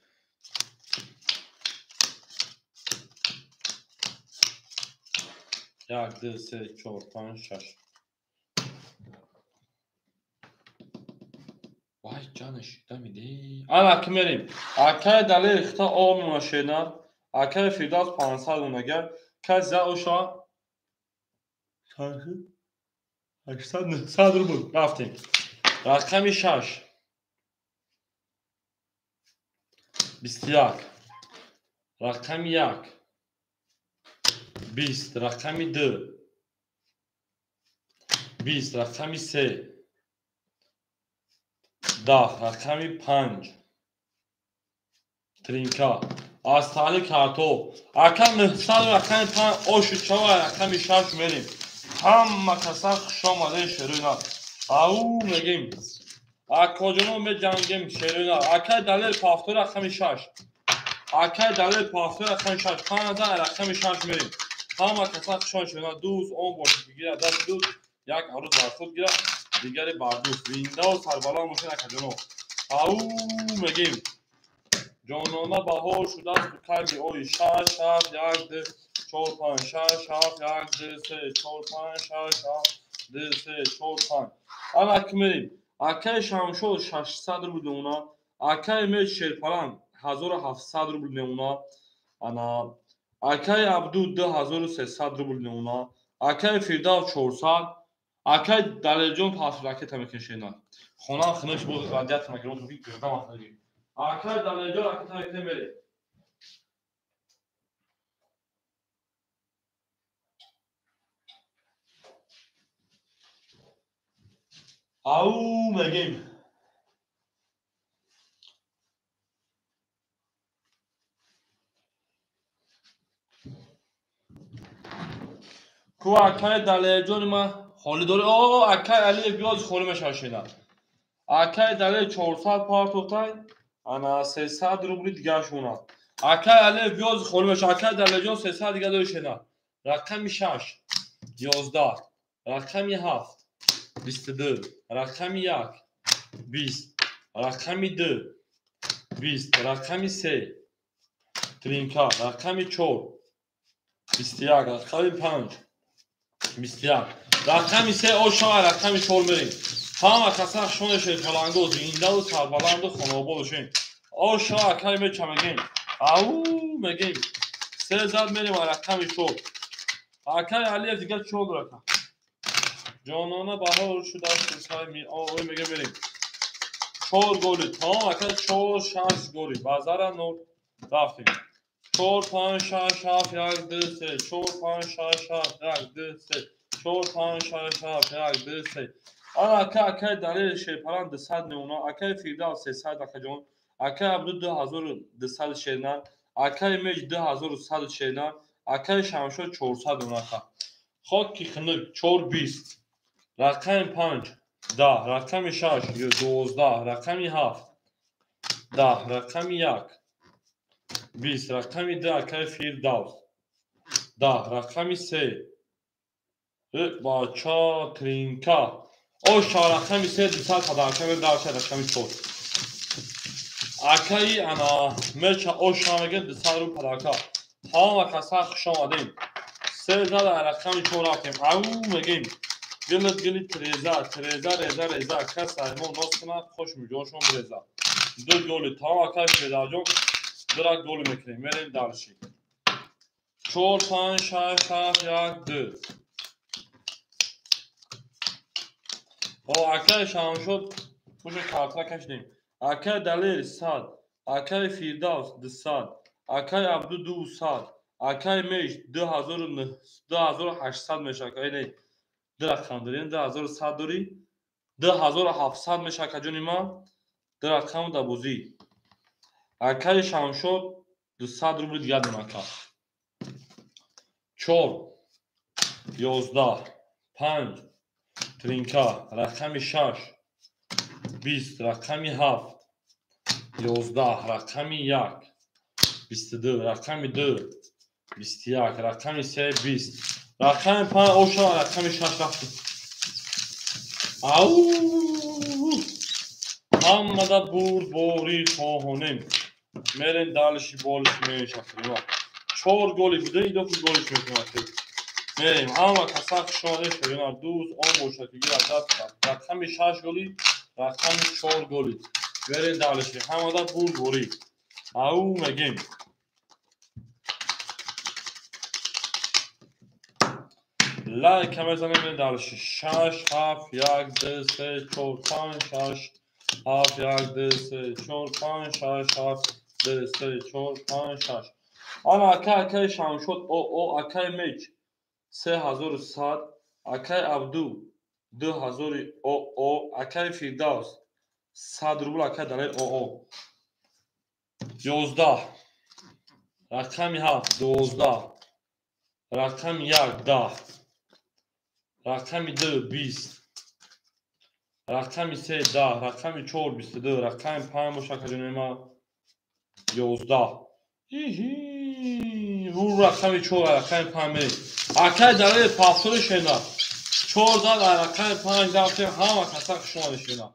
1 2 3 4 5 6. Вай ҷонаш дамиди. Ана ки мерем. Акаи Далер хита об мемона. Акаи Фирдавс 500 монагар. Кас за оша 800 900 рубл рафтем. Рақами 6 21, рақами 1 20, рақами 2 20, рақами 3 10, рақами 5 тринка. Аз тали картоф. Ака 900 рақами 5 ошу чава рақами 6 мерем. Ҳама каса хуш омадед шеруна. Ау мегем. Акоҷоно меҷангем шеруна. Акай Далер пафтор рақами 6. Акай Далер пафтор рақами 6. 5000 рақами 6 мерем. Ҳама каса хуш омадед шеруна. Дӯст он бошад ки гирад даст дӯст, як арӯз бар худ гирад, дигаре бар дӯст. Зиндаву сарбаланд бошед акаҷоно. Ау мегем. Ҷонона баҳор шудааст кайми ои 6 7 1 2 4 5 6 7 1 2 3 4 5 6 7 2 3 4 5. Ана ки мерем. Акаи Шамшод 600 рубл мемона. Акаи Меч Шерпаланг 1700 рубл мемона. Ана акаи Абду 2300 рубл мемона. Акаи Фирдавс 400. Акаи Далерҷон пас ракета мекунед. Хонам хунуш боз радиатор мекунем, ки гирдам ахнаги. Акаи Далерҷон ракета мекунем мерем. Ау мегем. Ку акаи Далерҷони ма холӣ дорӣ. О, акаи Алиев биёз холӣ мешавад шена. Акаи Далер 400 партофтай, ана 300 рубли дигараш монад. Акаи Алиев биёз холӣ мешавад. Акаи Далерҷон 300 дига дорӣ шена. Рақами 6 11, рақами 7 22, рақами 1 20, рақами 2 20, рақами 3 тринка, рақами 4 21, рақами 5 21, рақами 3 ошава, рақами 4 мерем. Ҳама каса хушонешед паланго, зиндаву сарбаланду хонобод бошед. Ошава акаи меча мегем. Ау мегем. 3 зад мерем рақами 4. Акаи Алиев дига 4 дорад. Ҷонона баҳор шудааст сайми ой мегем мерем. 4 голи тамом ака 4 6 голи базара 0 рафтем. 4 5 6 7 1 2 3 4 5 6 7 1 2 3 4 5 6 7 1 2 3. Ана ака акаи Далер Шерпаланг 200 мемона, акаи Фирдавс 300 акаҷон, акаи Абду 2200 шерна, акаи Меч 2100 шерна, акаи Шамшод 400 мемона ака. Хоки хунук 4 20, рақами 5 10, рақами 6 12, рақами 7 10, рақами 1 20, рақами 2 акаи Фирдавс 10, рақами 3 бача тринка. Оша рақами 3 200 подарка медарша рақами 4. Акаи ана меча оша мегем 200 рубл подарка. Ҳама каса хуш омадем. 3 зада рақами 4 рафтем. Ау мегем. Гилит гилит треза, треза, реза, реза. Кас аймон нос кунад, хуш миҷошон реза. 2 голи тамом акаи Фирдавсҷон 2 голи мекунем. Мерем дарши. 4 5 6 7 1 2. О, акаи Шамшод пуши картра кашидем. Акаи Далер 100, акаи Фирдавс 200, акаи Абду 200, акаи Меч 2800 мешавад. Айне 2 рақам дорем, 2100 дорӣ, 2700 мешавад акаҷони ман, 2 рақам дар бозӣ. Акаи Шамшод 200 рубли дигар дорам ака. 4 11 5 тринка, рақами 6 20, рақами 7 11, рақами 1 22, рақами 2 21, рақами 3 20, рақами 5 оша, рақами 6 рафтем. Ау! Ҳамада бурдборӣ хоҳонем. Мерем далиши болиш мешахрем. 4 голи буда, идофи голиш мекунем. Мерем, ҳама каса хуш омадед шерина. Дӯст он бошад ки гирад даст. Рақами 6 голи, рақами 4 голи. Мерем далиши. Ҳамада бурдборӣ. Ау мегем. Лайк мезанем мерем далиши. 6 7 1 2 3 4 5 6 7 1 2 3 4 5 6 7 2 3 4 5 6. Ана акаи акаи Шамшод о акаи Меч 3100, акаи Абду 2000 о акаи Фирдавс 100 рубл, акаи Далер о 11 Рақами 7 12. Рақами 1 10. Рақами 2 20. Рақами 3 10. Рақами 4 22. Рақами 5 боша акаҷони ма 11. Иҳи, рақами 4 рақами 5 мерем. Акай далели пафтори шена. 4 зад рақами 5 рафтем, ҳама каса хушомадед шена.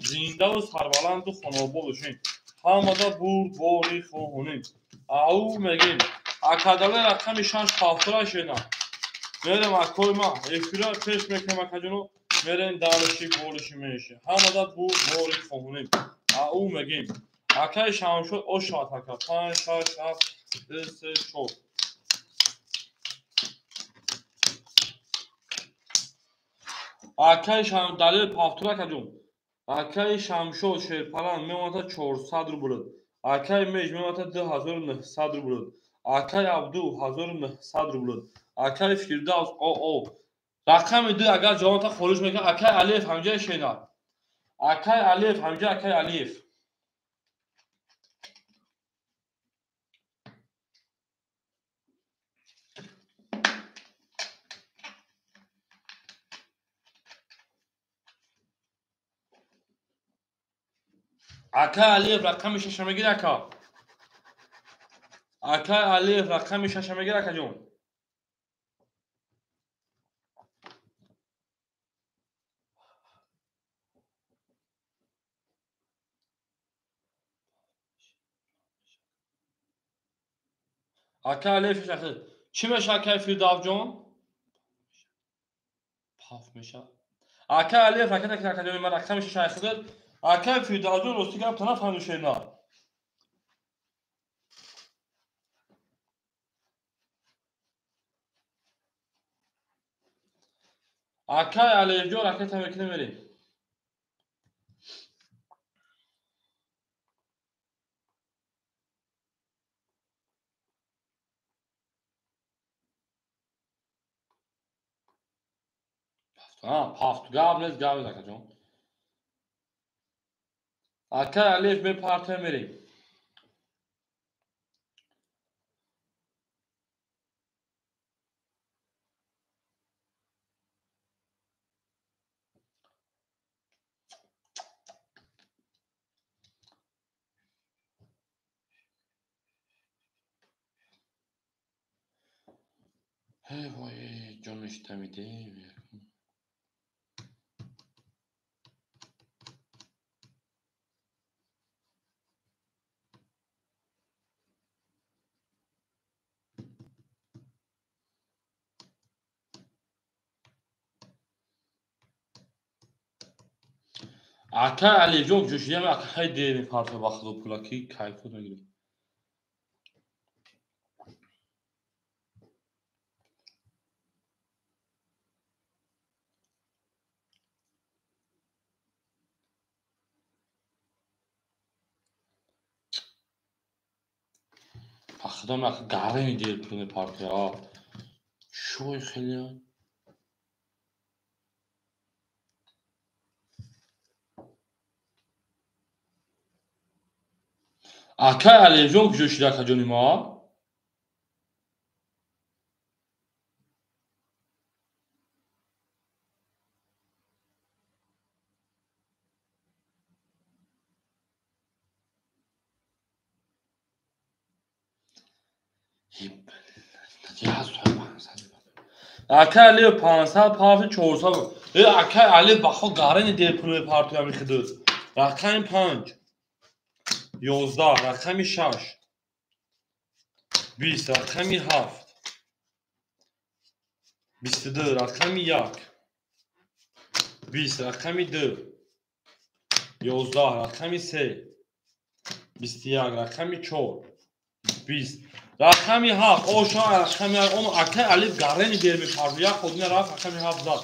Зиндаву сарбаланду хонаобод бошед. Ҳамада бурдборӣ хоҳонем. Ау мегем. Акадале рақами 6 пафтора шена. Мерем акои ма эфира пеш мекунем акаҷоно, мерем дарши болиши меши. Ҳамада бурдборӣ хоҳонем. Ау мегем. Акаи Шамшод ошад ака. 5 6 7 2 3 4. Акаи Шам далел пафтора акаҷон. Акаи Шамшод шерпалан мемонад 400 рубл. Акаи Меж мемонад 2900 рубл. Акаи Абду 1900 рубл. Акаи Фирдавс ОО. Рақами 2 агар ҷавонта хориҷ мекунад, акаи Алиев ҳамҷоя шена. Акаи Алиев ҳамҷоя акаи Алиев. Акаи Алиев рақами 6 мегирад ака. Акаи Алиев рақами 6 мегирад акаҷон. Акаи Алиев шахи. Чӣ меша акаи Фирдавсҷон? Паф меша. Акаи Алиев ракета ки акаҷони ман рақами 6 худат. Акаи Фирдавсҷон рости гап та нафаҳмидем шена. Акаи Алиевҷон ракета мекунем мерем. Пафт гап нест, гап нест акаҷон. Акаи Алиев мепартоем мерем. Эй вой, ҷониш тамидем. Акаи Алиевҷон ҷӯшидам, акаи дер мепартояд ба худо пулаки кайфот мегирад. Ба худо гарами дер пул мепартояд. Шой хеле. Акаи Алиевҷон куҷо шуда акаҷони ма? Акаи Алиев 500 парти 400. Акаи Алиев ба худ гарани дер пул мепартояд мехидуд. Рақами 5 11, рақами 6 20, рақами 7 22, рақами 1 20, рақами 2 11, рақами 3 21, рақами 4 20, рақами 7. Оша рақами 1. Он акаи Алиев гарани дер мепартояд. Як ходина рафт рақами 7 зад.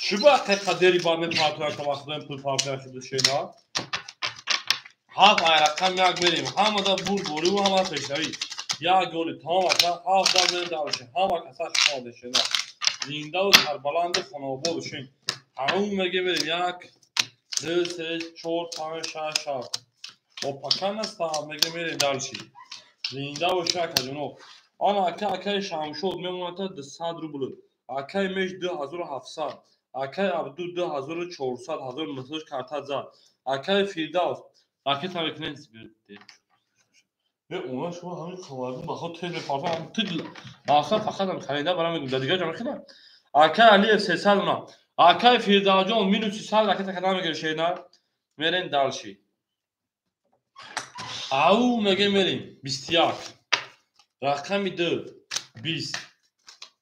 Чӣ ба ҳақиқат дери бад мепартояд, ка вақтоем пул партояд шуда шена? 7 ай рақами 1 мерем. Ҳамада бурдбориву ҳамада пешравӣ. Як голи тамом ака. 7 зад мерем дарши. Ҳама каса хушомадед шена. Зиндаву сарбаланду хонаобод бошед. Ҳамун мегем мерем. 1 2 3 4 5 6 7. Опака наста мегем мерем дарши. Зинда бошед акаҷоно. Ана ака акаи Шамшод мемонад 200 рубл. Акаи Меш 2700. Акаи Абду 2400, 1900 карта зад. Акаи Фирдавс ракета мекунед. Она шумо ҳамин қавардун ба худ тез мепартам. Ту мақсад фақат ҳам харида барам мегӯм. Дар дигар ҷо мехӯрам. Акаи Алиев 300 уна. Акаи Фирдавсҷон минус 300 ракета када мегирӣ шена. Мерем дальше. Ау мегем мерем 21. Рақами 2 20.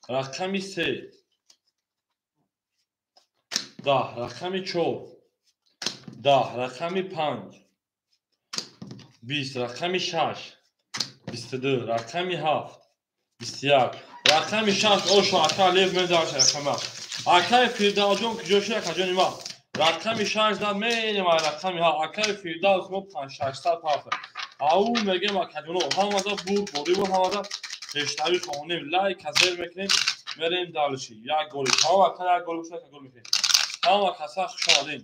Рақами 3 10. Рақами 4 10. Рақами 5 20. Рақами 6 22. Рақами 7 21. Рақами 6 ошо ака Алиев медарша рақами 7. Акаи Фирдавсҷон куҷо шуд акаҷони ма? Рақами 6 зад мерем рақами 7. Акаи Фирдавс мо 5-600 пафт. Ау мегем акаҷоно ҳамада бурд бориву ҳамада пештави хонем лайк зер мекунем мерем дальше. Як голи. Ҳама ака як гол бошад, як гол мекунем. Ҳама каса хуш омадем.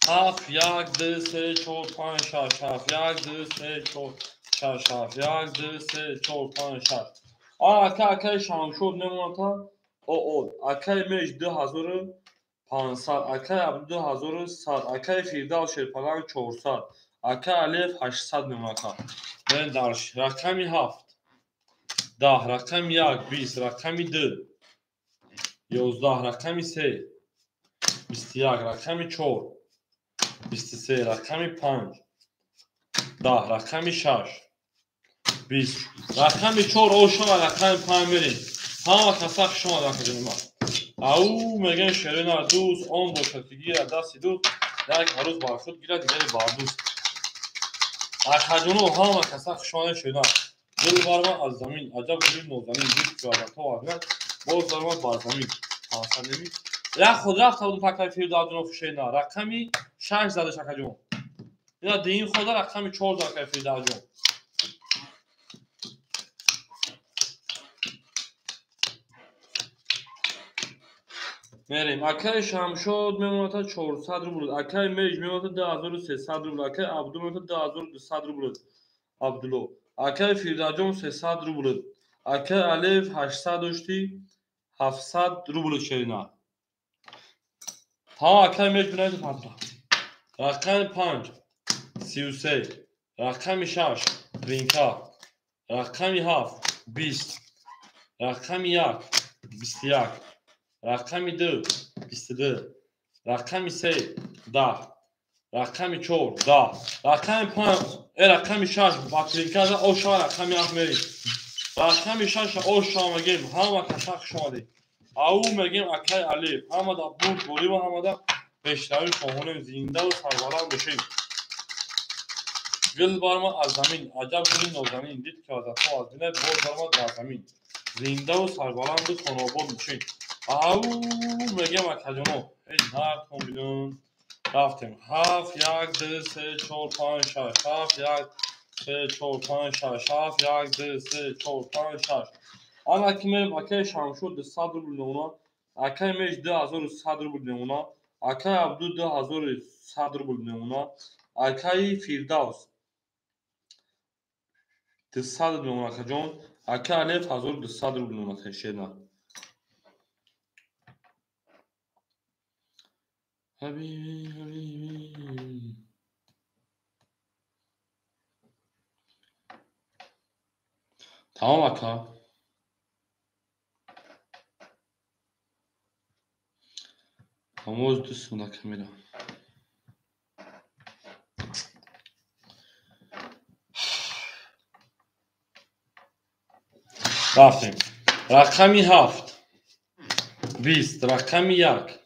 7 1 2 3 4 5 6 7 1 2 3 4 6 7 1 2 3 4 5 6. Ака акаи Шамшод мемонад о. Акаи Меш 2500, акаи Абду 2100, акаи Фирдавс Шерпаланг 400, акаи Алиев 800 мемонад. Мерем дальше. Рақами 7 10, рақами 1 20, рақами 2 11, рақами 3 21, рақами 4 23, рақами 5 10, рақами 6 20, рақами 4 ошава рақами 5 мерем. Ҳама каса хуш омад акаҷони ма. Ау мегем шерина дӯст он бошад ки гирад дасти дӯст, як ҳарӯз бар худ гирад дигари бар дӯст. Акаҷоно ҳама каса хуш омадед шерина. Дил барма аз замин, аҷаб гули нозанин, дӯст кирадато аз боз даромад бар замин. 500 неми. Як худ рафта будум пакаи Фирдавсҷоно шерина. Рақами 6 задаш акаҷон. Ина дуюм хода рақами 4 зад акаи Фирдавсҷон. Мерем. Акаи Шамшод мемонад 400 рубл. Акаи Меж мемонад 2300 рубл. Акаи Абду мемонад 2200 рубл. Абдулло. Акаи Фирдавсҷон 300 рубл. Акаи Алиев 800 дошти 700 рубл шерина. Та акаи Меж бинавиду панта. Рақами 5 33, рақами 6 тринка, рақами 7 20, рақами 1 21, рақами 2 22, рақами 3 10, рақами 4 10, рақами 5 рақами 6 ба тринка ошава рақами 7 мерем. Рақами 6 ошава мегем. Ҳама каса хуш омадед. Ау мегем акаи Алиев. Ҳамада бурд бориву ҳамада пешравӣ хоҳонем. Зиндаву сарбаланд бошем. Гул барма аз замин, аҷаб гули нозанин, дид ки азато аз динай боз баромад бар замин. Зиндаву сарбаланду хонобод бошем. Ау мегем акаҷоно. Эй нартон бидун. Рафтем. 7 1 2 3 4 5 6 7 1 3 4 5 6 7 1 2 3 4 5 6. Ана ки мерем акаи Шамшод 200 рубл мемонад, акаи Меш 2100 рубл мемонад, акаи Абду 2100 рубл мемонад, акаи Фирдавс 200 мемонад акаҷон, акаи Алиев 1200 рубл мемонад шерна. Ҳабиби ҳабиби. Тамом ака. Ҳамоз 2 секунд камера. Рафтем. Рақами 7 20, рақами 1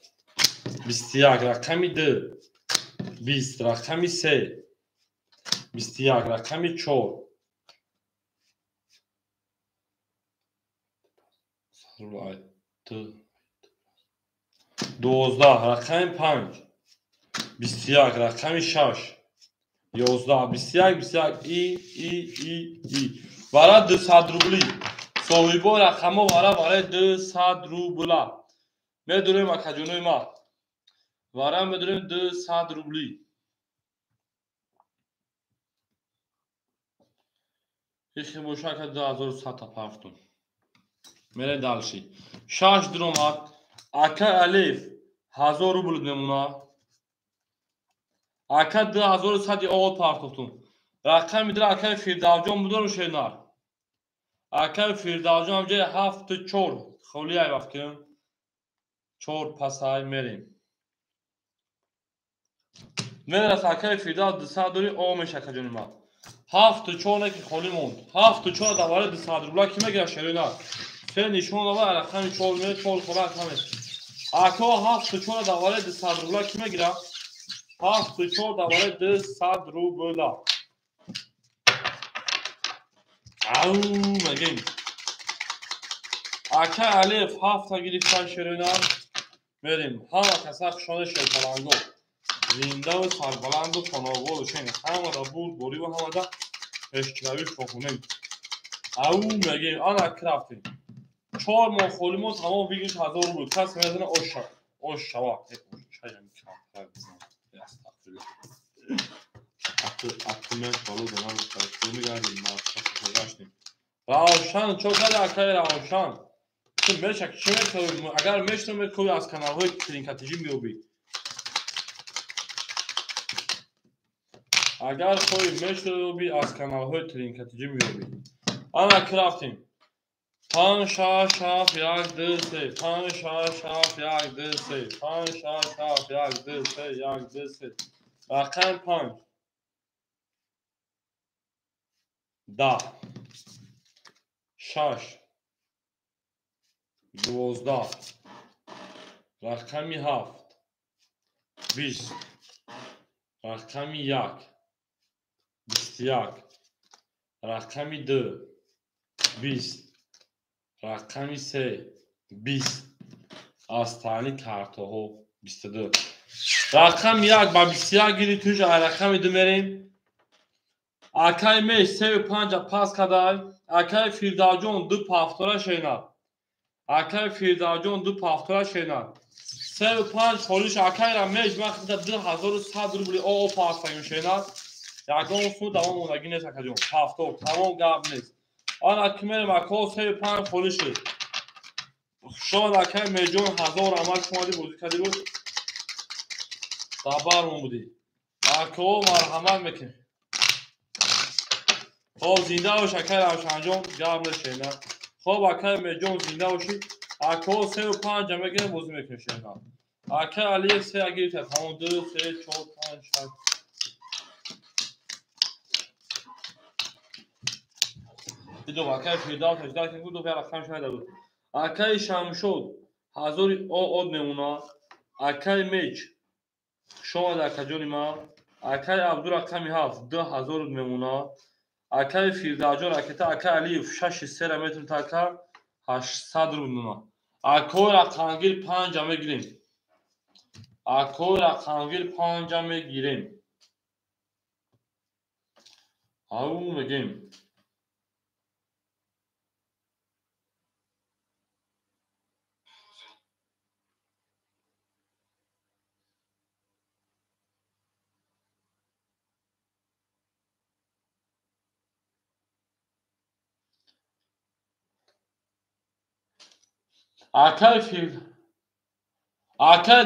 21, рақами 2 20, рақами 3 21, рақами 4 12, рақами 5 21, рақами 6 11, 21, 21 и и и и. Вара 200 рубли. Соҳибо рақамҳо вара барои 200 рубла. Медурем акаҷонои ма. Вара медурем 200 рубли. Ихи боша ака 2100 та партум. Мере дальше. 6 дромад. Ака Алиф 1000 рубл мемона. Ака 2100 овод партофтум. Рақами дира акаи Фирдавҷон будору шернар. Акаи Фирдавҷон ҳамҷои 7-4 холӣ ай вақт кунем. 4 пасай мерем. Мерас акаи Фирдавс 200 дори о меша акаҷони ман. 7-4 не ки холӣ монд. 7-4 давари 200 рубла ки мегирад шернар. Се нишон дава рақами 4 мере 4 хола акаме. Ако 7-4 давари 200 рубла ки мегирад? 7-4 давари 200 рубла. Ау мегем. Ака Алиф 7 гирифтан шеринар. Мерем. Ҳама каса хушода шерпаланго. Зиндаву сарбаланду хоноволу шен. Ҳамада бурдбориву ҳамада пешравӣ шохунем. Ау мегем. Ана крафтем. 4 моҳ холӣ мо тамом выигрыш 1000 рубл. Кас мезана ош ош шава. Чаям камтар бизан. Астағфируллоҳ. Атумер боло донам мегардем. Равшан чо карда акаи Равшан? Ту мешак чӣ мекунӣ? Агар мешунӣ мекунӣ аз каналҳои Тринкатиҷӣ меёбӣ. Агар хоҳӣ мешунӣ аз каналҳои Тринкатиҷӣ меёбӣ. Ана ки рафтем. 5 6 7 1 2 3 5 6 7 1 2 3 5 6 7 1 2 3 1 2 3 рақам 5 10 6 12 рақами 7 20 рақами 1 21 рақами 2 20 рақами 3 20 аз таъни картаҳо 22 рақами 1 ба 21 гирифт туш рақами 2 мерем. Акаи меш 3-5 пас кадай. Акаи Фирдавҷон 2 пафтора шенад. Акаи Фирдавҷон 2 пафтора шенад. 3-5 холиш акайра меш вақти 2100 рубли оо пастагим шенад. Ягон су давом мондагӣ нест акаҷон. Пафтор тамом гап нест. Ана ки мерем ако 3-5 холиши. Хушомад акаи Меҷон 1000 амал шумоди бозӣ кардӣ буд. Дабармон будӣ. Ако марҳамат мекунем. Хоб зинда бош акаи Равшанҷон, гап нешена. Хоб акаи Меҷон зинда бошӣ. Ако 3-5 мегирем бозӣ мекунем шена. Акаи Алиев 3 гирифта тамом 2 3 4 5 6. Дидо акаи Фирдавс 18 ки буд, рақам шуда буд. Акаи Шамшод 1000 од мемона. Акаи Меч шомад акаҷони ман. Акаи Абду рақами 7 2000 мемона. Акаи Фирдавҷон ракета акаи Алиев 6-3 метр така 800 рубл мемона. Акои рақамгир 5 мегирем. Акои рақамгир 5 мегирем. Ау мегем. Акаи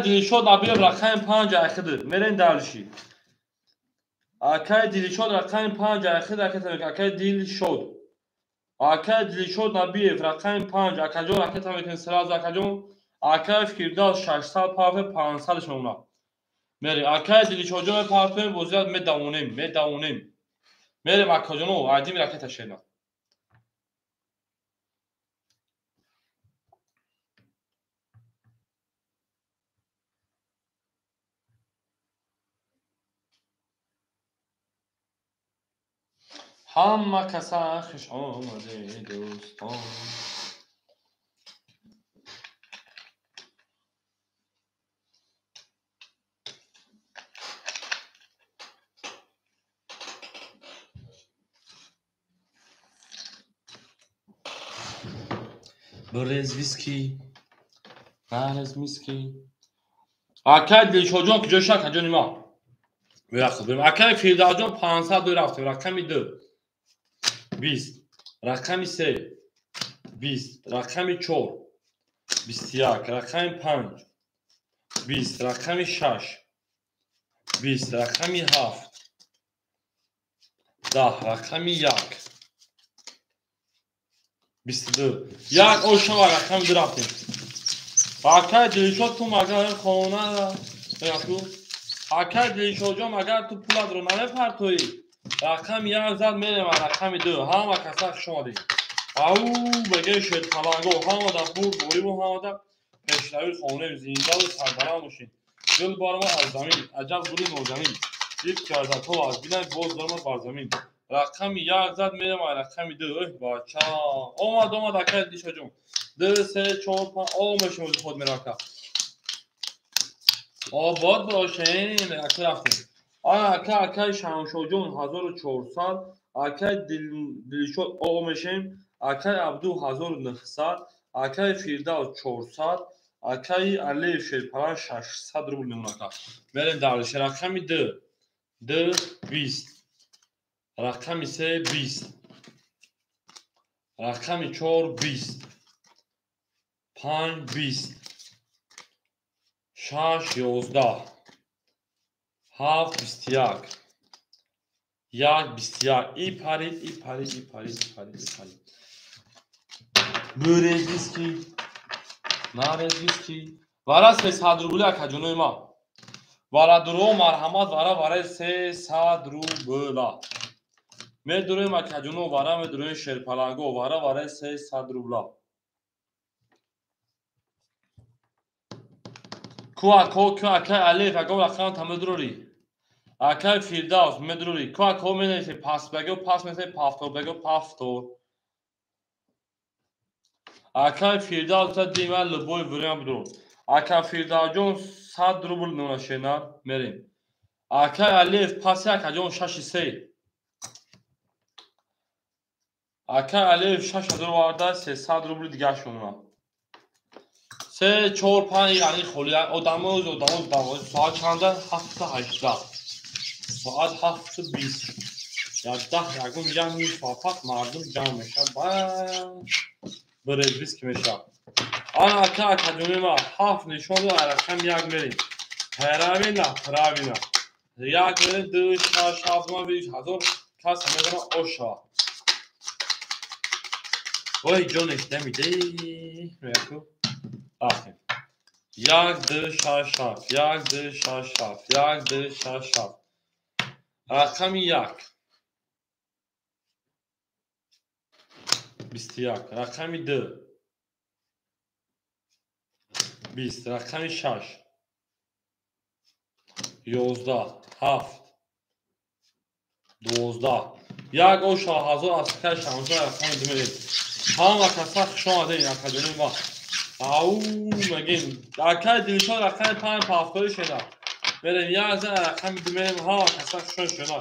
Дилшод Набиев рақами 5 айхидир. Мерем дальше. Акаи Дилшод рақами 5 айхид ракета мекунад. Акаи Дилшод. Акаи Дилшод Набиев рақами 5 акаҷон ракета мекунад сразу акаҷон. Акаи Фирдавс 600 парфе 500 мемонад. Мерем. Акаи Дилшодҷон парфе бозият медавонем, медавонем. Мерем акаҷоно, айдим ракета шена. Ҳама каса хуш омаде дӯстон. Бирез виски, нарез миски. Акаи Дилшодҷон куҷо шуд акаҷони ма? Акаи Фирдавсҷон 500 рафтем, рақами 2. 20 Рақами 3 20, рақами 4 21, рақами 5 20, рақами 6 20, рақами 7 10, рақами 1 22. Як ошава рақами 2 рафтем. Акай Дилшод, ту магар хона ту акай Дилшодҷон, агар ту пулатро намепартоӣ, рақами 1 зад мерем, рақами 2. Ҳама каса хуш омадед. Ау беге шерпаланго, ҳама да бурдбориву ҳама да пешравии хонаи зиндаву сарбаланд бошед. Гул барома аз замин, аҷаб гули нозанин. Дид кардато аз бинай боз барома бар замин. Рақами 1 зад мерем, рақами 2. Эҳ бача, омад, омад акай Дилшодҷон. 2 3 4 5 о мешем ози худ мерака. Обод бошем, ака рафтем. Ана ака, акай Шамшоҷон 1400, акай Дилшод о мешем, акай Абду 1900, акай Фирдавс 400, акай Алиев Шерпалан 600 рубл мемонака. Мерем дальше. Рақами 2 2 20, рақами 3 20, рақами 4 20, 5 20, 6 11, 7 21, 1 21. И парид, и парид, и парид, и парид, и парид. Бӯрезиски, нарезиски. Вара 300 рубли акаҷонои ма. Вара дуро марҳамат, вара вараи 300 рубла. Медуроем акаҷоно, вара медуроем шерпаланго, вара вараи 300 рубла. Ку ако, ку акай Алиф, ако рақам та медурорӣ. Акай Фирдавс медурорӣ. Ку ако менависи пас бего, пас менависи пафтор бего, пафтор. Акай Фирдавс та дима любой вариант бидур. Акай Фирдавсҷон 100 рубл нонашена мерем. Акай Алиф паси акаҷон 6 3. Акай Алиф 6000 оварда, 300 рубли дигаш мемонад. 3 4 5 яъни холи одамо одамо соат чанда? 7:18. Соат 7:20. 11 ягон як ним соат пас мардум ҷамъ мешавад. Ба березбис ки мешавад. Ана ака, акаҷони ма 7 нишон дод, рақам 1 мерем. Правильно, правильно. 1 мерем, 2 6 7 ма 1000 кас медонад оша. Ой ҷонеш намиде. Меяку. Рафтем. 1 2 6 7, 1 2 6 7, 1 2 6 7. Рақами 1 21, рақами 2 20, рақами 6 11, 7 12. Як оша ҳазор аз кай шамса рақами 2 мерем. Ҳама каса хуш омадед акаҷони ма. Ау мегем. Акай Дилшод рақами 5 пафтори шена. Мерем як зан рақами 2 мерем, ҳама каса хуш шена.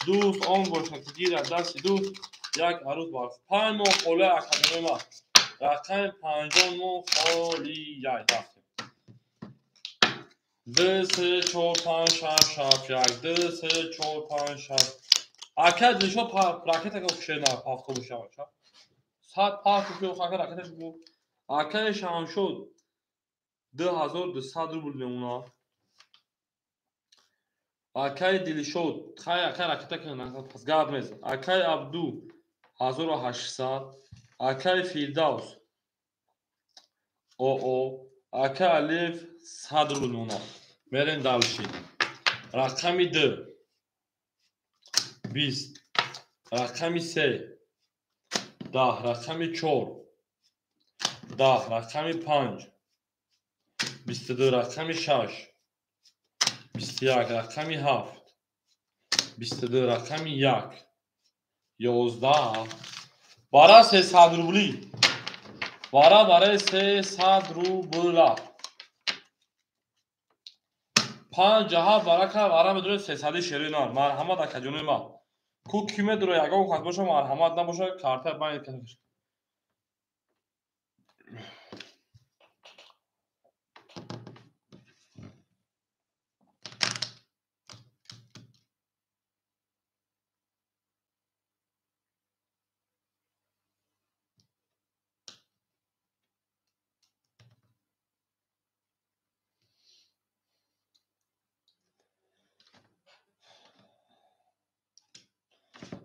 Дӯст он бошад ки гирад дасти дӯст, як арӯз бар 5 моҳ холӣ акаҷони ма. Рақами 5 моҳ холӣ як рафтем. 2 3 4 5 6 7 1 2 3 4 5 6. Акай Дилшод ракета шена пафто бошад. 100 пафто ки ака ракеташ бу. Акай Шамшод 2200 рубл мемонад. Акай Дилшод, хай акай ракета кунад, пас гап нест. Акай Абду 1800, акай Фирдавс оо, акай Алиф 100 рубл мемонад. Мерем дальше. Рақами 2 20, рақами 3 10, рақами 4 10, рақами 5 22, рақами 6 21, рақами 7 22, рақами 1 11. Бара 300 рубли. Бара барои 300 рубла. 5 7 барака вара медуре 300 шери нар. Марҳамат акаҷони ма. Ку ки медуре ягон кас боша марҳамат, набоша карта байни кас.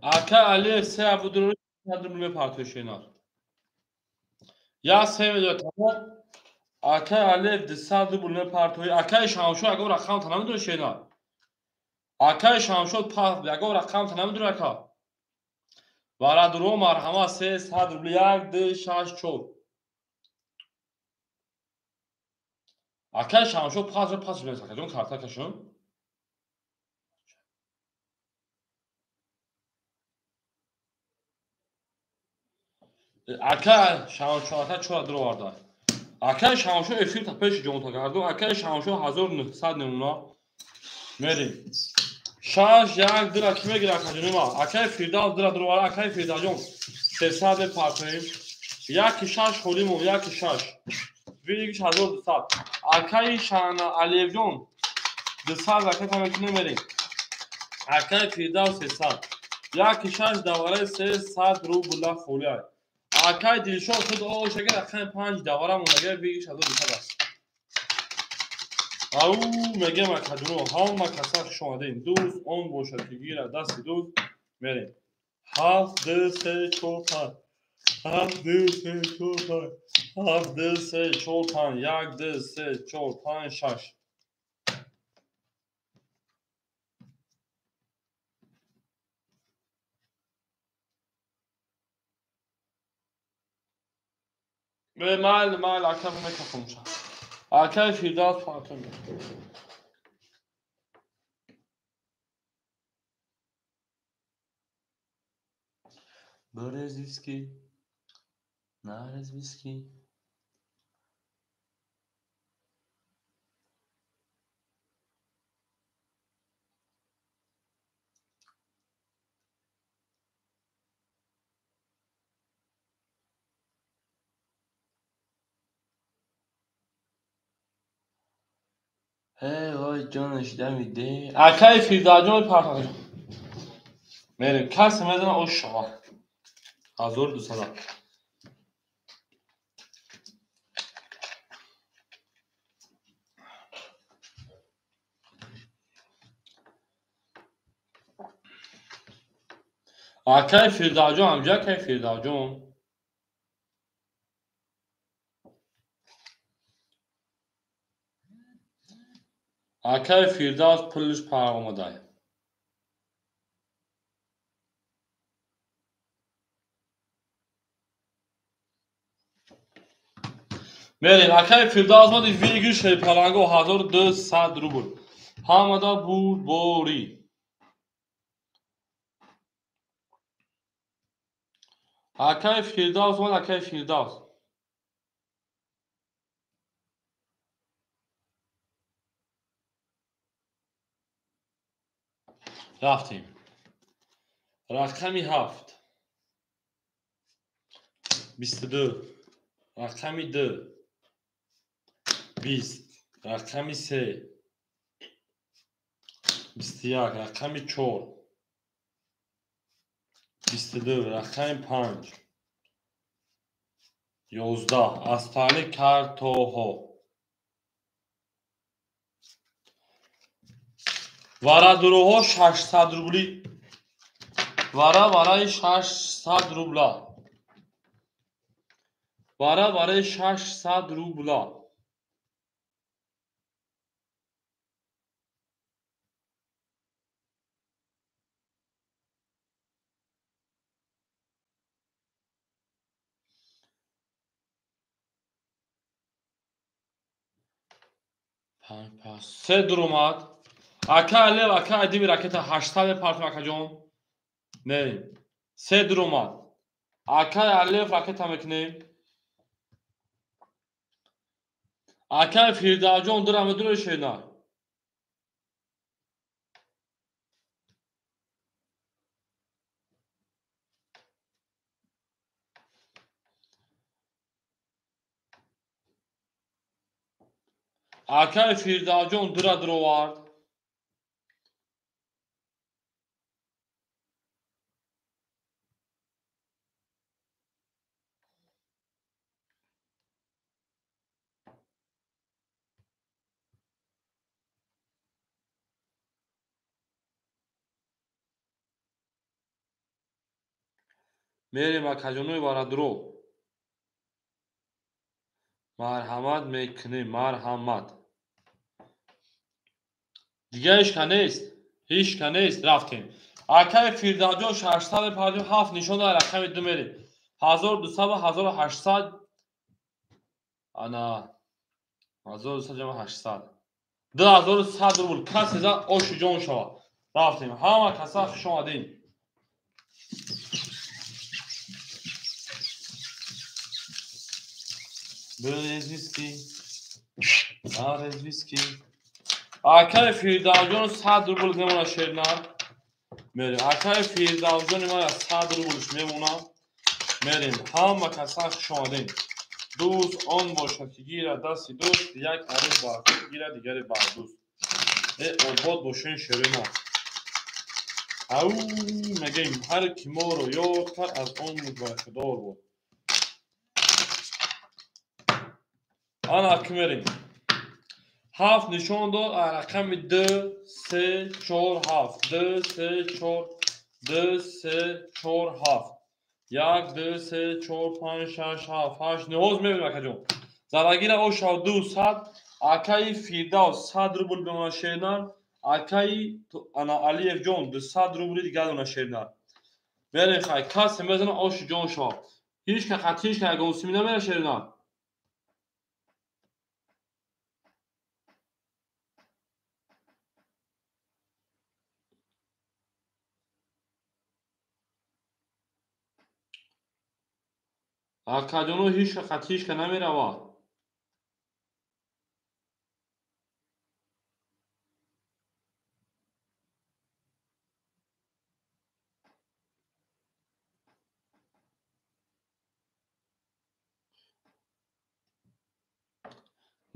Ака Алиев се абудуро рубл мепартои шенар. Я се медоя тамом. Акай Алиев 200 рубл мепартои. Акай Шамшод ягон рақамта намедони шенар. Акай Шамшод ягон рақамта намедони ака. Варадуро марҳамат 300 рубл 1 2 6 4. Акай Шамшод пас пас акаҷон карта кашон. Акай Шамшод ака чора дуроварда. Акай Шамшод эфир та пеши ҷонта гардон. Акай Шамшод 1900 намуна мерим. 6 1 дира ки мегира акаҷони ма? Акай Фирдавс дира дуроварда. Акай Фирдавсҷон 300 мепартоем. 1 6 холимо 1 6. Вигиш 1200. Акай Шана Алиевҷон 200 ракета мекунем мерим. Акай Фирдавс 300. 1 6 давараи 300 рубла холиай. Акай Дилшод худ ошага рақами 5 давара мондага вигиш 1200 аст. Ау мегем акаҷоно ҳама каса хуш омадем. Дӯст он бошад ки гирад дасти дӯст мерем. 7 2 3 4 5 7 2 3 4 5 7 2 3 4 5 1 2 3 4 5 6. Майли, майли, ака мекафонша. Акай Фирдавс фатум. Борез виски, нарез виски. Эй, вой ҷонаш дамиде. Акай Фирдавсҷон партоҷон. Мерем, касе мезана ош шава. 1200. Акай Фирдавсҷон, ҳамҷа акай Фирдавсҷон. Акай Фирдавс пулш паромадай. Мерем, акай Фирдавс моди вигр шерпаланго 1200 рубл. Ҳамада бурдборӣ. Акай Фирдавс мод акай Фирдавс. Рафтем. Рақами 7. 22. Рақами 2. 20. Рақами 3. 21. Рақами 4. 22. Рақами 5. 11. Астали картоҳо. Варадуроҳо 600 рубли. Вара вараи 600 рубла. Вара вараи 600 рубла. Се дуромад. Ака Алиев, ака Адиби ракета 800 мепартем акаҷон. Мерем. Се дуромад. Акай Алиев ракета мекунем. Акай Фирдавсҷон дура медуре шена. Акай Фирдавсҷон дура дуровард. Мерем акаҷонои барадуро. Марҳамат мекунем, марҳамат. Дига ҳечка нест, ҳечка нест, рафтем. Акаи Фирдавсҷон 657 нишон дар рақами 2 мерем. 1200 ва 1800 ана 1200 ҷамъ 800. 2100 рубл. Касе за оши ҷон шавад. Рафтем. Ҳама каса хуш омадем. Березвиски, Арезвиски. Акаи Фирдавсҷон 100 рубл мемона шернар. Мерем. Акаи Фирдавсҷони ман 100 рублш мемона. Мерем. Ҳама каса хуш омадем. Дӯст он бошад ки гирад дасти дӯст, як арӯс бар худ гирад, дигаре бар дӯст. Э обод бошен шерои мо. Ау мегӯем ҳар ки моро ёд кард аз он мубаракдор бод. Ана ки мерем. 7 нишон дод рақами 2 3 4 7 2 3 4 2 3 4 7 1 2 3 4 5 6 7 8 9 мебинем акаҷон. Зарагира ошав 200 акаи Фирдавс 100 рубл бемона шернар, акаи ана Алиевҷон 200 рубли дигар дона шернар. Мерем хай касе мезана оши ҷон шав. Ҳеч ка хати ҳеч ка ягон сими намера шернар. Акаҷоно ҳеч ка хати ҳеч ка намеравад.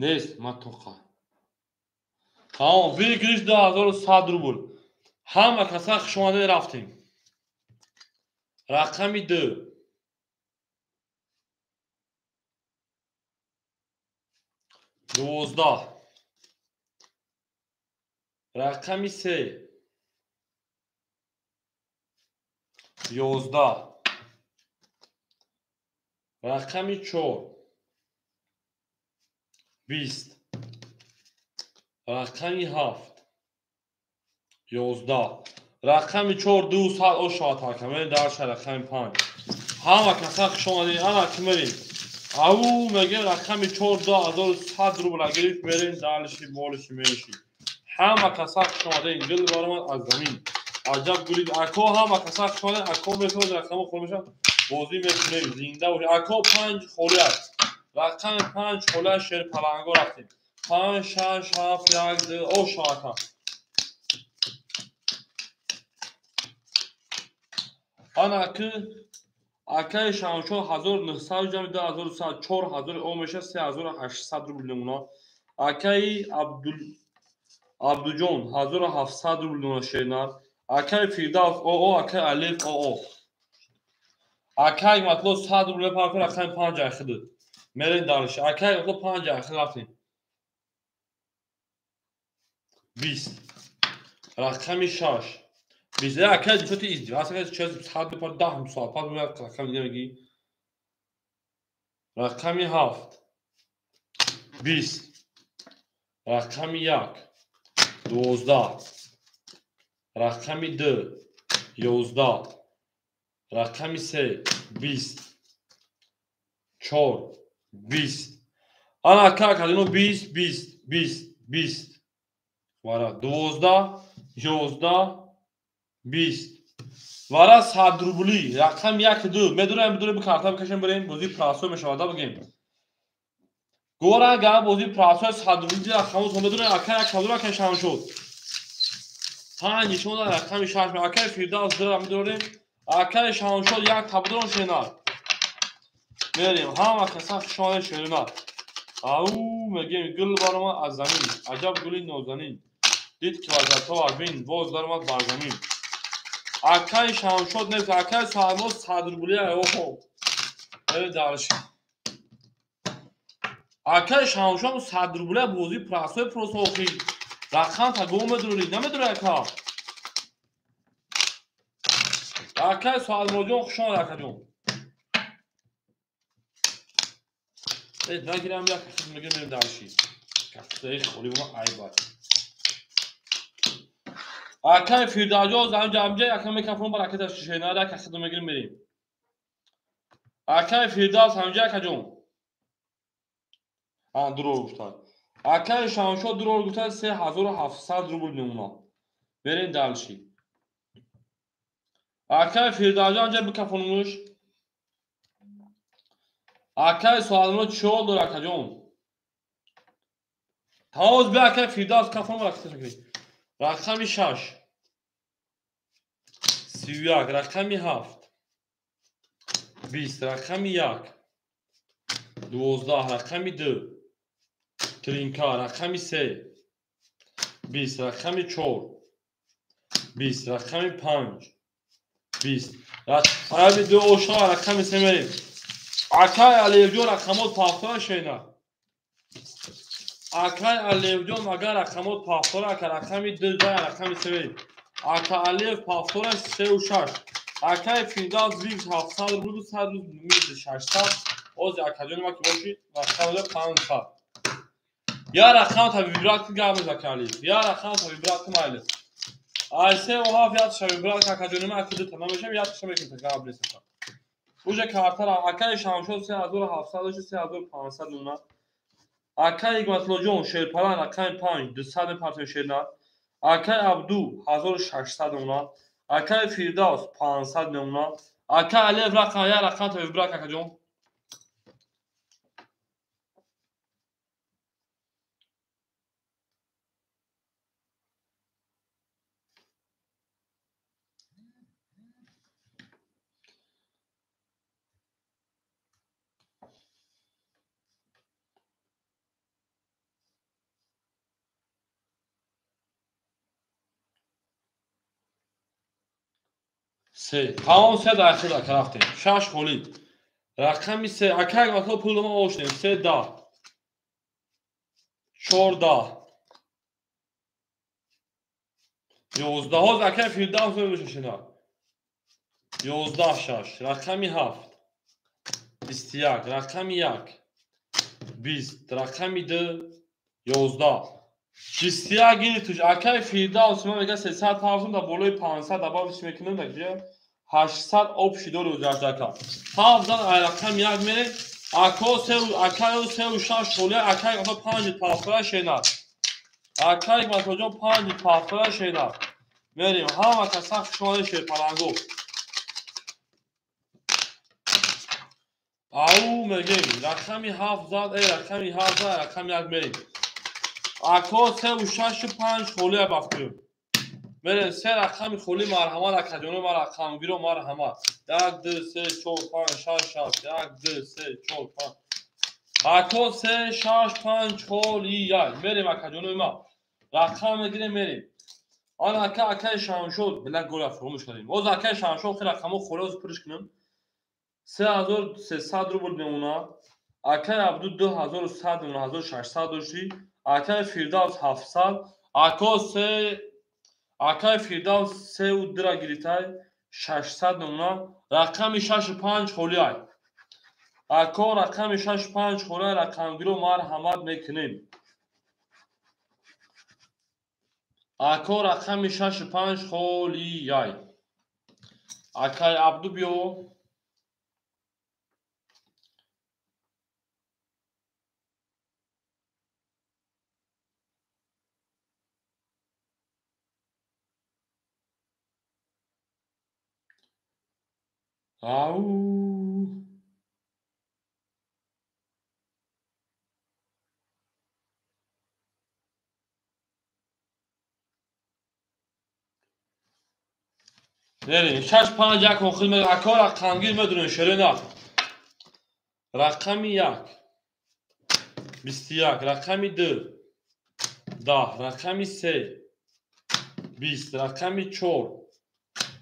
Нест, ма тоқа. Тамом, выигрыш 2100 рубл. Ҳама каса хуш омадед рафтем. Рақами 2. 12. Рақами 3. 11. Рақами 4. 20. Рақами 7. 11. Рақами 4 200 ошавад ҳакам. Дарша рақами 5. Ҳама каса хуш омадед. Ана ки мерем. Ау мегем рақами 4 2100 рубл гирифт мерем далиши молиши меши. Ҳама каса хуш омадед. Гул баромад аз замин. Аҷаб гули ако ҳама каса хуш омадед. Ако мешавад рақамо хол мешавад. Бозӣ мекунем. Зинда бошед. Ако 5 холӣ аст. Рақами 5 холӣ аст. Шерпаланго рафтем. 5 6 7 1 2 ошавад. Ана ки акаи Шамшод 1900 ҷамъ 2100 4000 о меша 3800 рубл намуна. Акаи Абдуҷон 1700 рубл намуна шернар. Акаи Фирдавс ОО, акаи Алиев ОО. Акаи Матло 100 рубл мепаркун рақами 5 айхиду. Мерем дариш. Акаи Матло 5 айхид рафтем. 20. Рақами 6. 20. Акаи душоти издив. Аса чиз 100 мепар 10 соат. Пас меяд рақами дига мегӣ. Рақами 7. 20. Рақами 1. 12. Рақами 2. 11. Рақами 3. 20. 4. 20. Ана ака акадино 20 20 20 20. Вара 12 11 20. Вара 100 рубли. Рақам 1 2. Медурам медурам бу карта бикашем бирем. Бозӣ прасой мешавад бигем. Гора га бозӣ прасой 100 рубли рақамро медурам ака як кадура кашам шуд. 5 нишон дар рақами 6. Акаи Фирдавс 2 медурем. Акаи Шамшод 1 табдурон шенар. Мерем. Ҳама каса хуш омадед шеринар. Ау мегем гул баромад аз замин. Аҷаб гули нозанин. Дид ки вазатҳо аз бин боз даромад бар замин. Акаи Шамшод нест. Акаи Сармоз 100 рубли оҳо. Дарш. Акаи Шамшод 100 рубли бозӣ прасой просто охи. Рақам та гом медурӣ, намедурӣ ака. Акай Соалмоҷон хуш омад акаҷон. Нагирам як хид мегирем мерем дарши. Кафтаи холи ма айбат. Акай Фирдавсҷон замҷа ака микрофон бар акаташ шишена як хид мегирем мерем. Акай Фирдавс ҳамҷа акаҷон. Дурор гуфтад. Акай Шамшод дурор гуфтад 3700 рубл мемонад. Мерем дарши. Акай Фирдавсҷон ҷа бикафонумуш. Акай Соалмурод чиҳол дор акаҷон? Тамоз бия акай Фирдавс кафон рақами рақами 6 31 рақами 7 20 рақами 1 12 рақами 2 тринка рақами 3 20 рақами 4 20 рақами 5 20 рақами 2 ошо рақами 3 мерем. Акай Алиевҷон рақамот пафтора шена. Акай Алиевҷон агар рақамот пафтора ака рақами 2 рақами 3 мерем. Ака Алиев пафтора 3 6. Акай Фирдавс 700 рубл 100 рубл 600. Ози акаҷони ма ки боши рақами 500. Я рақам та вибрат гап ака Алиев. Я рақам та вибрат майлес. Ай 3 7 ятша вибрат акаҷони ма аки дута намешам ятша мекунта гап нест. Уже картара акай Шамшод 3700 3500 луна. Акай Ҳикматуллоҷон Шерпалан рақами 5 200 партия шерна. Акай Абду 1600 луна. Акай Фирдавс 500 луна. Акай Алиев рақам я рақам та вибрат акаҷон. Се. Тамом се дар ака рафтем. 6 холӣ. Рақами 3. Ака вақто пул ма ошнем. 3 10. 4 10. 11 ҳоз ака Фирдавс мешашина. 11 6. Рақами 7. 21. Рақами 1. 20. Рақами 2. 11. 21 гирифтуш. Акай Фирдавс ма мега 300 ҳафтум дар болои 500 добавиш мекунем дар ҷа 800 общий дори ӯзардака. 7 зан ай рақам 1 мерем. Ако 3 акай 3 6 холия акай 5 пафтора шена. Акай Матоҷон 5 пафтора шена. Мерем ҳама каса хушомадед шерпаланго. Ау мегем рақами 7 зад рақами 7 зад рақами 1 мерем. Ако 3 6 5 холия бафтем. Мерем се рақами холи марҳамат акаҷоно ма рақамгиро марҳамат. 1 2 3 4 5 6 7 1 2 3 4 5. Ако 3 6 5 холия. Мерем акаҷоно ма. Рақам мегирем мерем. Ан ака акай Шамшод била гола фаромӯш кардем. Оз акай Шамшод хеле рақамо холио пурш кунем. 3300 рубл мемонад. Акай Абду 2100 мемонад, 1600 дошти. Акай Фирдавс 700, ако се акай Фирдавс 3 2 гирифтай 600 мемонад. Рақами 6 5 холиай. Ако рақами 6 5 холиай рақамгиро марҳамат мекунем. Ако рақами 6 5 холиай. Акай Абду биё. Ау. Мерем 6 5 1 охир мерем. Ако рақамгир медонем шерена. Рақами 1 21 рақами 2 10 рақами 3 20 рақами 4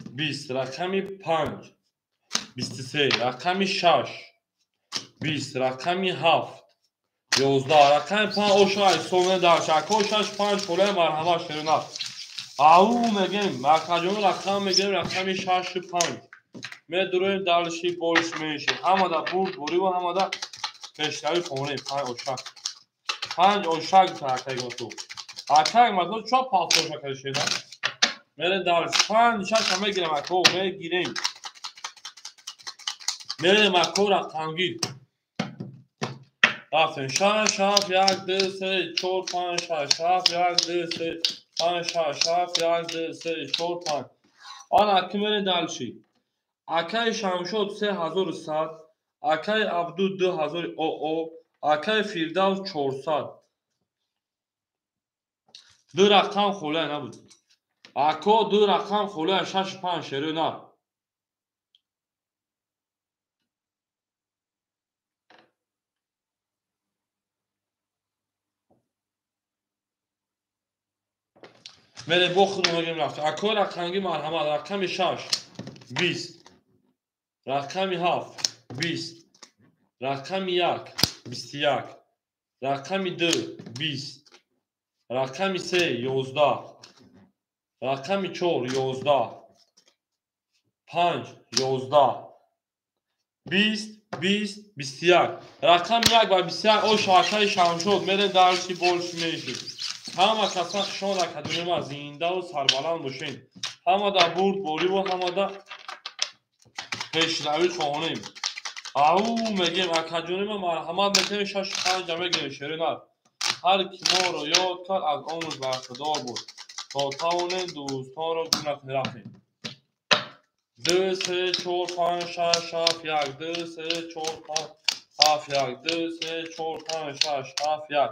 20 рақами 5 23 рақами 6 20 рақами 7 11 рақами 5 ошо айсоне дар ако 6 5 холе марҳамат шерена. Ау мегем, акаҷон рақам мегем, рақами 6 5. Медуроем дальше больше меньше. Ҳамада бурд бориву ҳамада пешравӣ хонем. Панҷ ошак. Панҷ ошак акай мату. Акай мату чо пафтоша кашида? Мерем дальше. Панҷ шаша мегирем ако, мегирем. Мерем ако рақамгир. Рафтем. 6 7 1 2 3 4 5 6 7 1 2 3 5 6 7 1 2 3 4 5. Ана ки мерем дальше. Акай Шамшод 3100, Акай Абду 2000 ОО, Акай Фирдавс 400. Ду рақам холия набуд. Ако ду рақам холия 6 5 шеро на. Мерем бо худо мегем рафт. Ако рақамги марҳамат, рақами 6 20, рақами 7 20, рақами 1 21, рақами 2 20, рақами 3 11, рақами 4 11, 5 11, 20 20 21. Рақами 1 ва 21 ош акаи Шамшод. Мерем дальше больше меньше. Ҳама каса хушон академия зиндаву сарбаланд бошед. Ҳамада бурд бориву ҳамада пешравӣ хоҳонем. Ау мегем акаҷонима марҳамат мекунем 6 5 мегирем шеринат. Ҳар ки моро ёд кард аз он рӯз бархдор буд. То тавонем дӯстонро гум накунем. Рафтем. 2 3 4 5 6 7 1 2 3 4 5 7 1 2 3 4 5 6 7 1.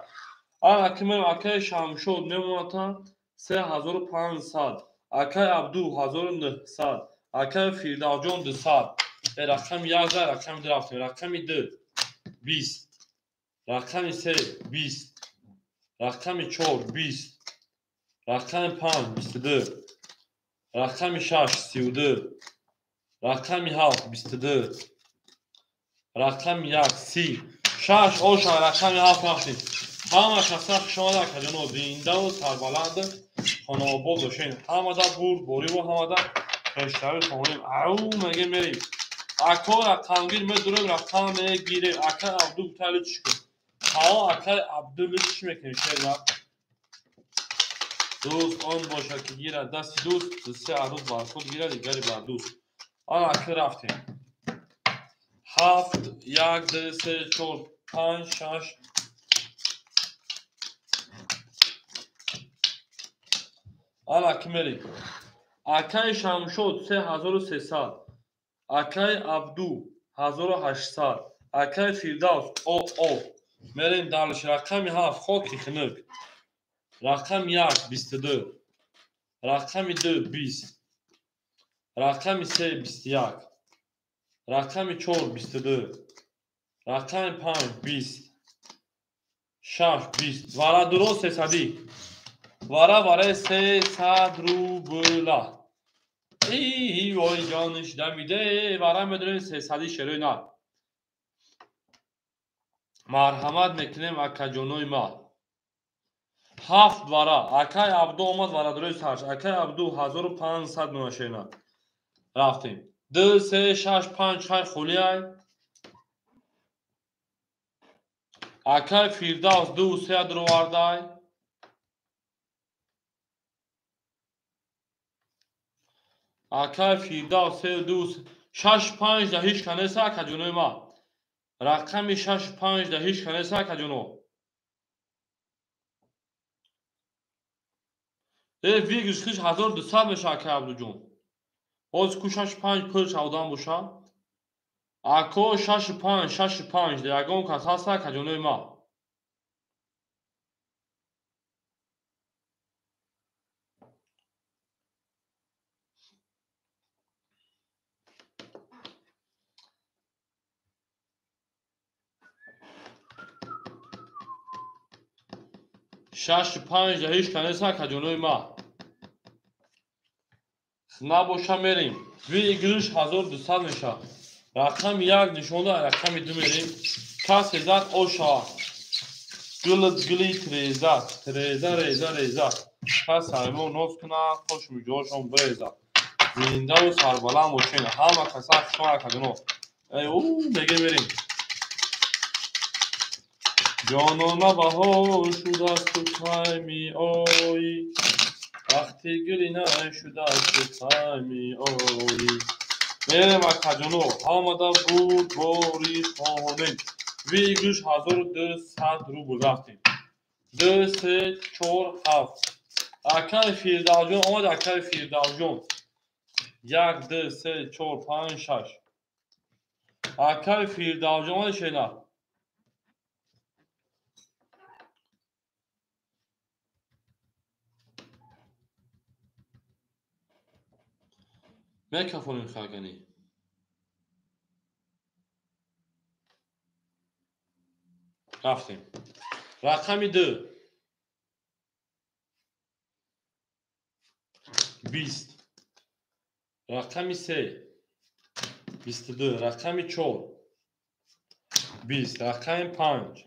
Ана ки мерем акаи Шамшод мемонад 3500, акаи Абду 1900, акаи Фирдавсҷон 200. Рақами 1 рақами 2 рафтем. Рақами 2 20, рақами 3 20, рақами 4 20, рақами 5 22, рақами 6 32, рақами 7 22, рақами 1 30. 6 оша рақами 7 рафтем. Ҳама каса хушомад акаҷоно, зиндаву сарбаланд хонаобод бошед. Ҳамада бурд бориву ҳамада пешравӣ хонем. Ау мегем мерем. Ако рақамгир медурем, рақам мегирем. Акай Абду гуфтали чӣ кун? Ҳао акай Абду чӣ мекунем шерна? Дӯст он бошад ки гирад дасти дӯст, се арӯз бар худ гирад, дигари бар дӯст. Ана аки рафтем. 7 1 2 3 4 5 6 Ана ки мерем. Акаи Шамшод 3300, Акаи Абду 1800, Акаи Фирдавс ОО. Мерем дальше. Рақами 7 хоки хунук. Рақами 1 22, рақами 2 20, рақами 3 21, рақами 4 22, рақами 5 20, 6 20. Вара дуро 300. Вара вара 300 рубла. Эй вой ҷониш дамиде. Вара медурем 300 шерои на. Марҳамат мекунем акаҷонои ма. 7 вара. Акай Абду омад вара дурои сарш. Акай Абду 1500 мона шерина. Рафтем. 2 3 6 5 хай холиай. Акай Фирдавс 2 3 дуровардай. Акай Фирдавс 3 2 6 5 да ҳеч канеса акаҷонои ма. Рақами 6 5 да ҳеч канеса акаҷоно. Вигриш хиш 1200 меша акай Абдуҷон. Ҳозир ку 6 5 пул шавдан боша. Ако 6 5 6 5 да ягон кас ҳаст акаҷонои ма. Шаш панҷ да ҳеч канеса акаҷонои ма. Набоша мерем. Выигрыш 1200 меша. Рақами 1 нишонда, рақами 2 мерем. Касе зад оша. Гылыт гылит реза. Реза реза реза. Кас ҳайвон ноз кунад, хошми ҷошон бреза. Зиндаву сарбаланд бошед. Ҳама каса хушомад, акаҷоно. Эй, меге мерем. Ҷонона, баҳор шудасту кай меоӣ? Вақти гули най шудасту кай меоӣ? Мерем, акаҷоно, ҳамада бурдборӣ хоҳонем. Выигрыш 1200 рубл. Рафтем. Ду, се, чор, ҳафт. Акаи Фирдавсҷон омад, акаи Фирдавсҷон. Як, ду, се, чор, панҷ, шаш. Акаи Фирдавсҷон омад, шена. Мекафонем хагани. Рафтем. Рақами ду. 20. Рақами се. 22. Рақами чор. 20. Рақами панҷ.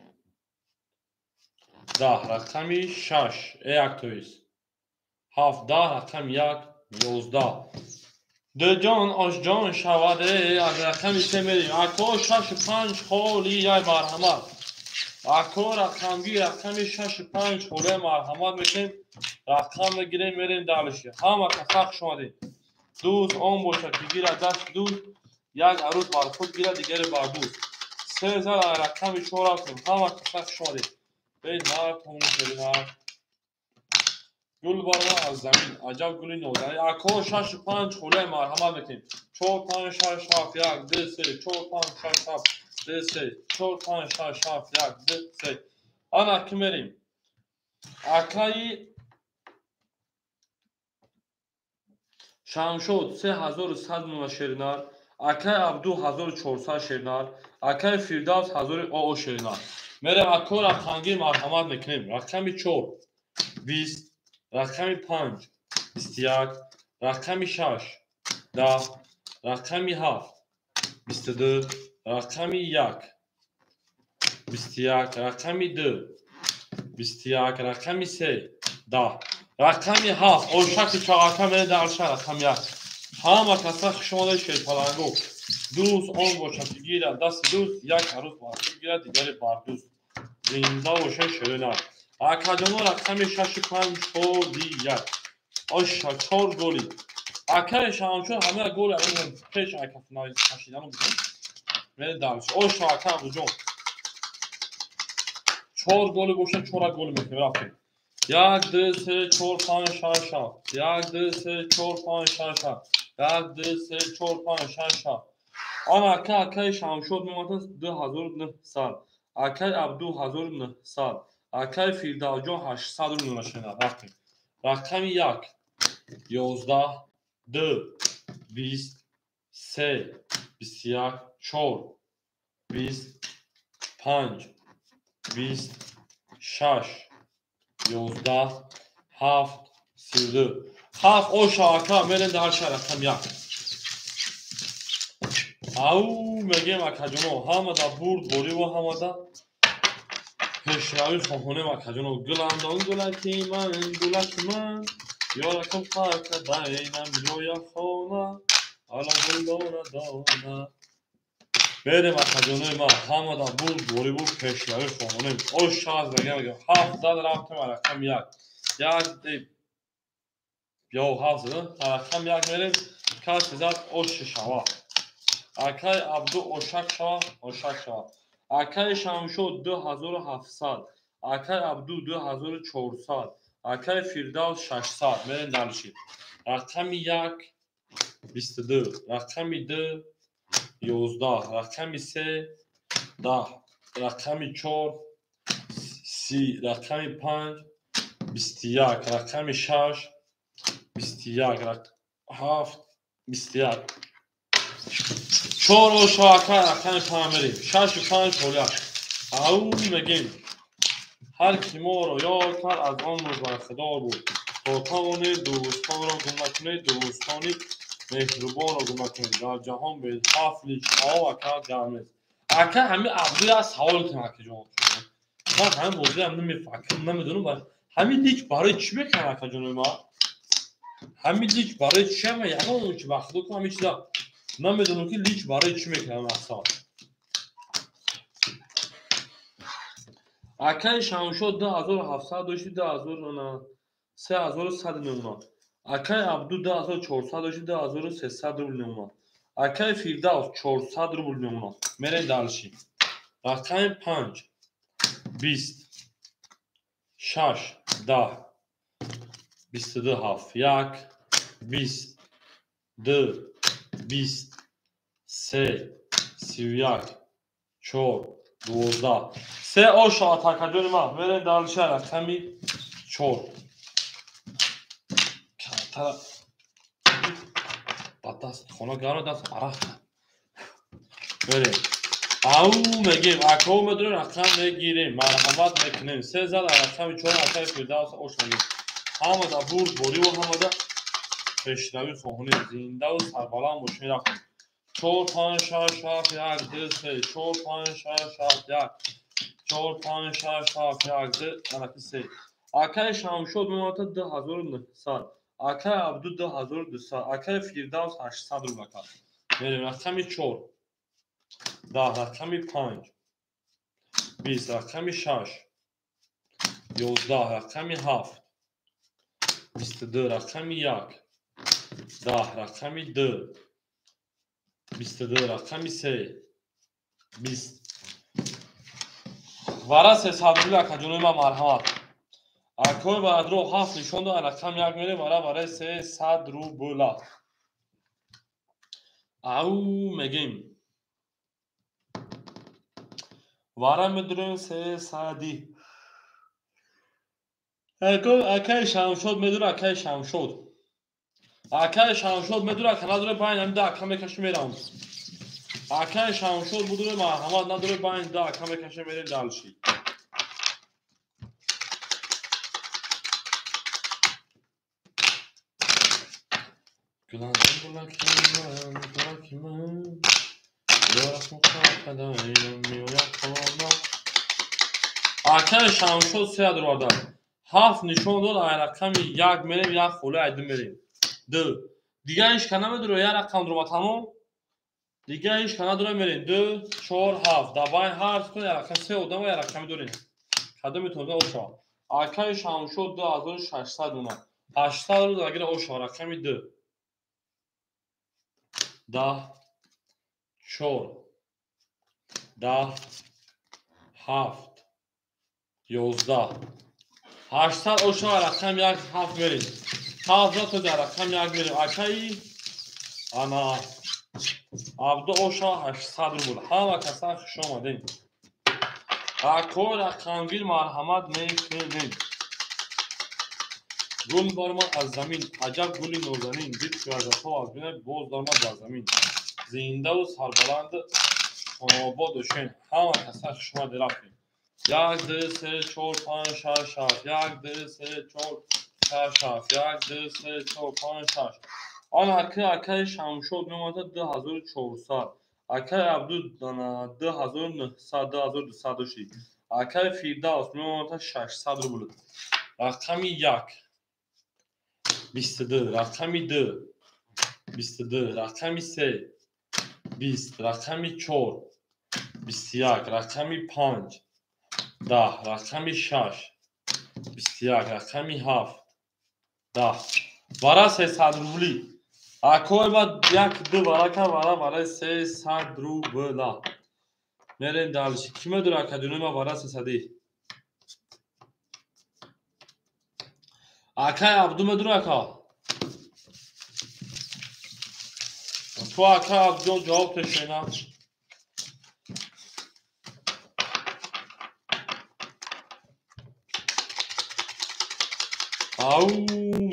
10. Рақами шаш. Як тоист. Ҳафт, 10, рақами як, 11. Дӯҷон ошҷон шавад, аз рақами се мерем. Ако, шашу панҷ холи яй, марҳамат. Ако, рақамги рақами шашу панҷ холия, марҳамат мекунем. Рақам мегирем, мерем дальше. Ҳама каса хуш омадед. Дӯст он бошад, ки гирад дасти дӯст, як арӯс бар худ гирад, дигаре бар дӯст. Се зар, рақами чор рафтем. Ҳама каса хуш омадед. Бей нартон шеринар. Гул баромад аз замин, аҷаб гули нозанин. Ако, шашу панҷ холия, марҳамат мекунем. Чор, панҷ, шаш, ҳафт, як, ду, се, чор, панҷ, шаш, ҳафт, ду, се, чор, панҷ, шаш, ҳафт, як, ду, се. Ана ки мерем. Акаи Шамшод 3100 муна шеринар, акаи Абду 1400 шеринар, акаи Фирдавс ҳазори оо шеринар. Мерем, ако, рақамгир, марҳамат мекунем. Рақами чор 20, рақами панҷ 21, рақами шаш 10, рақами ҳафт 22, рақами як 21, рақами ду 21, рақами се 10, рақами ҳафт ошаки чағака мере дарша, рақами як. Ҳама каса хушомадед, шерпаланго. Дӯст он бошад, ки гирад дасти дӯст, як арӯс бар худ гирад, дигаре бар дӯст. Зинда бошед, шеринар. Акаҷоно, рақами шашу панҷ холи як. Оша, чор голи. Акаи Шамшод ҳамаи голи пеш кашидану бикун. Мере дальше. Оша, ака Абдуҷон. Чор голи бошад, чора голи мекунем. Рафтем. Як, ду, се, чор, панҷ, шаш, ҳафт. Як, ду, се, чор, панҷ, шаш, ҳафт. Як, ду, се, чор, панҷ, шаш, ҳафт. Ана ака, акаи Шамшод меомадааст 2900. Акаи Абду 1900. Акаи Фирдавсҷон 800 рубл шена. Рафтем. Рақами як 11, ду 20, се 21, чор 20, панҷ 20, шаш 11, ҳафт 32. Ҳафт оша, ака, мерем дальше, рақами як. Ау, мегем, акаҷоно, ҳамада бурдбориву ҳамада пешравӣ хоҳонем, акаҷоно. Гуландон, гулаки ман, гулаки ман, ёракам қакадайнам ҷоя хона, ала гулдона дона. Берем, акаҷонои ман, ҳамада бурдбориву пешравӣ хоҳонем. Оша аз мегем, ҳафт зад, рафтем рақами як. Як, ё ҳафт зад, рақами як мерем, касе зад оши шава. Акаи Абду ошак шава, ошак шава. Акаи Шамшод 2700, акаи Абду 2400, акаи Фирдавс 600. Мерем дальше. Рақами як 22, рақами ду 11, рақами се 10, рақами чор 30, рақами панҷ 21, рақами шаш 21, ҳафт 21. Чор оша, ака, рақами панҷ мерем. Шашу панҷ холя. Ау, мегем. Ҳар ки моро ёд кард, аз он рӯз бархудор буд. То тавонед дӯстонро гум накунед, дӯстони меҳрубонро гум накунед. Дар ҷаҳон бе ҳафт лич об, ака, гарм нест. Ака, ҳами Абду як савол кунам, акаҷон. Ман ҳамин бозиам намефаҳмам, намедонам, ҳамин лич барои чӣ мекунам, акаҷонои ман? Ҳамин лич барои чи ама ягон чи ба худо кун ҳамин чиза намедонам ки лич барои чӣ мекунам мақсад. Акаи Шамшод 2700 дошти 3100 мемонад. Акаи Абду 2400 дошти 2300 рубл мемонад. Акаи Фирдавс 400 рубл мемонад. Мерем дальше. Рақами 5 20 6 10 22 7 1 20 2 20 3 31 4 12 3 оша атакаҷони ман. Мерем дальше рақами 4. Калтара ба даст хона гаро даст арақ. Мерем. Ау мегем, акао медорем, рақам мегирем, марҳамат мекунем. 3 зад рақами 4 акаи Фирдавс ош мегем. Ҳамада бурд бориву ҳамада пешравӣ хоҳонем. Зиндаву сарбаланд бошем рафтем. 4 5 6 7 1 2 3 4 5 6 7 1 4 5 6 7 1 2 анаки 3. Акаи Шамшод мемонад 2900. Акаи Абду 2200. Акаи Фирдавс 800 рубл ака. Мерем рақами 4 10 рақами 5 20 рақами 6 11 рақами 7 22 рақами 1 10 рақами 2 22 рақами 3 20. Вара 300 рубл акаҷонои ман марҳамат. Акои Баҳодур 7 нишон дод, рақами 1 мерем, вара барои 300 рубла. Ау мегем. Вара медурем 300. Акаи Шамшод медура, акаи Шамшод. Акаи Шамшод медура, ака надуре байн ҳамин да ака мекаши мерам. Акаи Шамшод будуре марҳамат надуре байн да ака мекаши мерем дальше. Гуландам гулаки ман, гулаки ман. Акаи Шамшод 3 рубл. 7 нишон дод, ай рақами 1 мерем, 1 холӣ ай 2 мерем. 2. Дигар ҳеч ка намедуро, як рақам дурома тамом. Дигар ҳеч ка надуро мерем. 2 4 7. Дар байн ҳар кун як рақам 3 одама як рақами дорем. Кадом метавонад оша. Акаи Шамшод 2600 монад. 800 рубл агар оша рақами 2. 10 4 10 7 11 800 оша рақам 1 7 мерем. 7 то дар рақам 1 мерем. Акаи ана Абду оша 800 рубл. Ҳама касан хуш омадем. Акои рақамгир марҳамат мекунем. Гул баромад аз замин, аҷаб гули нозанин, дид шуҳратҳо аз бина боз даромад бар замин. Зиндаву сарбаланд хонаобод бошем. Ҳама касан хуш омадед рафтем. 1 2 3 4 5 6 7 1 2 3 4 6 7 1 2 3 4 5 6. Он акаи Шамшод мемонад 2400. Акаи Абду 2900 2200 дошти. Акаи Фирдавс мемонад 600 рубл. Рақами 1 22 рақами 2 22 рақами 3 20 рақами 4 21 рақами 5 10 рақами 6 21 рақами 7 10. Вара 300 рубли. Акои ма 1 2 варака вара барои 300 рубла. Мерем дальше. Ки медура акаҷонои ма вара 300? Акаи Абду медура ака? Ту акаи Абдуҷон ҷавоб тешена. Ау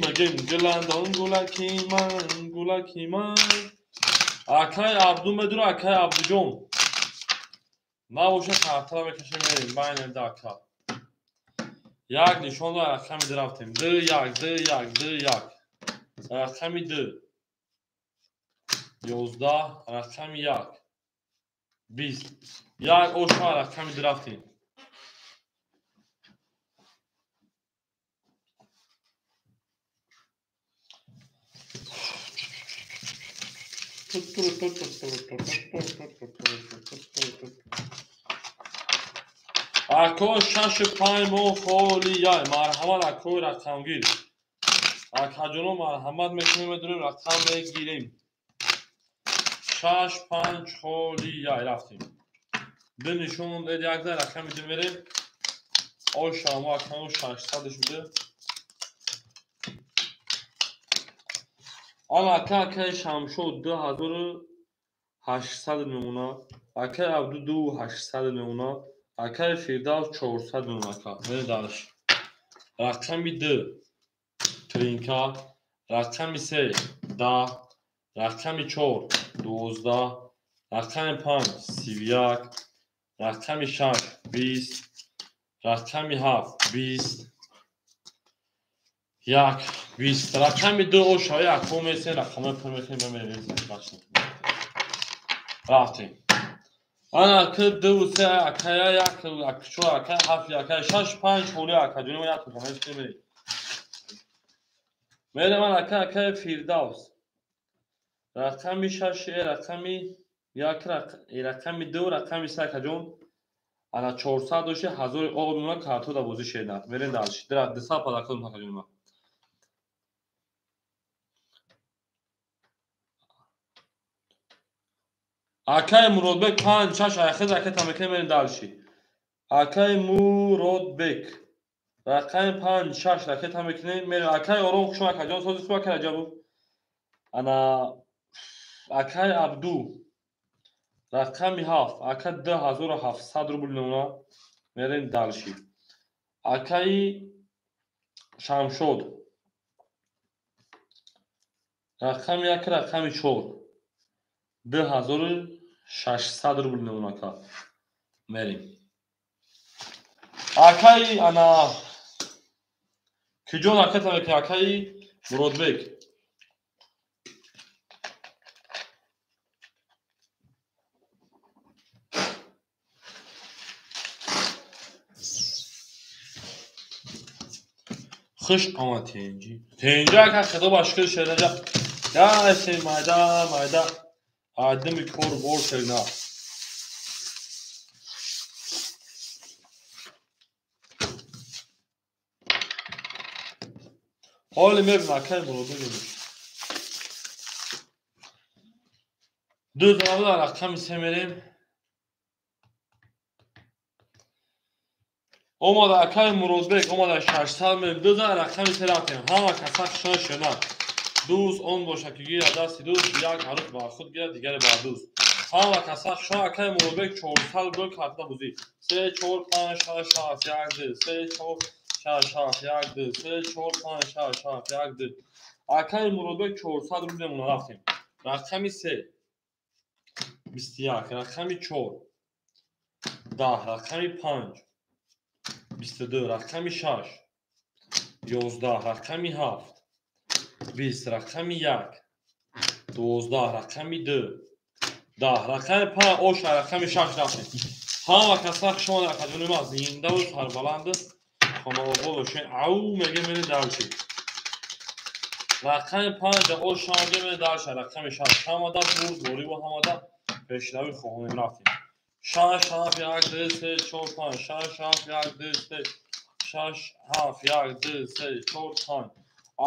мегем гуландон гулаки ман, гулаки ман. Акаи Абду медура, акаи Абдуҷон. Набоша картара мекашем мерем байни да ака. 1 нишон дод, рақами 2 рафтем. 2 1 2 1 2 1. Рақами 2 11 рақами 1 20 1 оша рақами 2 рафтем. Ако 6-5 моҳ холияй. Марҳамат акои рақамгир. Акаҷоно марҳамат мекунем, медонем рақам мегирем. 6-5 холияй рафтем. Ду нишон дед якда рақами ду мерем. Ошамо акану 600 шуда. Ана ака акаи Шамшод 2800 мемона. Акаи Абду 2800 мемона. Акаи Фирдавс 400 мемона ака. Мерем дарш. Рақами 2 тринка, рақами 3 10, рақами 4 12, рақами 5 31, рақами 6 20, рақами 7 20, 1 20, рақами 2 ошави акҳо месем, рақамҳои пур мекунем, мерем. Рафтем. Ана ки 2 3 акая 1 4 акая 7 акая 6 5 холи ака ҷони мо як то мерем. Мерем ака акаи Фирдавс. Рақами 6 рақами 1 рақами 2 рақами 3 акаҷон. Ана 400 доши 1000 об мона карто да бозӣ шеднат. Мерем дальше. Дира 200 палакон акаҷон ма. Акаи Муродбек 5 6 айхез ракета мекунем, мерем дальше. Акаи Муродбек рақами 5 6 ракета мекунем, мерем. Акаи Ором хушом акаҷон, сози хуб акаи Раҷабов. Ана акаи Абду рақами 7 ака 2700 рубл мемона. Мерем дальше. Акаи Шамшод рақами 1 рақами 4 2600 рубл мемона ака. Мерем. Акаи ана киҷо ракета мекунем? Акаи Муродбек. Хуш омад Тенҷи. Тенҷи ака худо ба шукр шедаҷа. Я се майда майда адами кор бор шедна. Ҳоли мебинам акаи Муродбек. Ду зона рақами 3 мерем. Омада акаи Муродбек, омада 600 мерем. Ду зона рақами 3 рафтем. Ҳама каса хушон шена. Дӯст он боша ки гирад дасти дӯст, як арӯс ба худ гирад, дигаре ба дӯст. Ҳама каса хушон акаи Муродбек 400 рубл карта бозӣ. 3 4 5 6 7 1 2 3 4 6 7 1 2 3 4 5 6 7 1 2. Акаи Муродбек 400 рубл мемона. Рафтем. Рақами 3 21, рақами 4 10, рақами 5 22, рақами 6 11, рақами 7 20, рақами 1 12, рақами 2 10, рақами 5 оша рақами 6 рафтем. Ҳама каса хушомад акаҷони ма, зиндаву сарбаланду хонаобод бошед. Ау меге мерем дальше. Рақами 5 оша меге мерем дальше. Рақами 6 ҳамада бурдбориву ҳамада пешравӣ хоҳонем. Рафтем. 6 7 1 2 3 4 5 6 7 1 2 3 6 7 1 2 3 4 5.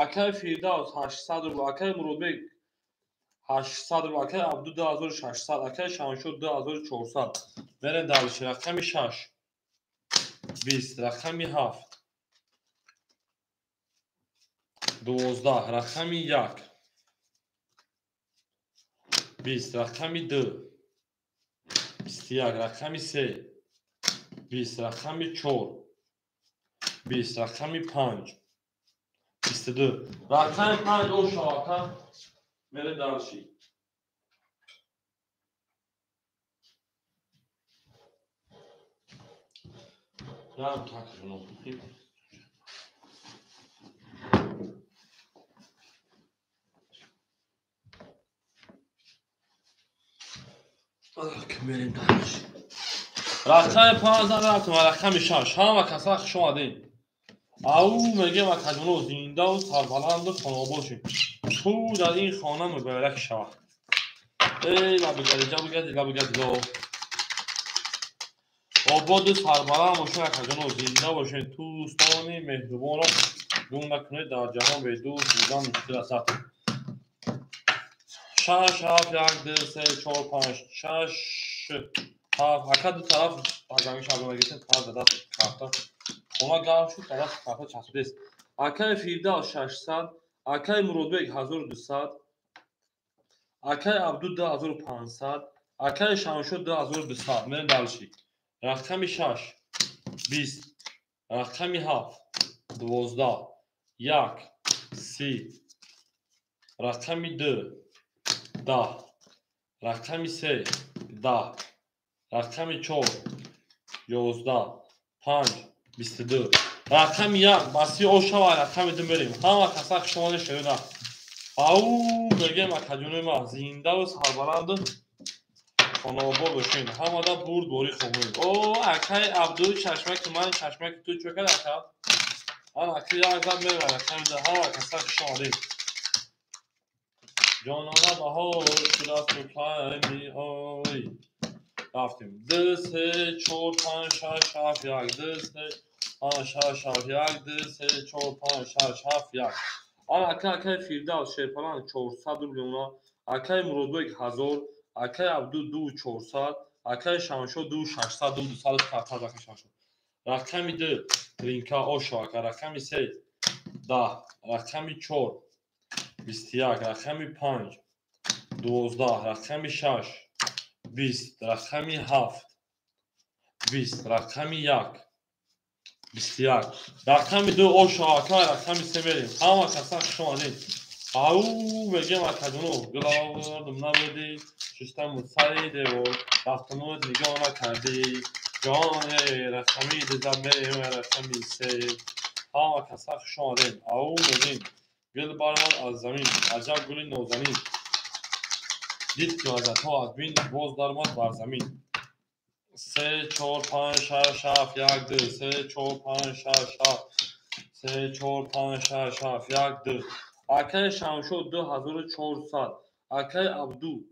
Акаи Фирдавс 800 рубл, акаи Муродбек 800 рубл, акаи Абду 2600, акаи Шамшод 2400. Мерем дальше. Рақами 6 20, рақами 7 12, рақами 1 20, рақами 2 21, рақами 3 20, рақами 4 20, рақами 5 22. Рақами 5 оша ака. Мерем дальше. Рам так жно. Мерем дальше. Рақами 5 рафтем, рақами 6. Ҳама каса хуш омадед. Ау мегем акаҷоно зиндаву сарбаланду хонаобод шед. Ту дар ин хона муборак шавад. Эй, лабигади, ҷабигади, лабигади, ло. Ободу сарбаланд бошед, акаҷоно, зинда бошед, дӯстони меҳрубонро гум накунед, дар ҷаҳон бедӯст будан мушкил аст. 6, 7, 1, 2, 3, 4, 5, 6, 7, ака ду тараф пазанги шабона гирифтем, тараф да даст карта. Хона гарм шуд, да даст карта часпидест. Акаи Фирдавс 600, акаи Муродбек 1200, акаи Абду 2500, акаи Шамшод 2200. Мерем дальше. Рақами 6, 20, рақами 7, 12, 1, 30, рақами 2, 10, рақами 3, 10, рақами 4, 11, 5, 22, рақами 1, баси ошава, рақами 2 мерем. Ҳама каса хушомадед, шерона. Ау, мегем акаҷонои ман, зиндаву сарбаланду хонаобод бошед. Ҳамада бурдборӣ хоҳем. О, акаи Абду, чашмаки ман, чашмаки ту чӯ кард, ака? Ан ака як зад меравад, рақами 2. Ҳама каса хушомадед. Ҷонона баҳор шудасту кай меоӣ. Рафтем. 2, 3, 4, 5, 6, 7, 1, 2, 3, 5, 6, 7, 1, 2, 3, 4, 5, 6, 7, 1. Ан ака, акаи Фирдавс Шерпаланд 400 рубл мемонад, акаи Муродбек 1000, акаи Абду 2400, акаи Шамшод 2600, 2200 картаз акаи Шамшод. Рақами 2 Тринка Ошо ака, рақами 3 10, рақами 4 21, рақами 5 12, рақами 6 20, рақами 7 20, рақами 1 21, рақами 2 Ошо ака, рақами 3 мерем. Ҳама каса хуш омадед. Ау, мегем акаҷоно, гуловардум набудӣ, шиштаму сари девор, рафтану нигоҳ накардӣ. Ҷоне, рақами 2 мерем, рақами 3. Ҳама каса хуш омадед. Ау, мегем гул баромад аз замин, аҷаб гули нозанин. Дид ки лаззатҳо аз бин, боз даромад бар замин. 3, 4, 5, 6, 7, 1, 2, 3, 4, 5, 6, 7, 3, 4, 5, 6, 7, 1, 2. Акаи Шамшод 2400, акаи Абду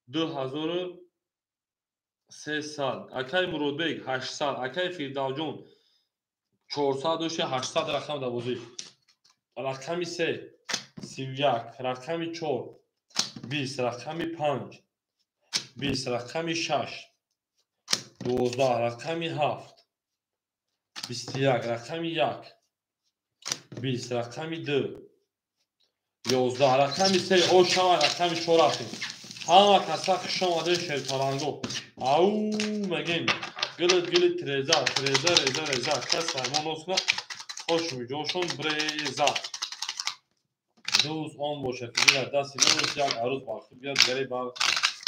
2300, акаи Муродбек 800, акаи Фирдавсҷон 400 дошти, 800 рақам дар бозӣ. Рақами 3 31, рақами 4 20, рақами 5 20, рақами 6 12, рақами 7 21, рақами 1 20, рақами 2 11, рақами 3 ошава, рақами 4 рафтем. Ҳама каса хуш омадед, шерпаланго. Ау, мегем гилит гилит треза, треза, реза, реза. Кас саймон нос кунад, хошми ҷошон бреза. Дӯст он бошад, ки гирад дасти дӯст, як арӯз бар худ гирад, дигаре бар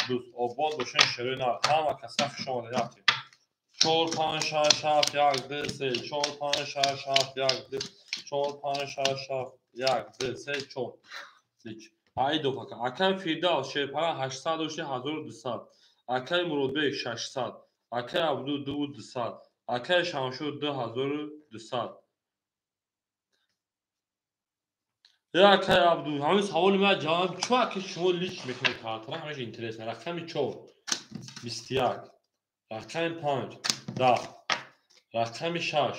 дӯст. Обод бошед, шерои нар. Ҳама каса хуш омадед, рафтем. 4, 5, 6, 7, 1, 2, 3, 4, 5, 6, 7, 1, 2, 4, 5, 6, 7, 1, 2, 3, 4. Лич. Айдов ака. Акаи Фирдавс Шерпаланд 800 дошти, 1200. Акаи Муродбек 600, акаи Абду 2200, акаи Шамшод 2200. Акаи Абду, ҳамин саволи ман ҷавоб чӯ аки шумо лич мекунед картара, ҳамеша интересно. Рақами 4 21, рақами 5 10, рақами 6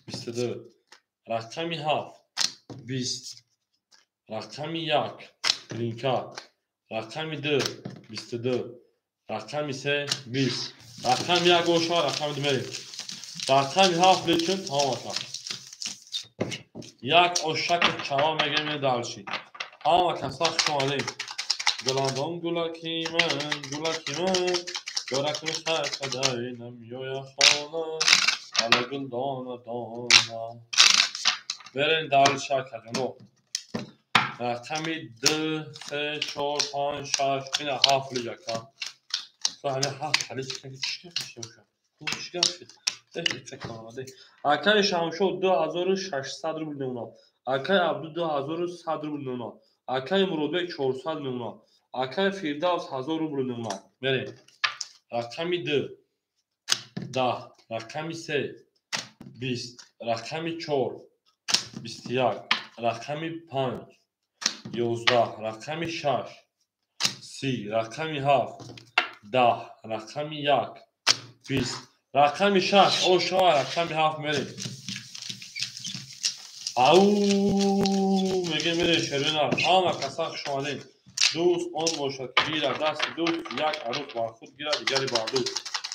22, рақами 7 20, рақами 1 Тринка, рақами 2 22, рақами 3 20, рақами 1 ошава, рақами 2 мерем. Рақами 7 лечун тамом ака. Як ошаки чава мегем дальше. Ҳама каса хуш омадед. Гуландом гулаки ман, гулаки ман, Ёракни хақадай намёя хона, ала гул дона дона. Берем дальше акаҷоно. Рақами 2, 3, 4, 5, 6, ина 7 лиҷ ака. Ҳами 7 лиҷ чӣ гап мешавад? Чӣ гап шуд? Акаи Шамшод 2600 рубл мемонад, акаи Абду 2100 рубл мемонад, акаи Муродбек 400 мемонад, акаи Фирдавс 1000 рубл мемонад. Мерем. Рақами 2 10, рақами 3 20, рақами 4 21, рақами 5 11, рақами 6 30, рақами 7, 10, рақами 1, 20, рақами 6, ошава, рақами 7 мерем. Ау, мегем мерем шерина. Ҳама каса хуш омадем. Дӯст он бошад ки гирад дасти дӯст, як арӯс бар худ гирад, дигари бар дӯст.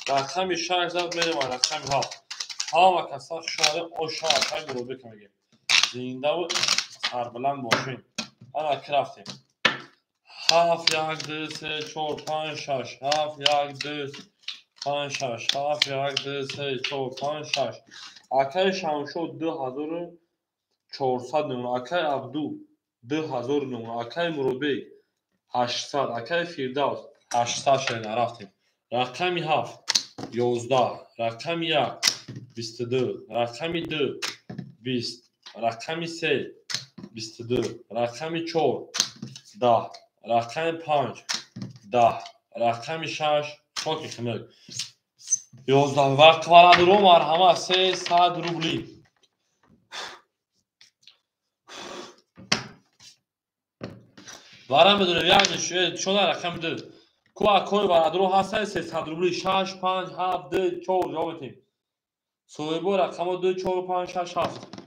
Рақами 6 зад мерем, рақами 7. Ҳама каса хуш омадем, ошава, акай Муродбек мегем. Зиндаву сарбаланд бошем. Ана ки рафтем. 7, 1, 2, 3, 4, 5, 6, 7, 1, 2, 5, 6, 7, 1, 2, 3, 4, 5, 6. Акай Шамшод 2400 мемонад, акай Абду 2000 мемонад, акай Муродбек 800, акай Фирдавс 800 шерина рафтем. Рақами 7, 11, рақами 1, 22, рақами 2, 20, рақами 3, 22, рақами 4, 10, рақами 5, 10, рақами 6, хоки хинак 11. Ва квадратро марҳамат 300 рубли. Вара медонем як шода рақами 2. Ку акои варадро ҳастад 300 рубли 6, 5, 7, 2, 4 ҷавоб метем. Соҳибо рақамо 2, 4, 5, 6, 7.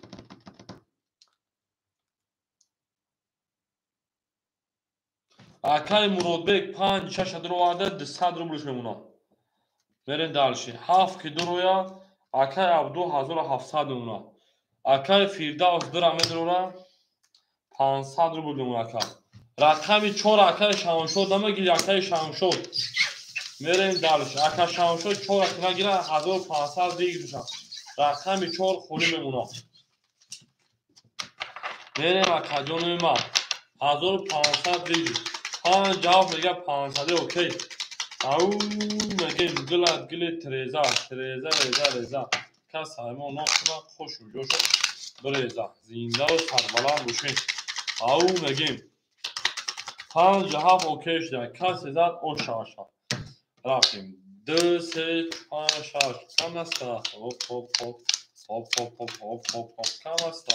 Акай Муродбек 5, 6 дуроварда 200 рублш мемонад. Мерем дальше. 7 ки дуроя, акай Абду 1700 мемонад. Акай Фирдавс 2 медурора 500 рубл мемонад ака. Рақами 4 акай Шамшод намегири, акай Шамшод. Мерем дальше. Ака Шамшод 4 ки нагира 1500 бигирушад. Рақами 4 холӣ мемонад. Мерем акаҷони ма 1500 бигир. 5 ҷавоб мега 500 окей. Ау мегем гила гили треза, треза, реза, реза. Кас ҳаймо ношуда хушу ҷошу биреза. Зиндаву сарбаланд бошем. Ау мегем 5 7 окей шуда. Касе зад оша. Рафтем. 2, 3, 5, 6. Кам аст? Хоп, хоп, хоп. Хоп, хоп, хоп, хоп, хоп, хоп. Кам аст?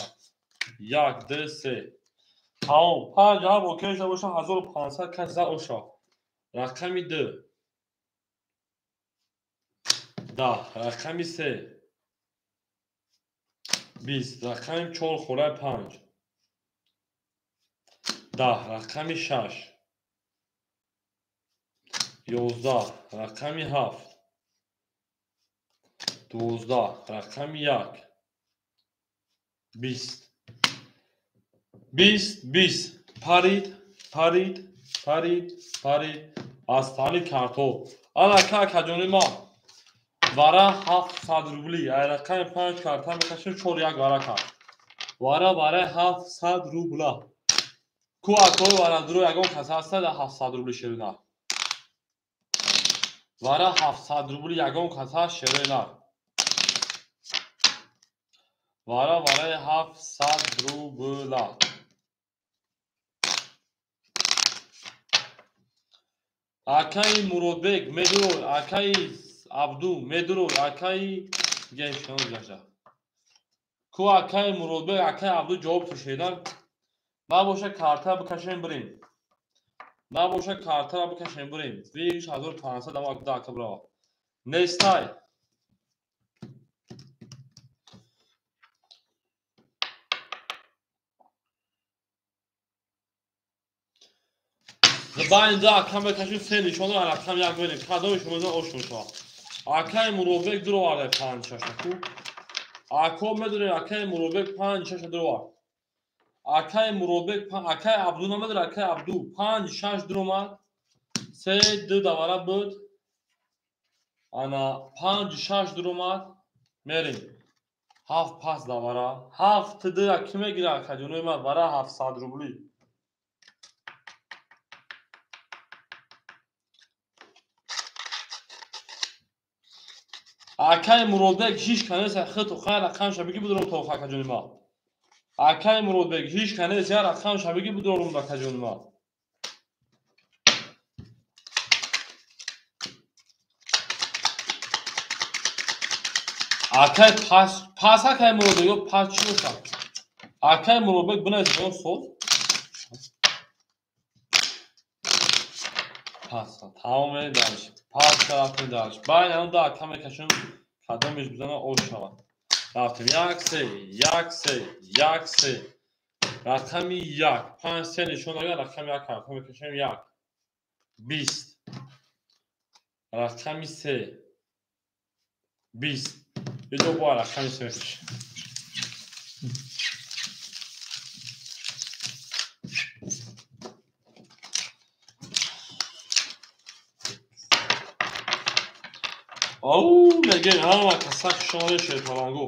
1, 2, 3. Тамом. 5 7 окей шуда боша 1500 кас зад оша. Рақами 2. 10, рақами 3. 20, рақами 4 хӯрай 5. 10, рақами 6. 11, рақами 7. 12, рақами 1. 20. 20, 20. Парид, парид, парид, парид. Аз тани картоф. Ана акаҷони ма. Вара 700 рубли. Ай рақами 5 карта мекашем 4 1 вара кард. Вара вара 700 рубла. Ку акои варадро ягон кас ҳаста да 700 рубли шерина. Вара 700 рубли ягон кас ҳаст шерина. Вара вараи 700 рубла. Акаи Муродбек медурой, акаи Абду медурой, акаи гашта. Ку акаи Муродбек, акаи Абду ҷавоб кашидан. Набоша карта бикашем бирем. Набоша картара бикашем бирем. 2500 ама да ака бирава. Нестай. Байни да акам бикашем се нишону рақам як мерем. Кадоми шумо ошно шава. Акаи Муродбек дуроварда 5 6 ку. Ако медонем акаи Муродбек 5 6 дуровард. Акаи Муродбек, акаи Абду намедонем, акаи Абду 5 6 дуромад. 3 2 давара буд. Ана 5 6 дуромад. Мерем. 7 пас давара. 7 2 ки мегира акаҷонои ман вара 700 рубли. Акаи Муродбек ҳеҷ канеса хиту хай рақамша биги будурум то акаҷони ма. Акаи Муродбек ҳеҷ канес я рақамша биги будурум акаҷони ма. Акаи пас пас акаи Муродбек ё пас чӣ бошад? Акаи Муродбек бинавис он соз. Пас тамом дарш. Пас рафтем дарш. Баъд ҳам да ака мекашем, кадомиш бизана ош шавад. Рафтем 1 3 1 3 1 3. Рақами 1 5 3 нишон дорад, рақами 1 ҳарф мекашем 1 20. Рақами 3 20. Иҷо бо рақами 3 мекашем. Ау, мегем ҳама каса хушомадед шерпалангу.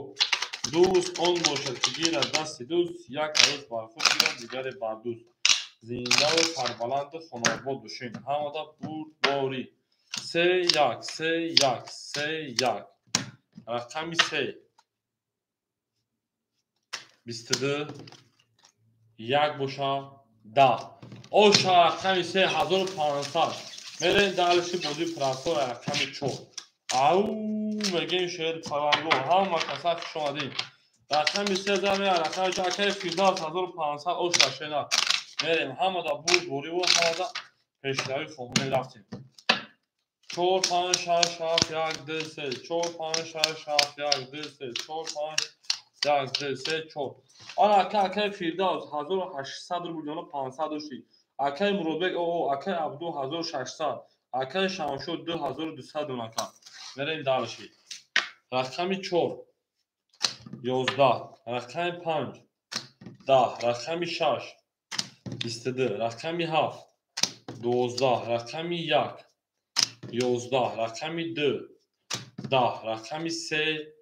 Дӯст он бошад, ки гирад дасти дӯст, як арӯс бар худ гирад, дигаре бар дӯст. Зиндаву сарбаланду хонаобод бошед. Ҳамада бурдборӣ. 3 1 3 1 3 1. Рақами 3 22 1 боша 10. Оша рақами 3 1500. Мерем далиши бозии прастор рақами 4. Ау, мегем шерпалангу. Ҳама каса хуш омадед. Рақами 3 заме, рақами 4 акаи Фирдавс 1500 оша шена. Мерем ҳамада бурдбориву ҳамада пешравӣ хоҳонем рафтем. 4 5 6 7 1 2 3 4 5 6 7 1 2 3 4 5 1 2 3 4. Ана акаи Фирдавс 1800 рубл дона 500 дошти. Акаи Муродбек о, акаи Абду 1600, акаи Шамшод 2200 дона ака. Мерем дальше. Рақами 4 11, рақами 5 10, рақами 6 22, рақами 7 12, рақами 1 11, рақами 2 10, рақами 3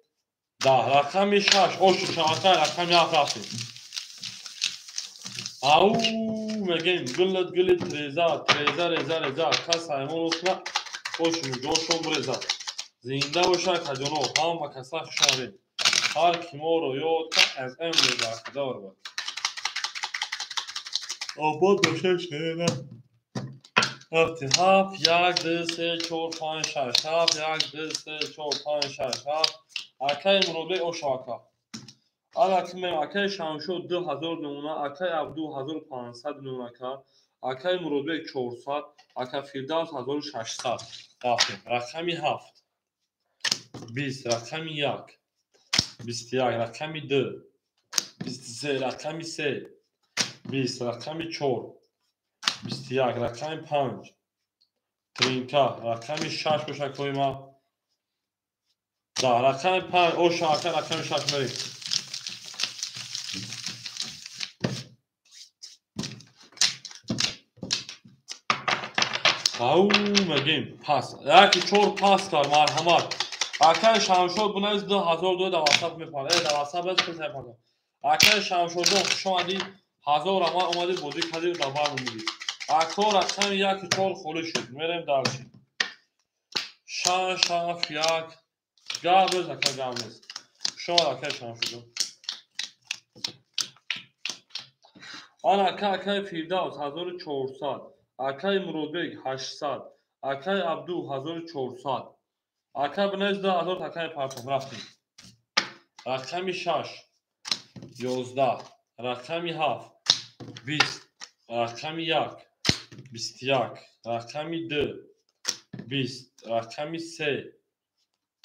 10, рақами 6 ошу шавака, рақами 7 рафтем. Ау, мегем гулат гулит реза, треза реза реза, кас аймон усна ошу муҷошон бреза. Зинда бошад каҷоно, ҳама каса хуш омадед. Ҳар ки моро ёд кард, аз эмрӯз бархӯрдор бод. Обод бошед шерина. Рафтем 7 1 2 3 4 5 6 7 1 2 3 4 5 6 7. Акаи Муродбек ошавака. Ала ки мем акаи Шамшод 2000 нумуна, акаи Абду 1500 нумуна ака, акаи Муродбек 400, ака Фирдавс 1600. Рафтем. Рақами 7 20, рақами 1 21, рақами 2 23, рақами 3 20, рақами 4 21, рақами 5 тринка, рақами 6 боша коима. Да, рақами 5 оша ака, рақами 6 мерем. Ау, мегем пас. 1 4 пас кар, марҳамат. Акаи Шамшод бунавис 2002 дар ватсап мепарад. Дар ватсап аст, пес мепарад. Акаи Шамшод хуш омадӣ, 1000 раман омадӣ, бозӣ кардӣ, дар бар мондӣ. Ако рақами 1 4 холӣ шуд. Мерем дальше. 6 7 1 гап нест, ака гап нест. Хуш омад акаи Шамшод. Ана акаи Фирдавс 1400, акаи Муродбек 800, акаи Абду 1400. Ака бинавис 2000 акаи партом рафтем. Рақами 6 11, рақами 7 20, рақами 1 21, рақами 2 20, рақами 3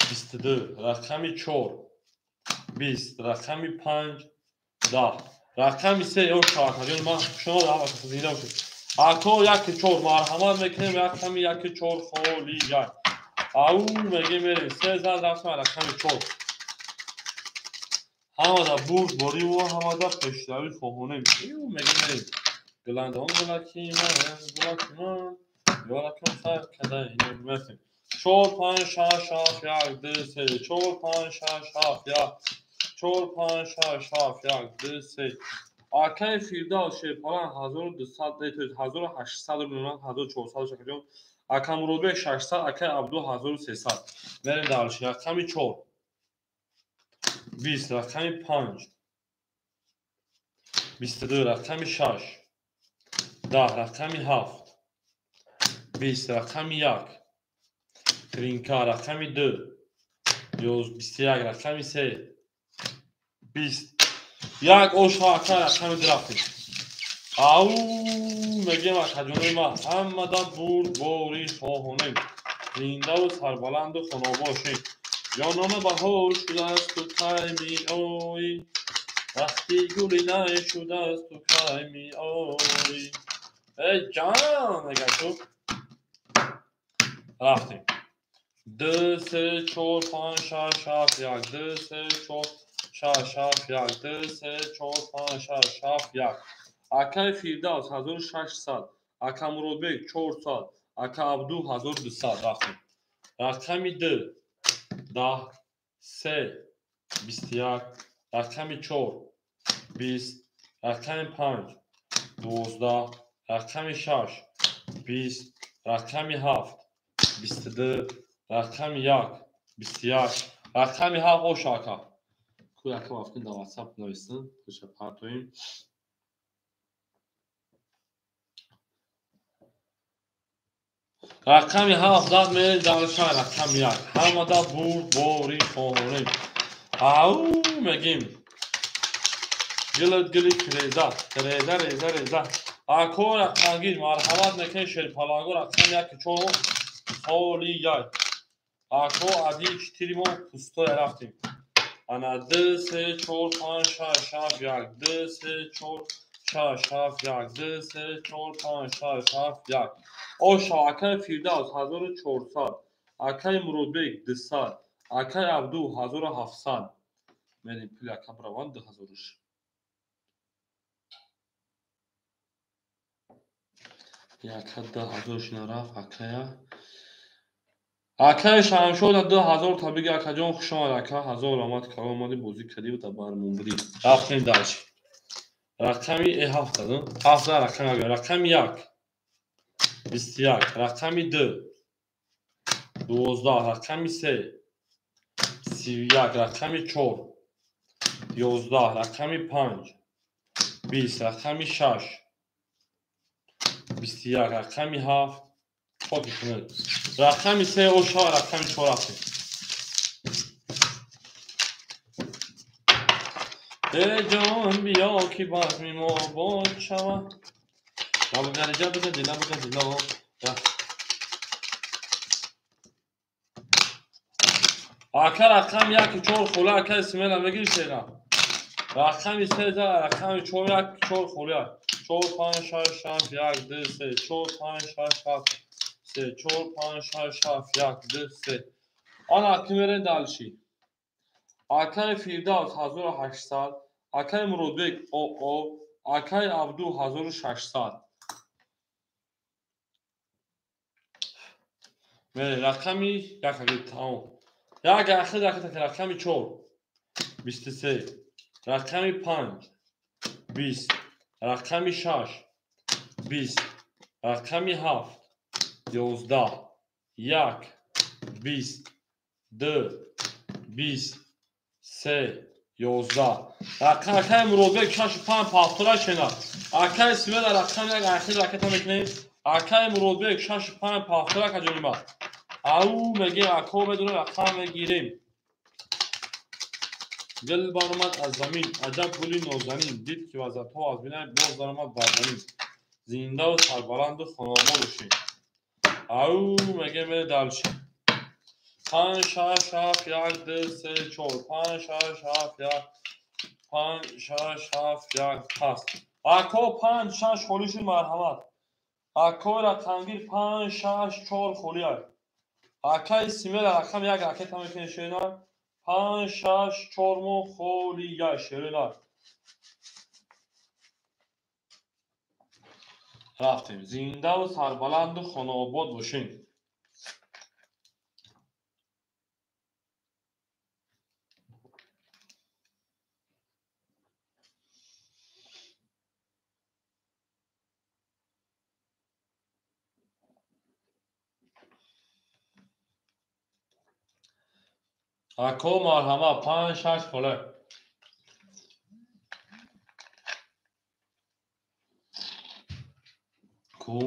22, рақами 4 20, рақами 5 10, рақами 3 ё шавакаҷон ман шумо ҳама зинда бошед. Ако 1 4 марҳамат мекунем, рақами 1 4 холӣ 1. Ау, мегем мерем 3 зад рафтем рақами 4. Ҳамада бурдбориву ҳамада пешравӣ хоҳонем. Мегем мерем. Гуландон гулаки ман, гулаки ман, ёракам хайр када мерем. 4 5 6 7 1 2 3 4 5 6 7 1 4 5 6 7 1 2 3. Акаи Фирдавс шерпалан 1200, 1800 рубл, 1400 шакаҷон. Ака Муродбек 600, акаи Абду 1300. Мерем дальше. Рақами 4 20, рақами 5 22, рақами 6 10, рақами 7 20, рақами 1 тринка, рақами 2 21, рақами 3 20 1 оша ака, рақами 2 рафтем. Ау мегем акаҷонои ма ҳамада бурдборӣ хоҳонем. Зиндаву сарбаланду хонобошем. Ҷонона баҳор шудааст, ту кай меоӣ? Вақти гули най шудааст, ту кай меоӣ? Эй ҷан мега ту. Рафтем. 2 3 4 5 6 7 1 2 3 4 6 7 1 2 3 4 5 6 7 1. Акаи Фирдавс 1600, ака Муродбек 400, ака Абду 1200. Рафтем. Рақами 2 10 3 21, рақами 4 20, рақами 5 12, рақами 6 20, рақами 7 22, рақами 1 21, рақами 7 оша ака. Ку яка вафтин дар WhatsApp нависн, куша партоим. Рақами 7 зад мерем дар шаҳр, рақами 1. Ҳамада бурдборӣ хоҳонем. Ау мегим. Гилит гили реза, реза реза реза. Ако рақамгир марҳамат мекунем шерпаланго рақами 1 4 холи 1. Ако 1 4 мо пустоя рафтем. Ана 2 3 4 5 6 7 1 2 3 4 6 7 1 2 3 4 5 6 7 1. Оша акаи Фирдавс 1400, акаи Муродбек 200, акаи Абду 1700. Мерем пули ака бираванд 2000. Яка 2000 шина рафт акая. Акаи Шамшода 2000 та биги акаҷон хуш омад ака, 1000 омад калон омади бозӣ кардӣ ва бармон будӣ. Рафтем дальше. Рақами 7 7 рақами 1, рақами 1 21, рақами 2 12, рақами 3 31, рақами 4 11, рақами 5 20, рақами 6 21, рақами 7 хоки кунед. Рақами 3 оша, рақами 4 рафтем. Эй ҷон биё ки базми мо бод шавад. Лабгариҷа бизади, лабгари ло. Ака рақами 1 4 хола ака Исмоила мегири шера. Рақами 3 за рақами 4 1 4 хола. 4 5 6 7 1 2 3 4 5 6 7 3 4 5 6 7 1 2 3. Ана ки мерем дальше. Акаи Фирдавс 1800, акаи Муродбек ОО, акаи Абду 1600. Мерем рақами 1 аги тамом. Як ахир рақами 4 23, рақами 5 20, рақами 6 20, рақами 7 11, 1 20, 2 20, 3 11. Акаи Муродбек 6 5 повтора шена. Акаи Смела рақами 1 ахир ракета мекунем. Акаи Муродбек 6 5 повтора каҷонима. Ау мегем ако медонем рақам мегирем. Гул баромад аз замин, аҷаб гули нозанин, дид ки вазатҳо аз бинай боз даромад бар замин. Зиндаву сарбаланду хонобод бошем. Ау мегем мере дальше. 5 6 7 1 2 3 4 5 6 7 1 5 6 7 1 пас. Ако 5 6 холӣ шуд марҳамат. Ако рақамгир 5 6 4 холӣ аст. Акаи Симела рақам 1 ракета мекунем шерина. 5 6 4 мо холӣ як шерина. Рафтем. Зиндаву сарбаланду хонаобод бошем. Ако марҳамат 5 6 холе. Ку.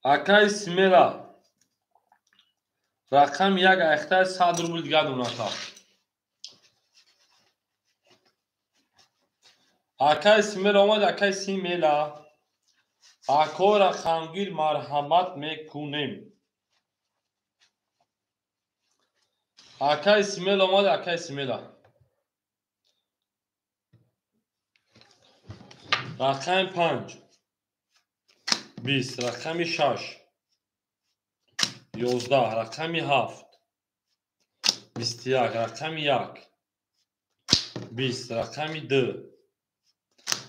Акаи Смела рақами 1 айхтаи 100 рубл дигар доната. Акай Смела омад, акай Смела. Ако рақамгир марҳамат мекунем. Акай Смела омад, акай Смела. Рақами 5 20, рақами 6 11, рақами 7 21, рақами 1 20, рақами 2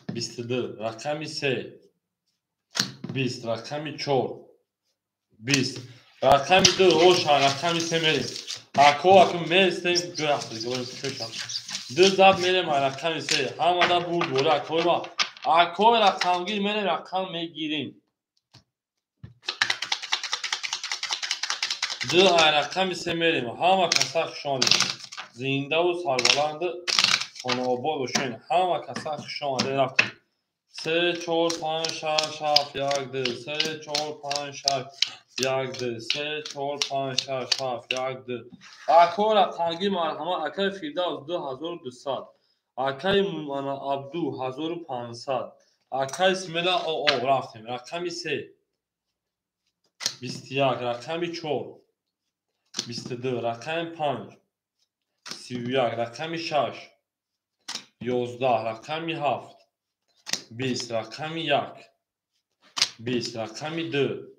22, рақами 3 20, рақами 4 20, рақами 2 оша, рақами 3 мерем. Ако аку мерестем ҷои афтод. Ду зад мерем рақами 3. Ҳамада бурд бора акои ма. Акои рақамгир мерем, рақам мегирем. Ду рақами 3 мерем. Ҳама каса хуш омадед. Зиндаву сарбаланд хонаобод бошед. Ҳама каса хуш омадед. Рафтем. 3 4 5 6 7 1 2 3 4 5 6 1 2 3 4 5 6 7 1 2. Ако рақамгир марҳамат. Акаи Фирдавс 2200, акаи Абду 1500, акаи Смела ОО. Рафтем. Рақами 3 21, рақами 4 22, рақами 5 31, рақами 6 11, рақами 7 20, рақами 1 20, рақами 2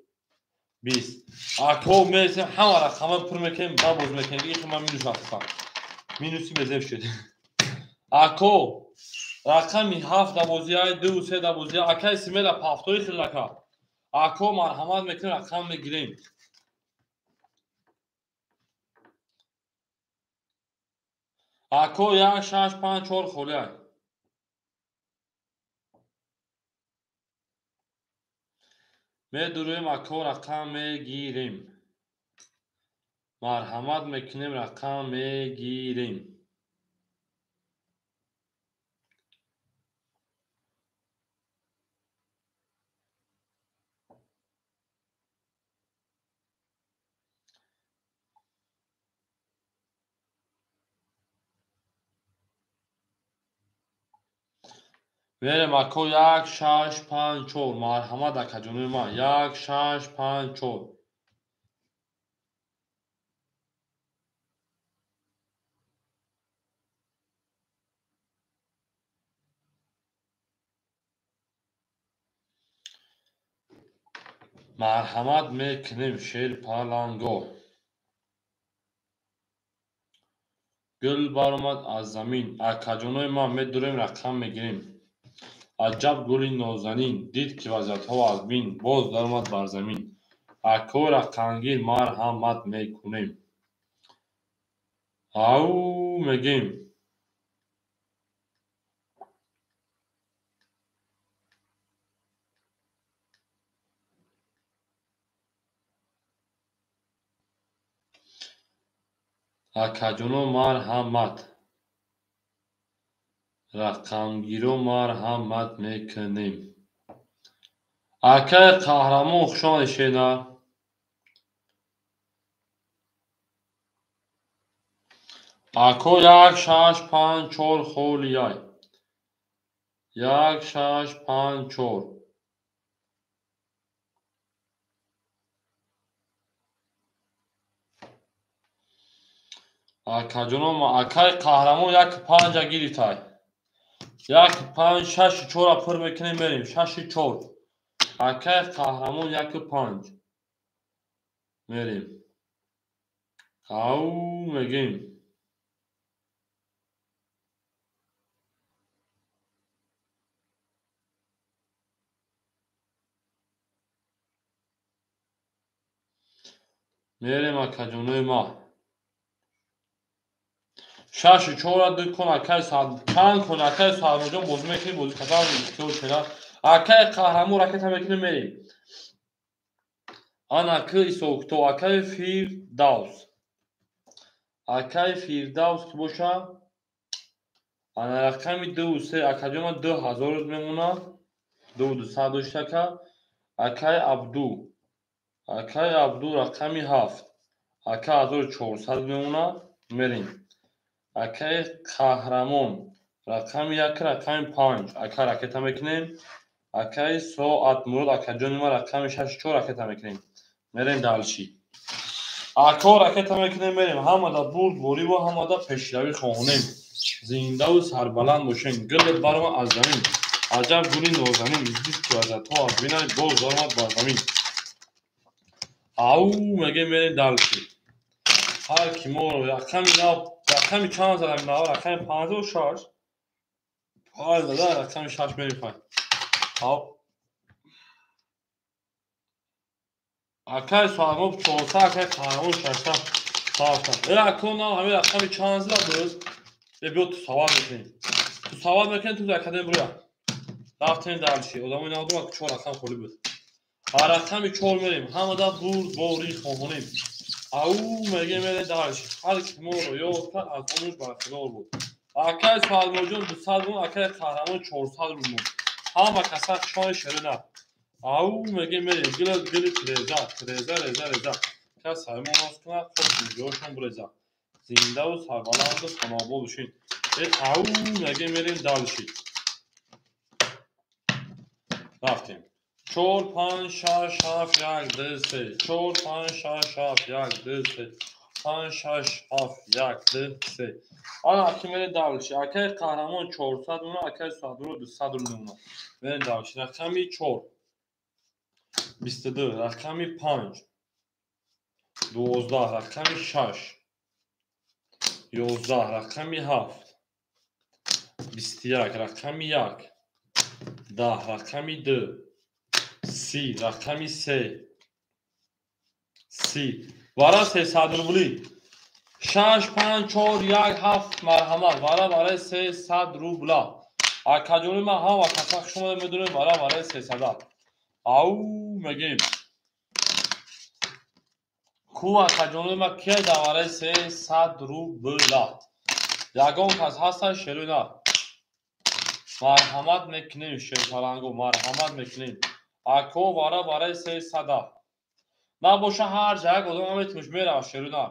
20. Ако мересем ҳама рақамро пур мекунем, ба боз мекунем. Ин ман минус рафтам. Минуси безеб шуд. Ако рақами 7 дабозия, 2 3 дабозия. Акаи Смела пафтои хилака. Ако марҳамат мекунем, рақам мегирем. Ако 1 6 5 4 холия. Медуруем, ако рақам мегирем. Марҳамат мекунем, рақам мегирем. Мерем ако 1 6 5 4. Марҳамат акаҷонои ман. 1 6 5 4. Марҳамат мекунем шерпаланго. Гул баромад аз замин. Акаҷонои ман медурем, рақам мегирем. Аҷаб гули нозанин, дид ки вазиятҳо аз бин, боз даромад бар замин. Ако рақамгир марҳамат мекунем. Ау мегем. Акаҷоно марҳамат. Рақамгиро марҳамат мекунем. Акаи қаҳрамон хуш омадед шернар. Ако 1 6 5 4 холияй. 1 6 5 4. Акаҷоно, акаи қаҳрамон 1 5 гирифтай. 1 5 6 4 пур мекунем, мерем. 6 4. Акаи қаҳрамон 1 5. Мерем. Ау мегем. Мерем акаҷонои ма. 6 4 2 кун акаи сад чанд кун акаи Сармоҷон бозӣ мекунем, бозӣ катар ихтиёр шуда. Акаи қаҳрамон ракета мекунем, мерем. Ана ки Исокто, акаи Фирдавс. Акаи Фирдавс ки боша, ана рақами 2 3 акаҷон 2000 мемонад. 2 200 дошт ака. Акаи Абду. Акаи Абду рақами 7. Ака 1400 мемонад. Мерем. Акаи қаҳрамон Рақами 1, рақами 5. Ака ракета мекунем. Акаи Соатмурод акаҷони ма рақами 6 4 ракета мекунем. Мерем дальше. Ако ракета мекунем, мерем. Ҳамада бурдбориву ҳамада пешравӣ хоҳонем. Зиндаву сарбаланд бошем. Гилат барома аз замин. Аҷаб гули нозанин. Зисти вазатҳо аз бинай боз баромад бар замин. Ау мегем, мерем дальше. Ҳар ки моро рақами нав, рақами чанд задам нав, рақами 5 6. 5 зада, рақами 6 мерем пай. Ав. Акай Соатмурод 400, акай Қаҳрамон 600. 700. Э ако нав ҳамин рақами чанд зада буд? Э биё ту савол мекунем. Ту савол мекунем, ту академ буя. Рафтем дальше. Одамои нав дума 4 рақам холӣ буд. Ҳар рақами 4 мерем. Ҳамада бурдборӣ хоҳонем. Ау мегем, мерем дальше. Ҳар ки моро ёд кард, аз онуш бархилор буд. Акай Соатмуродҷон 200 рубл, акай Қаҳрамон 400 рубл. Ҳама каса хушони шерина. Ау мегем, мерем. Гила гили тиреза, тиреза, реза, реза. Кас саймон рост кунад, хоб ҷошон буреза. Зиндаву сарбаланду хонобод бошед. Э ау мегем, мерем дальше. Рафтем. 4 5 6 7 1 2 3 4 5 6 7 1 2 3 5 6 7 1 2 3. Ана аки мерем дальше. Акай Қаҳрамон 400 рубл, акай Соатмурод 200 рубл. Мерем дальше. Рақами 4 22, рақами 5 12, рақами 6 11, рақами 7 21, рақами 1 10, рақами 2 30, рақами 3 30. Вара 300 рубли. 6 5 4 1 7 марҳамат. Вара барои 300 рубла. Акаҷони ман ҳама каса шумо медонем, вара барои 300. Ау мегем. Ку акаҷони ман кия дар барои 300 рубла? Ягон кас ҳастан шерӯ на. Марҳамат мекунем, шерпаланго, марҳамат мекунем. Ако вара барои 300. Набоша ҳар ҷа як одам метунуш мерава шерӯ на.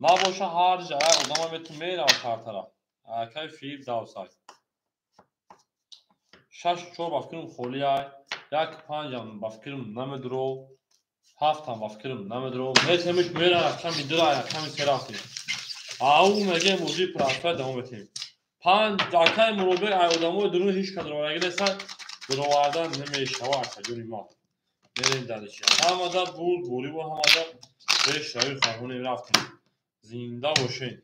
Набоша ҳар ҷа як одам метун мерава картара. Акай Фирдавсай. 6 4 ба фикрам холӣ ай. 1 5 ба фикрам намедро. 7 ба фикрам намедро. Метемиш мера рақами 2 рақами 3 рафтем. Ау мегем музӣ прафта давом метем. 5 акай Муродбек ай одамои дурун ҳеҷ кас роварагӣ нестанд. Буровардан намешава акаҷони ма. Мерем дальше. Ҳамада бурдбориву ҳамада пешравӣ хоҳонем, рафтем. Зинда бошед.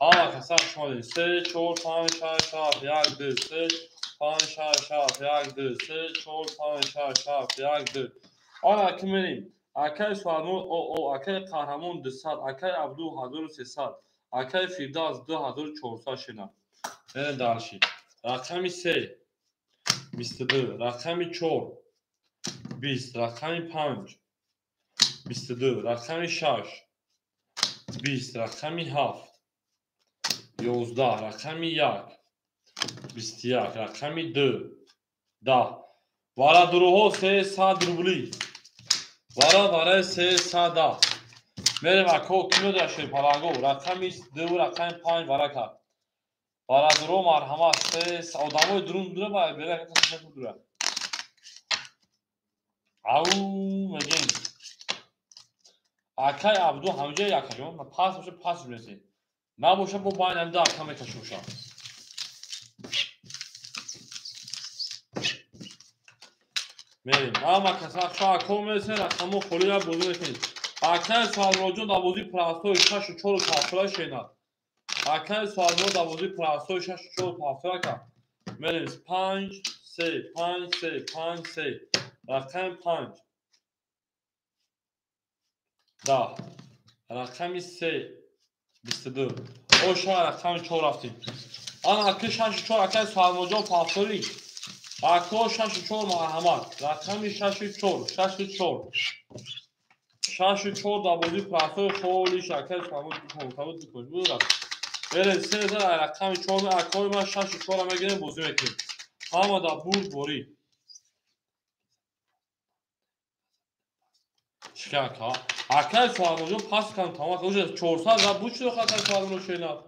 Ҳама каса хуш омадед. 3 4 5 6 7 1 2 3 5 6 7 1 2 3 4 5 6 7 1 2. Ана ки мерем. Акай Соатмурод о акай Қаҳрамон 200, акай Абду 1300, акай Фирдавс 2400 шина. Мерем дальше. Рақами 3 22, рақами 4 20, рақами 5 22, рақами 6 20, рақами 7 11, рақами 1 21, рақами 2 10. Вара дуруҳо 300 рубли. Вара барои 300. Мерем ако ки медояд шерпаланго. Рақами 2 рақами 5 вара кард. Вара дуруҳо марҳамат. 3 одамои дурун дура ба бера дура. Ау мегем. Акай Абду ҳамҷа якаҷон пас боша, пас биресед. Набоша бо байн ҳамда ака мекашоша. Мерем. Ҳама каса ако мересен, рақамо холӣ ра бозӣ мекунед. Акай Соатмуродҷон дар бозии простой 6 4 7 шенад. Акай Соатмурод дар бозии простой 6 4 7 кард. Мерем 5 3 5 3 5 3. Рақами 5 10, рақами 3 22. Оша рақами 4 рафтем. Ана аки 6 4 акай Соатмуродҷон повтори. Ако 6 4 марҳамат. Рақами 6 4 6 4 6 4 дар бозии простой холиш акай Соатмурод бикун. Буд рафт. Мерем 3 рақами 4 акои ман 6 4 мегирем, бозӣ мекунем. Ҳама дар бурдборӣ. Чикака. Акай Соатмуродҷон пас кардам тамом. Уже 400 ра буд шуд акай Соатмурод шенад.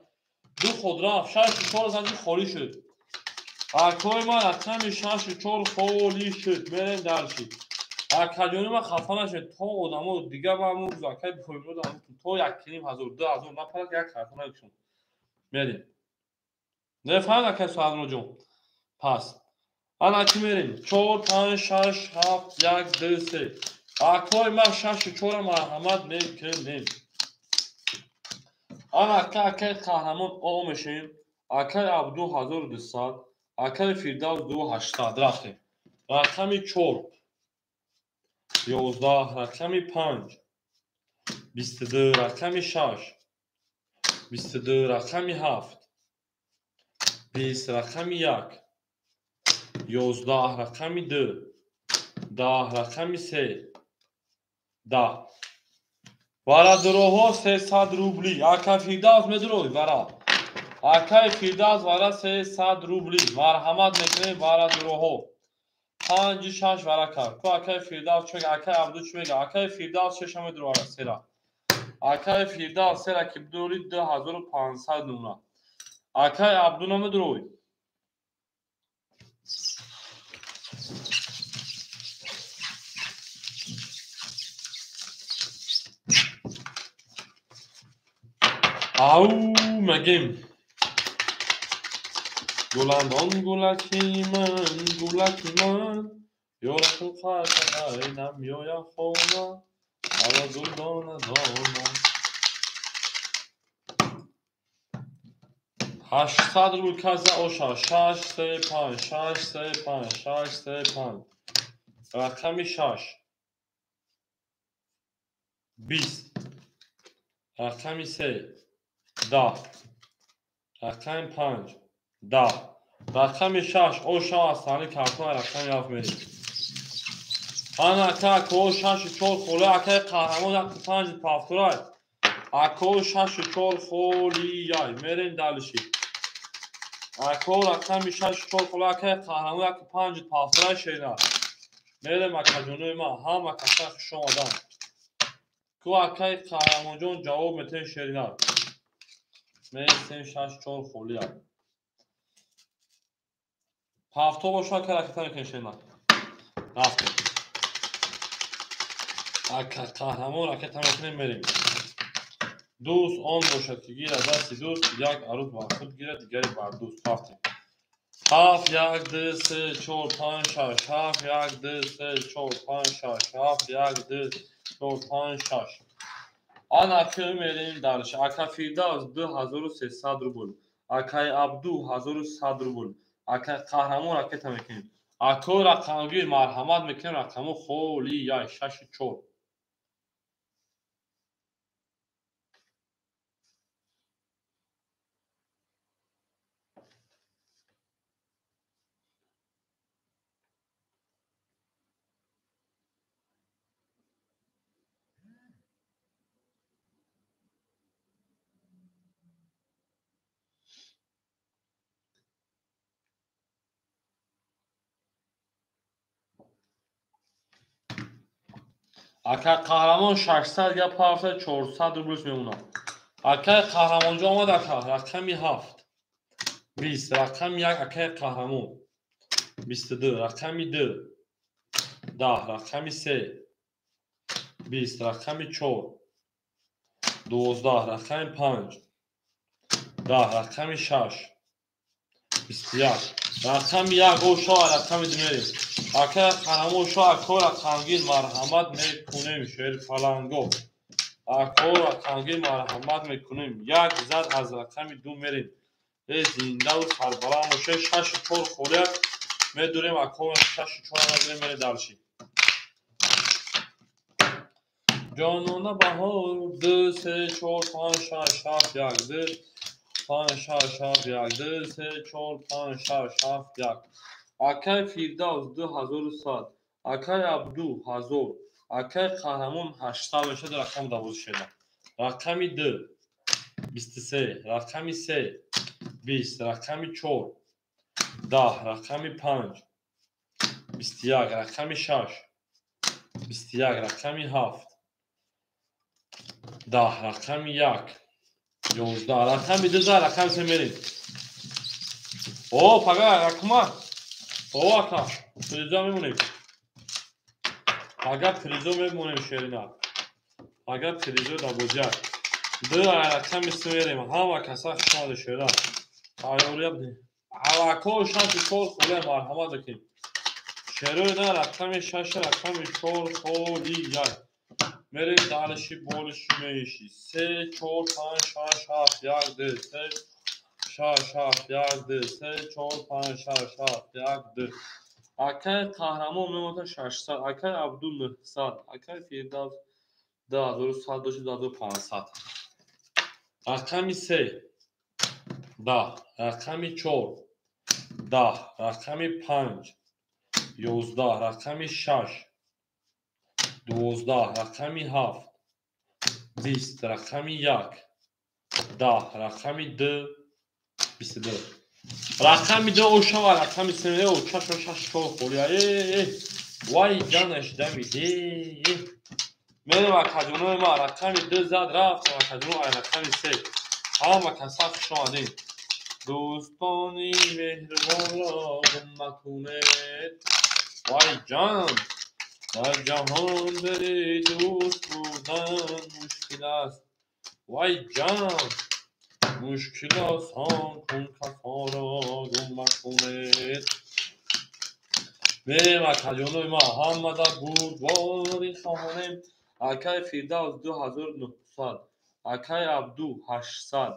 Ду ход рафт, 6-4 занҷи холӣ шуд. Акои ман рақами 6-4 холӣ шуд. Мерем дарши. Акаҷони ман хафа нашед, то одамо дигар ман мурз акай бихоҳем то 1,5 ҳазор, 2 ҳазор напарад, як ҳарфа накушам. Мерем. Нефаҳмед, акай Суҳадроҷон? Пас. Ана ки мерем. 4, 5, 6, 7, 1, 2, 3. Акои ман 6-4 марҳамат мекунем. Ана ака, акаи қаҳрамон о мешавем. Акаи Абду 1200, акаи Фирдавс 2800. Рафтем. Рақами 4 11, рақами 5 22, рақами 6 22, рақами 7 20, рақами 1 11, рақами 2 10, рақами 3 10. Варадуроҳо 300 рубли. Ака Фирдавс медурой вара. Акаи Фирдавс вара 300 рубли. Марҳамат мекунем варадуроҳо. Панҷи шаш вара кард. Ку акаи Фирдавс чӣ мега? Акаи Абду чӣ мега? Акаи Фирдавс шеша медурора сера. Акаи Фирдавс сера ки бидурӣ 2500 нумра. Акаи Абду намедурой. Ау мегем. Гуландон гулаки ман, гулаки ман, ёрату қартағай намёям хона, ала гул дона дона. 800 рубл каза оша, 6 3 5, 6 3 5, 6 3 5. Рақами 6 20, рақами 3 10, рақами 5 10, рақами 6 оша аз картон рақами 7 мерем. Ана ака, ако 6-4 холӣ, акаи қаҳрамон 1-5 пафтурай. Ако 6-4 холияй. Мерем дальше. Ако рақами 6-4 холӣ, акаи қаҳрамон 1-5 пафтурай шена. Мерем, акаҷонои ман, ҳама каса хуш омадан. Ку акаи қаҳрамонҷон ҷавоб метен шерина. Мерем 6-4 холия. Ҳафто боша, ака, ракета мекунем шерина. Рафтем. Ака қаҳрамон ракета мекунем, мерем. Дӯст он бошад, ки гирад дасти дӯст, як арӯз бар худ гирад, дигаре бар дӯст. Рафтем. 7 1 2 3 4 5 6, 7 1 2 3 4 5 6, 7 1 2 4 5 6. Ана ки мерем дальше. Ака Фирдавс 2300 рубл. Акаи Абду 1100 рубл. Ака қаҳрамон ракета мекунем. Ако рақамгир марҳамат мекунем, рақамо холӣ яй 6 4. Ака қаҳрамон 600 гап ҳафта 400 рублш мемонад. Акаи қаҳрамонҷо омад, ака, рақами 7 20, рақами 1, акаи қаҳрамон 22, рақами 2 10, рақами 3 20, рақами 4 12, рақами 5 10, рақами 6 21, рақами 1 ошо, рақами 2 мерем. Ака қаҳрамон шо, ако рақамгир марҳамат мекунем, шерпаланго. Ако рақамгир марҳамат мекунем. Як зад аз рақами 2 мерем. Э зиндаву сарбаланд боше, 6-4 холия медурем, ако 6-4 надорем, мерем дальше. Ҷонона баҳор 2 3 4 5 6 7 1 2 5 6 7 1 2 3 4 5 6 7 1. Акай Фирдавс 2100, акай Абду 1000, акай қаҳрамон 800 мешавад рақам давози шеда. Рақами 2 23, рақами 3 20, рақами 4 10, рақами 5 21, рақами 6 21, рақами 7 10, рақами 1 11. Рақами 2 за рақами 3 мерем. О, пага рақма. О, ака, призо мемонем. Пага призо мемонем шерина. Пага призо да бозиак. 2 рақами 3 мерем. Ҳама каса хуш омадед шерина. Тайёрия бидем. Алако 6 4 холия марҳамат бикунем. Шерои на рақами 6 рақами 4 холия. Мерем дальше болиши меши. 3 4 5 6 7 1 2 3 6 7 1 2 3 4 5 6 7 1 2. Акай Қаҳрамон мемонад 600, акай Абду 900, акай Фирдавс 2100 дошт 2500. Рақами 3 10, рақами 4 10, рақами 5 11, рақами 6 12, рақами 7 20, рақами 1 10, рақами 2 22. Рақами 2 ошава, рақами 3 о 6 6 4 холия. Вай ҷанаш дамид. Мерем акаҷонои ма, рақами 2 зад рафт, акаҷоно ай рақами 3. Ҳама каса хуш омадед. Дӯстони меҳрубонро гум накунед. Вай ҷан, дар ҷаҳон бери дӯст будан мушкил аст. Вай ҷан, мушкил осон кун касонро гум накунед. Мерем акаҷонои ма, ҳамада бурдборӣ хоҳонем. Акай Фирдавс 2900, акай Абду 800,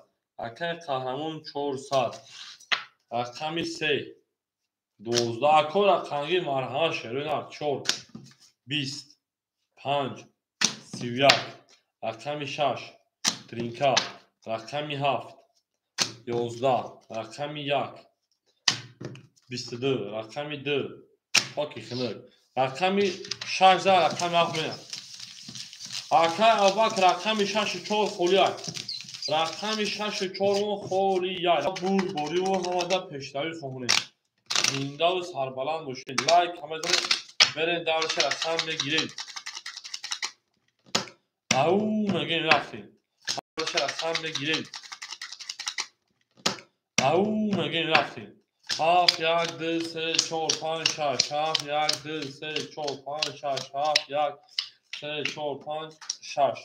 акай Қаҳрамон 400. Рақами 3 12. Ако рақамги марҳамат шерои на 4 20 5 31. Рақами 6 тринка. Рақами 7 11. Рақами 1 22. Рақами 2 поки хинук. Рақами 6 за рақами 7 меяд. Акай Абак рақами 6 4 холия. Рақами 6 4 холия. Бурдбориву ҳамада пешравӣ хоҳонем. Зиндаву сарбаланд бошед. Лайк ҳама занед. Мерем даврша рақам мегирем. Ау мегем рафтем. Даврша рақам мегирем. Ау мегем рафтем. 7 1 2 3 4 5 6 7 1 2 3 4 5 6 7 1 3 4 5 6.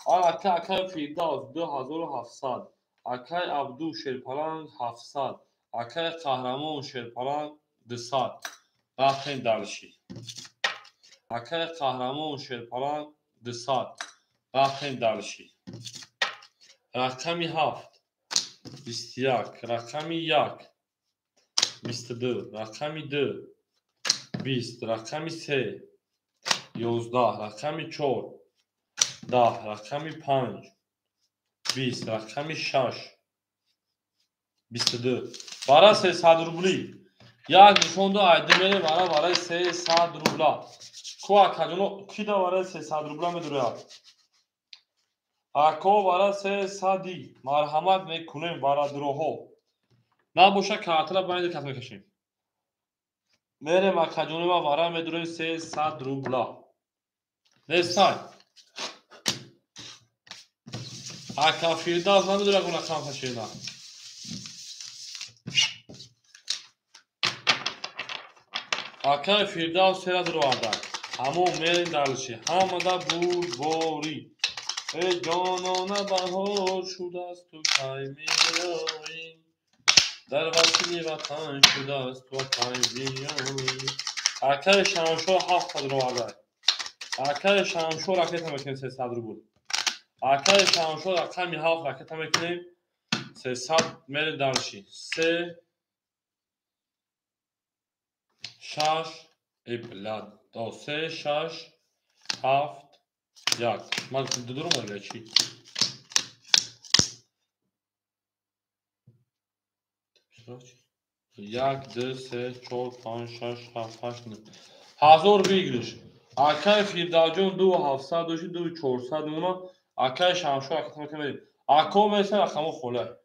Ака акай Фирдавс 2700, акай Абду Шерпаланг 700, акай Қаҳрамон Шерпаланг 200. Рафтем дальше. Акай Қаҳрамон Шерпаланг 200. Рафтем дальше. Рақами 7 21, рақами 1 22, рақами 2 20, рақами 3 11, рақами 4 10, рақами 5 20, рақами 6 22. Бара 300 рубли. Як нишонду айди мерем бара барои 300 рубла. Ку акаҷоно кида барои 300 рубла медурад? Ако бара 300 марҳамат мекунем бара дуроҳо. Набоша картала байни кас мекашем. Мерем акаҷоно ва бара медурем 300 рубла. Нестай. Ака Фирдавс намедурад гуна рақам кашида. Акай Фирдавс сера дуроварда. Ҳамон мерем дальше. Ҳамада бурдборӣ. Э ҷонона баҳор шудааст ту кай меоӣ? Дар васли ватан шудааст ва кай биёӣ? Акай Шамшо 700 дуроварда. Акай Шамшо ракета мекунем 300 рубл. Акай Шамшо рақами 7 ракета мекунем 300. Мерем дальше. 3 6 3 6 7 1. Ман дудурум ага чи? 1 2 3 4 5 6 7 8 9. 1000 выигрыш. Акай Фирдавҷон 2700 дошт 2400 мона. Акай Шамшо ракета мекунем. Ако меса рақамо хола.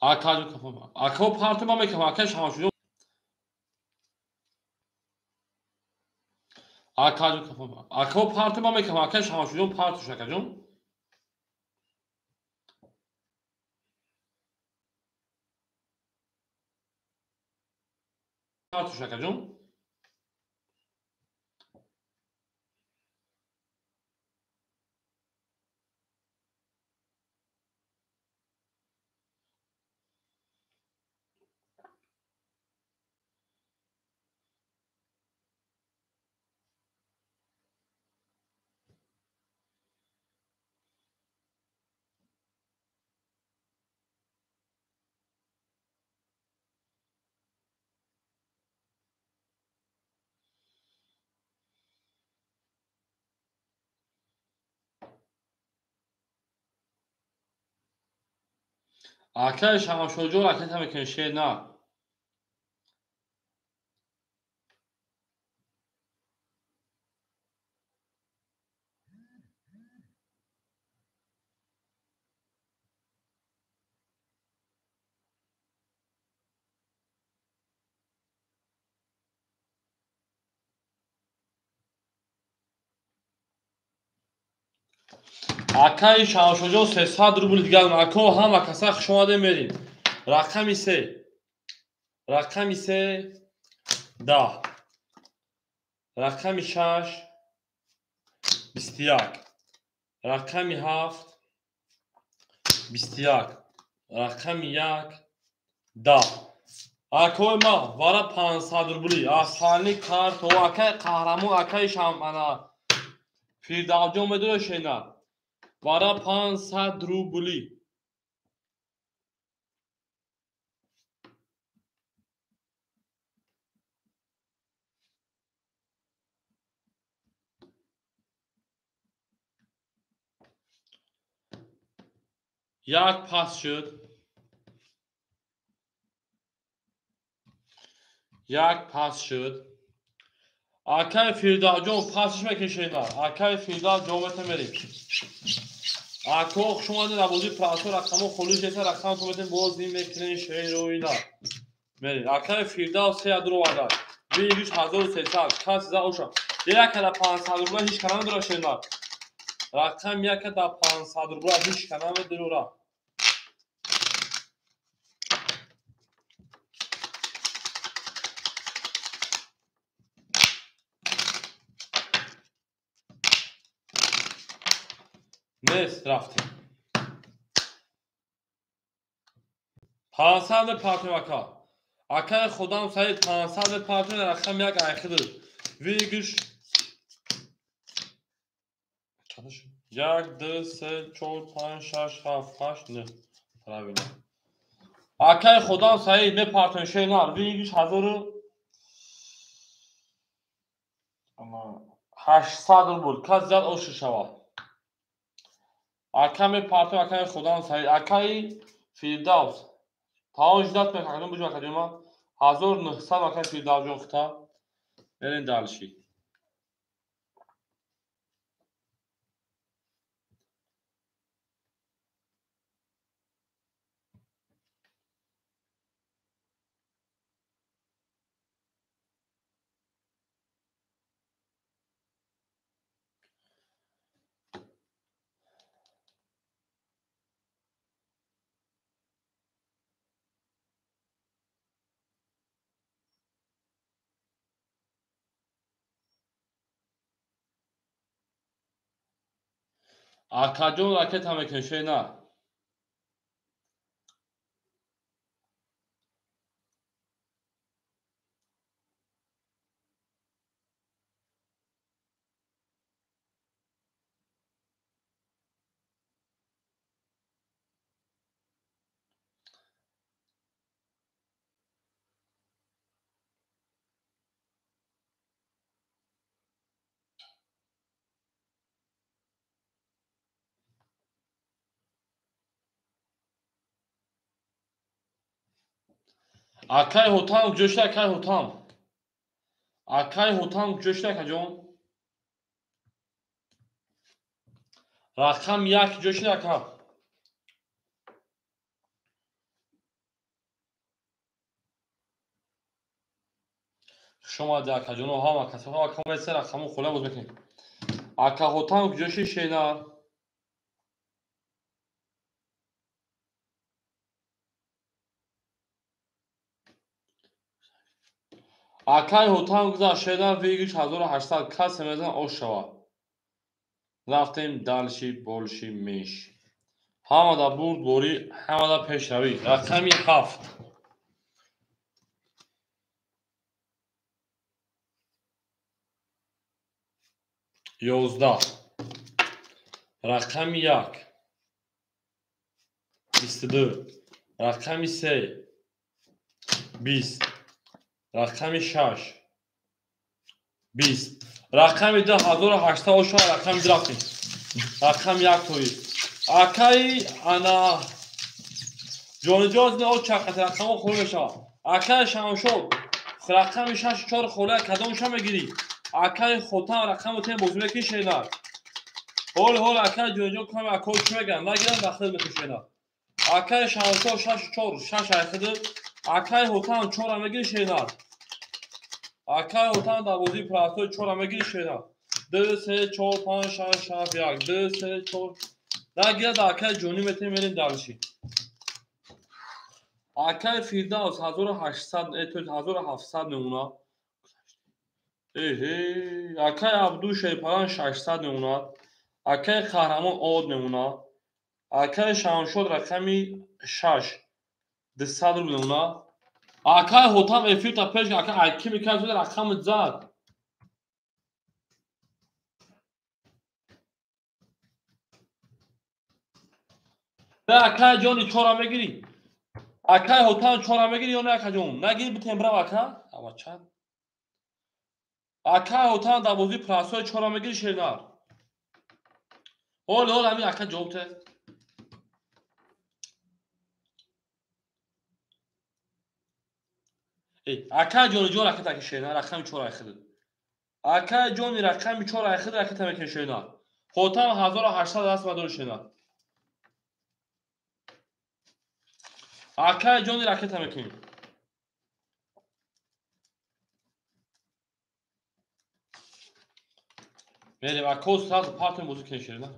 Акаҷон кафо. Ако парту ма мекам, акай Шамшуҷон. Акаҷон кафо. Ако парту ма мекам, акай Шамшуҷон партуш акаҷон. Партуш акаҷон. Акай Шамшоҷон ракета мекунед шер на. Акаи Шамшоҷон 300 рубл дигар. Ако ҳама каса хуш омадем мерим. Рақами 3. Рақами 3 10. Рақами 6 21. Рақами 7 21. Рақами 1 10. Акои ма вара 500 рубли. Асфални карто акаи қаҳрамон акаи Шамана Фирдавҷон медора шена. Вара 500 рубли. Як пас шуд. Як пас шуд. Акай Фирдавҷон пасш мекашена. Акай Фирдавҷон метамерим. Ако хуш омадед дар бозии прасо рақамо холӣ шеса рақам метем боз мекунем шероина. Мерим. Акай Фирдавс се адро варда. Вигиш 1300 кас за оша. Яка да 500 рубла ҳеч кана надора шена. Рақам яка да 500 рубла ҳеч кана надора. Нест рафтем. 500 партем ака. Акаи худам Саид 500 партем рақам як айхидр. Вигиш 1 2 3 4 5 6 7 8 9. Правильно. Акаи худам Саид мепартем шенар. Вигиш 1800 рубл. Кас зиёд оши шавад. Ака мепартем акаи худам Саид. Акаи Фирдавс. Таон ждат мекардам буҷу акаҷома. 1900 акаи Фирдавсҷон хута. Мерем дальше. Акаҷон ракета мекунед шена. Акай Ҳотам куҷо шуда? Акай Ҳотам. Акай Ҳотам куҷо шуда, акаҷон? Рақам 1 куҷо шуда, ака? Хушомадед акаҷоно, ҳама касо акамеса рақаму хола боз мекунем. Ака Ҳотам куҷоши шенар? Акай Ҳотам гузашт шенар выигрыш 1800 касе мезан ош шавад. Рафтем дальше больше меньше. Ҳамада бурд борӣ, ҳамада пешравӣ. Рақами 7. 11. Рақами 1. 22. Рақами 3. 20. Рақами 6. 20. Рақами 2 1800 оша, рақами 2 рафтем. Рақами 1 тои. Акаи ана ҷониҷоз не очақат рақамо холӣ мешавад. Акаи Шамшод рақами 6 4 холӣ кадомша мегирӣ? Акаи Хотам рақамро тем бозӣ мекунӣ шенар. Ҳол ҳол акаи ҷониҷон каме акои чӣ мегӯянд? Нагиранд дахил мекунӣ шенар. Акаи Шамшод 6 4 6 айхиди. Акаи Ҳотам 4 мегирӣ шенар. Акаи Ҳотам дар бозии простой 4 мегирӣ шенар. 2 3 4 5 6 7 1 2 3 4 нагирад акаи ҷонӣ метем мерем дальше. Акаи Фирдавс 1800 1700 мемонад. Эҳе, акаи Абду Шерпалан 600 мемонад. Акаи Қаҳрамон од мемонад. Акаи Шамшод рақами 6 200 рубл мемонад. Акаи Ҳотам эфир та пеш ака айки мекард рақами зад. Акаи ҷони 4 мегирӣ. Акаи Ҳотам 4 мегирӣ ё не акаҷон? Нагирӣ битем брав ака? Ава чанд? Акаи Ҳотам дар бозии простой 4 мегирӣ шернар. Ҳол ҳол ҳамин ака ҷавоб те. Акаи ҷони ҷон ракета ки шернар рақами 4 айхиди. Акаи ҷони рақами 4 айхиди ракета мекунӣ шернар. Ҳотам 1800 даст мадори шернар. Акаи ҷони ракета мекунем. Мерем ако сразу партия бозӣ кунем шерна.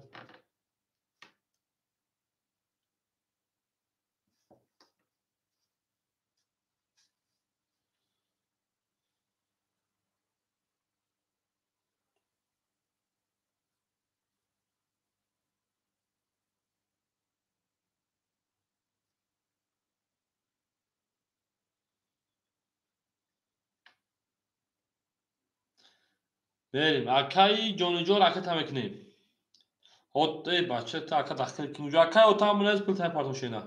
Мерем акаи ҷониҷон ракета мекунем. Ҳот эй бача та ака дахил кунҷо. Акаи Ҳотам бунез пул тай партон шена.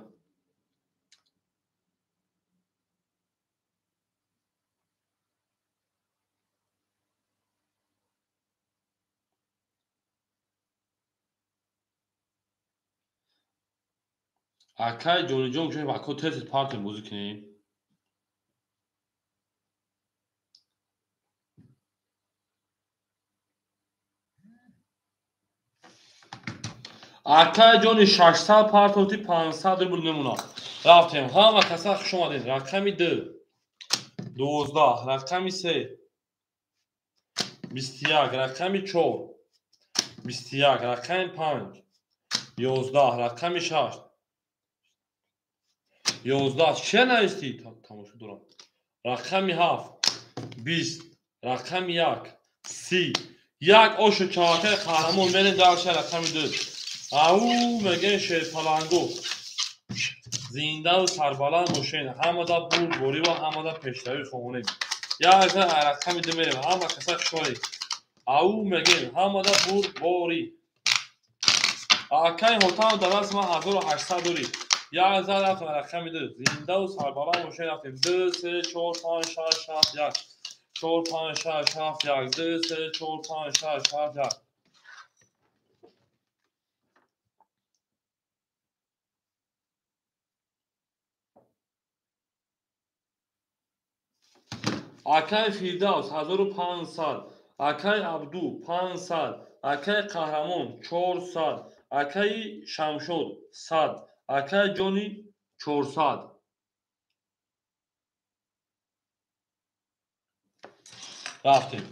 Акаи ҷониҷон кунем ако тез партон бозӣ кунем. Акаи ҷони 600 партоти 500 рубл мемонад. Рафтем. Ҳама каса хуш омадед. Рақами 2 12, рақами 3 21, рақами 4 21, рақами 5 11, рақами 6 11. Че навистӣ? Тамошо дорам. Рақами 7 20, рақами 1 30. Як ошу чавакаи Қаҳрамон мерем дальше рақами 2. Ау мегӯем шерпалангу. Зиндаву сарбаланд бошед. Ҳамада бурдборӣ ва ҳамада пешравӣ хоҳонем. Як рақами 2 мерем. Ҳама каса хушҳолед. Ау мегӯем ҳамада бурдборӣ. Акаи Ҳотам дар даст ман 1800 дорӣ. Як зад рафтем рақами 2. Зиндаву сарбаланд бошед рафтем. 2 3 4 5 6 7 1 4 5 6 7 1 2 3 4 5 6 7 1. Акаи Фирдавс 1500, акаи Абду 500, акаи Қаҳрамон 400, акаи Шамшод 100, акаи Ҷони 400. Рафтем.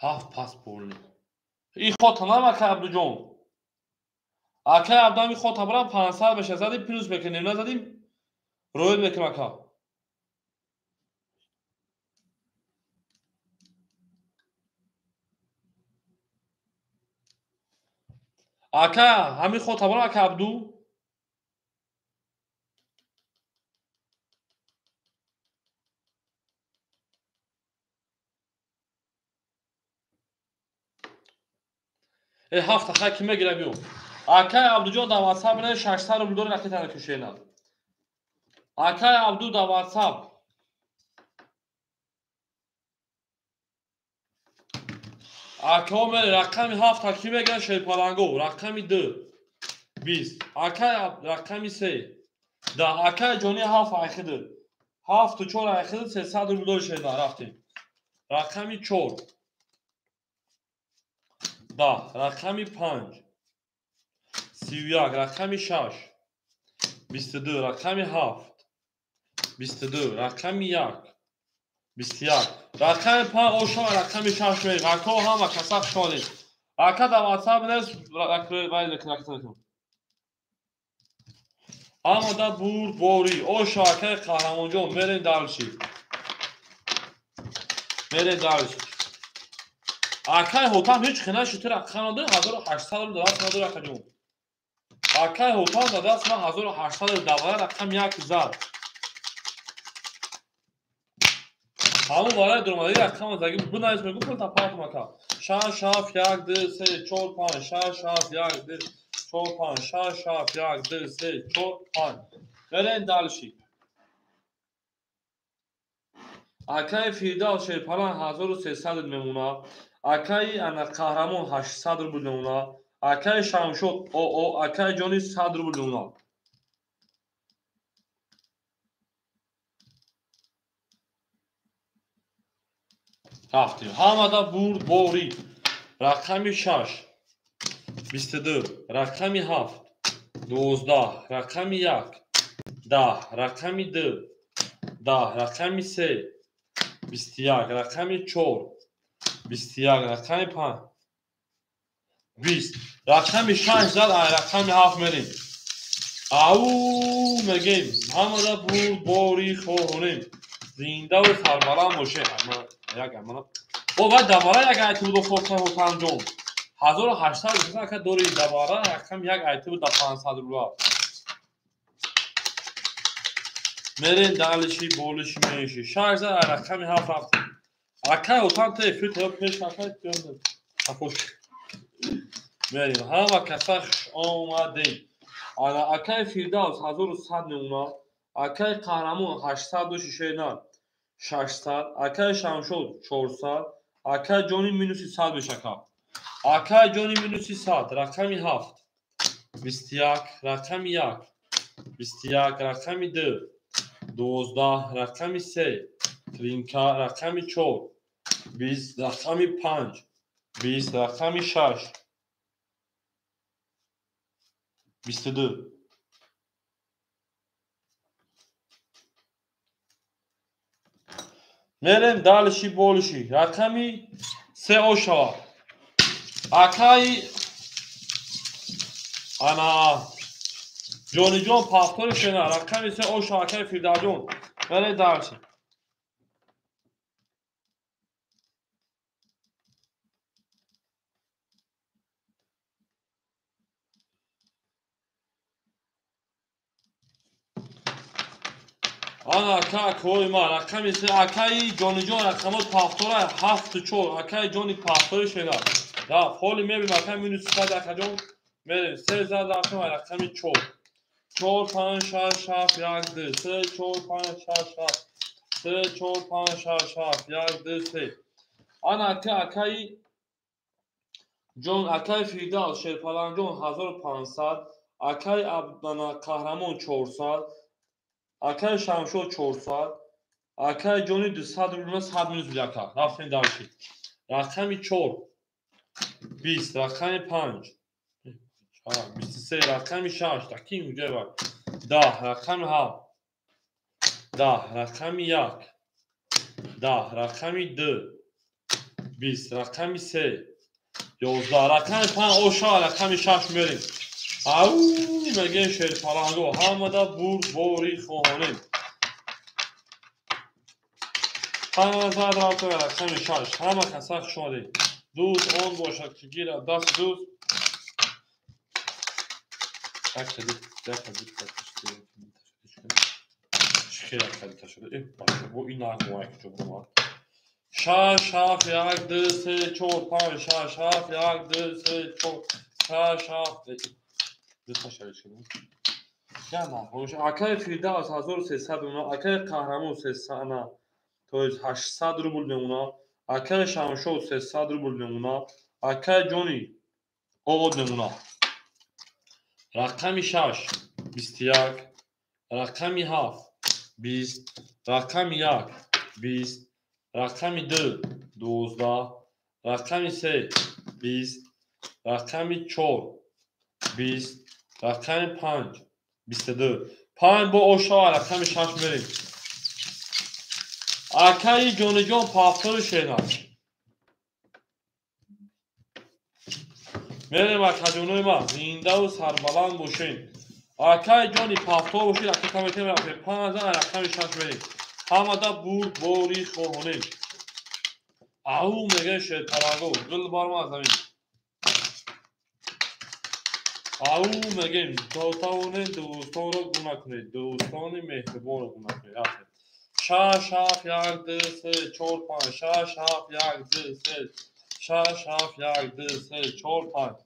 Ҳафт паспорни. И хотанам акай Абдуҷон. Акай Абдуам и хота барам 500 меша. Задим плюс мекунем, назадим роид мекунем ака. Ака, ҳамин хота барам ака Абду. Ҳафта хай ки мегира биё. Акай Абдуҷон дар WhatsApp не 600 рубл дори ракетана кушена. Акай Абду дар WhatsApp. Ака ме рақами 7 ки мегира шерпаланго, рақами 2 20. Акай рақами 3. Да акай ҷони 7 айхиди. 7 4 айхиди 300 рубл дори шена рафтем. Рақами 4. Да, рақами 5, 31, рақами 6, 22, рақами 7, 22, рақами 1, 21, рақами 5, ошо рақами 6 мерем. Ако ҳама каса шонем. Ака дар WhatsApp нест, ракетан. Ама да бурд бори. Ошо акаи Қаҳрамонҷон, мерем дарши. Мерем дарши. Акай Ҳотам ҳеҷ хе нашид, рақам надори 1800 рубл даст надори акаҷон. Акай Ҳотам дар даст ман 1800 рубл давара рақам 1 зад. Ҳамон вараи дуромадаги рақам заги бинавис мегӯ пул тапартум ака. 6 7 1 2 3 4 5 6 7 1 2 4 5 6 7 1 2 3 4 5. Мерем далши. Акай Фирдавс Шерпалан 1300 мемонад. Акай ана Қаҳрамон 800 рубл мемонад. Акай Шамшод ОО, акай Ҷони 100 рубл мемонад. Рафтем. Ҳамада бурд борӣ. Рақами 6, 22, рақами 7, 12, рақами 1, 10, рақами 2, 10, рақами 3, 21, рақами 4, 21, рақами 5, 20, рақами 6 зад, рақами 7 мерем. Ау мегем, ҳамада бурд борӣ хоҳонем. Зиндаву сарбаланд бошем. О, вай давара як айтибудо хостан Ҳусанҷон. 1800 ака дори давара рақам як айтибу да 500 рубла. Мерем далиши болиши меши. 6 зад, рақами 7 рафтем. Акай Ҳотам те эфир то пеш акай тёнда. Афош. Мерем. Ҳама каса хуш омадем. Ана акай Фирдавс 1100 мемонад. Акай Қаҳрамон 806 600, акай Шамшод 400, акай Ҷони минуси 100 мешака. Акай Ҷони минуси 100, рақами 7, 21, рақами 1, 21, рақами 2, 12, рақами 3, тринка, рақами 4, 20, рақами 5, 20, рақами 6, 22. Мерем далиши болиши. Рақами 3 ошава. Акай ана Ҷониҷон пафтори шена. Рақами 3 ошава акай Фирдавҷон. Мерем далиши. Ана ака акои ма рақами 3 акаи Ҷониҷон рақамот пафтора 7 4 акаи Ҷони пафтори шена. Рафт. Ҳоли мебинем акаи минус 100 акаҷон. Мерем 3 зад рафтем рақами 4. 4 5 6 7 1 2 3 4 5 6 7 3 4 5 6 7 1 2 3. Ана ака акаи Ҷон акаи Фирдавс Шерпаланҷон 1500, акаи Абдана Қаҳрамон 400, акаи Шамшод 400, акаи Ҷони 200 рубл 100 минус биляка. Рафтем дарши. Рақами 4, 20, рақами 5, 23, рақами 6, таким ҷой бар. 10, рақами 7, 10, рақами 1, 10, рақами 2, 20, рақами 3 11, рақами 5 оша, рақами 6 мерем. Ау мегем шерпаланго, ҳамада бурдборӣ хоҳонем. 5 рафта рақами 6. Ҳама каса хуш омадед. Дӯст он бошад ки гирад даст дӯст. Бо ин нағмое ки ҷо омад. 6 7 1 2 3 4 5 6 7 1 2 3 4 6 7 Акаи Фирдавс 1300 мемонад, акаи Қаҳрамон 300, то есть 800 рубл мемонад, акаи Шамшод 300 рубл мемонад, акаи Ҷони Овод мемонад. Рақами 6 21, рақами 7 20, рақами 1 20, рақами 2 12, рақами 3 20, рақами 4 20, рақами 5 22. 5 бо ошава рақами 6 мерем. Акаи Ҷониҷон пафтори шенак. Мерем акаҷонои ман, зиндаву сарбаланд бошед. Акаи ҷони пафтор бошед, ака метем рафтем. 5 рақами 6 мерем. Ҳамада бурдборӣ хоҳонем. Ау мегӯяд шерпаланго, гул барма замин. Ау мегӯем, то тавонед дӯстонро гуна кунед, дӯстони меҳрубонро гуна кунед. Рафтем. 6 7 1 2 3 4 5 6 7 1 2 3 6 7 1 2 3 4 5.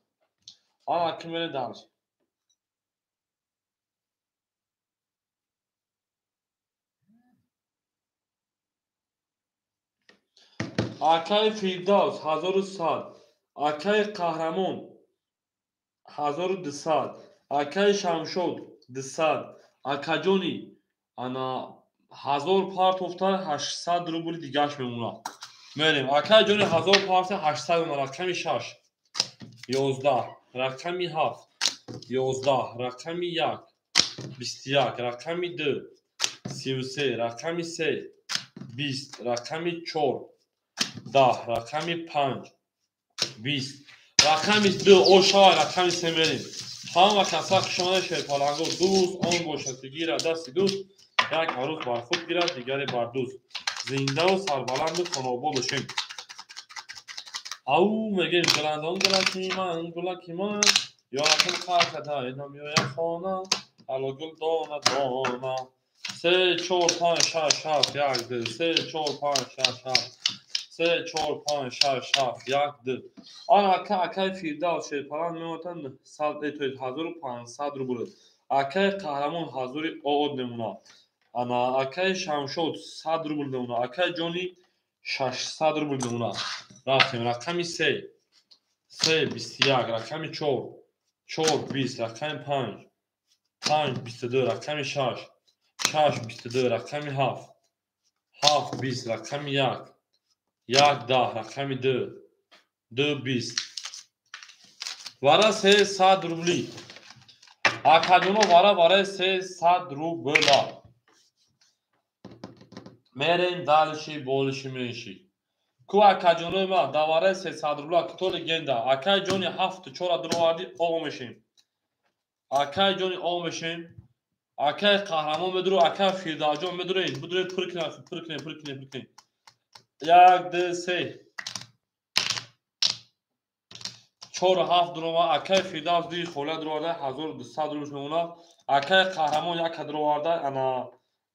Ана ки мерем дарс. Акаи Фирдавс 1100, акаи Қаҳрамон 1200, акаи Шамшод 200, акаҷони ана 1000 партофта 800 рубли дигаш мемонад. Мерем. Акаи ҷони 1000 партофта 800 мемонад. Рақами 6 11, рақами 7 11, рақами 1 21, рақами 2 33, рақами 3 20, рақами 4 10, рақами 5 20, рақами 2 ошава, рақами 3 мерем. Ҳама каса хуш омадед шерпаланго. Дӯст он бошад ки гирад дасти дӯст, як арӯз бар худ гирад, дигаре бар дӯст. Зиндаву сарбаланду хонобод бошем. Ау мегӯем гуландон гулаки ман, гулаки ман, ёракун қарқада намеояд хона, ало гул дона дона. 3 4 5 6 7 1 2 3 4 5 6 7 3 4 5 6 7 1 2. Ана акаи Фирдавс шерпаланд мемонад 1500 рубл. Акаи Қаҳрамон 1000 оод мемонад. Ана акаи Шамшод 100 рубл мемонад. Акаи Ҷони 600 рубл мемонад. Рафтем. Рақами 3 3 21, рақами 4 4 20, рақами 5 5 22, рақами 6 6 22, рақами 7 7 20, рақами 1 1 10, рақами 2 2 20. Вара 300 рубли. Акаҷоно вара вара 300 рубла. Мерем дальше больше меньше. Ку акаҷонои ман дар вараи 300 рубла кто легенда. Акаи ҷони 7 4 дуровардӣ о мешем. Акаи ҷони о мешем. Акаи Қаҳрамон медуру, акаи Фирдавсҷон медурем. Бидурем пур кунем, пур кунем, пур кунем, пур кунем. 1 2 3 4 7 дуровард. Акаи Фирдавс 2 хола дуроварда 1200 рублш мемонад. Акаи Қаҳрамон 1 дуроварда ана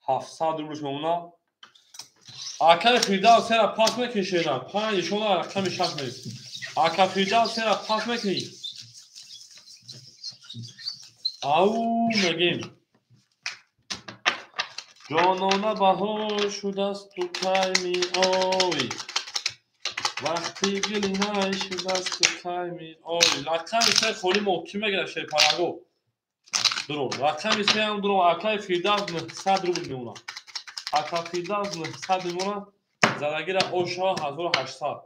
700 рублш мемонад. Акаи Фирдавс сера пас мекунӣ шена. 5 нишона рақами 6 мерем. Ака Фирдавс сера пас мекунӣ. Ау мегем. Ҷонона баҳор шудасту кай меоӣ, вақти гули най шудасту кай меоӣ. Рақами 3 холи мо кӣ мегирад шерпаланго? Дуро. Рақами 3 ҳам дуро. Акаи Фирдавс 900 рубл мемонад. Ака Фирдавс 900 мемонад. Задагира ошава 1800.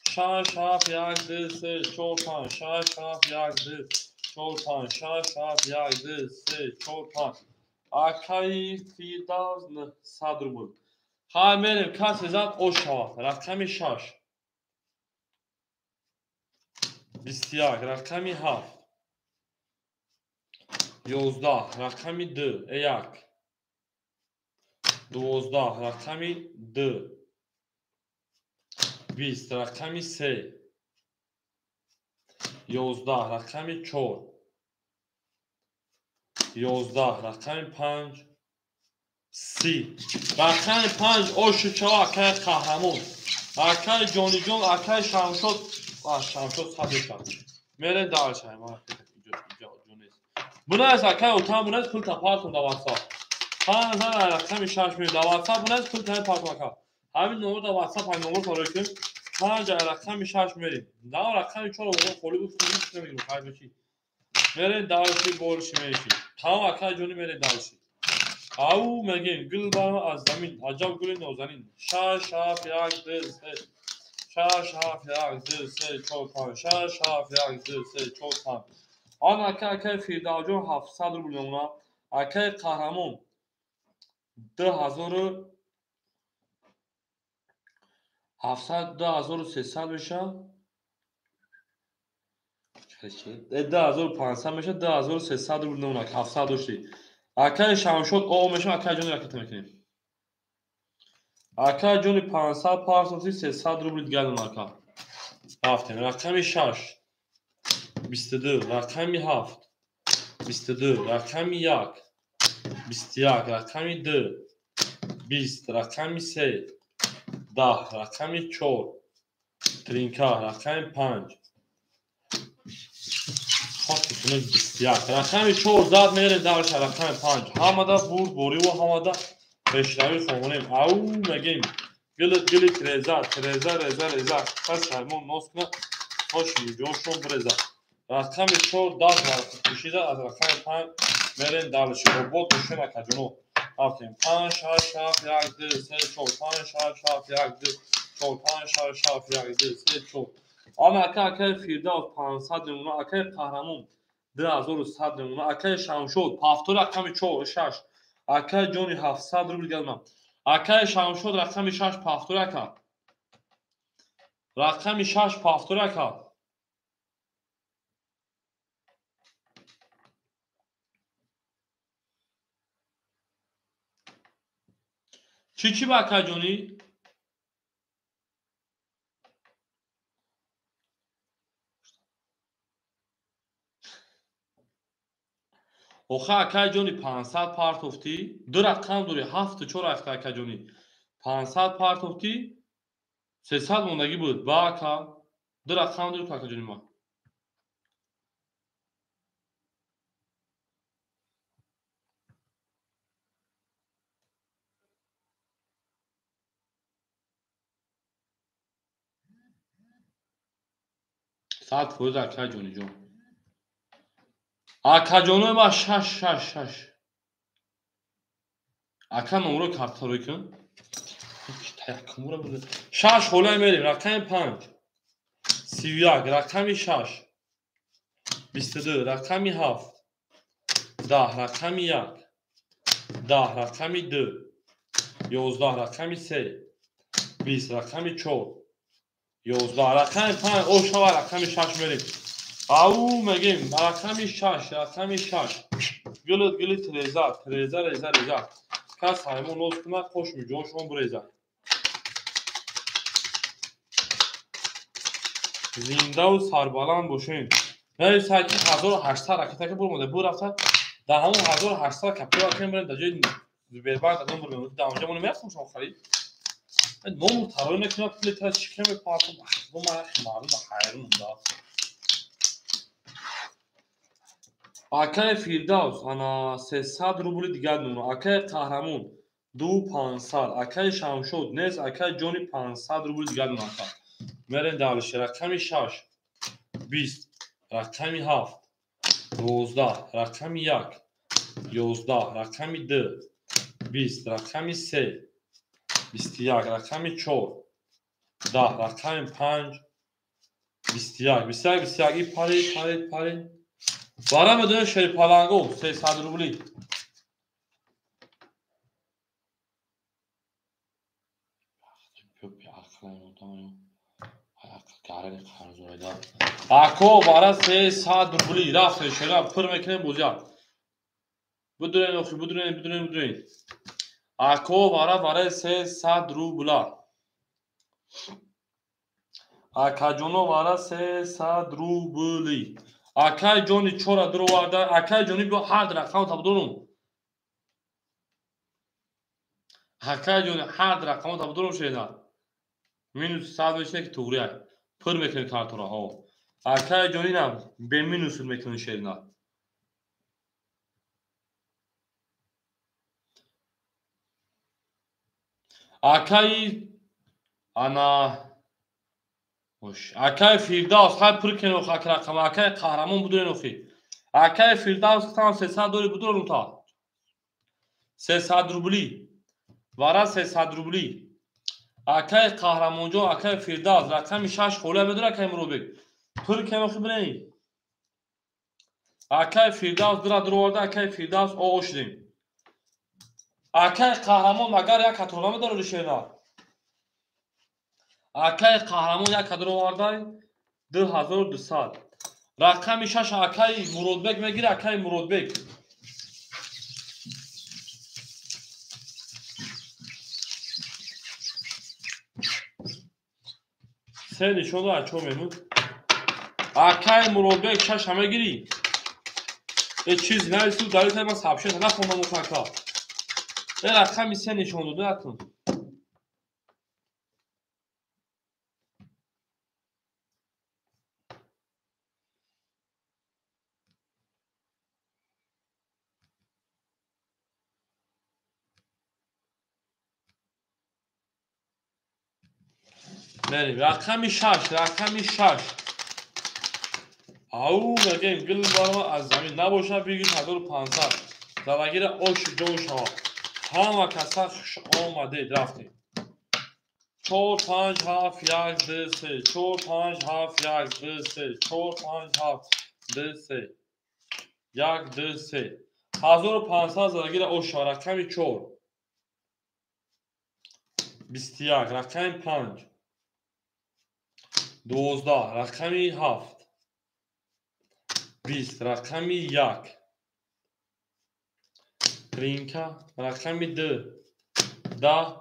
6 7 1 2 3 4 5 6 7 1 2 4 5 6 7 1 2 3 4 5. Акаи Фирдавс 900 рубл. Ҳай мерем, касе зад ошава. Рақами 6 21 рақами 7 11 рақами 2 1 12 рақами 2 20 рақами 3 11 рақами 4 11 рақами 5 30 рақами 5 ошу чава акай қаҳрамон акай ҷониҷон акай Шамшод Шамшод садеша мерем дальше бунас акай отам бунас пул тапартон да WhatsApp 5 рақами 6 меёд да WhatsApp бунас пул тапартон ака ҳамин номер да WhatsApp ҳамин номер фарои кунем 5 рақами 6 мерем да рақами 4 оғо холи буд намегирем хайр бачи мерем дальше борши меши тамом акай ҷони мерем дальше ау мегем гул барма аз замин аҷаб гули нозанин 6 7 1 2 3 6 7 1 2 3 4 5 6 7 1 2 3 4 5 ан акай акай Фирдавҷон 700 рубл мемона акай Қаҳрамон 2700 2300 меша 2500 меша 2300 рубл мемона 700 дошти акай Шамшод о меша акай ҷони ракета мекунем акай ҷони 500 партофти 300 рубл дигар мемона ака рафтем рақами 6 22 рақами 7 22 рақами 1 21 рақами 2 20 рақами 3 10 рақами 4 тринка рақами 5 21 рақами 4 зад мерем дальше рақами 5 ҳамада бурд бориву ҳамада пешравӣ хонем ау мегем гилит гилит реза реза реза реза пас шаймон нос кунад хоши ҷошон биреза рақами 4 даст пӯшида аз рақами 5 мерем дальше обод бошем акаҷоно рафтем 5 6 7 1 2 3 4 5 6 7 1 2 4 5 6 7 1 2 3 4 ана ака акай Фирдавс 500 мемона акай Қаҳрамон 2100 мемона акай Шамшод повтор рақами 4 6 акай ҷони 700 рубл дигар акай Шамшод рақами 6 повтор ака рақами 6 повтор ака чӣ чӣ ба акай ҷонӣ охе акай ҷони 500 партофтӣ ду рақам дорӣ 7 4 рафта акай ҷони 500 партофтӣ 300 мондагӣ буд ба ака ду рақам дорӣ акай ҷони ман сад фоиз акай ҷони ҷон акаҷонои ма 6 6 6 ака номро картаро кун 6 ҳолай мерем рақами 5 31 рақами 6 22 рақами 7 10 рақами 1 10 рақами 2 11 рақами 3 20 рақами 4 11 рақами 5 ошава рақами 6 мерем ау мегем рақами 6 рақами 6 гилит гилит реза реза реза реза кас ҳаймон ноз кунад хошми ҷоншон биреза зиндаву сарбаланд бошем нависад ки 1800 ракетака бурмода бу рафта дар ҳамон 1800 капитал кем бирем дар ҷои Сбербанк номер мемонад дар онҷа мо намерафтем шумо харид номер тарои накунад пули тара чӣ кем мепартам ман мардум ҳайрон да акай Фирдавс ана 300 рубли дигар мемонад акай Қаҳрамон 2500 акай Шамшод нест акай ҷони 500 рубли дигар мемонад мерем дальше рақами 6 20 рақами 7 12 рақами 1 11 рақами 2 20 рақами 3 21 рақами 4 10 рақами 5 21 21 21 парид парид парид бара медонем шерпаланго 300 рубли Гарани қарзоида. Ако вара 300 рубли рафт шера пур мекунем бозия. Будурен охи, будурен, будурен, будурен. Ако вара вара 300 рубла. Акаҷоно вара 300 рубли. Акай ҷони чора дуроварда, акай ҷони биё ҳар рақам табдорум. Акай ҷони ҳар рақам табдорум шена. Минус 100 мешина ки туғри ай. Пур мекунем картора, ҳо. Акай ҷони нам бе минус мекунем шена. Акай ана Акай Фирдавс, хай пур кунем охи ака рақам, акай қаҳрамон будурен охи. Акай Фирдавс там 300 дори будурум та. 300 рубли. Вара 300 рубли. Акай қаҳрамонҷон, акай Фирдавс, рақами 6 хола медора акай Муродбек. Пур кунем охи бирен. Акай Фирдавс дира дуроварда, акай Фирдавс оғо шудем. Акай қаҳрамон агар як катро намедора ришена. Акай қаҳрамон як кадро овардай 2200. Рақами 6 акай Муродбек мегири, акай Муродбек. Се нишон дорад чо мемуд. Акай Муродбек 6 мегири. Э чиз навису даритай ман сабшета нахондам охака. Э рақами 3 нишон дода акун. Мерим, рақами 6, рақами 6. Ау, мегем гил барма аз замин набошад, бигир 1500. Залагира ош ҷон шава. Ҳама каса хуш омадед, рафтем. 4 5 7 1 2 3 4 5 7 1 2 3 4 5 7 2 3 1 2 3 1500 залагира ош шава. Рақами 4 21, рақами 5 12, рақами 7 20, рақами 1 тринка, рақами 2 10,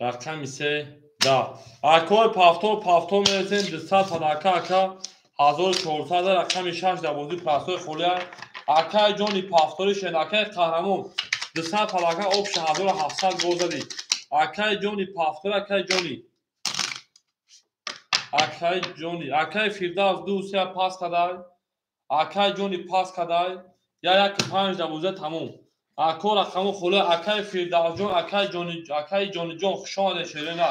рақами 3 10. Акои пафтор пафтор мересем 200 тадака ака 1400, рақами 6 дар бозии прасои холия. Акаи ҷони пафтори шен, акаи қаҳрамон 200 тадака обша 1700 гол задӣ. Акаи ҷони пафтор, акаи ҷони, акаи ҷони, акаи Фирдавс 2 3 пас кадай, акаи ҷони пас кадай, я 1 5 дар бозия тамом. Ако рақаму холия, акаи Фирдавсҷон, акаи ҷони, акаи ҷониҷон хуш омадед шерина.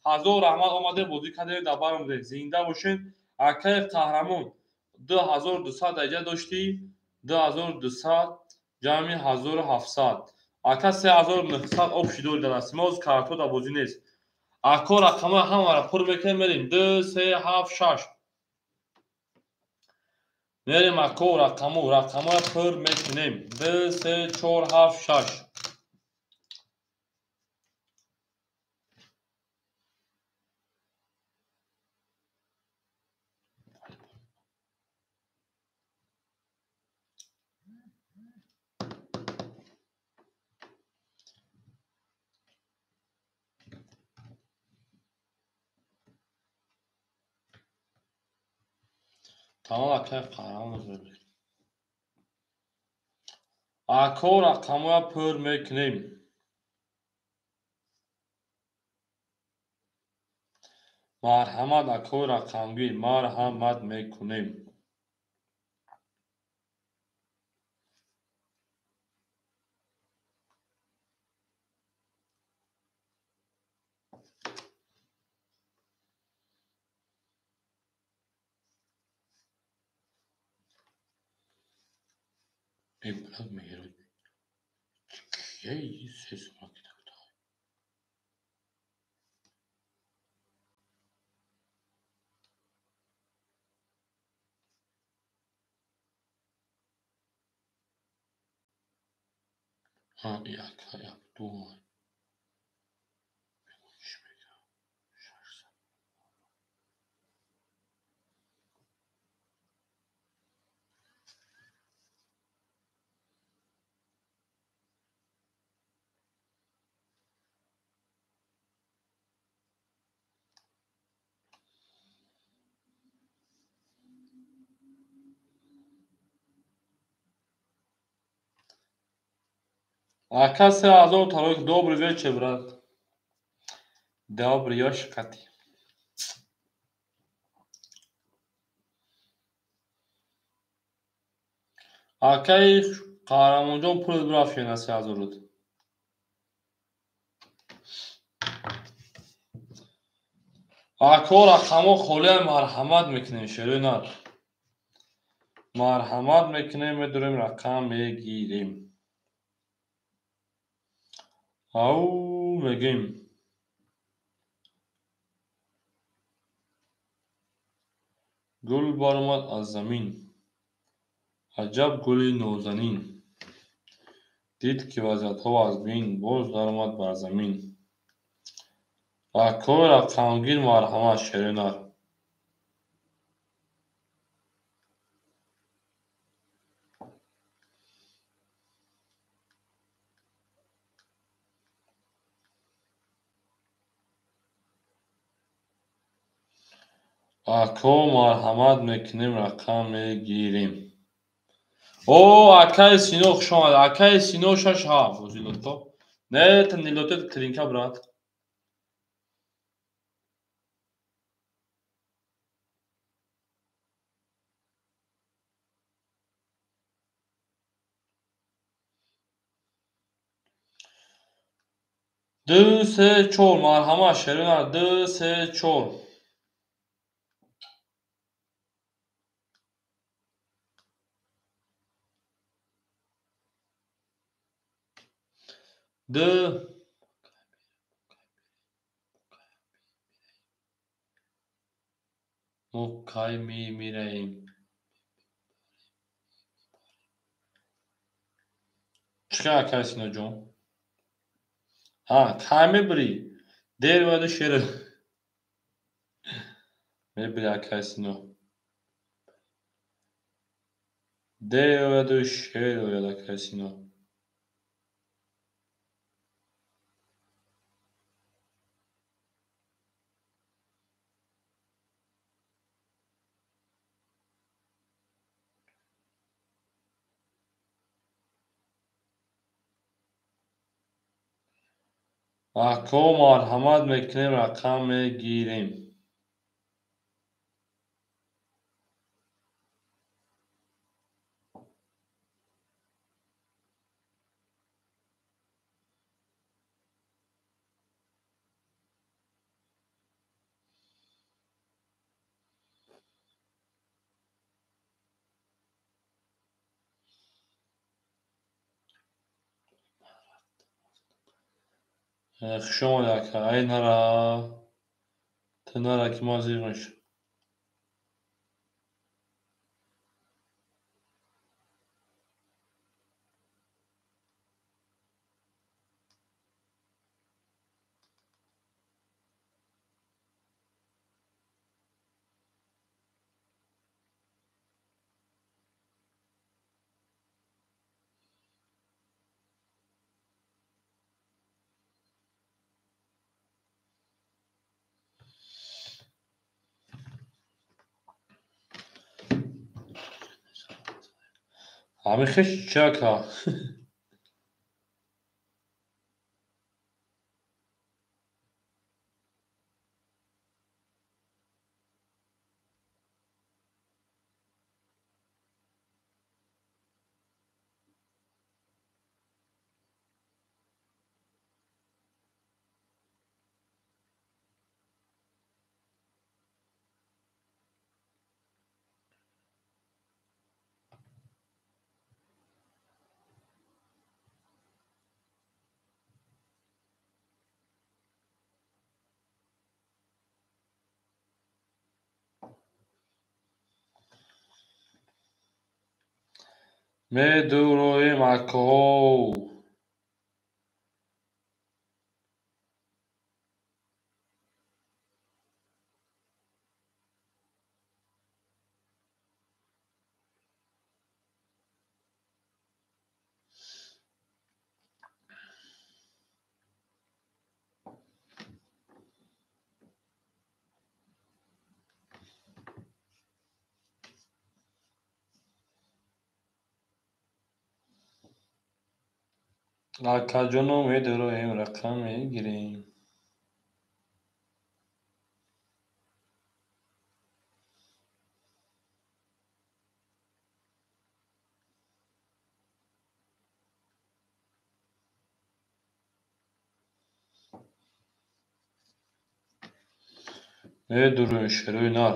Ҳазор раҳмат омадед, бозӣ кардед, дар бар омадед. Зинда бошед. Акаи қаҳрамон 2200 дараҷа доштӣ, 2200 ҷамъи 1700. Ака 3900 об шидори дар дасти мо, карто дар бозӣ нест. Ако рақамҳои ҳамаро пур мекунем, мерем 2 3 7 6. Мерем ако рақаму, рақамҳоя пур мекунем. 2 3 4 7 6. Тамом акай қаҳрамон мекунем. Ако рақамҳоя пур мекунем. Марҳамат акои рақамгир, марҳамат мекунем. Благ меҳрод. Кияи се сура кида куда? Ҳа, и акай Абдулла. Бигӯ чӣ мегӯям? 600. Ака 3000 тарои. Добрый вечер, брат. Добрый ёшқати. Акаи Қаҳрамонҷон пул бирафт шена 3000 руд. Ако рақамҳо холиам, марҳамат мекунем, шерои нар. Марҳамат мекунем, медурем, рақам мегирем. Ау мегӯем. Гул баромад аз замин. Аҷаб гули нозанин. Дид, ки вазъиятҳо аз бин, боз даромад бар замин. Акои рақамгир марҳамат, шерои нар. Ако марҳамат мекунем, рақам мегирем. О, акаи Сино хуш омад. Акаи Сино 6-7 бозӣ лото. Не, это не лото, это клинка, брат. Ду, се, чор, марҳамат, шерои нар. Ду, се, чор. Ду. Мо кай мемираем? Чӣ кар, акаи Синоҷон? Ҳа, кай мебирӣ? Дер ояду шер мебирӣ, акаи Сино. Дер ояду шер ояд, акаи Сино. Ако марҳамат мекунем, рақам мегирем. Хуш омадӣ, ака. Ай нара. Ту нара, ки ман зиқ мешавам. Ҳамин хеш чӣ, ака? Медуроем, акоҳо. Акаҷоно, медароем, рақам мегирем. Медуроем шерои нар.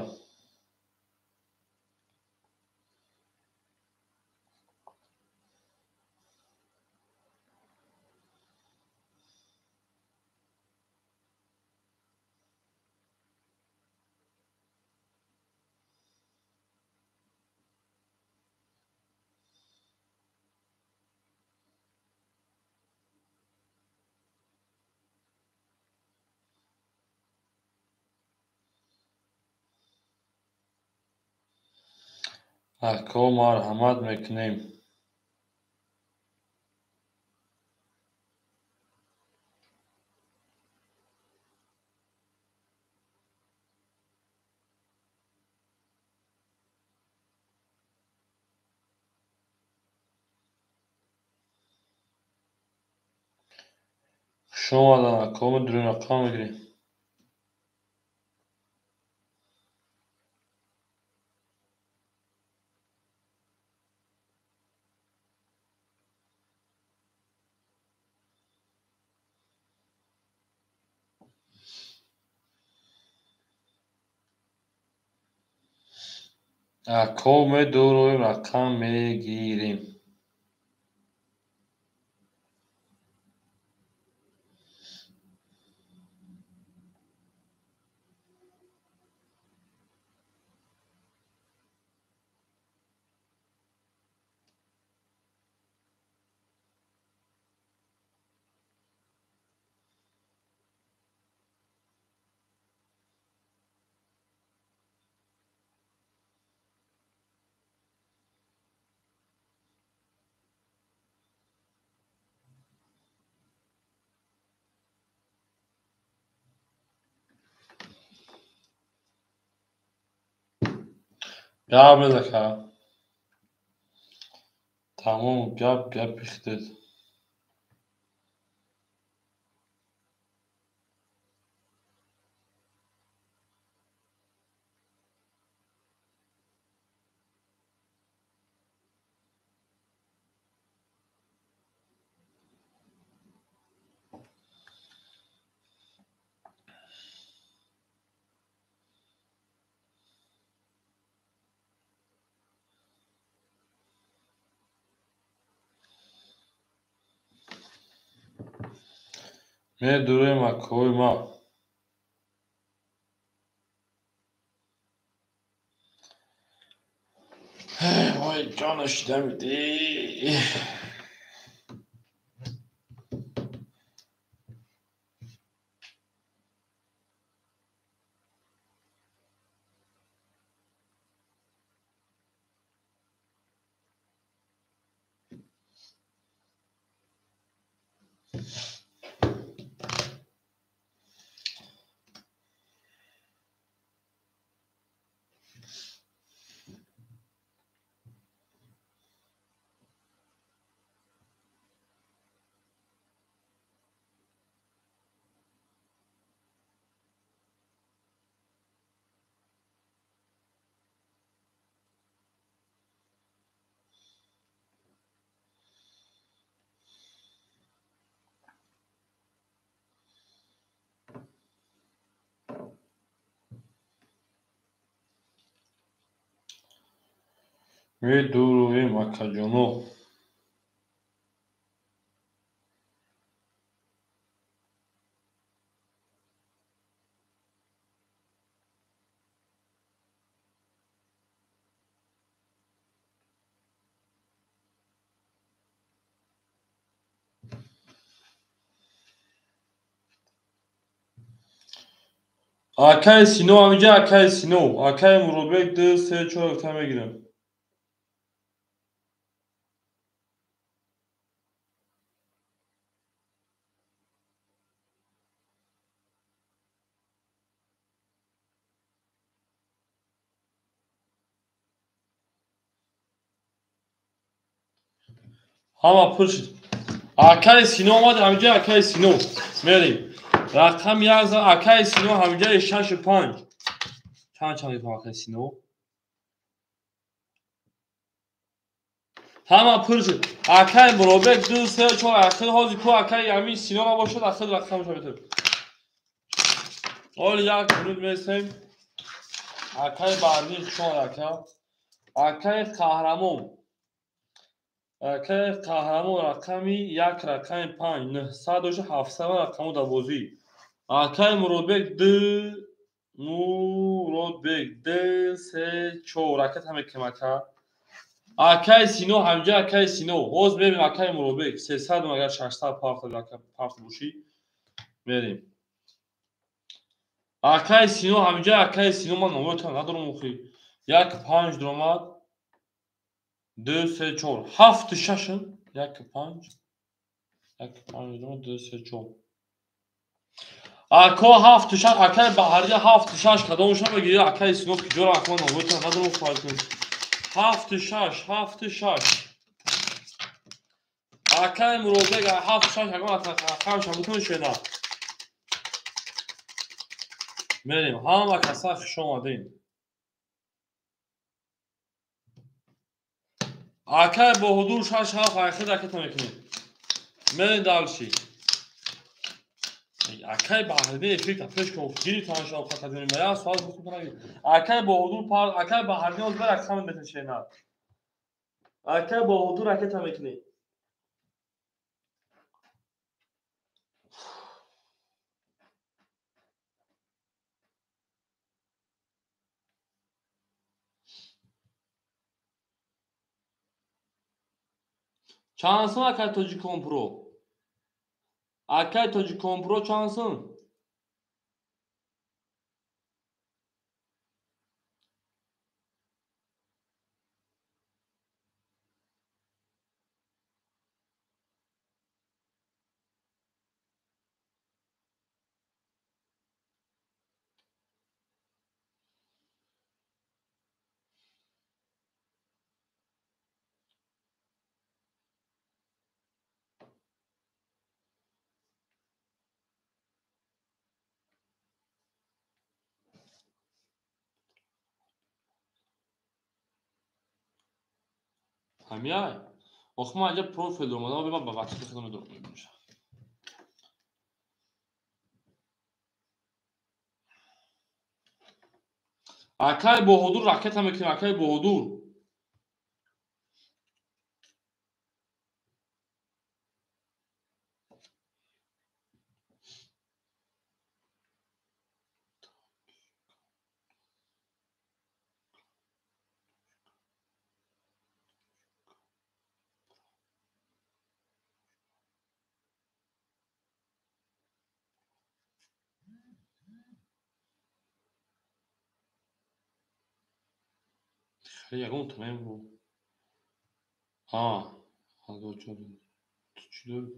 Ако марҳамат мекунем. Хуш омадан, ако, медурем, рақам мегирем. Ако медуроем, рақам мегирем. Гап мезака. Тамом, гап гапи худет. Медурем, акои ма. Вой, ҷона шида мидӣ. Медуроем, акаҷоно. Акаи Сино ҳаминҷа, акаи Сино, акаи Муродбек 2, 3, 4 та мегирем. Ҳама пур шуд. Акаи Сино омад, ҳамиҷа акаи Сино. Мерем. Рақам як зан, акаи Сино ҳамиҷаи 6 5. Чанд чанд мефаҳмам акаи Сино? Ҳама пур шуд. Акаи Муробек 2 3 4 ахир ҳозир ку акаи ҳамин Сино набошад, ахир рақамашо метавонем. Оли як минут месем. Акаи Баҳриддин хуш омад ака. Акаи Қаҳрамон. Акаи Қаҳрамон рақами 1 рақами 5 900 дошта 700 рақаму дар бозӣ. Акаи Муродбек 2 Муродбек 2 3 4 ракет ҳаме кем ака. Акаи Сино ҳамҷа акаи Сино. Ҳоз мебинем акаи Муродбек 300 агар 600 парта ака парта бошӣ. Мерем. Акаи Сино ҳамҷа акаи Сино ман номеротон надорам охи. 1 5 дуромад. 2 3 4 7 6 1 5 1 5 дуромад 2 3 4 Ако 7 6 акаи Баҳария 7 6 кадомашон бигирӣ акаи Сино киҷоро акман номеротон надорам хоҳад кунед. 7 6 7 6 Акаи Муродбек 7 6 ягон рақамаш бутун шена. Мерем. Ҳама каса хуш омадем. Акаи Баҳодур 6 7 ахир ракета мекунем. Мерем дальше. Акаи Баҳриддин эфир пеш кун. Гири таншо хатадин я суол бикун нагир. Акаи Баҳодур пар акаи Баҳриддин оз бер рақам меташена. Акаи Баҳодур ракета мекунем. Чанд сум акаи Тоҷиконпро? Акаи Тоҷиконпро чанд сум? Ҳамяй? Охи ман инҷа профил дорам, одам биман ба ватсапи худам медорам. Акаи Баҳодур ракета мекунем, акаи Баҳодур. Ягон тамем бу. А, ҳазор чор. Ту чӣ дорӣ?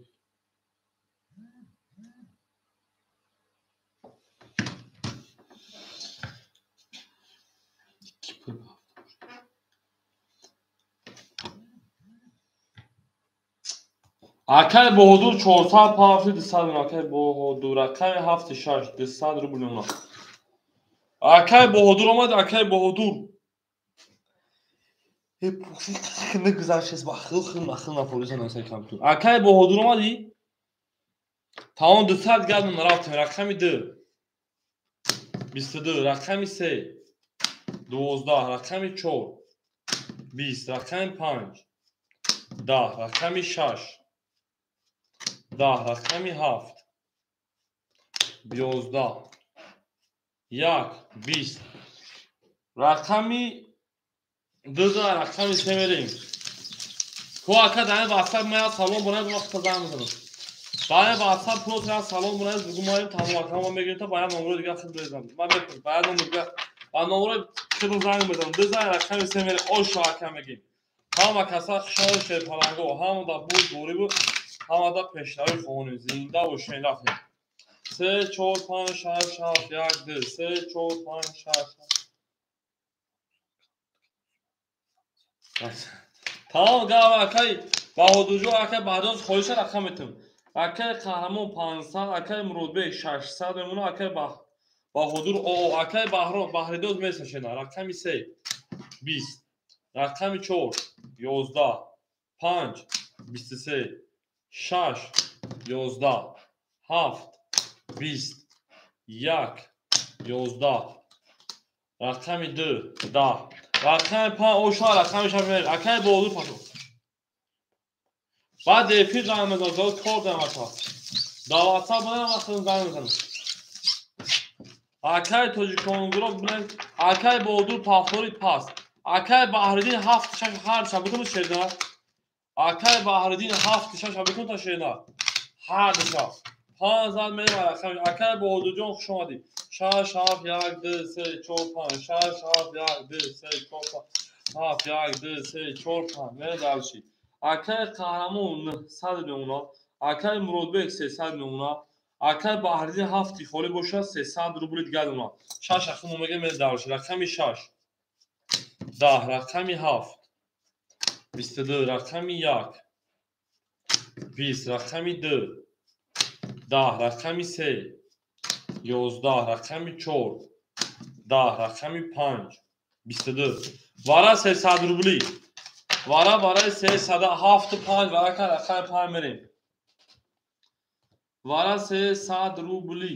Акаи Баҳодур 400 пафти 200 акаи Баҳодур акаи 7 6 200 рубл мемонад. Акаи Баҳодур омад, акаи Баҳодур. Акаи Баҳодур омадӣ? Тамом 200 гардон рафтем. Рақами 2 22, рақами 3 12, рақами 4 20, рақами 5 10, рақами 6 10, рақами 7 11, 1 20, рақами 2 рақами 3 мерем. Ку ака дар ватсап мая салом бонад вақт занг мезанам. Дар ватсап просто салом бонад бугу маем тамом рақамро мегирем та баъд номеро дигар хид мезанам. Ман мепурсам баъд номер дигар ба номеро хид занг мезанам. 2 рақами 3 мерем. Ошо ака мегим. Ҳама каса хушҳол шерпаланго, ҳама да буд борӣ буд, ҳама да пешравӣ хоҳонем. Зинда бошем рафтем. 3 4 5 6 7 1 2 3 4 5 6 7. Тамом гап акай Баҳодурҷон акай баъдоз хоҳиша рақам метам. Акай Қаҳрамон 500, акай Муродбек 600 мемона, акай Баҳодур акай Баҳром Баҳридоз месашена. Рақами 3 20, рақами 4 11, 5 23, 6 11, 7 20, 1 11, рақами 2 10, рақами 5 оша, рақами 6 акай Баҳодур пашо. Баъд эфир занг мезанам, кор дорам ака. Дар WhatsApp бинам вақт занг мезанам. Акай Тоҷиконгуроб бинам, акай Баҳодур повтори пас. Акай Баҳриддин 7 6 ҳар шаб бикун шерна. Акай Баҳриддин 7 6 бикун та шерна. Ҳар шаб. 5 зад мерам рақам. Акай Баҳодурҷон хуш омадӣ. 6 7 1 2 3 4 5 6 7 1 2 3 4 5 7 1 2 3 4 5 мерам дальше. Акай Қаҳрамон 900 мемона, акай Муродбек 300 мемона, акай Баҳриддин 7 холӣ бошад 300 рубли дигар мемона. 6 рақам мегӯем мерем дальше. Рақами 6 10, рақами 7 22, рақами 1 20, рақами 2 10, рақами 3 11, рақами 4 10, рақами 5 22. Вара 300 рубли. Вара барои 375 варака рақами 5 мерем. Вара 300 рубли.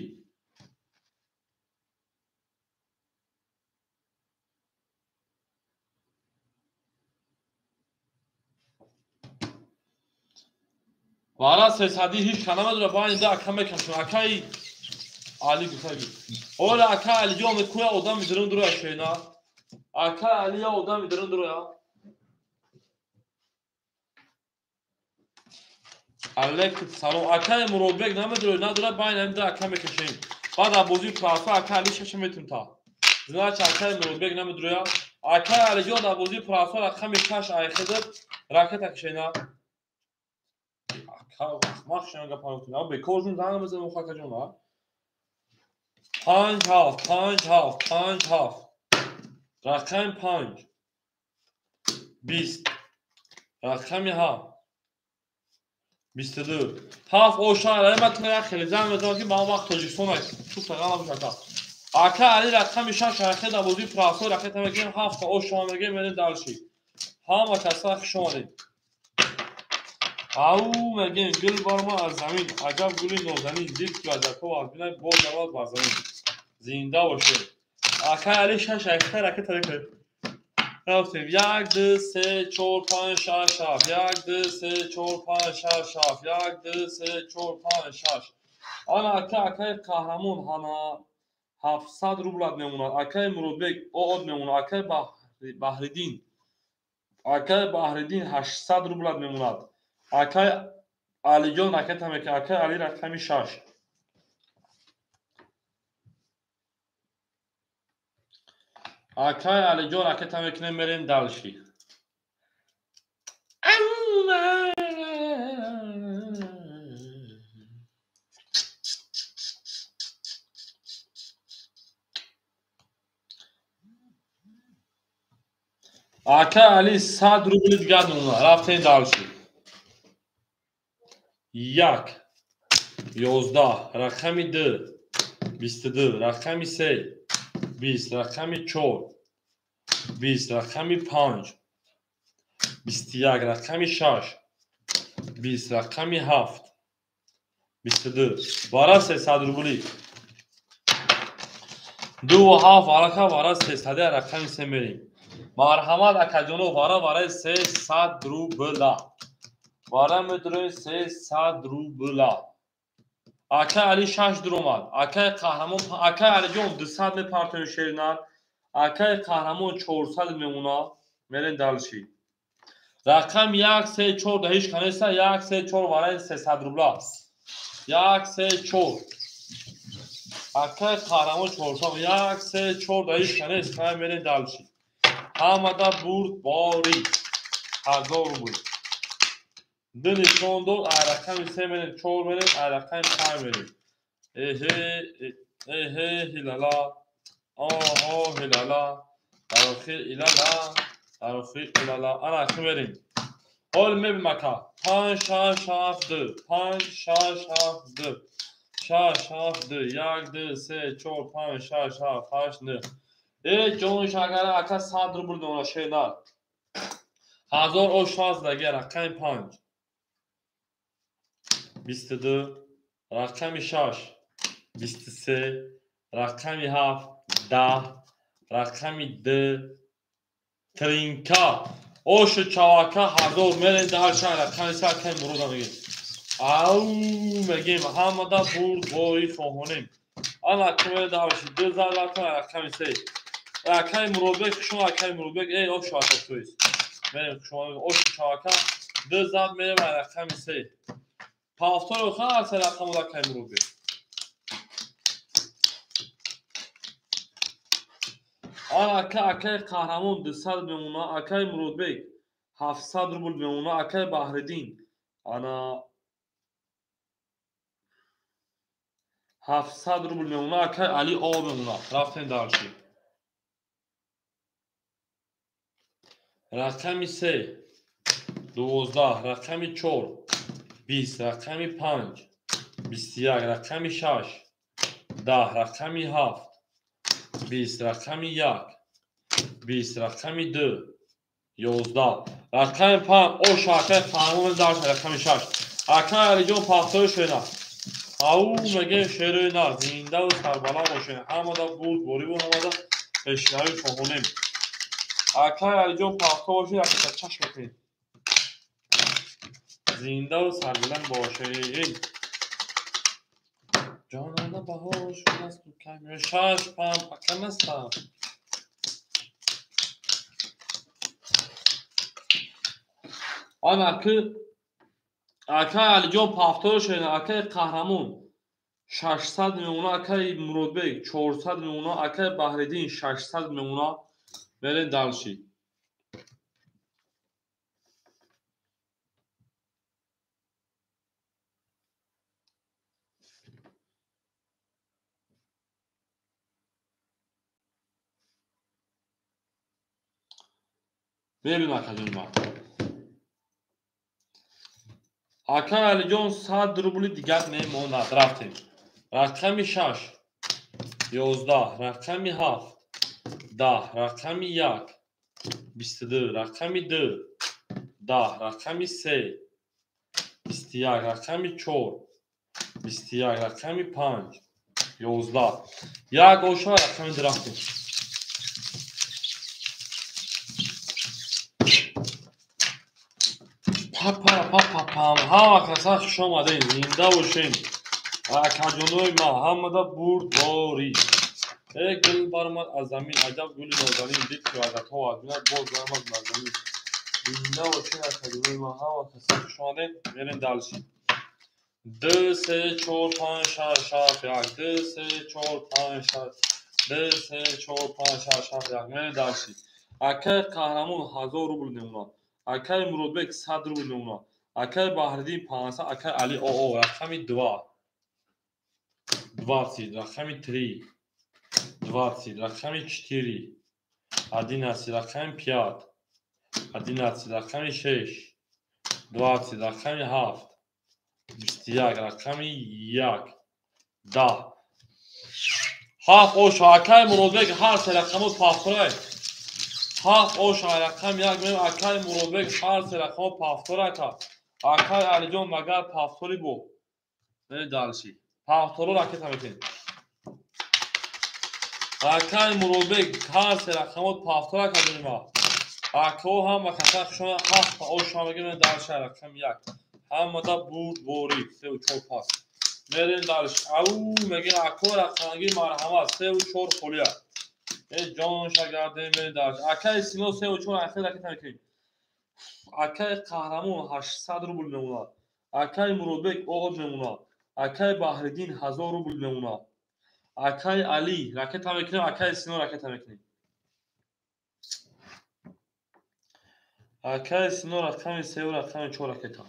Вара 300 ҳеҷ ка намедора, ба инда ака мекашам. Акаи Али гуфтаги. Ола ака Алиҷон мекӯя одами дурун дуроя шена. Ака Али я одами дурун дуроя. Алейкум салом. Акай Муродбек намедорӣ, надора, байн амида ака мекашем. Баъд аз бозии прафа ака Али шаша метум та. Значит акай Муродбек намедоря. Акай Алиҷон дар бозии прафа рақами 6 айхедад, ракета кашена. Ака ахмақ шена гапа гуфтем. А бекоржун занг мезанам охакаҷон, а? 5 7 5 7 5 7. Рақами 5 20, рақами 7 22. 7 оша али ман туя хеле занг мезанам ки ман вақт Тоҷикистон аст. Чуп тагам бошад. Ака Али рақами 6 ракета дар бозии прафо ракета мегирем, 7 оша мегирем, мерем дальше. Ҳама каса хуш омадед. Ау мегем гул барма аз замин, аҷаб гули нозанин, дил ки аз то аз бинай боз давад бар замин. Зинда бошед. Ака Али 6 ракета ракета мекунем. Рафтем 1 2 3 4 5 6 7 1 2 3 4 5 6 7 1 2 3 4 5 6. Ана ака акай Қаҳрамон ҳана 700 рублат мемонад. Акай Муродбек од мемонад. Акай Баҳриддин, акай Баҳриддин 800 рублат мемонад. Акай Алиҷон ракета мекунад. Акай Али рақами 6. Акай Алиҷон ракета мекунем, мерем дальше. Акай Али 100 рубли дигар мемонад. Рафтем дальше. 1 11, рақами 2 22, рақами 3 20, рақами 4 20, рақами 5 21, рақами 6 20, рақами 7 22. Вара 300 рубли. 2 7 варака вара 300 рақами 3 мерем. Марҳамат акаҷоно, вара вараи 300 рубла. Вара медорем 300 рубла. Акай Али 6 дуромад. Акай Қаҳрамон, акай Алиҷон 200 мепартоем шернар. Акай Қаҳрамон 400 мемона. Мерем дальше. Рақам 1 3 4 да ҳеҷ канеста. 1 3 4 вараи 300 рубла. 1 3 4. Акай Қаҳрамон 400. 1 3 4 да ҳеҷ канест. Хай мерем дальше. Ҳамада бурд бори 1000 рубл. Ду нишон дод, ай рақами 3 мерем, 4 мерем, ай рақами 5 мерем. Эҳе, эҳе, ҳилала, оҳо, ҳилала, дар охир илала, дар охир илала. Ана ки мерем. Ҳол мебинем ака. 5 6 7 2 5 6 7 2 6 7 2 1 2 3 4 5 6 7 8 9. Э ҷон шагара ака 100 рубл дона шена. 1000 ош ҳаст даги рақами 5. 22 рақами 6 23 рақами 7 10 рақами 2 тринка ошу чавака 1000 мерен дар шаҳр рақами 3 акай мурода мегем. Ау мегем ҳамада бурдборӣ хоҳонем. Ана кумер дарши 2 зар рақами 3. Акай Муродбек шумо акай Муродбек эй ошу атоқтоист. Мерем шумо ошу чавака 2 зар мерем рақами 3. Повтор хан се рақаму акай Муродбек. Ана акай Қаҳрамон 200 мемона, акай Муродбек 700 рубл мемона, акай Баҳриддин ана 700 рубл мемона, акай Али О мемона. Рафтем дарши. Рақами 3 12, рақами 4 20, рақами 5 21, рақами 6 10, рақами 7 20, рақами 1 20, рақами 2 11, рақами 5 ош акай Қаҳрамон дарш рақами 6. Акай Алиҷон пахтои шена. Ау мегем шерои нар зиндаву сарбаланд бошед. Ҳамада бурдборӣ ҳамада пешравӣ хоҳонем. Акай Алиҷон пахто бошед, акай чашм мекунед. Зиндаву сарбаланд бошед. Ҷонона баҳор шудаст шаш пам ака настам. Ана ки акай Алиҷон пафтор шуда, акай Қаҳрамон 600 мемона, акай Муродбек 400 мемона, акай Баҳриддин 600 мемона. Мерем дарши. Мебинем акаҷони ман. Акай Алиҷон 100 рубли дигар мемонад. Рафтем. Рақами 6 11, рақами 7 10, рақами 1 22, рақами 2 10, рақами 3 21, рақами 4 21, рақами 5 11. Як оша рақами 2 рафтем. Папа-папа-пам. Ҳама каса хуш омадед, зинда бошед. Акаҷонои ман ҳамада бурдборӣ. Э гул баромад аз замин, аҷаб гули нозанин, дид ки ваъдатҳо аз бинад, боз баромад бар замин. Зинда бошед акаҷонои ман, ҳама каса хуш омадед. Мерем дальше. 2 3 4 5 6 7 1 2 3 4 5 6 2 3 4 5 6 7 1. Мерем дальше. Акай Қаҳрамон 1000 рубл мемонад. Акай Муродбек 100 рубл мемонад. Акай Баҳриддин 500, акай Али ОО рақами 2 20, рақами 3 20, рақами 4 11, рақами 5 11, рақами 6 20, рақами 7 21, рақами 1 10. 7 оша акай Муродбек ҳар се рақамот пафторай. 7 оша рақами 1 мем акай Муродбек ҳар се рақамо пафтор ака. Акай Алиҷон магар пафтори бо. Не дальше. Пафторо ракета мекунем. Акай Муродбек ҳар се рақамот пафтор ака доним. Акао ҳама каса хушона 7 оша мегирем дальше рақами 1. Ҳамада бурдборӣ 3 4 пас. Мерем дальше. Ау мегем ако рақамги марҳамат 3 4 холия. Э ҷон шагардем мерем дальше. Акай Сино 3 4 ахир ракета мекунем. Акай Қаҳрамон 800 рубл мемонад. Акай Муродбек оғоз мемонад. Акай Баҳриддин 1000 рубл мемонад. Акай Али ракета мекунем, акай Сино ракета мекунем. Акай Сино рақами 3 рақами 4 ракета.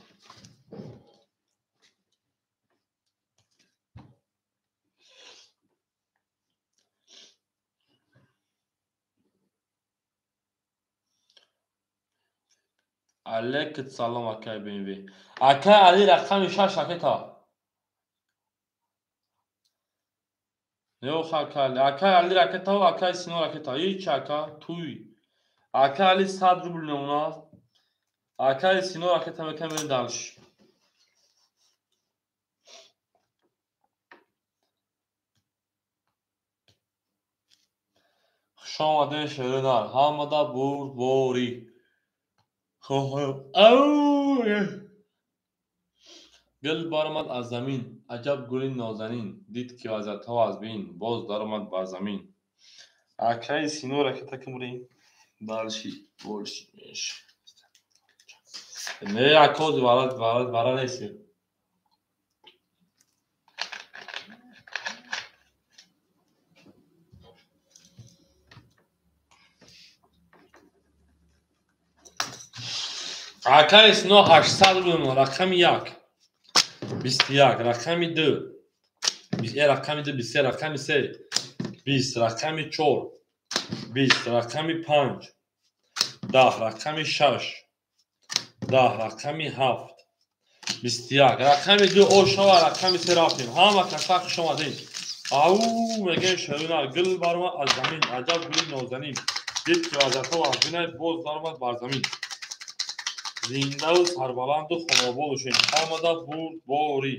Алейкум салом, акай БМВ. Акай Али рақами 6 ракета. Ёх, акай Али. Акай Али ракета ва акай Сино ракета. Ҳеч ака, туй. Акай Али 100 рубл мемонад. Акай Сино ракета мекунем, мерем дальше. Хуш омадед, шеринар. Ҳамада бурдборӣ. Гул баромад аз замин, аҷаб гули нозанин, дид ки вазиятҳо аз бин, боз даромад бар замин. Акаи Сино ракета ки бурем. Дальше больше. Не, акози вара вара вара нест. Акаи Сино 800 рубл, рақами 1 21, рақами 2 рақами 2 23, рақами 3 20, рақами 4 20, рақами 5 10, рақами 6 10, рақами 7 21, рақами 2 ошава, рақами 3 рафтем. Ҳама каса хуш омадед. Ау мегӯем шерина, гул баромад аз замин, аҷаб гули нозанин, дид ки вазиятҳо аз бинай, боз даромад бар замин. Зиндаву сарбаланду хонобод бошем. Ҳамада бурдборӣ.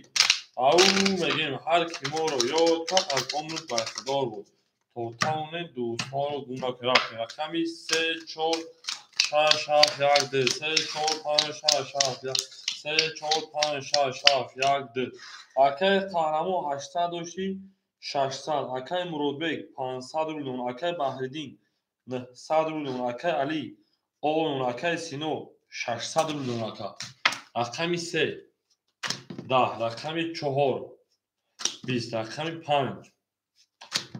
Ау мегӯем, ҳар ки моро ёд кард, аз умр бархдор буд. То тавонем дӯстҳоро гум накунем. Рафтем. Рақами 3 4 6 7 1 2 3 4 5 6 7 1 3 4 5 6 7 1 2. Акаи Қаҳрамон 800 дошти, 600. Акаи Муродбек 500 рубл. Акаи Баҳриддин 900 рубл. Акаи Али 10. Акаи Сино 600 рубл. Ака. Рақами 3 10, рақами 4 20, рақами 5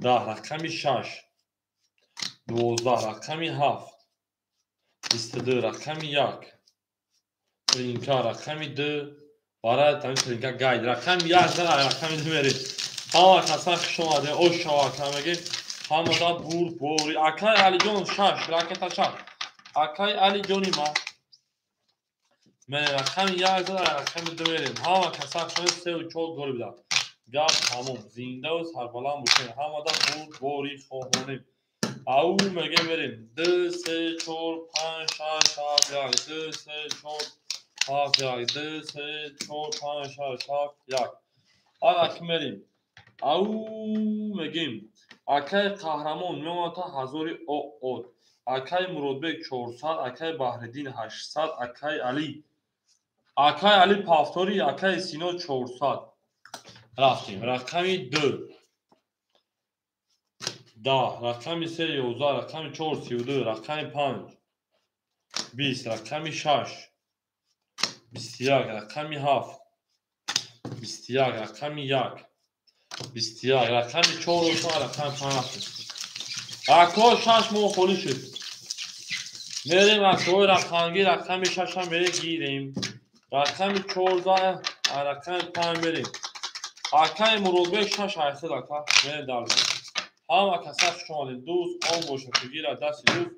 10, рақами 6 12, рақами 7 22, рақами 1 тринка, рақами 2 барои тамин тринка гайд, рақами 1 рақами 2 мерем. Ҳама каса хуш омадед. Ошава ака мегем. Ҳамада бурдборӣ. Акаи Алиҷон 6 ракета 6. Акаи Алиҷони ма мерем, рақами 1 рақами 2 мерем. Ҳама каса хуш омадед. 3 4 гол бидад. Гап тамом. Зиндаву сарбаланд бошед. Ҳамада бурдборӣ хоҳонем. Ау мегем, мерем. 2 3 4 5 6 7 1 2 3 4 7 1 2 3 4 5 6 7 1. Ана ки мерем. Ау мегем. Акаи Қаҳрамон меомад та 1000 оод. Акаи Муродбек 400, акаи Баҳриддин 800, акаи Али. Акаи Али повтори, акаи Сино 400. Рафтем. Рақами 2 10, рақами 3 11, рақами 4 32, рақами 5 20, рақами 6 21, рақами 7 21, рақами 1 21, рақами 4 рақами 5 рафтем. Ако 6 моҳ холӣ шуд. Мерем акои рақамгӣ, рақами 6 мегирем. Рақами 14, рақами 5 мерем. Акаи Муродбек 6 800 ака. Мерем дальше. Ҳама каса хуш омадед. Дӯст он бошад ки гирад дасти дӯст,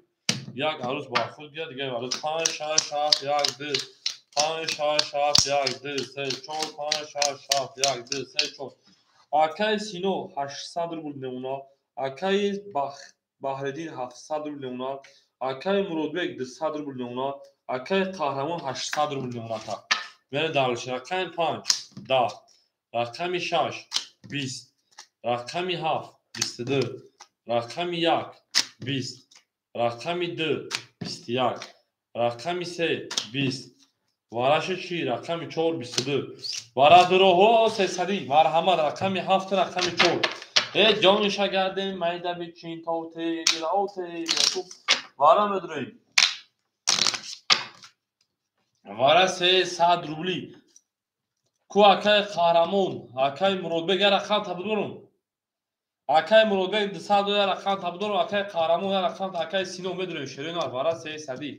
як арӯз ба худ гирад, дигар арӯз. 5 6 7 1 2 5 6 7 1 2 3 4 5 6 7 1 2 3 4. Акаи Сино 800 рубл мемонад. Акаи Баҳриддин 700 рубл мемонад. Акаи Муродбек 200 рубл мемонад. Акаи Қаҳрамон 800 рубл мемонад. Мерем дальше. Рақами 5 10, рақами 6 20, рақами 7 22, рақами 1 20, рақами 2 21, рақами 3 20. Вараши чи? Рақами 4 22. Варадуроҳо 300. Марҳамат, рақами 7, рақами 4. Э ҷониша гардем, майда бичин, тоте, дилаоте, вара медуроем. Вара 300 рубли. Ку акаи Қаҳрамон, акаи Муродбек я рақам табудорум. Акаи Муродбек 200 я рақам табудорум, акаи Қаҳрамон я рақам, акаи Сино медуроем. Шерина вара 300.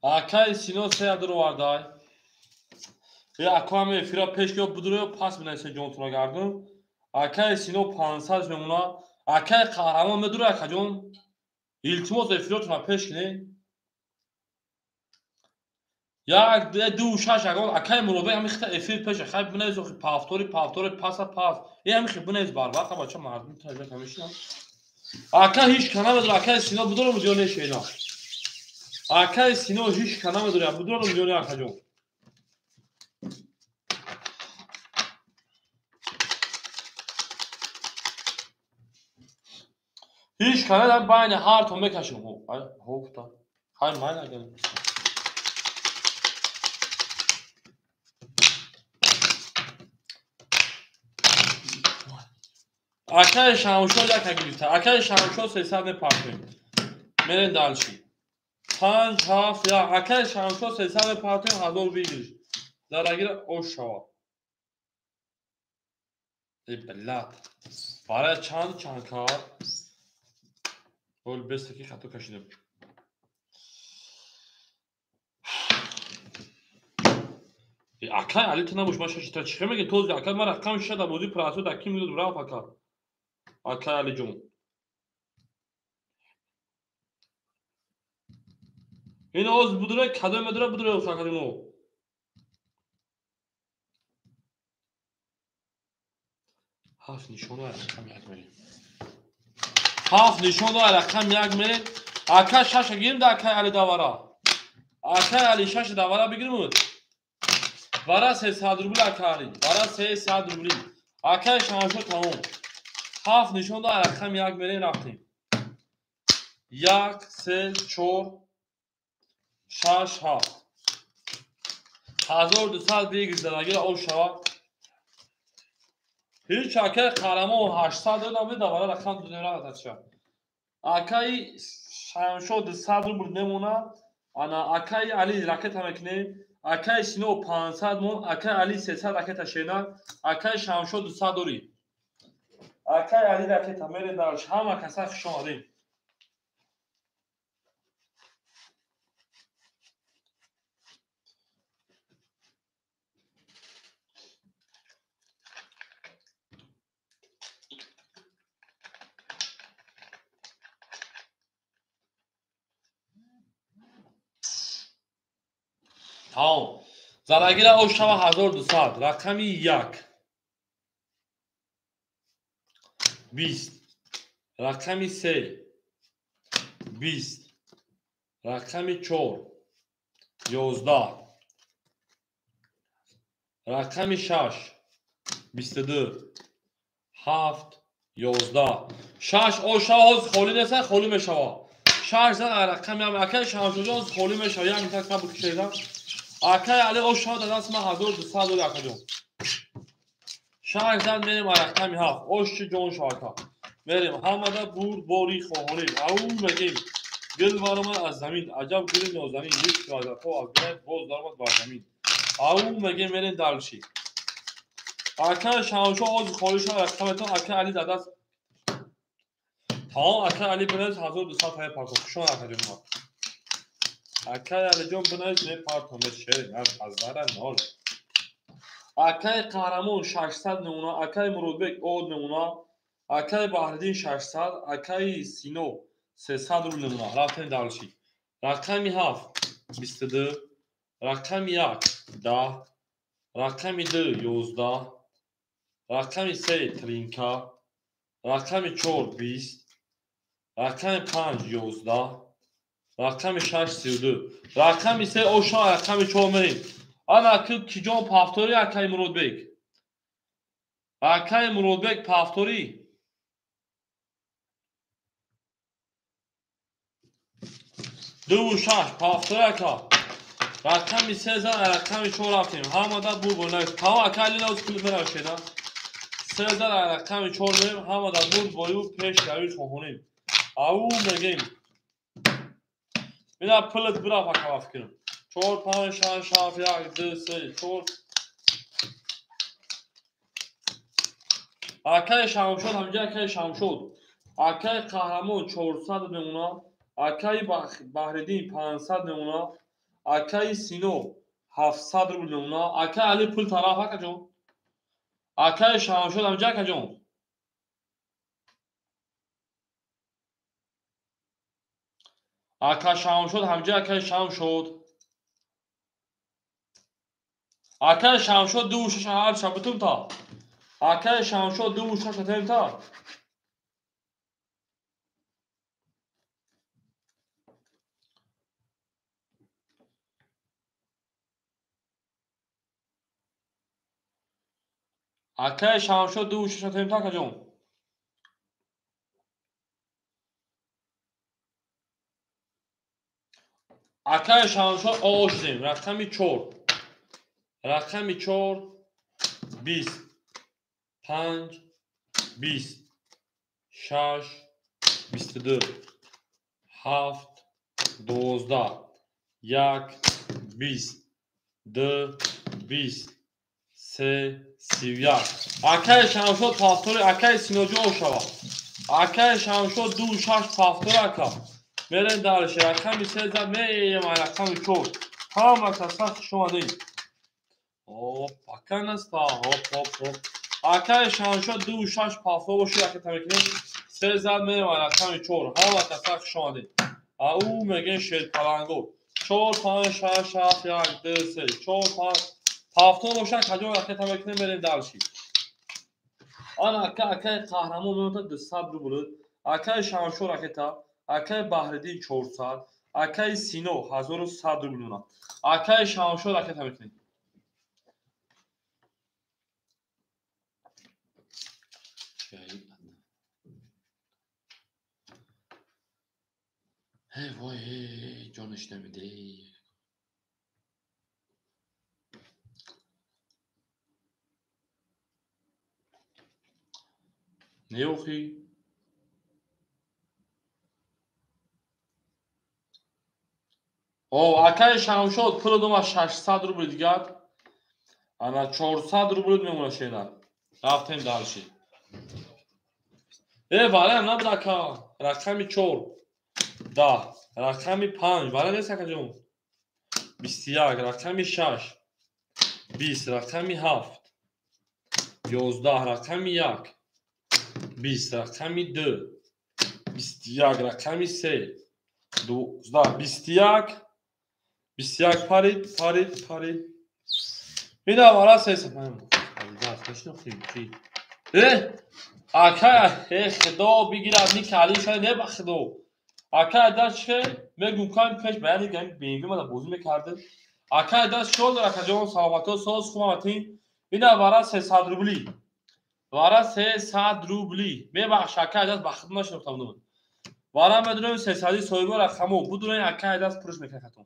Акаи Сино се ядро овардай. Акоам эфира пеш ки будуро пас бинависе ҷонтона гардон. Акаи Сино 500 мемона. Акаи Қаҳрамон медура акаҷон. Илтимос эфиротона пеш кине. 1 2 6 агон акаи Муродбек ҳами хита эфир пеша хай бинавис охи павтори паса пас. Е ҳами хи бинавис барвақт бача мардум таҷа камишна. Ака ҳеч ка намедора акаи Сино будорам ё не шена. Акаи Сино ҳеч ка намедора будорам ё не акаҷон. Ҳеч ка намедора байни ҳартон мекашем. Ҳо гуфта. Хай майн агар. Акаи Шамшод яка гирифта. Акаи Шамшод 300 мепартоем. Мерем дальше. 5 7 1. Акаи Шамшод 300 мепартоем, 1000 выигрыш. Дарагира ош шава. Э блядь. Барои чанд кар? Ол бестаки хато кашидем. Акаи Али ту набош, ман шашта чӣ мегӣ? Този акаи ман рақами шада бозӣ прасо да ким медод рафт ака. Акаи Алиҷон. Ин оз будура кадом медура будура акаҷоно. Ҳафт нишона рақам як мерем. Ҳафт нишона рақам як мерем. Ака шаша гирим да акаи Али давара. Акаи Али шаша давара бигирим. Вара 300 рубл ака Али. Вара 300 рубли. Акаи Шамшод тамом. Ҳафт нишон да рақам як мерем рафтем. 1 3 4 6 7. 1200 выигрыш задагира об шава. Ҳеч акаи Қаҳрамон 800 додам давара рақам дунёра аташа. Акаи Шамшод 200 рубл мемонад. Ана акаи Али ракета мекунем. Акаи Сино 500 мон, акаи Али 300 ракета шена, акаи Шамшод 200 дорӣ. Акаи Али ракета мерем дарш, ҳама каса хуш омадем. Тамом. Зарагира ош шава 1200, рақами 1. 20, рақами 3, 20, рақами 4, 11, рақами 6, 22, 7, 11. 6 ош шава ҳозир холӣ нест, холӣ мешава. 6 зан рақами акаи Шамшоҷон ҳозир холӣ мешава. Як митак сабр кушедам. Акаи Али ош шава дар дасти ман 1200 дори акаҷон. 6 зан мерем рақами 7. Ош чи ҷон шава ака. Мерем ҳамада бурд бори хоҳонем. Ау мегем. Гил баромад аз замин. Аҷаб гили нозанин. Як квадратҳо аз бинад боз даромад бар замин. Ау мегем мерем дальше. Акаи Шамшо ҳозир холӣ шава рақаметон. Акаи Али дар даст. Тамом акаи Али бинавис 1200 пай партон. Хушон акаҷон ма. Акаи Алиҷон бинавис мепартон. Шер ҳазара нол. Акаи Қаҳрамон 600 намуна, акаи Муродбек од намуна, акаи Баҳриддин 600, акаи Сино 300 рубл намуна. Рафтем дальше. Рақами 7 22, рақами 1 10, рақами 2 11, рақами 3 тринка, рақами 4 20, рақами 5 11, рақами 6 32, рақами 3 оша, рақами 4 мерем. Ана киҷон пафторӣ акаи Муродбек. Акаи Муродбек пафторӣ. 2 6 пафторӣ ака. Рақами 3 зан, рақами 4 рафтем. Ҳамада бурд бо. Тамом акаи Али навз клуб меравшеда. 3 зан, рақами 4 мерем, ҳамада бурд бою пеш равӣ хоҳонем. Ау мегем. Ина пулат бирафт ака ба фикрам. 4 5 6 7 1 2 3 4. Акаи Шамшод ҳамҷа акаи Шамшод. Акаи Қаҳрамон 400 намуна, акаи Баҳриддин 500 намуна, акаи Сино 700 рубл мемона. Акай Али пул тараф акаҷон. Акай Шамшод ҳамҷа акаҷон. Ака Шамшод ҳамҷа акай Шамшод. Акай Шамшод 2 6 ҳар шабутум та. Акай Шамшод 2 6 атем та. Акай Шамшод 2 6 атем та акаҷон. Акай Шамшод ошдем. Рақами 4. Рақами 4 20 5 20 6 22 7 12 1 20 2 20 3 31. Акай Шамшод повтори, акай Синоҷон шава. Акай Шамшод 2 6 повтори ака. Мерем дальше. Рақами 3 зад меем, рақами 4. Ҳама каса хуш омадед. Оп, ака наста. Хоп, хоп, хоп. Акай Шамшод 2 6 повтор боши, ракета мекунем. 3 зад меем, рақами 4. Ҳама каса хуш омадед. А ӯ мегӯем шерпаланго. 4 5 6 7 1 2 3 4 5 повтор бошад, каҷо ракета мекунем, мерем дальше. Ана ака, акай Қаҳрамон меонад 200 рубл. Акай Шамшод ракета, акай Баҳриддин 400, акай Сино 1100 рубл мемонад. Акай Шамшод ракета мекунем. Эй вой, эй, ҷонаш намеде. Не охи? О, акай Шамшод пули дома 600 рубл дигар. Ана 400 рубл мемона шена. Рафтем дальше. Э, вараям набуд ака. Рақами 4. 10. Рақами 5. Вара нест акаҷон. 21. Рақами 6. 20. Рақами 7. 11. Рақами 1. 20. Рақами 2. 21. Рақами 3. 12. 21. 21 парид, парид, парид. Ина вара сес. Э, ака, э, худо бигирад, ни кали шай не ба худо. Ака даст че мегум кам пеш ба яни гам бенги мада бозӣ мекардем. Ака даст шол акаҷон саломато соз хуматин. Ина вара 300 рубли. Вара 300 рубли. Мебахш ака даст ба худ нашинохтам будам. Вара медонем 300 соҳибо рақамо будурен ака даст пурш мекардам.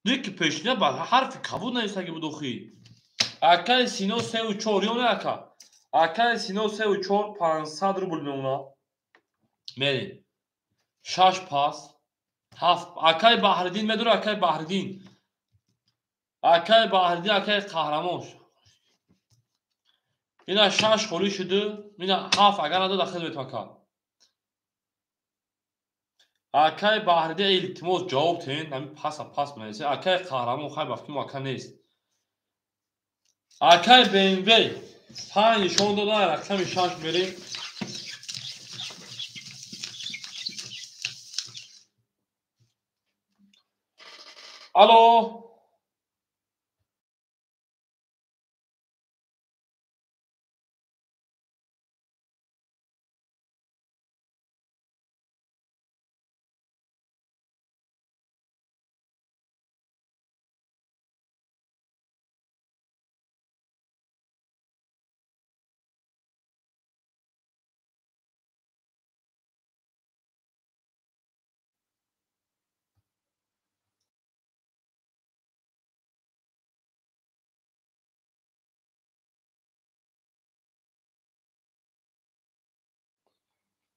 Ки пешина ба ҳарфи кабуд нависаги буд охи. Акаи Сино 3 4 ё не ака? Акаи Сино 3 4 500 рубл мемона. Мерем. 6 пас 7. Акаи Баҳриддин медура, акаи Баҳриддин. Акаи Баҳриддин, акаи Қаҳрамон. Ина 6 холӣ шуду, ина 7 агар надод ахир метавон ака. Акаи Баҳриддин илтимос ҷавоб тиҳед, ҳамин паса пас бинависед. Акаи Қаҳрамон хай ба фикри мо ака нест. Акаи БМВ 5 нишон дода, рақами 6 мерем. Алло.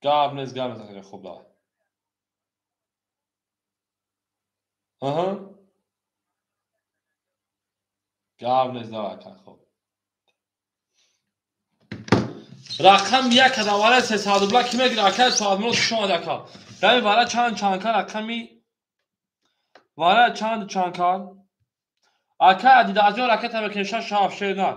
Гап нест, гап нест, хеле хуб да. Аҳа. Гап нест, давай ака, хуб. Рақам як вара 300 рубла ки мегира ака соатмон хуш омад ака. Дами вара чанд чанд кар рақами вара чанд чанд кар? Акай Адидаҷон ракета мекунем 6 7 шернар.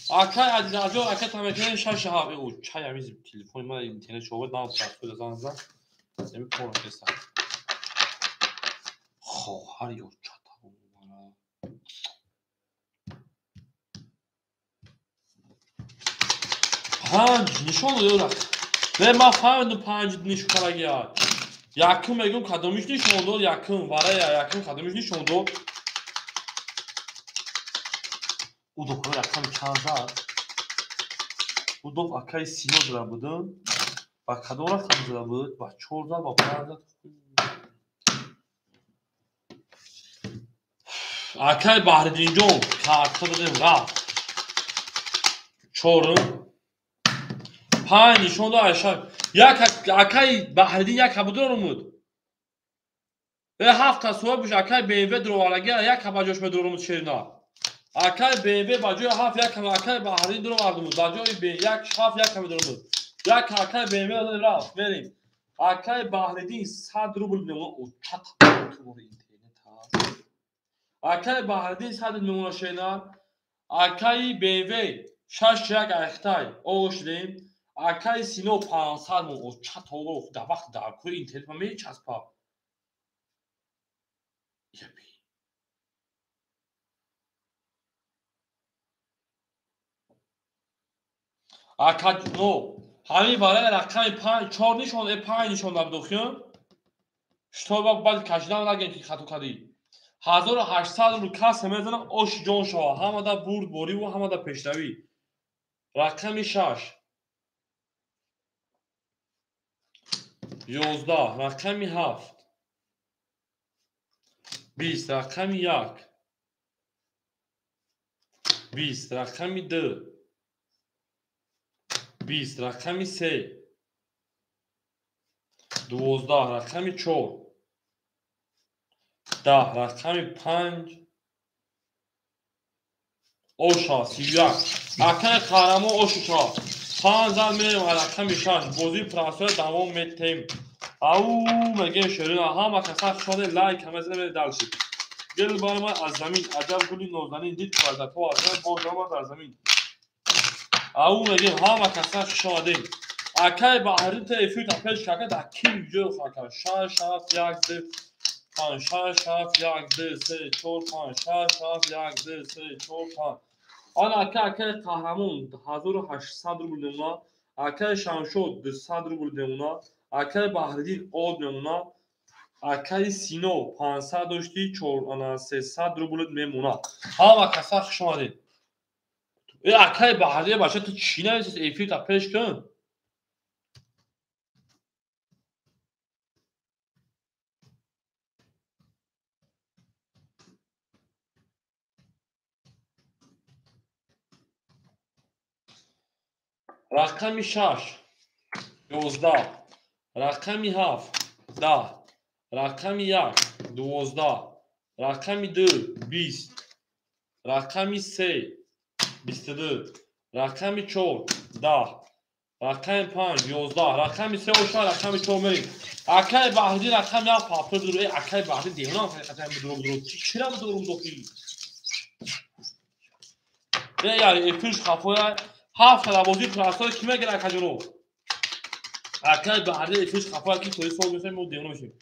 Акай Адидаҷон ракета мекунем 6 7. О, чай ҳамин телефони ман интернет шовад нам пасвор зан зан. Земи кор кеса. Хоҳар ё чата. Панҷ нишон дод. Не, ман фаҳмидам панҷ нишон карагия. Якум мегӯм кадомиш нишон дод, якум варая, якум кадомиш нишон дод. Удов рақами чанд зад? Удов акаи Сино зада будам. Ба кадом рақам зада буд? Ба 4 зад, ба 5 зад. Акаи Баҳриддинҷон карта додем рафт. 4 5 нишон дод Айша. Як акаи Баҳриддин як ҳабудро румуд. 7 та соҳиб буш акаи БМВ дуровардаги як ҳаба ҷош медурумуд шерина. Акаи БМВ ба ҷои 7 як ҳама акаи Баҳриддин дуровардумуд. Ба ҷои 1 7 як ҳама дурумуд. Як акаи БМВ додем рафт. Мерем. Акаи Баҳриддин 100 рубл мемонад. О, чат тубори интернет ҳаст. Акаи Баҳриддин 100 мемонад шерина. Акаи БМВ 6 1 айхтай оғ шудем. Акаи Сино 500 мон. О, чат оғ дар вақт дар кори интернет ман мечаспа. Ака но ҳамин барои рақами 5 4 нишон 5 нишон дабдохиён. Шутоба баъд кашидан нагем ки хато кардӣ. 1800 рубл касса мезанам ош ҷон шава. Ҳамада бурд бориву ҳамада пешравӣ. Рақами 6 11 рақами 7 20 рақами 1 20 рақами 2 20 рақами 3 12 рақами 4 10 рақами 5 оша 31 акаи қаҳрамон ошуша 5 зад мерем рақами 6 бозии прасоя давом метем. Ау мегем шерина ҳама каса хушоде лайк ҳама зина дальше. Гул баромад аз замин аҷаб гули нозанин дид вардато аз замин боз омад аз замин. Ау мегем ҳама каса хуш омадем. Акаи Баҳриддин та эфир та пеш кака дар ким ҷой хака 6 7 1 2 5 6 7 1 2 3 4 5 6 7 1 2 3 4 5. Ана акаи қаҳрамон 1800 рубл мемона, акаи Шамшод 200 рубл мемона, акаи Баҳриддин од мемона, акаи Сино 500 дошти 300 рубл мемона. Ҳама каса хуш омадед. Акаи Баҳриддин бача ту чӣ нависед эфир та пеш кун? Рақами 6 11 рақами 7 10 рақами 1 12 рақами 2 20 рақами 3 22 рақами 4 10 рақами 5 11 рақами 3 оша рақами 4 мерем. Акаи Баҳриддин рақами 7 папир дур. Акаи Баҳриддин девона ҳақиқатан бидурум дур. Чира бидурум дохил? Яр эфирш хафоя 7 та бозии прасоя ки мегирад акаҷоно? Акаи Баҳриддин эфирш хафоя ки тои сол мешавем мо девона мешавем.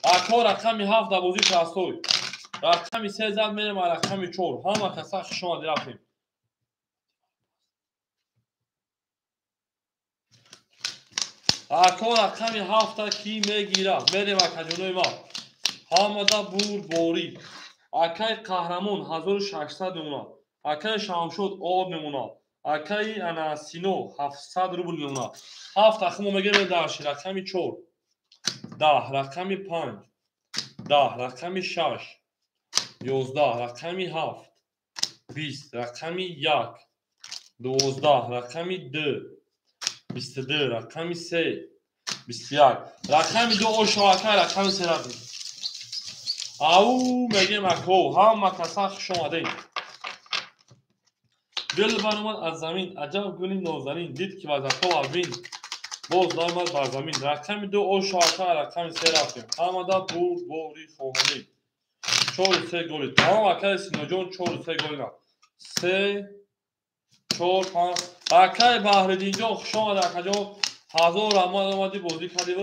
Ако рақами 7 дар бозии прасой. Рақами 3 зад мерем рақами 4. Ҳама каса хуш омадед рафтем. Ако рақами 7 ки мегирад? Мерем акаҷонои ма. Ҳамада бурд борӣ. Акаи қаҳрамон 1600 мемонад. Акаи Шамшод об мемонад. Акаи ана Сино 700 рубл мемонад. 7 тахмо мегирем дарши рақами 4 10 рақами 5 10 рақами 6 11 рақами 7 20 рақами 1 12 рақами 2 22 рақами 3 21 рақами 2 оша акаи рақами 3 рафтем. Ау мегем ако ҳама каса хуш омадед. Гул баромад аз замин аҷаб гули нозанин дид ки вазато авин боз наомад бар замин. Рақами 2 оша ака рақами 3 рафтем. Ҳамада бурд бори хоҳонем. 4 3 голи. Тамом акай Синоҷон 4 3 голи на. 3 4 5. Акай Баҳриддинҷон хуш омад акаҷон. 1000 раҳмат омадӣ бозӣ кардӣ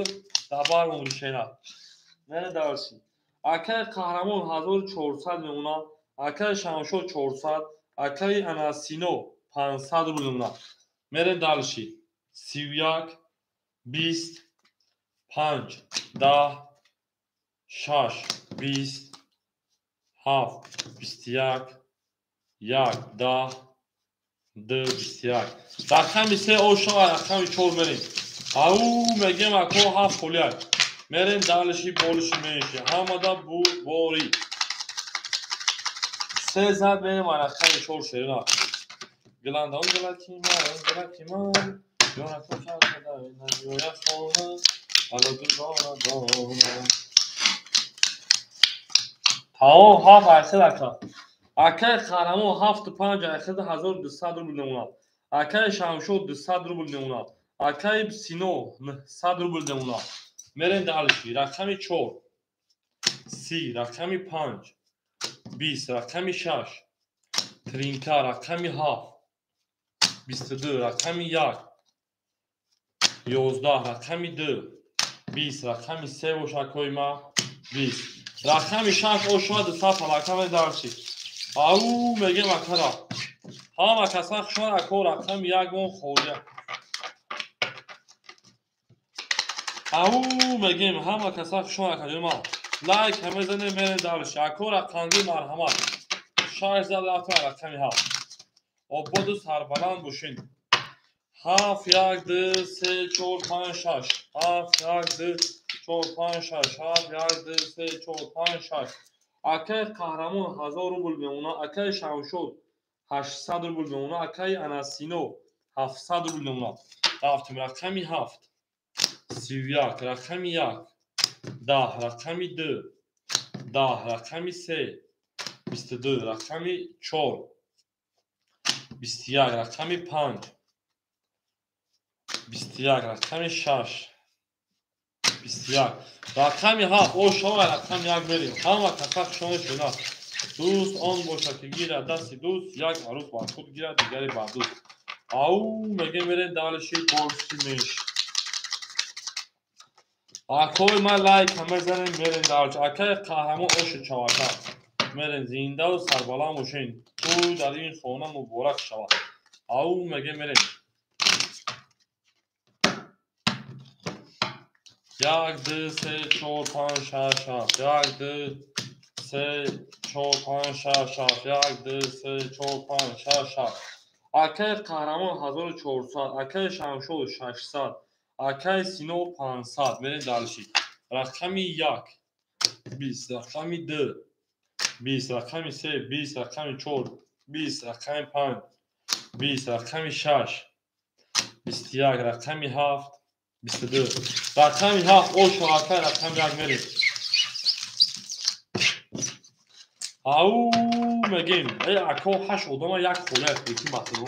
дар бар умри шена. Мена дарси. Акай Қаҳрамон 1400 мемонад. Акай Шамшод 400, акай Анасино 500 рубл мемонад. Мерем дальше. 31 20 5 10 6 20 7 21 1 10 2 21. Рақами 3 ошава, рақами 4 мерем. Ау мегем ако 7 холияк. Мерем дальше больше меньше. Ҳамада бурборӣ. 3 зад мерем рақами 4 шерина. Гландон глаки ман, глаки ман. Ёна кошада ёя хона. Ало дона дона. Тамом 7 айхел ака. Акай Қаҳрамон 7 5 айхел 1200 рубл мемонад. Акай Шамшод 200 рубл мемонад. Акай Сино 900 рубл мемонад. Мерем дальше. Рақами 4 30, рақами 5 20, рақами 6 тринка, рақами 7 22, рақами 1 11, рақами 2 20, рақами 3 бошакои ма 20, рақами 6 ошва 200 палакаме дарчи. Ау мегем акара. Ҳама каса хушон ако рақами 1 мон холия. Ау мегем ҳама каса хушон акаҷон ма. Лайк мезанем мерем дальше. Ако рақамги марҳамат. 6 зад рафтем рақами 7. Ободу сарбаланд бошин. 7 1 2 3 4 5 6. 7 1 2 4 5 6. 7 1 2 3 4 5 6. Акай Қаҳрамон 1000 рубл мемонад. Акай Шамшод 800 рубл мемонад. Акай Анасино 700 рубл мемонад. Рафтем рақами 7 31, рақами 1 10, рақами 2 10, рақами 3 22, рақами 4 21, рақами 5 21, рақами 6 21, рақами 7 ошава, рақами 1 мерем. Ҳама каса хушона шуна. Дӯст он бошад ки гирад дасти дӯст, як арӯс бар худ гирад, дигаре бар дӯст. Ау мегем мерем дальше больше меньше. Акои ма лайк мезанем мерем дальше. Акай Қаҳрамон оши чавака. Мерем зиндаву сарбаланд бошен. Тӯй дар ин хона муборак шавад. Ау мегем мерем. 1 2 3 4 5 6 7. 1 2 3 4 5 6 7. 1 2 3 4 5 6 7. Акай Қаҳрамон 1400, акай Шамшод 600, акай Сино 500. Мерем дальше. Рақами 1 20, рақами 2 20, рақами 3 20, рақами 4 20, рақами 5 20, рақами 6 21, рақами 7 22, рақами 7 ошо акай рақами 1 мерем. Ау мегем ако 8 одама як холия прикин бахтиро.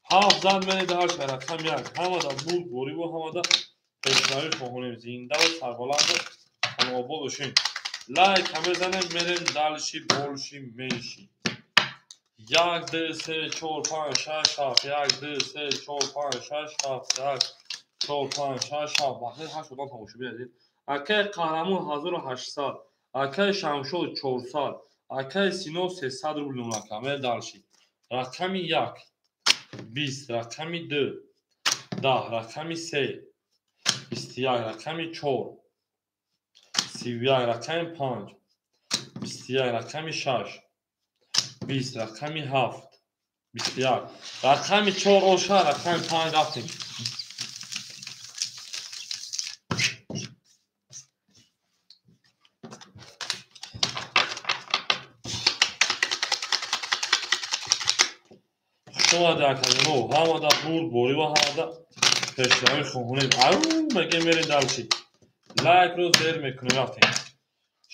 7 зад мерем дальше рақами 1. Ҳамада бурд бориву ҳамада пешравӣ хоҳонем. Зиндаву сарбаланду хонобод бошем. Лайк мезанем мерем дальше больше меньше. 1 2 3 4 5 6 7. 1 2 3 4 5 6 7. 1 4 5 6 7. Бахти 8 одам тамошобин азиз. Акай Қаҳрамон 1800, акай Шамшод 400, акай Сино 300 рубл мемонад. Мерем дальше. Рақами 1 20, рақами 2 10, рақами 3 21, рақами 4 31, рақами 5 21, рақами 6 20, рақами 7 21, рақами 4 оша, рақами 5 рафтем. Омада акаҷоно, ҳамада бурд борива, ҳамада пешравӣ хоҳонем. Ау мегем мерем дальше. Лайкро зер мекунем рафтем.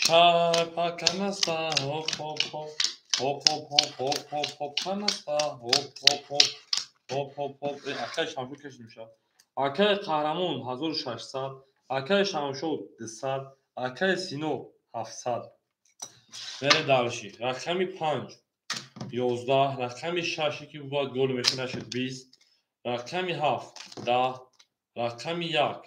Шайпаканаста хоп хоп хоп хоп хоп хоп хоп хоп хоп канаста хоп хоп хоп хоп хоп хоп. Акай Шамшод кашид мешавад. Акай Қаҳрамон 1600, акай Шамшод 200, акай Сино 700. Мерем дальше. Рақами 5 11, рақами 6 ки бояд гол мешуд нашуд 20, рақами 7 10, рақами 1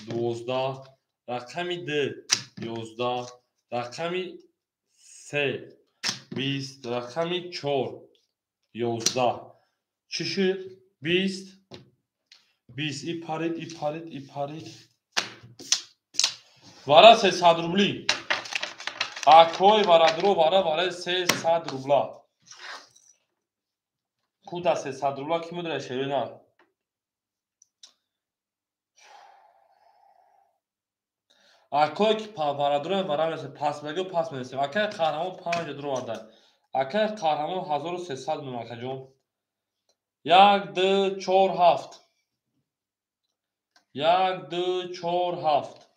12, рақами 2 11, рақами 3 20, рақами 4 11. Чӣ шуд? 20 20. И парид, и парид, и парид. Вара 300 рубли. Акой варадро вара вара 300 рубла. Куда 300 рубла ки мудра шерина? Акой ки варадро вара месе пас мего пас месе. Акай қаҳрамон 5 дро варда. Акай қаҳрамон 1300 мон акаҷон. 1 2 4 7. 1 2 4 7.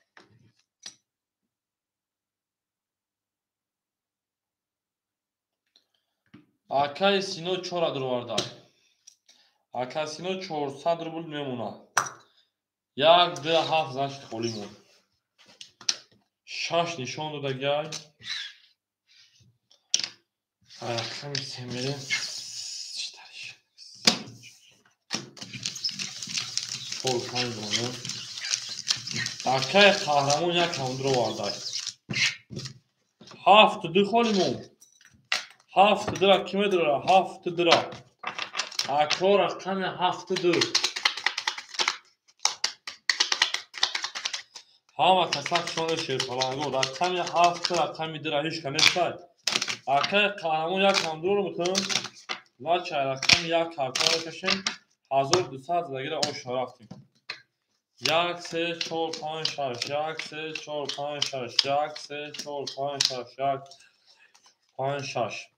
Акай Сино 4 дро варда. Акай Сино 400 рубл мемона. 1 2 7 значит холӣ мон. 6 нишон додагай. Рақами 3 мерем. 4 5 дона. Акай қаҳрамон як ҳамдро вардай. 7 2 холӣ мон. 7 2 ки медора? 7 2. Ако рақами 7 2. Ҳама каса хушоне шерпаланго. Рақами 7 рақами 2 ҳеч ка нестай. Акай қаҳрамон як ҳамдро мекунем. Лачай рақами 1 картаро кашем. 1200 задагира ошно рафтем. 1 3 4 5 6 1 3 4 5 6 1 3 4 5 6 1 5 6.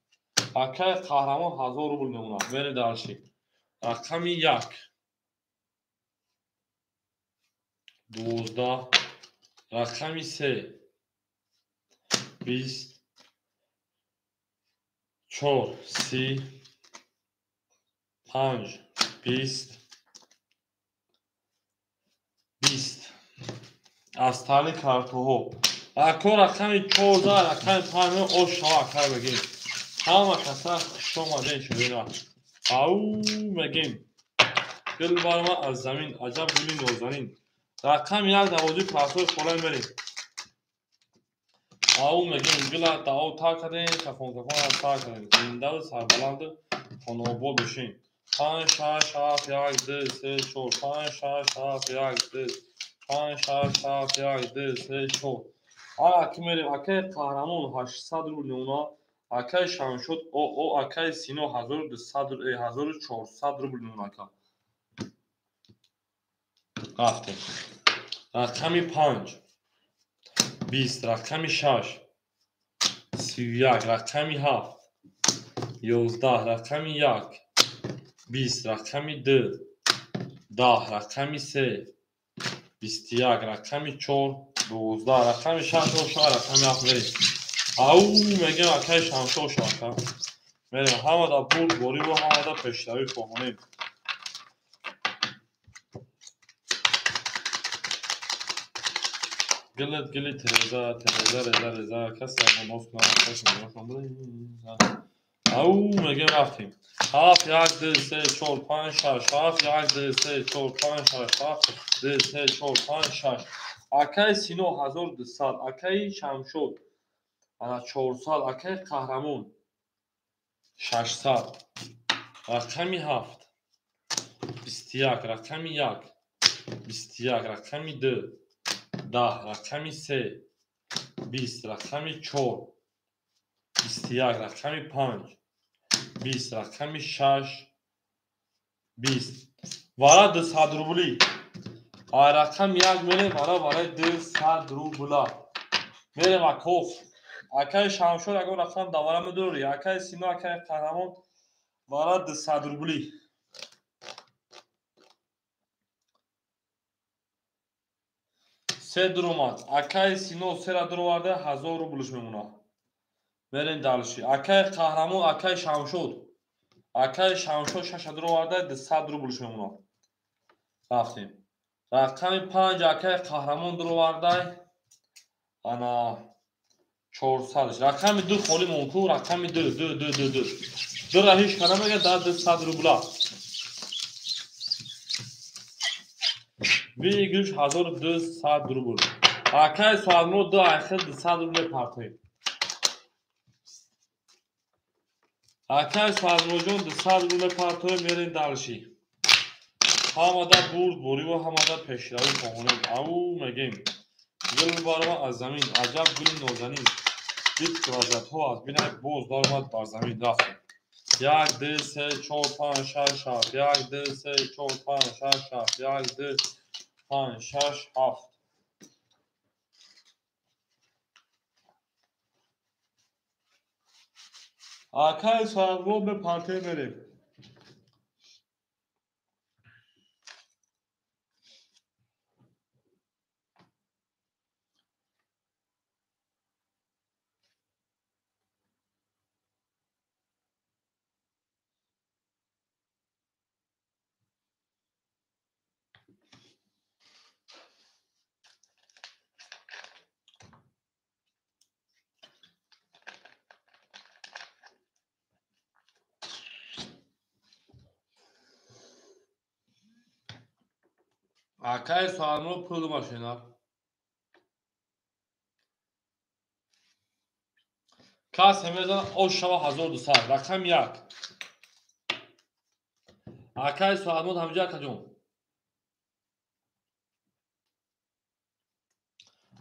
Акай қаҳрамон 1000 рубл мемонад. Мерем дальше. Рақами 1 12, рақами 3 20, 4 30, 5 20, 20. Аз тали картоҳо. Ако рақами 14, рақами 5 ошно акай мегем. Ҳама каса хуш омаден шудина. Ау мегем. Гул барма аз замин, аҷаб гули нозанин. Рақами 1 дарвозаи парсои холай мерем. Ау мегем гула дао та кардем, кафон кафон аз та кардем. Зиндаву сарбаланду хонаобод бошем. 5 6 7 1 2 3 4 5 6 7 1 2 5 6 7 1 2 3 4. Ара ки мерем. Акай қаҳрамон 800 рубл мемона. Акай Шамшод ОО, акай Сино 1200 1400 рубл мемона ака. Рафтем. Рақами 5 20, рақами 6 31, рақами 7 11, рақами 1 20, рақами 2 10, рақами 3 21, рақами 4 12, рақами 6 ошо, рақами 7 мерем. Ау мегем акай Шамшо ошо ака. Мерем ҳамада бурд бориву ҳамада пешравӣ хоҳонем. Гилит гили тереза, тереза реза реза, касе нос на. Ау мегем рафтем. 7 1 2 3 4 5 6 7 1 2 3 4 5 6 7 2 3 4 5 6. Акай Сино 1200, акай Шамшод ана 400, акай қаҳрамон 600, рақами 7 21, рақами 1 21, рақами 2 10, рақами 3 20, рақами 4 21, рақами 5 20, рақами 6 20. Вара 200 рубли. Ай рақами 1 мерем вара вараи 200 рубла. Мерем акоф. Акай Шамшод ягон рақам давара медорӣ. Акай Сино, акай қаҳрамон вара 200 рубли. Се дуромад. Акай Сино сера дуроварда 1000 рублш мемона. Мерем дальше. Акай қаҳрамон, акай Шамшод. Акай Шамшод 6 дуроварда 200 рублш мемона. Рафтем. Рақами 5 акай қаҳрамон дуровардай. Ана 400. Рақами 2 холи мумкин, рақами 2 2 2 2 2. Дура ҳеч кара мега да 200 рубла. Выигрыш 1200 рубл. Акай соатмо 2 айхел 200 рубл партоем. Акай соатмоҷон 200 рубл партоем, мерем дальше. Ҳамада бурд бориву ҳамада пешравӣ хоҳонем. Ау мегем. Гул барома аз замин, аҷаб гули нозанин. Бит квадратҳо аз бинай боз даромад бар замин рафтем. 1 2 3 4 5 6 7 1 2 3 4 5 6 7 1 2 5 6 7. Акай соатро ба парте мерем. Акай соатмо пул машина. Кас мезана ош шава 1200. Рақам 1. Акай соатмо ҳамҷа акаҷон.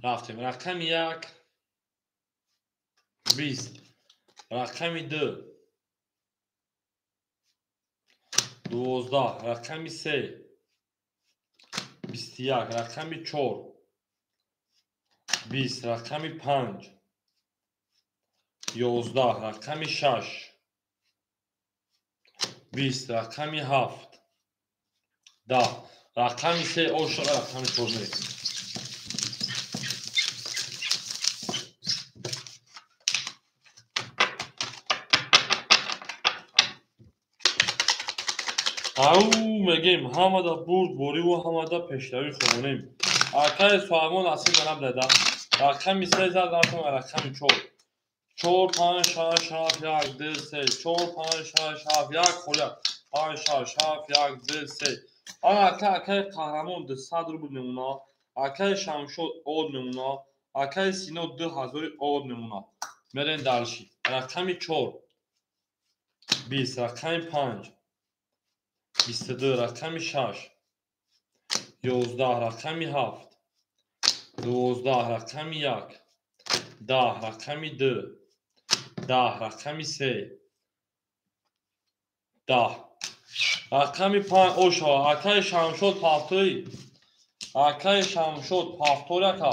Рафтем. Рақами 1 20. Рақами 2 12. Рақами 3 21. Рақами 4 20. Рақами 5 11. Рақами 6 20. Рақами 7 10. Рақами 3 ошиға рақами 4 мерем. Ау мегем ҳамада бурд бориву ҳамада пешравӣ хоҳонем. Акай соатмо насиб набдада. Рақами 3 зад рафтем рақами 4. 4 5 6 7 1 2 3 4 5 6 7 1 холя 5 6 7 1 2 3. Ана акай қаҳрамон 200 рубл мемона, акай Шамшод од мемона, акай Сино 2000 од мемона. Мерем дальше. Рақами 4 20, рақами 5 22, рақами 6 11, рақами 7 12, рақами 1 10, рақами 2 10, рақами 3 10. Рақами 5 ошава. Акай Шамшод пафтори. Акай Шамшод пафтори ака.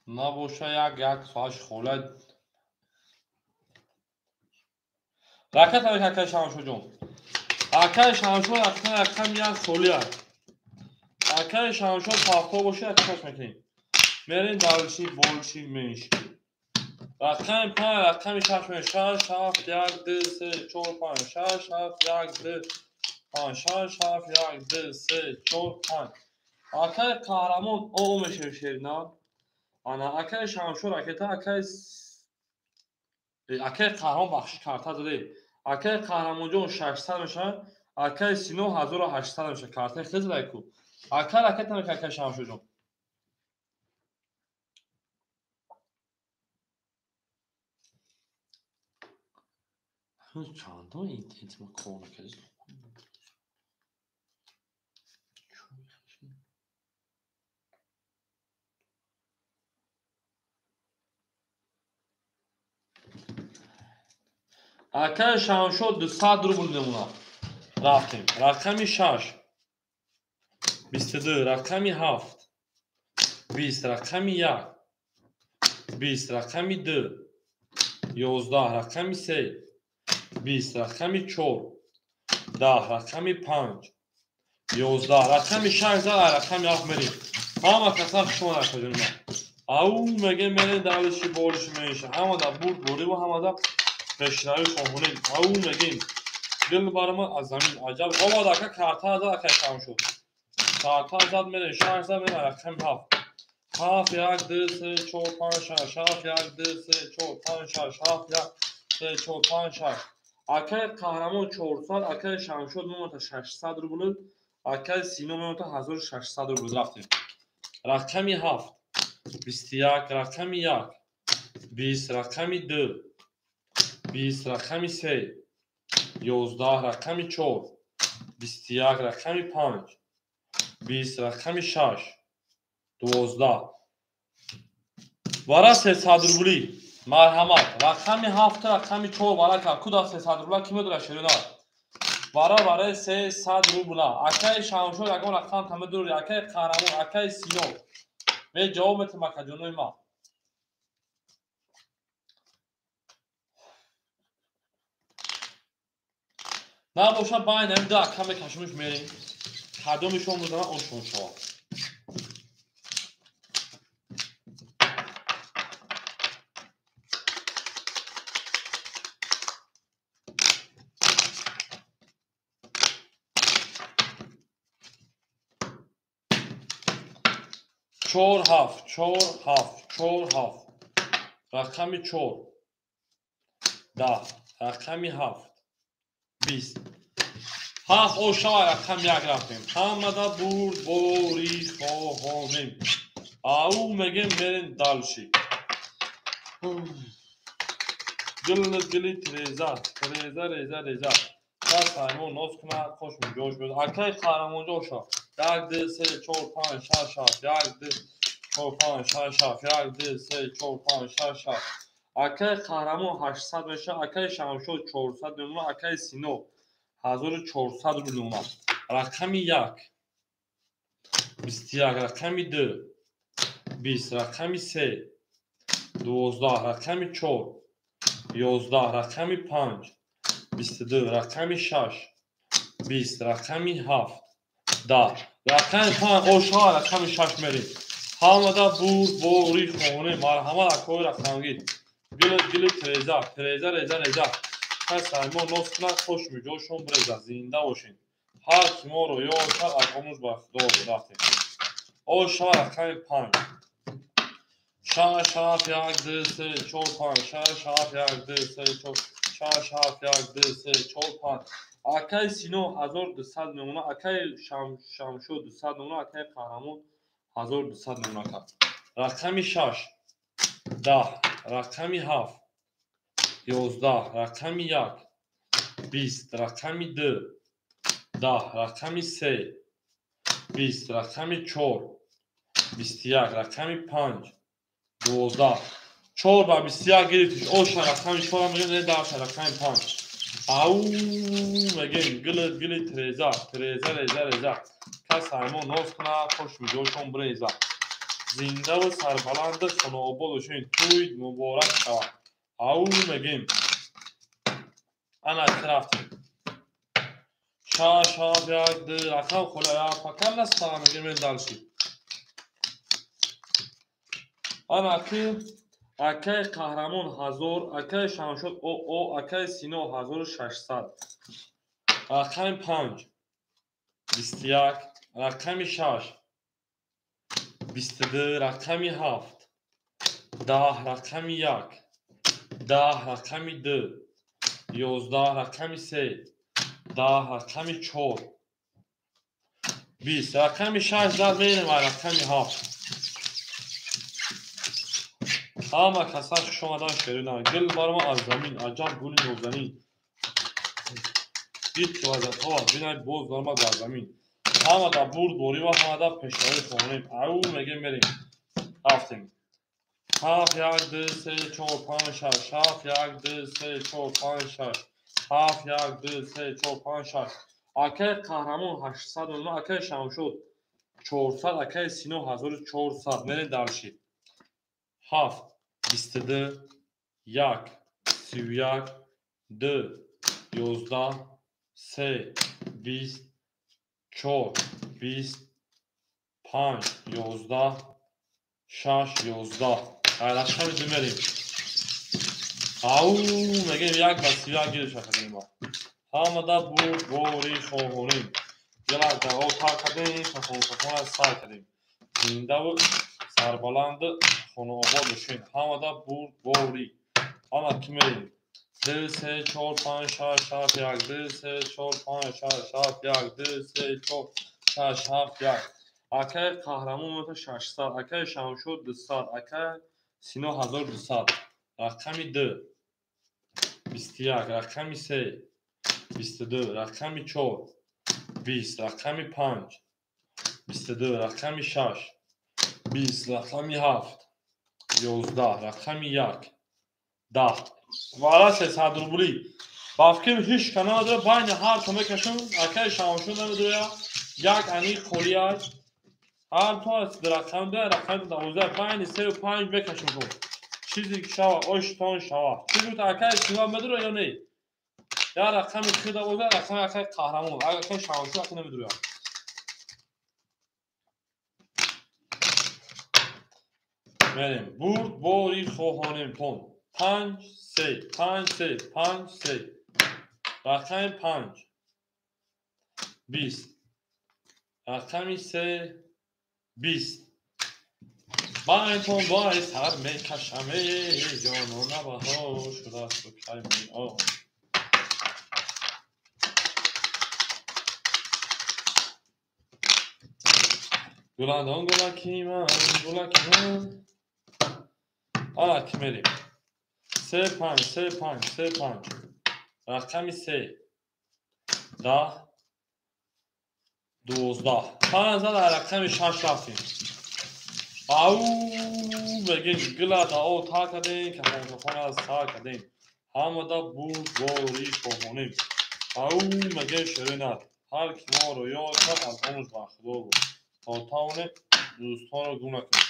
Набоша як соат хола. Ракат ҳамек акай Шамшоҷон. Акай Шамшод рақам як холия. Акай Шамшод пафто боша ракаташ мекунем. Мерем дальше больше меньше. Рақами 5 рақами 6 мешавад. 6 7 1 2 3 4 5 6 7 1 2 5 6 7 1 2 3 4 5. Акай қаҳрамон о мешавад шерина. Ана акай Шамшод ракета акай қаҳрамон бахшиш карта заде. Акай қаҳрамонҷон 600 мешавад, акай Сино 1800 мешавад. Картаи хеле задай ку. Акай ракета мекунад акай Шамшодҷон. Чандон интернет ма кор накард. Акай Шамшод 200 рубл мемонад. Рафтем. Рақами 6 22, рақами 7 20, рақами 1 20, рақами 2 11, рақами 3 20, рақами 4 10, рақами 5 11 рақами 6 зад, рақами 7 мерем. Ҳама каса хуш омад акаҷони ман. Ау мегем мерем далиши бориши меиша. Ҳама да бурд борӣ ва ҳама да пешравӣ хоҳонем. Ау мегем дил барма аз замин аҷаб омад ака карта зад ака Шамшод. Карта зад мерем 6 зад мерем рақами 7. 7 1 2 3 4 5 6 7 1 2 3 4 5 6 7 1 3 4 5 6. Акай Қаҳрамон 400, акай Шамшод мемонад 600 рубл, акай Сино мемонад 1600 рубл. Рафтем. Рақами 7 21, рақами 1 20, рақами 2 20, рақами 3 11, рақами 4 21, рақами 5 20, рақами 6 12. Вара 300 рубли. Марҳамат. Рақами 7, рақами 4 варака. Куда 300 рубла ки медора ширина? Вара вара 300 рубла. Акай Шамшод ягон рақам та медори, акай Қаҳрамон, акай Сино. Ме ҷавоб метам акаҷонои ма. Набоша байна ду ака мекашимш мерем. Кадомишон бузана оншон шавад. Чор ҳафт, чор ҳафт, чор ҳафт. Рақами 4 10, рақами 7 20. Ҳафт ошава рақами 1 рафтем. Ҳамада бурд борӣ хоҳонем. Ау мегем мерем далши. Гил гили треза, треза реза реза. Кас ҳаймон ноз кунад, хош муҷош буд. Акай Қаҳрамонҷо ша. 1 2 3 4 5 6 7 1 2 4 5 6 7 1 2 3 4 5 6 7. Акай Қаҳрамон 800 меша, акай Шамшод 400 мемонад, акай Сино 1400 рубл мемонад. Рақами 1 21, рақами 2 20, рақами 3 12, рақами 4 11, рақами 5 22, рақами 6 20, рақами 7 10. Рақами 5 ошава рақами 6 мерем. Ҳамада бурд борӣ хонем. Марҳамат акои рақамгир. Гили гили треза, треза реза реза. Кас ҳаймон ноз кунад, хош муҷошон биреза. Зинда бошед. Ҳар ки моро ёшад, аз омӯз ба Худо рафтем. Ошава рақами 5 6 7 1 2 3 4 5 6 7 1 2 3 4 6 7 1 2 3 4 5. Акай Сино 1200 мемонад, акай Шамшод 200 мемонад, акай Қаҳрамон 1200 мемонад. Рақами 6 10, рақами 7 11, рақами 1 20, рақами 2 10, рақами 3 20, рақами 4 21, рақами 5 12. 4 ба 21 гирифтиш. Оша рақами 4 мегӯем, даша рақами 5. Ау мегем гили гили треза, треза реза реза. Кас ҳаймон ноз кунад, хош муҷошон биреза. Зиндаву сарбаланду хонаобод бошед. Тӯй муборак шавад. Ау мегем. Ана рафтем. 6 7 1 2 рақам хола пакам наста мегем далши. Ана ки акай Қаҳрамон 1000, акай Шамшод ОО, акай Сино 1600. Рақами 5 21, рақами 6 22, рақами 7 10, рақами 1 10, рақами 2 11, рақами 3 10, рақами 4 20, рақами 6 зад мерем рақами 7. Ҳама каса хуш омадан шерина. Гил барма аз замин, аҷаб гули нозанин. Гид вазатҳо бинай боз барма дар замин. Ҳама да бурд борӣ ва ҳама да пешравӣ хонем. Ау мегем мерем. Рафтем. 7 1 2 3 4 5 6 7 1 2 3 4 5 6 7 1 2 3 4 5 6. Акай Қаҳрамон 800 мемонад, акай Шамшод 400, акай Сино 1400. Мерем дарши. 7 22 1 31 2 11 3 20 4 20 5 11 6 11. Ай рақами 2 мерем. Ау мегем 1 ба 31 гирифт шакадем ма. Ҳамада бурдборӣ хоҳонем. Дила даъо тар кардем, кафон сар кардем. Зиндаву сарбаланду хонаобод бошед. Ҳамада бурдборӣ. Ҳама ки мерем. 2 3 4 5 6 7 1 2 3 4 5 6 7 1 2 3 4 6 7 1. Акай қаҳрамон мета 600, акай Шамшод 200, акай Сино 1200. Рақами 2 21, рақами 3 22, рақами 4 20, рақами 5 22, рақами 6 20, рақами 7 11, рақами 1 10. Вара 300 рублӣ. Ба фикр ҳеч ка намедора, байни ҳар то мекашам, акай Шамшод намедора, як аниқ холӣ аст. Ҳар то аз рақам 2, рақами 12, байни 3 5 мекашам. Чизе ки шава, оштон шава. Чӣ гуфт акай Сино медора ё не? Я рақами 12, рақами акай қаҳрамон, акай Шамшод ака намедора. Мерем. Бурдборӣ хоҳонем тон. 5 3 5 3 5 3. Рақами 5 20, рақами 3 20. Байтон бай сар мекашам, эй ҷонона баҳор шудасту кай мео. Гуландон гулаки ман, гулаки ман. Ана ки мерем. 3 5 3 5 3 5. Рақами 3 10 12. 5 рақами 6 рафтем. Ау мегем гила даъо тар кардем, кафонкафон сар кардем. Ҳамада бурдборӣ хоҳонем. Ау мегем ширинат. Ҳар ки моро ёд кард, аз омӯз бархӯрдор буд. То тавонем дӯстонро гум накунем.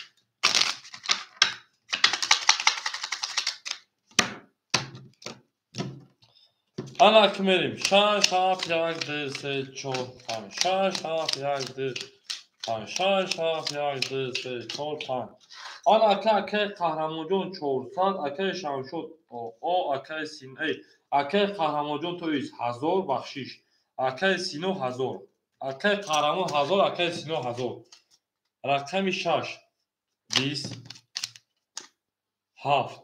Ана ки мерем. 6 7 1 2 3 4 5 6 7 1 2 5 6 7 1 2 3 4 5. Ана ака акай Қаҳрамонҷон 400, акай Шамшод о акай Сино, акай Қаҳрамонҷон то есть 1000 бахшиш. Акай Сино 1000, акай Қаҳрамон 1000, акай Сино 1000. Рақами 6 20 7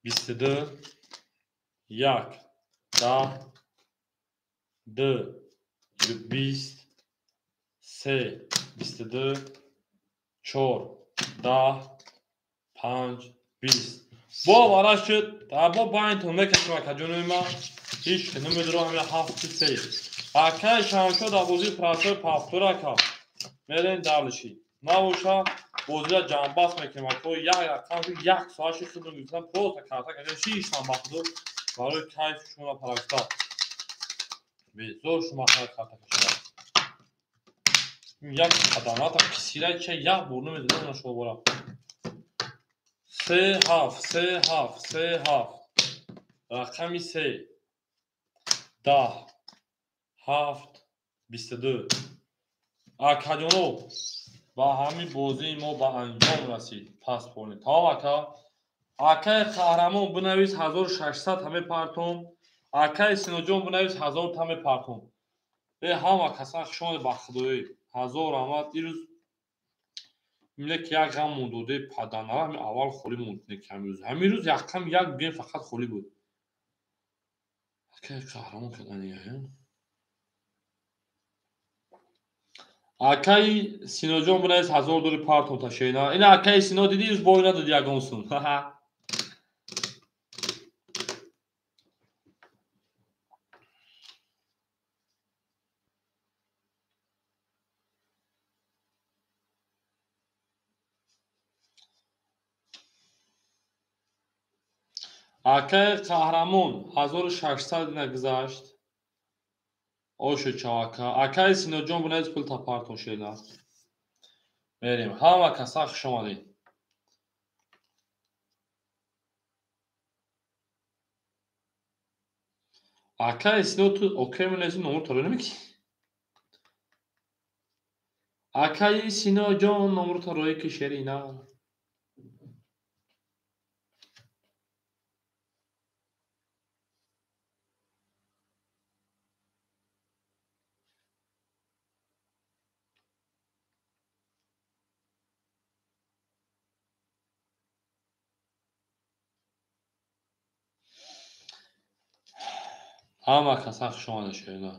22 1 10 2 20 3 22 4 10 5 20. Бо вара шуд, бо байнтон мекашем акаҷонои ман. Ҳеч ки намедорам, ҳамин 7 3. Акай Шамшод дар бозии прасои пафтур ака. Мерем далиши. Набоша бозира ҷамъбаст мекунем. Ако як рақам шуд, як соат шуд, худро гирифтам, просто карта кашем, шиштам ба худо барои кайф шуморо паракта. Безор шумо ҳар карта кашида. Як қадамата писира ча як бор намедонам нашобора. 3 7 3 7 3 7. Рақами 3 10 7 22. Акаҷоно ба ҳамин бозии мо ба анҷом расид. Пас полни. Тамом ака. Акай Қаҳрамон бинавис 1600 ҳаме партом. Акай Синоҷон бинавис 1000 ҳаме партом. Э ҳама касан хушомад ба худоӣ. 1000 раҳмат. Ирӯз миле ки як ғам мондоде паданара ҳамин аввал холӣ монд ки ҳамин рӯз. Ҳамин рӯз якам як гем фақат холӣ буд. Акай Қаҳрамон кардани. Акай Синоҷон бинавис 1000 дори партом ташена. Ина акай Сино диди ирӯз бой надоди ягон сум. Акай Қаҳрамон 1600 ина гузашт. Ошо чавака. Акай Синоҷон бинавис пул та партон шена. Мерем. Ҳама каса хуш омадед. Акай Сино ту окей менависи номер таро намекӣ? Акаи Синоҷон номрото роӣ ки шерина. Ҳама каса хуш омада шерина.